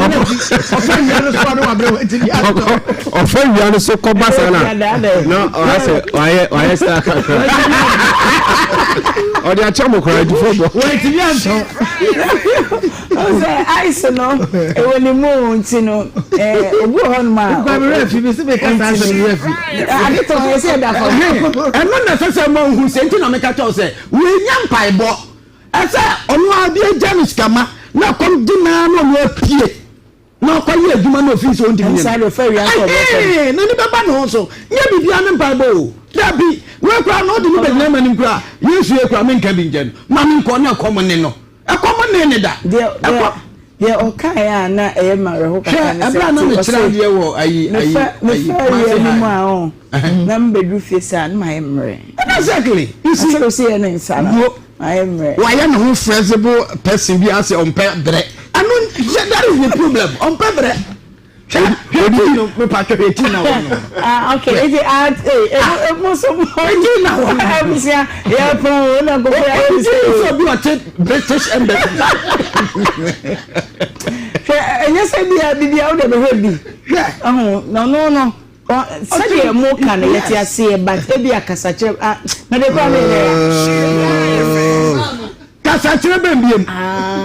wia no so ano wabrɛ wɔ ntumi atɔ ɔfa wia no so kɔba saa na na ɔha sɛ wayɛ wayɛ saa kakra ɔde akyɛ mo koraa adifo bɔ wɔntumi antɔ sɛ ice no ɛwɔ ne mu nti no obi wɔ hɔnom a nkwa mi rɛ fi mi si mi kasa asɛ mi rɛ fi ade tɔn yɛ sɛ ɛda fam ɛno na ɛsɛ sɛ ma ohu sɛ nti na meka kyɛw sɛ wɔanya mpaebɔ ɛsɛ ɔno a bi agya no sikama na kɔm di naa na ɔno apue na ɔkɔyɛ adwuma na ofii sɛ ɔntumi nyɛ no ɛhee na ne bɛba ne ho so nyɛ biribia ne mpaebɔ o dabi wei koraa na ɔde ne bɛgyina ma nim koraa yesu yɛ koraa menka bi nkyɛ no ma menkɔ ne ɛkɔm ne no ɛkɔm ne ne da ɛkɔ deɛ ɔkaeɛ a na ɛyɛ ma awerɛho kakra ne sɛ ɛberɛ a na mekyerɛ adeɛ wɔ ayi ayi ayi mefa awia no mu a ɔ na mebɛduru fie saa na mayɛ mmerɛ exactly you see asɛ ɔsi yɛ ne nsa no mayɛ mmerɛ wayɛ ne ho flexible person bi asɛ ɔmpɛ brɛ ɛno that is the problem ɔmpɛ brɛ hwɛ hwɛ tii no mepa hwɛ hwɛ tii na wɔ no ah okay eti ah ee emu emu so mo eti na wɔ no abusua yɛ pɔn o na nkɔfo yɛ ayɛ sɛ obi ɔte British embassy. Hwɛ, ɛnyɛ sɛ bia bibia wo de bɛhwɛ bi. Hwɛ. Ɛho, na ɔno no, sɛdeɛ mo ka no yɛte aseɛ but ebi a kasakyerɛ ah na de kura mi yɛ ya. Kasakyerɛ bɛn biem?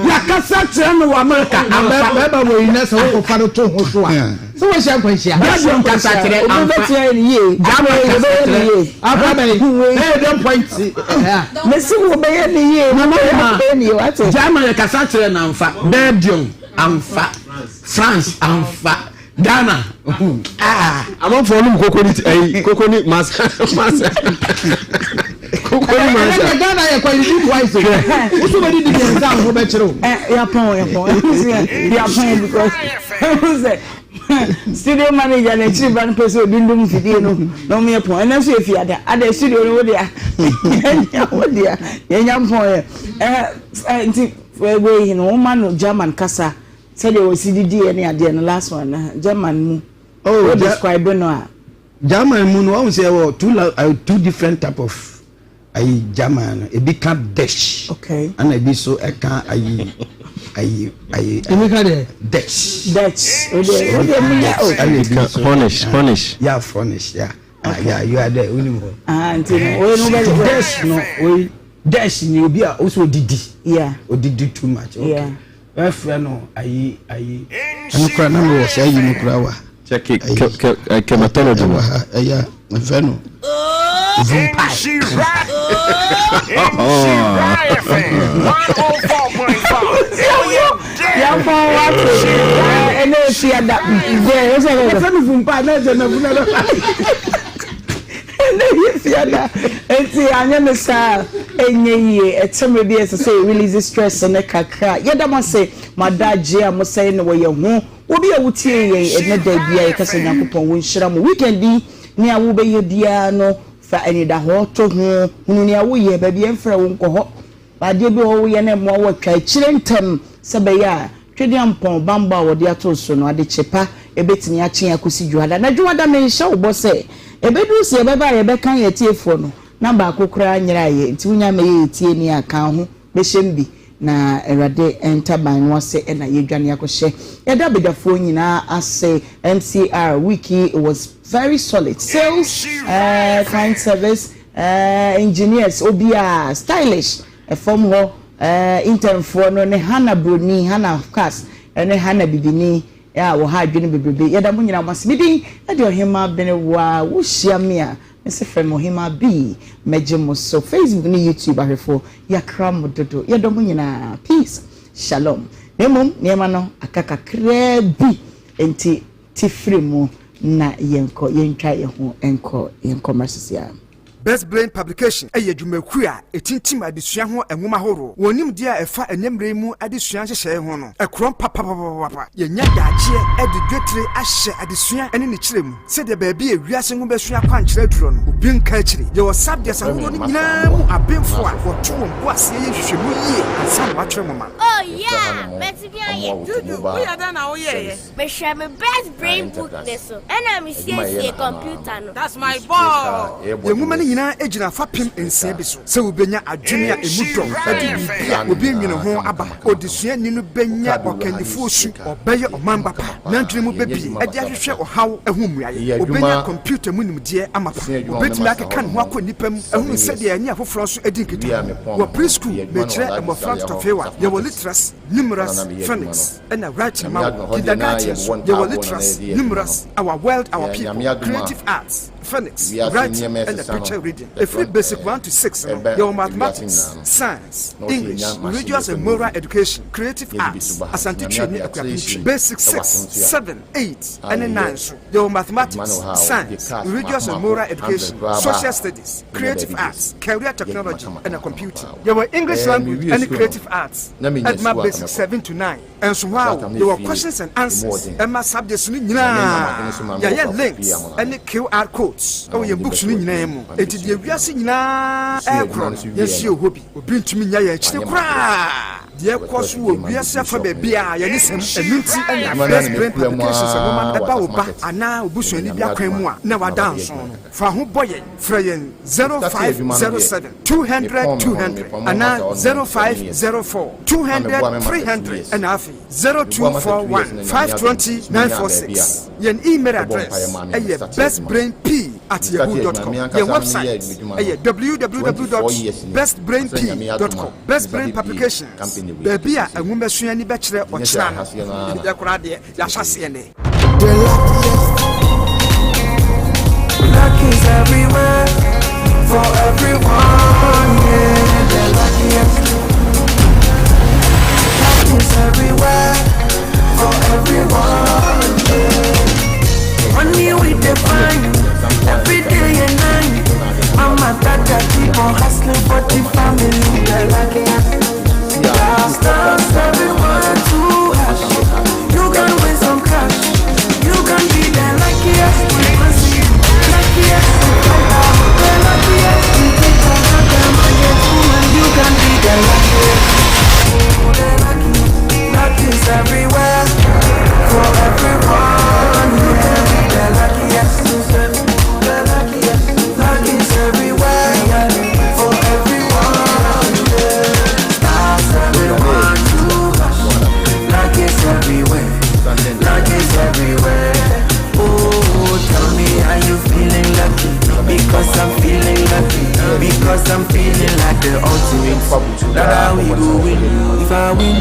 Yɛakasa kyerɛ no wɔ Amerika amfa. Bɛɛma wɔ yi na sɛ wokɔfa no to ho so a, sɛ wɔahyia nkwanhyia. Belgium kasakyerɛ amfa. German kasakyerɛ. Akora bɛn? Ɛyɛ dɛm point. Mesi wo bɛyɛ ne yie. Nana ma German yɛ kasakyerɛ na amfa. Belgium amfa. France amfa. Ghana ah. Amanfoɔ nom koko ni ɛyi koko ni masa masa koko ni masa. Ɛnɛ Ghana yɛ kɔ yidi twice o. Wosu bɛ didi mmiɛnsa a ho bɛ kyerɛ o. Ɛ yapɔn yapɔn yapɔn because ɛhu sɛ studio manager na akyiri ba no pɛ sɛ odundum fidie no na ɔmo yɛ pɔn ɛnɛ nso yɛ fi ada ada studio no wo dea yɛnya wo dea yɛnya pɔn yɛ ɛ ɛ nti wei no wɔn ma no German kasa. Sɛdeɛ wɔsi didi yɛ ne adeɛ no last one na German mu. Oh, wo describe no a. German mu no wɔn sɛ ɛwɔ two la uh, two different type of ayi German no ebi ka Dutch. Okay. Ɛna ebi so ɛka ayi ayi ayi. Ebi ka deɛ. Dutch. Dutch. O de o de mu nya o. Ɛna ebi so. Hornish Hornish. Yeah, Hornish yeah. Ah, yeah, you are there. Wonim hɔ. Ah, nti no, oye no bɛ. Dutch no, oye Dutch ni obi a o so odidi. Yeah. Odidi too much. Okay. Yeah. Bɛfrɛ no ayi ayi. Ɛno koraa na mewɔ saa ayi no koraa wɔ ha. Kyɛ ke ke ke kematology no. Ɛwɔ ha ɛyɛ mefrɛ no Vumpai. Yɛmfa wate ɛnɛ efi ada deɛ ɛsɛ Yɛfrɛ no Vumpai na ɛsɛ na funa bɛfa. Ɛnɛ yɛ fiada nti anyɛ ne saa ɛnyɛ yie. Ɛte mmerɛ bi ɛsɛ sɛ yɛ release stress no kakra. Yɛda mo ase mo adagyeɛ a mo sɛe no wɔ yɛn ho. Obi a wotie yɛn ɛnɛ da biara yɛka sɛ Nyankopɔn wo nhyira mo. Weekend yi nea wobɛyɛ biara no fa anidahɔ to ho. Hunu nea woyɛ, baabi yɛmfrɛ wo nkɔ hɔ. Adeɛ bi wɔ hɔ woyɛ na ɛmmoa wo a, twa akyire ntɛm sɛ ɛbɛyɛ a Twedeampɔn bammɔ a wɔde ato so no, adekye pa bɛtumi akye akɔsi Dwoada. Na Dwoada, menhyɛ wo bɔ sɛ, ɛbɛduru sɛ yɛbɛba a yɛbɛkan yɛn atiefoɔ no, na baako koraa nyeraeɛ. Nti wonya mmɛyɛ yɛn tieni a, ka wo ho bɛhyɛm bi, na Awurade ntaban no ase na yɛdwane akɔhyɛ. Yɛda abadwafoɔ nyinaa ase. MCR week yi, it was very solid. Sales, eh, client service, eh, engineers, obiara, stylish. Ɛfam hɔ eh, internfoɔ no ne Hannah Broni, Hannah Cas ne Hannah Bibini a wɔha adwene bebrebe. Yɛda mo nyinaa mo ase. Me din de Ɔhemaa Benewa. Wohyia me a, mese frɛ me Ɔhemaa B. Mɛgye mo so. Facebook ne YouTube ahwɛfoɔ, yɛakra mo dodo. Yɛdɔ mo nyinaa. Peace. Shalom. Na mmom nneɛma no aka kakraa bi nti te firi mu na yɛnkɔ, yɛntwa yɛn ho nkɔ, yɛnkɔ mmra sisi ara. Best Brain Publication yɛ dwumakuo a ɛtintim adesua ho nwoma horoɔ. Wɔn nimdeɛ a ɛfa ɛnnɛ mmerɛ yi mu adesua nhyehyɛeɛ ho no, ɛkorɔn papapapapa. Yɛnya daakyeɛ de dwetire ahyɛ adesua ne ne kyerɛ mu sɛdeɛ baabi a wiase nwomasua akwankyerɛ aduro no, obi nka akyire. Yɛwɔ subjects ahodoɔ no nyinaa mu abenfoɔ a wɔto wɔn bo aseɛ yɛ nhwehwɛmu yie ansa na wɔatwerɛ nwoma no. Oh yeah! Mɛtumi ayɛ. Juju, woyɛ dɛn na woyɛeɛ? Mehwɛ me best brain book no so ɛna me siesie computer no. That's my boy! Yɛn nwoma no nyinaa gyina fapem nsia bi so, sɛ wubenya adwene a emu dɔ de biribi a obi nnwene ho aba, odesuani no benya ɔkannifo su, ɔbɛyɛ ɔmanba pa, n'adwene mu bebue de ahwehwɛ ɔhaw ho mmuae, obenya kɔmputa mu nimdeɛ amapa, obetumi akeka ne ho akɔ nnipa mu ahunu sɛnea ɛne afoforo nso di nkitaho. Wɔ preschool, mekyerɛ mmofra ntɔtɔfewa, yɛwɔ literacy, numeracy, phonics. Ɛna writing ma wɔ kindergarten nso yɛwɔ literacy, numeracy, our world our people, creative arts, phonics, writing ɛna picture reading. Ɛfiri basic one to six no yɛwɔ mathematics, science, English, religious and moral education, creative arts, Asante Twi ne Akuapem Twi. Basic six, seven, eight ɛne nine nso yɛwɔ mathematics, science, religious and moral education, social studies, creative arts, career technology ɛna computing. Yɛwɔ English language ɛne creative arts. Ɛdema basic 7 to 9 nso hɔ a yɛwɔ questions and answers ɛma subjects no nyinaa. Yɛayɛ links ɛne QR codes ɛwɔ yɛn books no nyinaa mu. Enti deɛ wiase nyinaa ɛrekorɔ no, yɛn nso yɛwɔ hɔ bi. Obi ntumi nya yɛn akyire koraa. Deɛ ɛkɔ so wɔ wiase afa baabiara, yɛn ani sɛm. Ɛno nti na Best Brain Publications nwoma no ba wo ba anaa wo busuani bi akwan mu a na wada nso no. Fa ho bɔ yɛn. Frɛ yɛn 0507 200 200 anaa 0504 200 300 ɛna afei 0241 520 946. Yɛn email address yɛ bestbrainp at yahoo dot com. Yɛn website yɛ www dot bestbrainp dot com. Best Brain Publications, baabi a nwomasua ani bɛkyerɛ ɔkyena no. Yɛ koraa deɛ, yɛahyɛ aseɛ nnɛ. Luck is everywhere for everyone. Yeah, the luckiest. Luck is everywhere for everyone. Yeah. Money we define every day and night. Mama, dada keep on hustling for the family. The luckiest. Stars, everyone to hash. You can win some cash. You can be the luckiest. Frequency, luckiest. The luckiest. You can be the luckiest. The luckiest. Luck is everywhere for everyone. You can be the luckiest. The luckiest. Luck is everywhere yeah, for everyone. Yeah. Stars everyone to hush. Luck is everywhere. Luck is everywhere. Oh, tell me, are you feeling lucky? Because I'm feeling lucky. Because I'm feeling like the ultimate. That we go win. If I win,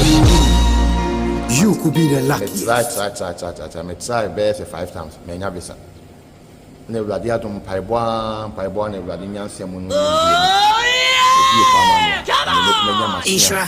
you win. You could be the luckiest. Try, try, try, try, try, try. Me try bɛyɛ sɛ five times. Manya visa. Na Awurade adom mpaebɔ ara mpaebɔ ara na Awurade nyansa mu no bie no. Obie kwan maa me a ɛnɛ mɛtumi anya machine a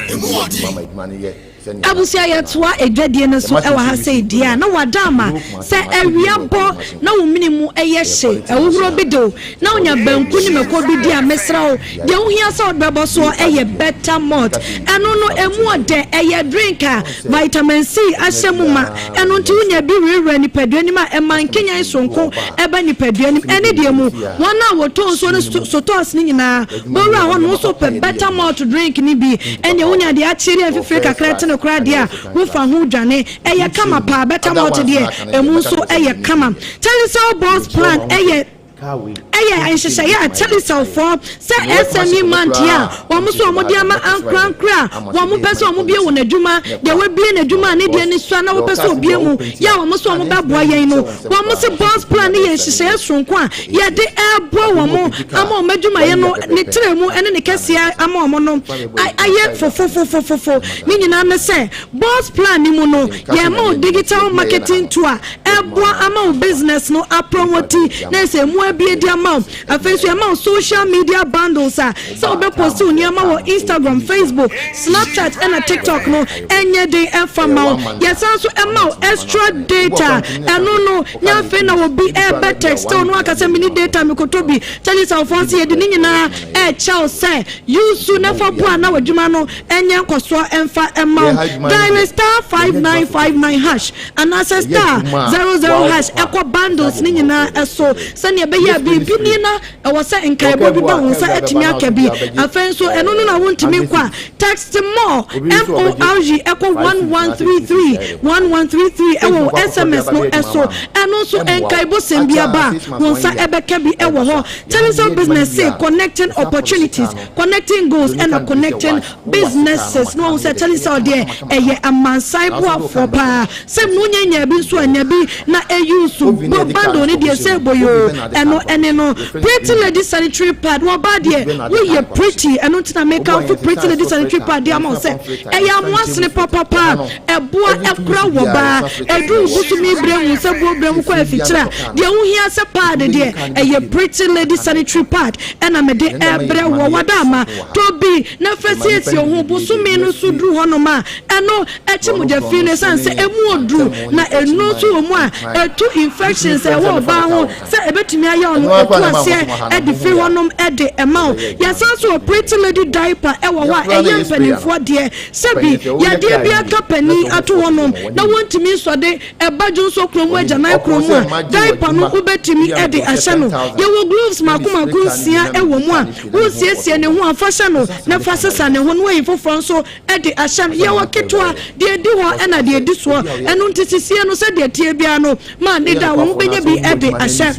mede adwuma ma adwuma no yɛ sɛnea na Abusua mepɛ no. yɛtoa adwadie no so wɔ ha sei deɛ a na wada ama sɛ awia bɔ na wo mene mu yɛ hye ahuhuro bi de wo na wonya banku ne mako bi di a mesrɛ wo deɛ wohia sɛ wode bɛbɔ soɔ yɛ better malt ɛno no ɛmu ɔdɛ ɛyɛ drink a vitamin C ahyɛ mu ma ɛno nti wonya bi werɛwerɛ nipadua nim a ɛma nkenyan soronko ɛba nipadua nim ɛne deɛ mu wɔn a wɔtɔ nsuo no sotɔs no nyinaa bɔwura hɔ no nso pɛ better malt drink no bi ɛneɛ wonya deɛ akyere mfifire kakra te no koraa deɛ a wofa ho dwane ɛyɛ kama paa better malt deɛ ɛmu nso ɛyɛ kama Telecel boss plan ɛyɛ Ɛyɛ nhyehyɛeɛ a Telecel-foɔ sɛ SME month yi a wɔn nso wɔn de ama ankorankoro a wɔn pɛ sɛ wɔn bue wɔn adwuma, deɛ wabue n'adwuma a ne deɛ no sua na wɔpɛ sɛ ɔbue mu yɛ a wɔn nso wɔn bɛboa yɛn no. Wɔn se Boss Plan no yɛ nhyehyɛeɛ soronko a yɛde reboa wɔn ama wɔn adwumayɛ no ne trɛ mu ne ne kɛseɛ ama wɔn no ayɛ fofofofofofo. Ne nyinaa ne sɛ Boss Plan no mu no yɛma wo digital marketing tool a ɛboa ama wo business no aprɔmɔti na ɛsɛ emu abie de ama wo. Afei nso yɛma wo social media bundles a sɛ wobɛ post wo nneɛma wɔ Instagram, Facebook, Snapchat ɛna TikTok no ɛnyɛ den ɛmfa mma wo. Yɛsan nso ɛma wo extra data ɛno no nyɛ afei na obi ɛɛbɛ text wo na waka sɛ menni data mekɔtɔ bi. Telecel-foɔ nso yɛde ne nyinaa ɛɛkyɛ wo sɛ use na fa boa na w'adwuma no ɛnyɛ nkɔsoɔ ɛmfa mma wo. Dial star 5959 hash anaasɛ star 00 hash ɛkɔ bundles no nyinaa so sɛnea ɛbɛyɛ a biribi ni na ɛwɔ sɛ nkaebɔ bi ba wo nsa atumi aka bi. Afei nso ɛno no na wontumi nkɔ a, text more, M-O-R-E, ɛkɔ 1133, 1133 ɛwɔ wo SMS no so. Ɛno nso nkaebɔ sɛm bi aba a, wo nsa ɛbɛka bi ɛwɔ hɔ. Telecel Business se connecting opportunities, connecting goals ɛna connecting Businesses na wahu sɛ Telecel deɛ ɛyɛ amansan boafoɔ paa sɛ mo nya nyaa bi nso a nya bi na use bɔ bundle no deɛ sɛ boyoo ɛno ɛne no Pretty lady sanitary pad wɔbaa deɛ woyɛ pretty ɛno nti na mekamfo pretty lady sanitary pad de ama wo sɛ ɛyɛ amoa sene papapa ɛboa ɛkora wɔ baa ɛduru bosome berɛ mu sɛ buo berɛ mu kɔ afikyire a deɛ wohia sɛ pad deɛ ɛyɛ pretty lady sanitary pad ɛna mede ɛbrɛ wɔ wada ama tɔ bi Na fa siesie wo ho bosome no so duru hɔnom a, ɛno kye mogya fi no ɛsiane sɛ ɛmu ɔduru na nnuro nso wɔ mu a ɛtu infections a ɛwɔ ɔbaa ho sɛ ɛbɛtumi ayɛ wo no, ɛtu aseɛ de firi hɔnom de ma wo. Yɛsan nso wɔ Pretty Lady Diaper wɔ hɔ a ɛyɛ mpanimfoɔ deɛ. Sɛbi yadeɛ bi aka panin ato hɔnom na wɔntumi nsɔ de ɛba dwonsɔ kuro mu agyanan kuro mu a, diaper no wobɛtumi de ahyɛ no. Yɛwɔ gloves mako mako nsia wɔ mu a wosiesie ne ho a fa hyɛ no na fa sesa ne ho na wayi foforɔ nso de ahyɛ no. Yɛwɔ ketewa, deɛ ɛdi hɔ ɛna deɛ ɛdi soɔ. Ɛno nti sisie no sɛdeɛ ɛteɛ biara no ma ne da wɔn bɛnya bi de ahyɛ.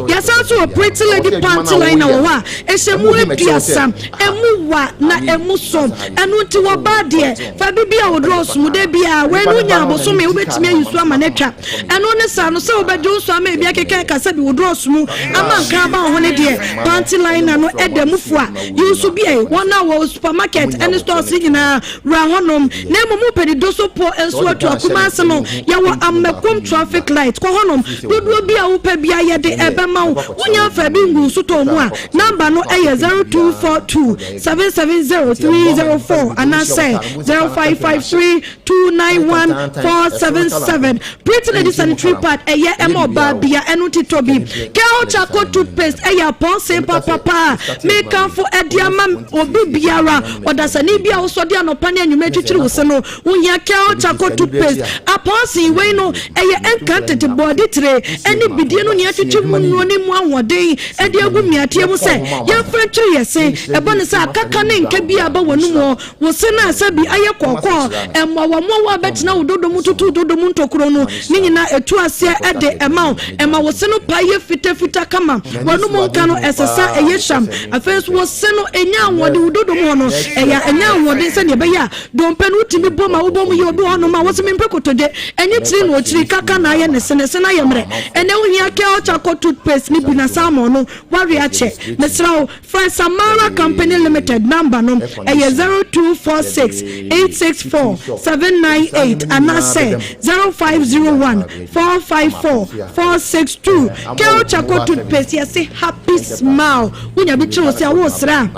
Yɛsan nso wɔ Pretty Lady Panty Liner wɔ hɔ a ɛhyɛ mu aduasa, ɛmu wa na ɛmu so. Ɛno nti wɔbaa deɛ fa bi bi a wo drɔs mu da biara wei no wonya abosome wobɛtumi ayi so ama no atwa. Ɛno ne saa no sɛ wobɛgye wo so ama ebi akeka ɛka sɛ bi wo drɔs mu ama nka aba wo ho ne deɛ panty liner no ɛda mu fua. Yi nso bi ɛ wɔn a wɔ supermarket ɛne stores nyinaa wura hɔnom na mmom wopɛ ne doso po nso atu a Kumasi no yɛwɔ Amakom traffic light kɔ hɔnom dodoɔ bi a wopɛ bia yɛde ɛbɛma wo wonya mfa bi ngu sotɔɔ mu a number no ɛyɛ 0242 770 304 anaasɛ 0553 291 477 Pretty Lady sanitary pad ɛyɛ ɛma ɔbaa bia ɛno nti tɔ bi Kel charcoal toothpaste ɛyɛ apɔnsen papapa a mekamfo ɛde ama obi biara ɔdasani bi a wosɔ de anɔpa ne anwummerɛ twitwiri wo se no wohia Kel charcoal toothpaste apɔnsen wei no ɛyɛ ɛnka tete bɔɔde tire ɛne bidie no nea twitwi mu nnuro ne mu ahoɔden ɛde agu mmeateɛ mu sɛ yɛmfa ntwiri yɛ se ɛbɔ ne sɛ akaka ne nka bi aba w'anum hɔ Wo se no a sɛ bi ayɛ kɔɔkɔɔ, mmoawammoawa a bɛtena wo dodo mu tutu dodo mu ntokuro no, ne nyinaa ɛtu aseɛ de ma wo. Ɛma wo se no pae yɛ fitafita kama. W'anum nka no ɛsesa, ɛyɛ hwam. Afei nso wo se no ɛnya ahoɔden, wo dodo mu hɔ no ɛyɛ a ɛnya ahoɔden sɛdeɛ ɛbɛyɛ a dompe no wotumi bɔ ma wobɔ mu yie. Obi wɔ hɔnom a wose mempɛ kotodwe, ɛnyɛ tiri na ɔkyiri, kaka na ayɛ ne se, ne se no ayɛ mmerɛ. Ɛnnɛ wohia Kel Charcoal Toothpaste no bi na salmon no woawe akyɛ. Mesrɛ wo, Frɛ Samara Company Limited nɔmba no, ɛyɛ 0246 864 798 anaasɛ 0501 454 462. Kel Charcoal Toothpaste, yɛse happy smile. Wonya bi kyere wo se a, woresere a,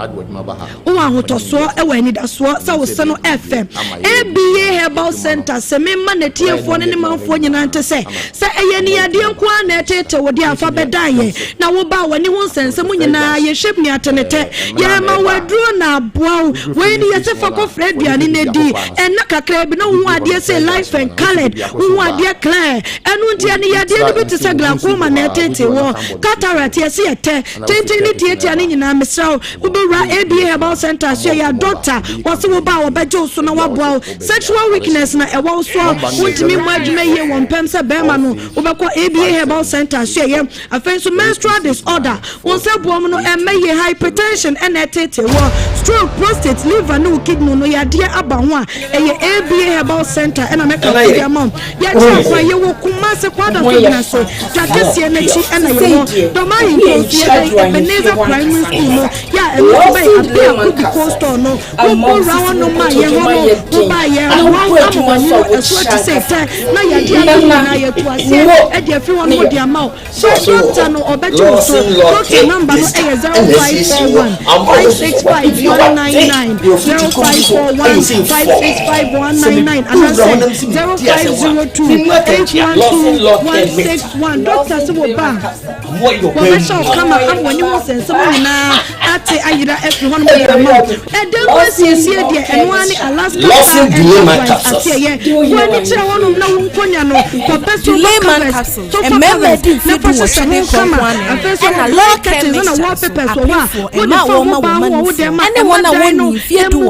wowɔ ahotɔsoɔ wɔ anidasoɔ sɛ wo se no ɛfɛ. ABA Herbal Centre se memma n'atiefoɔ ne ne manfoɔ nyinaa nte sɛ, sɛ ɛyɛ aniyadeɛ nko ara na ɛteetee wo deɛ a, fa bɛdan yɛn. Na wo ba a w'ani ho nsɛnsɛm nyinaa yɛhwɛ mu atenetɛ. Yɛma wo aduro na aboa wo. Wei ne yɛse fa kɔfra aduane no di. Ɛnna kakraa bi na wohu adeɛ sei life and coloured, wohu adeɛ clear. Ɛno nti ɛne yadeɛ no bi te sɛ glaucoma na ɛtete wɔ, cataract yɛse ɛtɛ, tenten ne tiatia no nyinaa mesrɛ wo wobɛwura ABA Herbal Centre so ɛyɛ a doctor wɔse wo ba a wɔbɛgye wo so na waboa wo. Sexual weakness na ɛwɔ wo so a wontumi mmɔ adwuma yie wɔ mpɛm sɛ bɛrima no wobɛkɔ ABA Herbal Centre so ɛyɛ Afei nso menstrual disorder, wo nsa buom no ɛmmɛ yie, hypertension ɛna ɛteetee woɔ, stroke, prostate, liver ne wo kidney no yadeɛ aba ho a, ɛyɛ ABA Herbal Centre ɛna mɛkamfo de ama wo. Yɛkyerɛ kwan, yɛwɔ Kumasi, Kwadaso Gyinaso, dwa kɛseɛ no akyi ɛna yɛwɔ. Dɔm Ahenkuro nso yɛbɛn Ebenezer Primary School no, yɛ a ɛno nso bɛn Abia Kubi Cold Store no, wokɔ wura hɔnom a yɛn hɔ no, wobaa yɛn wɔn ama w'ani no ɛso ati sɛ tɛ na yadeɛ ade nyinaa yɛtu aseɛ de afiri hɔ nom de ama wo. Frɛ dɔkta no ɔbɛgye wo so. Dɔkta namba no yɛ 0541 565 199, 0541 565 199 anaasɛ 0502 812 161. Dɔkta se wo ba a, wɔbɛhyɛ wo kama ama w'ani ho nsɛnsɛm nyinaa ate ayera afiri hɔ nom de ama wo. Ɛdan mu asiesie deɛ, ɛno ara ne Alaska Star Enterprise aseɛyɛ. Wo ani kyerɛ hɔnom na wo nkonya no, kɔpɛ sofa covers, sofa covers, na fa hyehyɛ ho kama. Afei nso wɔ blind curtains ɛna wallpapers wɔ hɔ a wode fa ho ban ho wɔ wo dan mu a ɛma dan no emu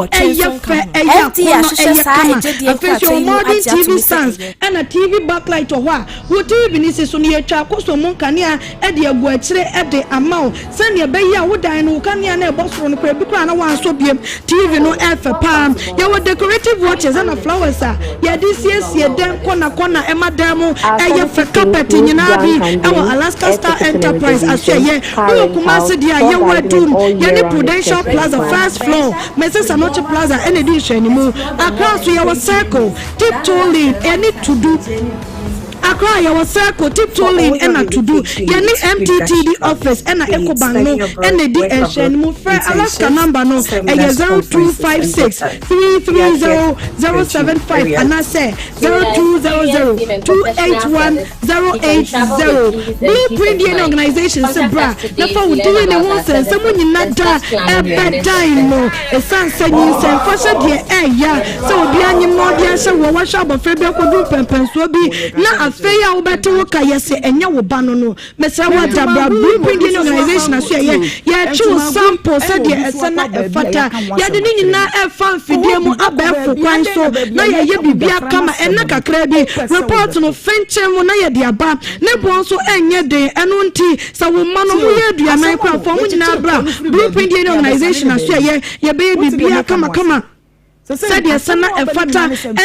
ɛyɛ fɛ, ɛyɛ akɔnnɔ, ɛyɛ kama. Afei nso yɛwɔ modern TV stands ɛna TV backlight wɔ hɔ a wo TV no si so no yɛtwa akosɔ mu nkanea de agu akyire de ama wo sɛdeɛ ɛbɛyɛ a wo dan no wo kanea no a ɛbɔ soro no koraa ebi koraa na wansɔ biem. TV no ɛfɛ paa. Yɛwɔ decorative watches ɛna flowers a yɛde siesie dan kɔna kɔna ɛma dan mu ɛyɛ fɛ. Carpet nyinaa bi ɛwɔ Alaska Star Enterprise asoɛyɛ. Wowɔ Kumasi deɛ a yɛwɔ Adum yɛne Prudential Plaza first floor, Mrs Anokye Plaza ɛna ɛdi nhwɛanimu. Accra nso yɛwɔ Circle, Tiptoe Lane ɛne Tudu. Accra yɛwɔ Circle, Tiptoe For Lane all your ɛna Tudu. education Yɛne needs, MTTD leadership office classes, ɛna be it Ecobank study no abroad, ɛna ɛdi work abroad, nhwɛanimu. Frɛ Alaska internships, number no ɛyɛ seminars, conferences, and 0256 good times. We are here 330 to bridge you 075 the reality. anaasɛ With our 0200 experience team and professional 281 service, you can travel 080. with ease and Blue peace Print of DNA mind. Organization se Contact bra us na today fa to wo learn DNA about ho our nsɛnsɛm services nyina and da start planning your next ɛbɛdan adventure. no. Ɛsiane sɛ nyinsɛn fahyɛ deɛ ɛɛya sɛ obi anyem na ɔde ahyɛ woɔ, wahwɛ abɔfra bi akɔduru mpɛnpɛnsoɔ bi na afei a wobɛte wo ka yɛ se ɛnyɛ wo ba no no, mesrɛ wo ada bra Blueprint DNA Organization aso ɛyɛ yɛtwe wo sample sɛdeɛ ɛsɛ na ɛfata. Yɛde ne nyinaa ɛfa mfidie mu abɛɛfo kwan so na yɛyɛ biribia kama. Ɛnna kakra bi report no fenkyɛn mu na yɛde aba. Ne boɔ nso ɛnyɛ den. Ɛno nti sɛ wo mma no moyɛ 40 koraa fa mo nyinaa bra Blueprint DNA Organization aso ɛyɛ yɛbɛyɛ biribia kamakama sɛdeɛ ɛsɛ na ɛfata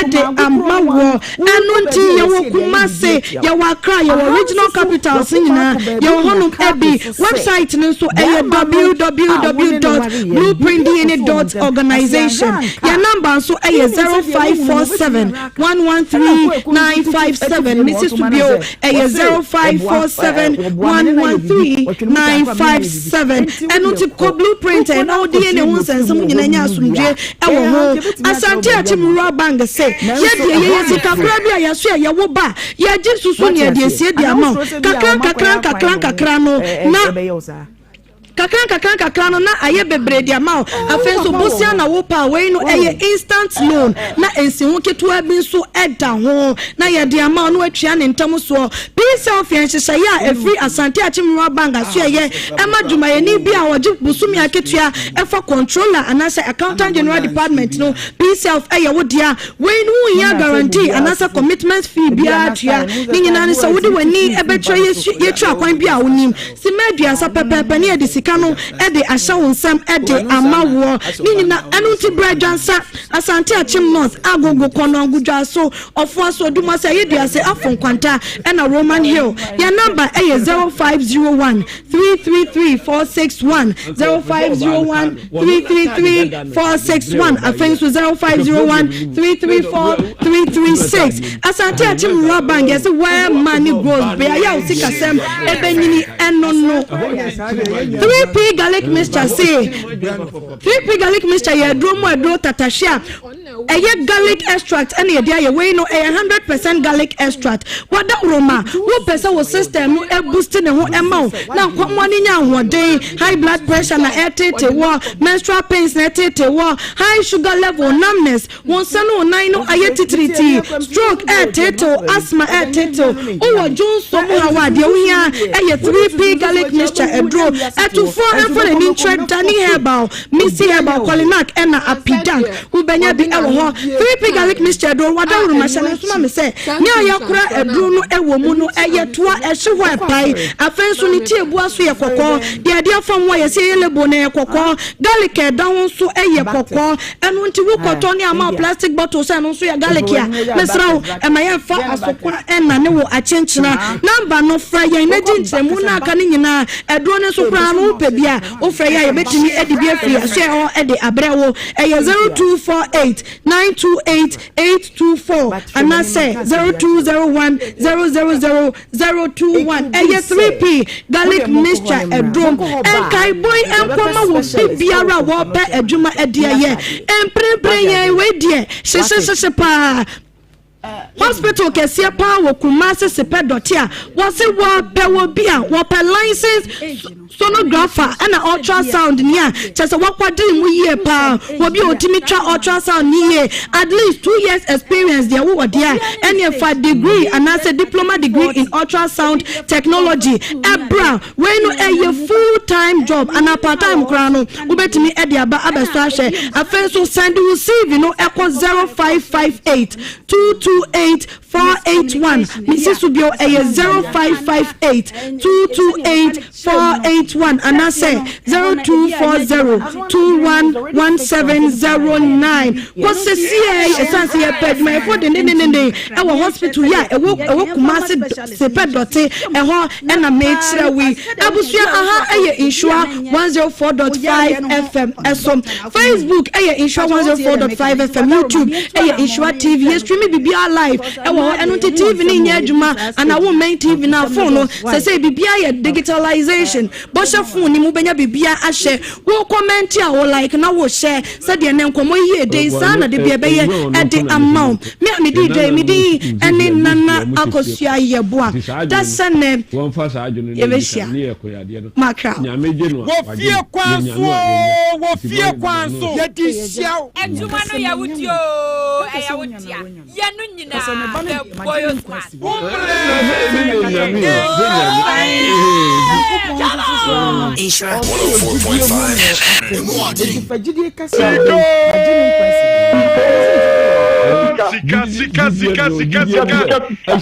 de ama woɔ. Ɛno nti yɛwɔ Kumase, yɛwɔ Accra, yɛwɔ regional capitals nyinaa, yɛwɔ hɔnom bi. Website no nso ɛyɛ www.blueprintdna.organization. Yɛn number nso ɛyɛ 0547 113 957. Mesi so bio, ɛyɛ 0547 113 957. Ɛno nti kɔ Blueprint na wo DNA ho nsɛnsɛm nyinaa nya asomdwoe ɛwɔ ho. Asante Akyem Rural Bank se, yɛ deɛ yɛyɛ sika koraa bi a yɛso a yɛwo ba a, yɛgye susu ne yɛde asie de ama wo. Kakra nkakra nkakra nkakra no na kakra nkakra nkakra no na ayɛ bebree de ama wo. Afei nso bosea na wopɛ a, wei no ɛyɛ instant loan na nsiho ketewa bi nso ɛda ho na yɛde ama wo na watua ne ntam soɔ. P-Self yɛ nhyehyɛeɛ a ɛfiri Asante Akyem Rural Bank asoɛeɛ ɛma dwumayɛni bi a ɔgye bosome akatua ɛfa Controller anaasɛ Accountant General Department no. P-Self ɛyɛ wo dea. Wei no wonhia guarantee anaasɛ commitment fee biara tua. Ne nyinaa ne sɛ wode w'ani bɛkyerɛ yɛtwa kwan bi a wonim. Simma 30 pɛpɛɛpɛ ne yɛde sika no de ahyɛ wo nsam de ama woɔ. Ne nyinaa ɛno nti bra Adwansa, Asante Akyem North, Agogo, Kɔnɔngo, Dwaso, Ɔfoaso, Odumase, Ayeduase, Afo Nkwanta ɛna Roman Hill. Yɛn number ɛyɛ 0501 333 461, 0501 333 461, afei nso 0501 334 336. Asante Akyem Rural Bank yɛse where money grows, beaeɛ a wo sikasɛm ɛbɛnyini ɛno no. 3P garlic mixture se 3P garlic mixture yɛ aduro mu aduro tatahwe a Ɛyɛ garlic extract ɛna yɛde ayɛ wei no, ɛyɛ 100% garlic extract. Wadawuroma, wopɛ sɛ wo system no boost ne ho ɛma wo na nkwamoa no nya ahoɔden, high blood pressure na ɛretete woɔ, menstrual pains na ɛretete woɔ, high sugar level, numbness, wo nsa ne wo nan no ayɛ titiritii, stroke ɛretete wo, asthma ɛretete wo, wowɔ dwonsɔ mu haw a, deɛ wohia ɛyɛ 3P garlic mixture aduro. Atufoɔ mfa n'ani nkyerɛ Danny Herbal. Missy Herbal, Kolinak ɛna Apidank wobɛnya bi ɛwɔ hɔ. 3P garlic mixture aduro wadaworo ma hyɛ no nso ma me sɛ nea yɛakora aduro no ɛwɔ mu no ɛyɛ toa ɛhye hɔ ɛpae. Afei nso ne ti ebua so yɛ kɔkɔɔ. Deɛ ɛde afa ho a yɛsɛ yɛyɛ label no ɛyɛ kɔkɔɔ. Garlic a ɛda ho nso ɛyɛ kɔkɔɔ. Ɛno nti wokɔtɔ ne ama wo plastic bottle sɛ ɛno nso yɛ garlic a, mesrɛ wo ɛma yɛmfa asokwa ɛnane wo akyenkyena. Number no frɛ yɛn na gye nkyerɛmu no aka no nyinaa. Aduro no nso koraa no wopɛ bi a, Wofrɛ yɛn a, yɛbɛtumi de bi afiri asoɛe hɔ de abrɛ wo. Ɛyɛ 0248 928 824 anaasɛ 0201 000 021. Ɛyɛ 3P garlic mixture aduro. Nkaebɔ yi nkɔma wɔ bibiara a wɔrepɛ adwuma de ayɛ. Mprempren yɛn wei deɛ hyehyehyehye paa. Hospital kɛseɛ paa wɔ Kumasi Sepɛ Dɔte a wɔse wɔpɛ wɔ bi a wɔpɛ license sonographer ɛna ultrasound ni a kyɛ sɛ wakwadere mu yie paa, wɔ bi a ɔtumi twa ultrasound ni yie, at least 2 years experience deɛ wowɔ deɛ a ɛneɛ fa degree anaasɛ diploma degree in ultrasound technology ɛbra. Wei no ɛyɛ full time job anaa part time koraa no wobɛtumi de aba abɛsɔ ahwɛ. Afei nso send wo CV no ɛkɔ 0558 228 481. Mesi so bio, ɛyɛ 0558 228 481 anaasɛ 0240 211709. Kɔ sesiei ɛsiane sɛ yɛpɛ adwumayɛfoɔ dendendenden ɛwɔ hospital yi a ɛwɔ Kumasi Sepɛ Dɔte ɛhɔ ɛna mekyerɛ wo yi. Abusua, aha ɛyɛ Nhyira 104.5 FM ɛso. Facebook ɛyɛ Nhyira 104.5 FM, YouTube ɛyɛ Nhyira TV. Yɛ stream biribiara paa live ɛwɔ hɔ. Ɛno nti TV no nyɛ adwuma anaa wo mmɛn TV no a phone no sɛsɛ biribiara yɛ digitalization. Bɔhyɛ phone no mu wobɛnya biribiara ahyɛ. Wo comment a wo like na wo share sɛdeɛ nɛ nkɔmmɔ yi yɛ den saa na de bi ɛbɛyɛ ɛde ama wo. Me a medi dwa yi me din ɛne Nana Akosua Yeboah. Da sɛ nɛ yɛbɛhyia. Makra. Wɔ fie kwan so oo, wɔ fie kwan so. Yɛde hyia wo. Adwuma no yɛ wo dea oo, ɛyɛ wo dea. Yɛ no nyinaa, the boyo squad. Nhyira 104.5 FM. Sika sika sika sika sika.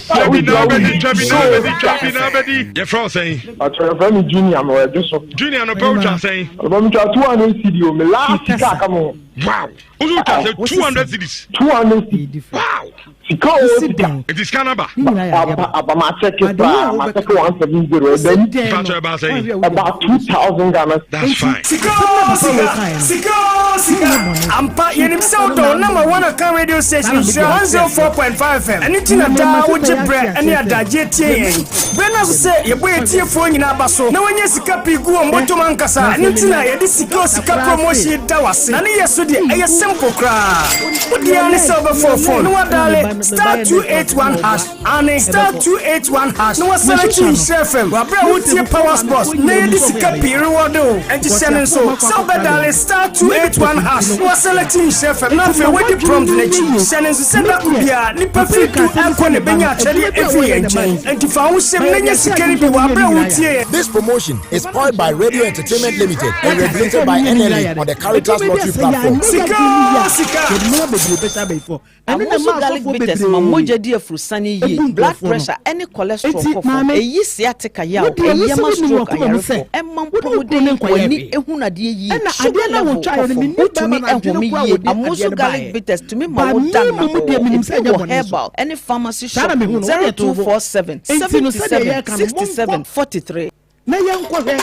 Twa bi na abɛdi twa bi na abɛdi twa bi na abɛdi. Yɛfrɛ wo sɛn? Atwa yɛfrɛ me Junior mewɔ ɛdwo so. Junior no pɛ wotwa sɛn? Ɔbɔ metwa 200 cedi o me last sika aka mo. Wow! Woso wotwa sɛ 200 cedis? 200 cedis. Wow! Sika o sika. Nti sika no aba? Aba aba ma check paa ma check 170 ɛbɛn. Mpatsɔ ɛba sɛn? Ɛba 2000 Ghana. That's fine. Sika o sika sika o sika. Ampa, yɛnim sɛ wodɔ wo number one Akan radio station Nhyira 104.5 FM. Ɛno nti na daa wogye berɛ ne adagyeɛ tie yɛn. Berɛ no aso sɛ yɛbɔ yɛn atiefoɔ nyinaa aba so na wɔanya sika pii gu wɔn bɔtɔm ankasa. Ɛno nti na yɛde Sika o Sika promotion yi da wo ase. Na ne yɛ so deɛ, ɛyɛ simple koraa. Wo deɛ ara ne sɛ wobɛfa wo phone na woadaale star 281 hash, aane, star 281 hash, na woaselɛkye Nhyira FM wɔ aberɛ a woretie Power Sports na yɛde sika pii rewɔde wo. Enti hyɛ no nso sɛ wobɛdaale star 281 hash na woaselɛkye Nhyira FM na afei woadi prompt no akyi. Hyɛ no nso sɛ da koro biara nnipa firi du rekɔ na ɛbɛnya akyɛdeɛ afiri yɛn nkyɛn. Enti fa wo ho hyɛ mu na nya sika no bi wɔ aberɛ a woretie yɛn. This promotion is powered by Radio Entertainment Limited and regulated by NLA on the Caritas Lottery platform. Sika oo sika! Amusu garlic bitters ma mogya di afurusane yie, blood pressure ne cholesterol kɔ fam, ɛyi sciatica yaw, ɛyɛ ma stroke ayarefo, ɛma mpɔmuden, w'ani hunu adeɛ yie, sugar level kɔ fam, wotumi home yie. Amusu garlic bitters tumi ma wo da nnahɔɔ, ebi wɔ herbal ne pharmacy shop mu, 0247 77 67 43. Na yɛnkɔhwɛ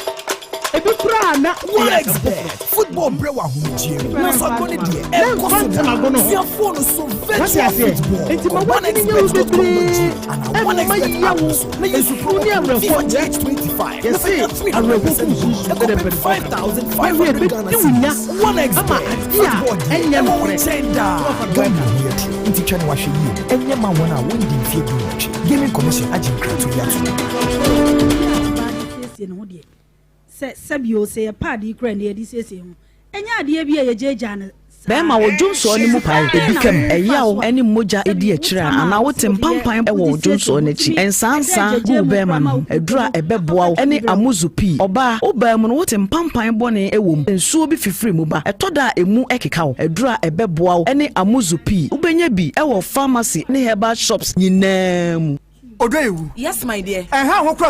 ebi koraa na ɛyɛ asɛm foforɔ. Football brɛ wɔ ahomegyeɛ mu nanso agorɔ no deɛ ɛkɔ so daa. Sua phone so virtual football. Kɔ onexbet.com.gh anaa onexbet app no so na use promo code FIFAGH25 na fa nya 300% bonus ɛkɔpem 5500 Ghana cedis. Onexbet, football deɛ ɛwɔ wo nkyɛn daa. Gambling ho yɛ toro nti twa na wahwɛ yie. Ɛnyɛ ma wɔn a wɔndi mfeɛ 18. Gaming Commission agye nkratoɔ yi atom. Siesie ne ho deɛ sɛ sɛbi o sɛ yɛ paadi yi koraa ni yɛde siesie ho ɛnyɛ adeɛ bi a yɛgyaagyaa no saa. Bɛrima, wo dwonsɔɔ no mu pae, ebi ka mu, ɛyaw ne mogya di akyire a, anaa wote mpampan wɔ wo dwonsɔɔ no akyi. Nsaansaa gu wo bɛrima no ho. Aduru a ɛbɛboa wo ne amuzu pii. Ɔbaa, wo baa mu no wote mpampan bɔne wɔ mu, nsuo bi fifiri mu ba, ɛtɔ da a emu keka wo. Aduru a ɛbɛboa wo ne amuzu pii. Wobɛnya bi wɔ pharmacy ne herbal shops nyinaa mu. Odɔ ewu. Yes my dear. Ɛnha ho koraa.